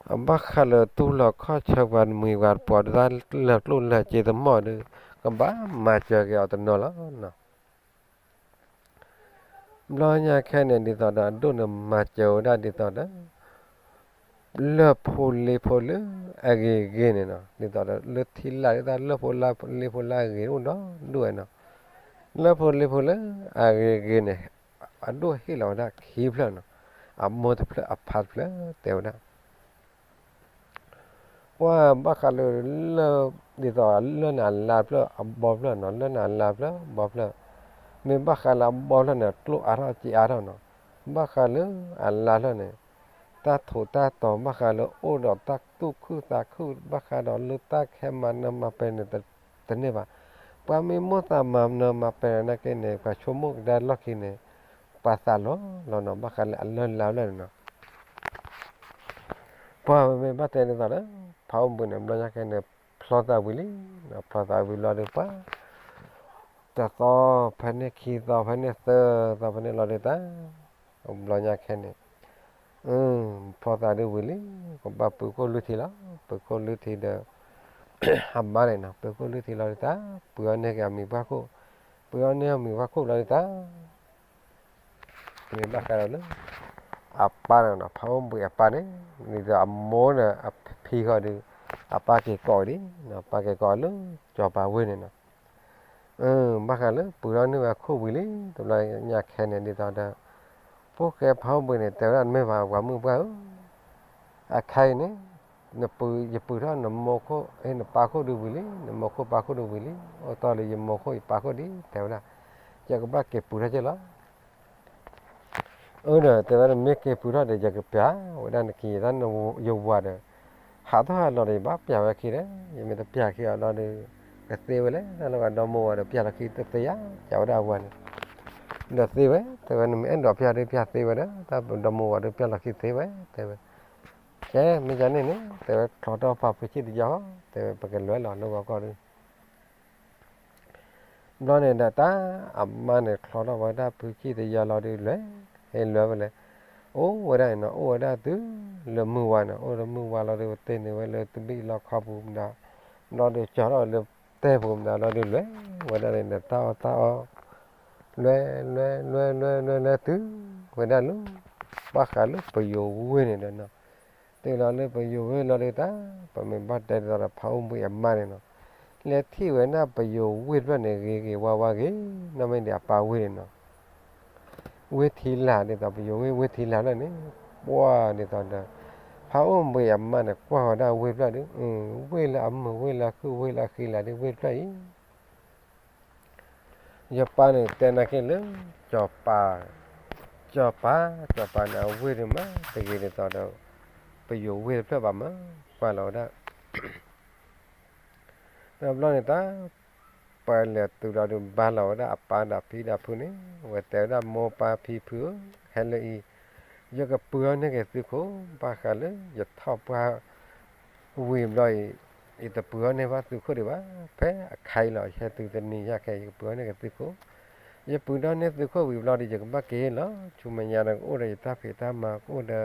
ဘၣ်ဃးလၢတူၢ်လိာ်ခီၣ်ဆၢပှၤတမှံၤပှၤတပှီၤဒုး တၢ်လၢကျိၣ်လၢစ့တမီၢ်ဒီး ကဘၣ်မၤစၢၤက့ၤအီၤတနီၤလီၤနီၤ. ဘျီညါခဲန့ၣ် ဒ်သိးဒီးအဒိၣ်န့ၣ်မၤစၢၤဝဲဒၣ်ဒ်သိးဒီး လၢၢ်ဖိလ့ဖိလၢအဂ့ၤဂ့ၤန့ၣ်နီၤ, ဒ်သိးဒီးလၢထံလာ်ဒ်သိး လၢၢ်ဖိလ့ဖိလၢအဂ့ၤအိၣ်ဒီးဒိၣ်ဝဲနီၤ. လၢၢ်ဖိလ့ဖိလၢအဂ့ၤဂ့ၤန့ၣ် အဒိၣ်ဟ့ၣ်လီၤဝဲဒၣ်ခံဖျၢၣ်နီၤ, အမိၢ်တဖျၢၣ်အပၢ်တဖျၢၣ်တဲဝဲဒၣ် ပှၤဘၣ်ဃးလၢ လၢၢ် ဒ်သိးလၢၢ်န့ၣ်အလါဖျၢၣ်အဘီဖျၢၣ်နီၤ, လၢၢ်န့ၣ်အလါဖျၢၣ်ဘီဖျၢၣ်, မ့ၢ်ဘၣ်ဃးလၢအဘီဖျၢၣ်န့ၣ် ကျိၣ်အါထီၣ်စ့အါထီၣ်နီၤ, ဘၣ်ဃးလၢအလါဖျၢၣ်န့ၣ် တၢ်ထိးတၢ်တီၤ ဘၣ်ဃးလၢအိၣ်ဒီးတၢ်သူၣ်ခုသးခု ဘၣ်ဃးဒီးလၢတၢ်ခဲမၤနၢၤမၤပဲာ်န့ၣ် တန့ၢ်ဘၣ်. ပှၤမ့ၢ်မိၣ်သးမၤနၢၤမၤပဲာ်နာ်က့န့ၣ် ပှၤဆိကမိၣ်ကဒါလီၢ်ခံန့ၣ် ပှၤသးလီၤလီၤနီၤ, ဘၣ်ဃးလၢအလၢၢ်လါဖျၢၣ်န့ၣ်နီၤ. ပှၤမ့ၢ်ဘၣ်တဲဒ်သိးဒီး ဖးအိၣ်ဘှံးန့ၣ် ဘျီညါခဲန့ၣ် ဖျီသးဝံၤလံ, ဖျီသးဝံၤလီၤဒီးပှၤ တသီဖဲန့ၣ် ခံသီဖဲန့ၣ် သၢသီဖဲန့ၣ်လီၤဒီးတၢ် ဘျီညါခဲန့ၣ် ဖျီသးဒုးဝံၤလံ, ကဘၣ်ပုၢ်ခိၣ်လုၢ်ထံလီၤ, ပုၢ်ခိၣ်လုၢ်ထံဒီး အမါန့ၣ်နီၤ, ပုၢ်ခိၣ်လုၢ်ထံလီၤဒီးတၢ် ပုၢ်အီၣ်န့ၢ်က့ၤအမံၤပှၢ်ခိၣ်, ပုၢ်အီၣ်န့ၢ်အမံၤပှၢ်ခိၣ်လီၤဒီးတၢ် မ့ၢ်ဘၣ်ဃးဒီးလၢ အပၢ်န့ၣ်နီၤ, ဖးအိၣ်ဘှံးအပၢ်န့ၣ် ဒ်သိးအမိၢ်ဒီးအဖံဃီဒီး အပၢ်က့ၤကိးဒံး, ပၢ်က့ၤကိးလၢ ကၠီၤပၤဝ့ၢ်န့ၣ်နီၤ, ဘၣ်ဃးလၢပုၢ်ထီၣ်န့ၢ်ဝဲခိၣ်ဝံၤလံ, တဘျီညါခဲန့ၣ်ဒ်သိးဒီး ဖိၣ်ဃဲဖးအိၣ်ဘှံးန့ၣ် တဲဝဲဒၣ် နမ့ၢ်ပှၤမုၣ်ပှၢ်ဧၢ, အခါအံၤန့ၣ် နပုၢ် ယပုၢ်ထီၣ်နမိၢ်ခိၣ် နပၢ်ခိၣ်ဒုးဝံၤလံ, နမိၢ်ခိၣ်ပၢ်ခိၣ်ဒုးဝံၤလံ, အိၣ်တီၢ်လၢယမိၢ်ခိၣ်ယပၢ်ခိၣ်ဒံး တဲဝဲဒၣ်, ယကဘၣ်က့ၤပုၢ်ထီၣ်က့ၤလီၤ. အၢဒီး တဲဝဲဒၣ် မ့ၢ်က့ၤပုၢ်ထီၣ်ဒီး ယကပျၢ်ဝဲဒၣ်နခံ ယဝၤဒီး ဟးထီၣ်ဟးလီၤဒီး ယဘၣ်ပျၢ်ဝဲခံဒီး ယမ့ၢ်တပျၢ်ခံအီၤဒီး ကသ့ဝဲလဲၣ်, တၢ်လၢပှၤဒီမိၢ်ဝၤဒီး ပျၢ်လီၤခံတသ့ဧါ, ကးဝဲဒၣ်အဝၤန့ၣ်, ဒီးသ့ဝဲ, တဲဝဲ နမ့ၢ်အဲၣ်ဒိးပျၢ်ဒီး ပျၢ်သ့ဝဲဒီး တၢ်ပဒီမိၢ်ဝၤဒီး ပျၢ်လီၤခံသ့ဝဲ, တဲဝဲ, ကဲ မ့ၢ်ယၤန့ၣ်န့ၣ် တဲဝဲ ချီထီၣ်ပာ်ဖုဆံၣ်တယီၤ, တဲဝဲ ပကလဲၤလီၤလၢဂီၤကီၢ်ဒီး ဘျီန့ၣ်ဒီးတၢ်အမါန့ၣ် ချီထီၣ်ဝဲဒၣ်ဖုဆံၣ်တယီၤလီၤဒီးလဲၤ, ဟဲလဲၤဝဲလဲၣ်, အိၣ်ဝဲဒၣ်န့ၣ်နီၤ, အိၣ်ဝဲဒၣ်တုၤလၢမုၢ်ဝါန့ၣ်, အိၣ်လၢမုၢ်ဝါလီၤဒီး တ့ၢ်န့ၢ်ဝဲလၢတဘ့ၣ်လီခီပူၤမတၤ, ဘျီဒီးကၠီထီၣ်လၢတဲပူၤမတၤလီၤဒီးလဲၤဝဲဒၣ်န့ၣ်ဒီး တၢ်အီၣ်တၢ်အီ, လဲၤ လဲၤ လဲၤ လဲၤ လဲၤ လဲၤတုၤဝဲဒၣ်လၢ ဘၣ်ဃးလၢပယိၤဝ့ၢ်န့ၣ်ဒီးနီၤ, တုၤလီၤလၢပယိၤဝ့ၢ်လီၤဒီးတၢ် ပမ့ၢ်ဘၣ်တဲဒ်သိးဒီး ဖးအိၣ်ဘှံးအမါန့ၣ်နီၤ, လဲၤထံၣ်ဝဲဒၣ်ပယိၤဝ့ၢ်တဖျၢၣ်န့ၣ် ဂ့ၤဂ့ၤဝါဝါဂ့ၤ, နီၢ်မ့ၢ်ဒံးအပၢ်ဝ့ၢ်န့ၣ်နီၤ, ဝ့ၢ်ထံလာ်ဒ်သိး ပယိၤဝ့ၢ် ဝ့ၢ်ထံလာ်ဖျၢၣ်န့ၣ် ပှၢ်ဒ်သိးဒီး ဖးအိၣ်ဘှံးအမါန့ၣ် ကွၢ်ဝဲဒၣ်ဝ့ၢ်တဖျၢၣ်ဒီး ဝ့ၢ်လၢအမုာ် ဝ့ၢ်လၢအခုၣ် ဝ့ၢ်လၢအဃံလၤဒီး ဝ့ၢ်တဖျၢၣ်အံၤ ယပၢ်န့ၣ်တဲနာ်က့လၢ ကၠီၤပၤ, ကၠီၤပၤ, ကၠီၤပၤန့ၣ် အဝ့ၢ်ဒုးမး တဂ့ၤဒ်သိးဒီး ပယိၤဝ့ၢ်တဖျၢၣ်ဘၣ်မး, ကွၢ်လီၤဝဲဒၣ် တဘျီန့ၣ်တၢ် ပှၤလဲၤတုၤလီၤဒုး ဘါလီၤဝဲဒၣ်အပၢ်ဒီးဖံဒီးဖုန့ၣ်, အဝဲတဲဝဲဒၣ် မိၢ်ပၢ်ဖံဖုဧၢ, ဟဲလၢအံၤ ယကပုၢ်ထီၣ်န့ၢ်က့ၤသုခိၣ်, ဘၣ်ဃးလၢယထီၣ်ပှၢ် ဝံၤဘျီအံၤ ယတပုၢ်ထီၣ်န့ၢ်ဘၣ်သုခိၣ်ဒံးဘၣ်, ဖဲအခါအံၤလီၤ ယဟဲတုၤတနံၤယၤခဲ ယကပုၢ်ထီၣ်န့ၢ်က့ၤသုခိၣ်, ယပုၢ်ထီၣ်န့ၢ်သုခိၣ်ဝံၤဘျီဒီး ယကဘၣ်က့ၤလီၤ ဆူမဲာ်ညါဒီး ကအိၣ်ဒီးယတၢ်ဖံးတၢ်မၤ ကအိၣ်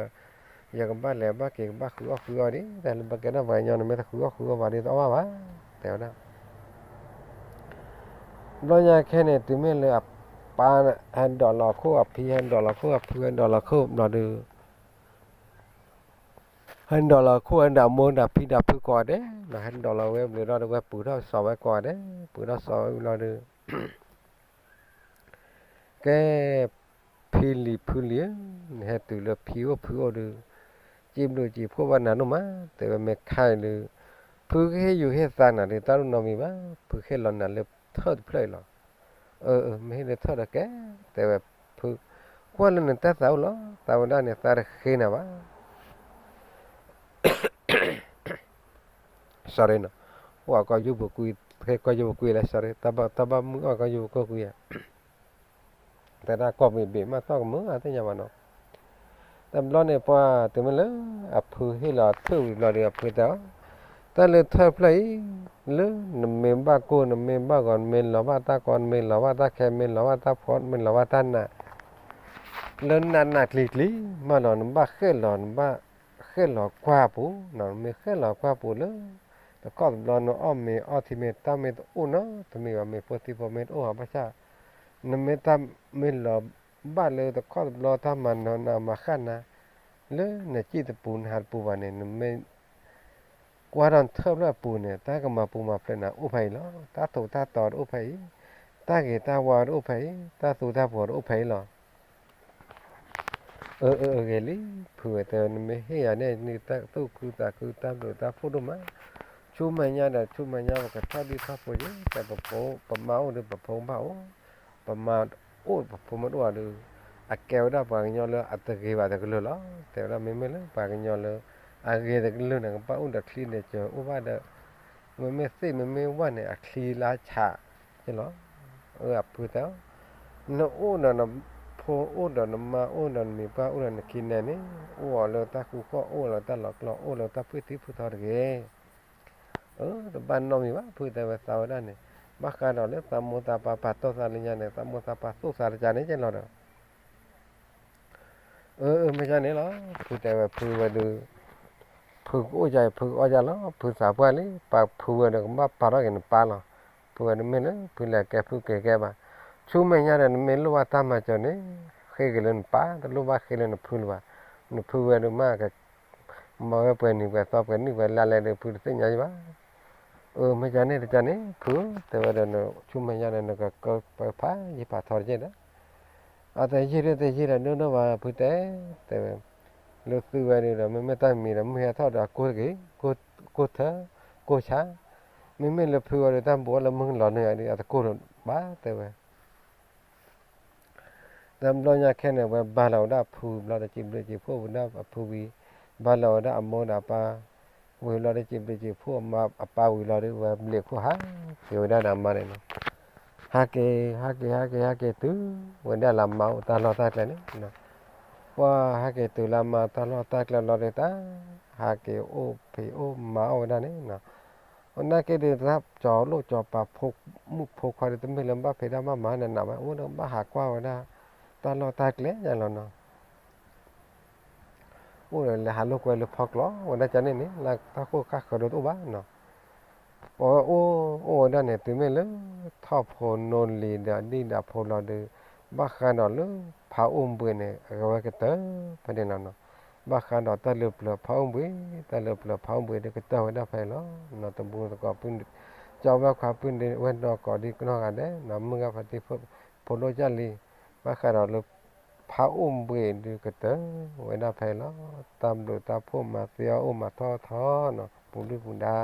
ဒီး ယကဘၣ်လဲၤဘၣ်က့ၤ ကဘၣ်ဃုအီၣ်ဃုအီဒံး, တၢ်လၢပကဲထီၣ်ပှၤကညီန့ၣ် မ့ၢ်တဃုအီၣ်ဃုအီဘၣ်ဒီး တအီၣ်ဘၣ်ဘၣ်, တဲဝဲဒၣ် ဘျီညါခဲန့ၣ် တုၤမ့ၢ်လၢအပၢ်ဟဲဒိးလီၤခိၣ် အဖံဟဲဒိးလီၤခိၣ် အဖုဟဲဒိးလီၤခိၣ်ဘျီဒီး ဟဲဒိးလီၤခိၣ်ဝဲဒၣ်မိၢ်ဒီးဖံဒီးဖုကိးဂၤဒဲး, ဟဲဒိးလီၤဝဲဘျီဒီး ဝဲပုၢ်ထီၣ်စီၤဝဲကိးဂၤဒဲး, ပုၢ်ထီၣ်စီၤဝဲဘျီဒီး ကဲ ဖံလံၤဖုလံၤဧၢ, နဟဲတုၤလၢဖံအိၣ်ဖုအိၣ်ဒီး စံးဘျုးစံးဖှိၣ်ဘၣ်နၤဒိၣ်မး, တဲဝဲ မ့ၢ်ခါအံၤဒီး ဖုကဟ့ၣ်ယုာ်ဟ့ၣ်သါနၤဒီး တၢ်တနီတမံၤဘၣ်, ဖုဟ့ၣ်လီၤနၤလၢထၢၣ်တဖျၢၣ်အံၤလီၤ. အၢ အၢ မ့ၢ်ဟ့ၣ်လၢထၢၣ်ဒီးကဲ, တဲဝဲ ဖု ကွၢ်လၢနတၢ်သးအိၣ်လီၤ, သးဝဲဒၣ်န့ၣ် သးတဃ့နၤဘၣ် sorry နီၤ, အိၣ်ကီၢ်ယိပူၤကွံ, ကီၢ်ယိပူၤကွံလဲၣ် sorry, တၢ်ဘၣ်မုၢ်အီၣ်ကီၢ်ယိပူၤကွံဧါ, တဲဒၣ်ကီၢ်ဘ့ၣ်ဘ့ၣ်မး သီၣ်ကမုာ် အသ့ၣ်ညါဘၣ်နီၤ. တဘျီန့ၣ် ပှၤတုၤမ့ၢ်လၢ အဖုဟ့ၣ်လီၤထၢၣ်ဝံၤဘျီဒီး အဖုတဲအီၤ, တၢ်လၢထၢၣ်တဖျၢၣ်အံၤ လၢနမ့ၢ်ဘၣ်ကိၢ် နမ့ၢ်ဘၣ်ဂီၤ နမ့ၢ်လီၤဘၣ်တၢ်ကီ နမ့ၢ်လီၤဘၣ်တၢ်ခဲ မ့ၢ်လီၤဘၣ်တၢ်ဖှီၣ် မ့ၢ်လီၤဘၣ်တၢ်နး လၢနးနးကျံၤကျံၤမးလီၤ နဘၣ်ဃဲၣ်လီၤ နဘၣ် ဃဲၣ်လီၤကွၢ်ပူၤနီၤ, နမ့ၢ်ဃဲၣ်လီၤကွၢ်ပူၤလၢ တခီတဘျီနအီၣ်မ့ၤအီထံမ့ၤ တၢ်မ့ၢ်တအိၣ်နီတမံၤဘၣ်, မ့ၤဖိသံဖိမ့ၢ်တအိၣ်ဘၣ်, ဘၣ်ဆၣ် နမ့ၢ်တၢ်မ့ၢ်လီၤဘၣ်လၢတခီတဘျီ တၢ်မၤနၢၤနၤမၤဃၣ်နၤ လၢနစံၣ်တပူၤနဟးတပူၤဘၣ်န့ၣ် နမ့ၢ် ကွၢ်ထီၣ်နထၢၣ်ဖျၢၣ်အပူၤန့ၣ် တၢ်ကမၤပူၤမၤဖျဲးနၤအိၣ်ဖဲအံၤလီၤ. တၢ်ထိးတၢ်တီၤတအိၣ်ဖဲအံၤ, တၢ်ဂ့ၤတၢ်ဝါတအိၣ်ဖဲအံၤ, တၢ်သူတၢ်ပှီၤတအိၣ်ဖဲအံၤလီၤ. အၢ အၢ အဂ့ၤလံ, ဖုဝဲတဲ နမ့ၢ်ဟ့ၣ်ယၤန့ၣ် နတၢ်သူၣ်ခုသးခု တၢ်ဘျုးတၢ်ဖှိၣ်ဒိၣ်မး, ဆူမဲာ်ညါဒီး ဆူမဲာ်ညါပကထီၣ်ဒံၣ်ထီၣ်ဖိယဲ တဲပဖိ ပမါအိၣ်ဒီး ပဖိဘၣ်အိၣ်, ပမါအိၣ်ပဖိမ့ၢ်တအိၣ်ဒီး အကဲဝဲဒၣ်ပှၤကညီလၢအတဂ့ၤဘၣ်တကလုာ်လီၤ. တဲဝဲဒၣ် မ့မ့ၢ်လၢပှၤကညီလၢ အဂ့ၤတကလုာ်န့ၣ် ကဘၣ်အိၣ်ဒီးချံဒီးစၢၤအိၣ်ဘၣ်ဒီး မ့မ့ၢ်သ့ၣ်မ့မ့ၢ်ဝၣ်န့ၣ် အချံလၢဆးက့လီၤ. အၢ အဖုတဲ, နအိၣ်ဒီးနဖိအိၣ်ဒီးနမါအိၣ်ဒီးနမံၤပှၢ်အိၣ်ဒီးနခံနဲန့ၣ် အိၣ်အီၤလၢတၢ်ဃူဃီၣ် အိၣ်လၢတၢ်လီၤကျီၢ် အိၣ်လၢတၢ်ဖုၣ်ထံဖုၣ်ထီတဂ့ၤ. အၢ တဘၣ်နီတမံၤဘၣ် ဖုတဲဝဲသးဝဲဒၣ်န့ၣ်, ဘၣ်ဃးဒီးလၢသးမိၢ်သးပၢ်ပာ်တီၢ်သးလၢညါန့ၣ် သးမိၢ်သးပၢ်သူၣ်သးတကးန့ၣ်က့လီၤဒီး အၢ အၢ မ့ၢ်ကန့ၣ်လီၤ. ဖုတဲဝဲ ဖုဝဲဒုး ဖုကအိၣ်ကၢ်အံၤ ဖုကအီၣ်ကၢ်လီၤ. ဖုသးပှၢ်လံ ပာ်ဖုဝဲဒီးကဘၣ်ပာ်ထီၣ်က့ၤနပၢ်လီၤ. ဖုဝဲဒုးမ့ၢ်လၢ ဖုလဲၤကဲဖုက့ၤကဲဘၣ်. ဆူမဲာ်ညါဒီး နမ့ၢ်လိၣ်ဘၣ်တၢ်မၤစၢၤန့ၣ် ဃ့က့ၤလၢနပၢ် တလိၣ်ဘၣ်ဃ့လၢနဖုလၢၤဘၣ်. နဖုဝဲဒုးမ့ၢ် မၤဝဲပှဲၤနံၤပှဲၤသီ ပှဲၤနံၣ်ပှဲၤလါလဲၣ်ဒီး ဖုတသ့ၣ်ညါယဘၣ်. အၢ မ့ၢ်ကန့ၣ်တကန့ၣ် ဖုတဲဝဲဒီး ဆူမဲာ်ညါန့ၣ် နကကၢပၢဖးယံာ်ဖးထီတက့ၢ်ဒီး အတယံာ်ဒုးတယံာ်ဒီး ဒိၣ်ဒိၣ်ဘၣ် ဖုတဲ တဲဝဲ လၢသုဝဲဒုးဒီး မ့မ့ၢ်တၢ်မံၤဒီး မုၢ်ဟဲထီၣ်ဒီးအကိၢ်တဂ့ၤ, ကိၢ်ထၢ ကိၢ်ဆါ, မ့မ့ၢ်လၢဖုဝဲဒီး တၢ်ဘူးအီၣ်လၢမုၢ်လီၤနုာ်ဒီး အတကိၢ်ဘၣ် တဲဝဲ တဘျီညါခဲန့ၣ် ဝဲဘၣ်လီၤဝဲဒၣ်ဖုဘျီဒီး စံးဘျုးစံးဖှိၣ်ဝဲဒၣ်အဖုဝံၤ, ဘၣ်လီၤဝဲဒၣ်အမိၢ်ဒီးအပၢ်ဝံၤလီၤဒီး စံးဘျုးစံးဖှိၣ်အပၢ်ဝံၤလီၤဒီး ဝဲဘျုးခိၣ်ဟးက့ၤဝဲဒၣ်ဒီးအမါန့ၣ်လီၤ. ဟးက့ၤ ဟးက့ၤ ဟးက့ၤ ဟးက့ၤ တုၤဝဲဒၣ်လၢအမါအိၣ်တၢ်လီၢ်တၢ်ကျဲန့ၣ်, ပှၤဟးက့ၤတုၤလၢအမါတၢ်လီၢ်တၢ်ကျဲလီၤဒီး တၢ်ဟးက့ၤအိၣ်ဖံးအိၣ်မၤအီၣ်ဝဲဒၣ်န့ၣ် နာ်က့ဒီး တၢ်ကၠီၤလိၣ်ကၠီၤပၤဖိမုၣ်ဖိခွါဒီး တမ့ၢ်လၢဘၣ်ဖံးတၢ်ဘၣ်မၤန့ၣ် နးဘၣ် အိၣ်ဒီးဘၣ်ဟးကွၢ်ဝဲဒၣ် တၢ်လီၢ်တၢ်ကျဲညါလီၤနီၤ. အိၣ်ဒီးလဲၤဟးလိာ်ကွဲလၢဖီကျိၤဝဲဒၣ်ကန့ၣ်န့ၣ် လၢတၢ်ဃိၣ်ဃၣ်ဃၢၤဒီးတအိၣ်ဘၣ်နီၤ. ပှၤဝဲအိၣ် အိၣ်ဝဲဒၣ်န့ၣ် တုၤမ့ၢ်လၢ ထီၣ်ဖိနီၢ်လံၤဒီးအဒံၣ်ဒီးအဖိလီၤဒီး ဘၣ်ဃးဒီးလၢ ဖးအိၣ်ဘှံးန့ၣ် အဝဲကတၢၢ်ဖဲန့ၣ်လီၤနီၤ. ဘၣ်ဃးဒီးတၢ်လၢပျၢၤဖးအိၣ်ဘှံး တၢ်လၢပျၢၤဖးအိၣ်ဘှံးဒီးကတၢၢ်ဝဲဒၣ်ဖဲလီၤနီၤ. တဘူးသကိး ကၠီဝဲခွါပုၢ်ဒ့ဝဲနီၢ်ကီးဒ်ကနီၢ်ဂၤဒဲးနီၤ မုၢ်ဂၤဖါတံၢ်ဖိ ဖိဒိၣ်ကၢ်လံၤ ဘၣ်ဃးဒီးလၢ ဖးအိၣ်ဘှံးဒုးကတၢၢ်ဝဲဒၣ်ဖဲလီၤ. တၢ်ဘျုးတၢ်ဖှိၣ်မၤသ့အီၣ်အိၣ်မၤထီၣ်ထီနီၤ ပူၤဒုၣ်ပူၤဒါ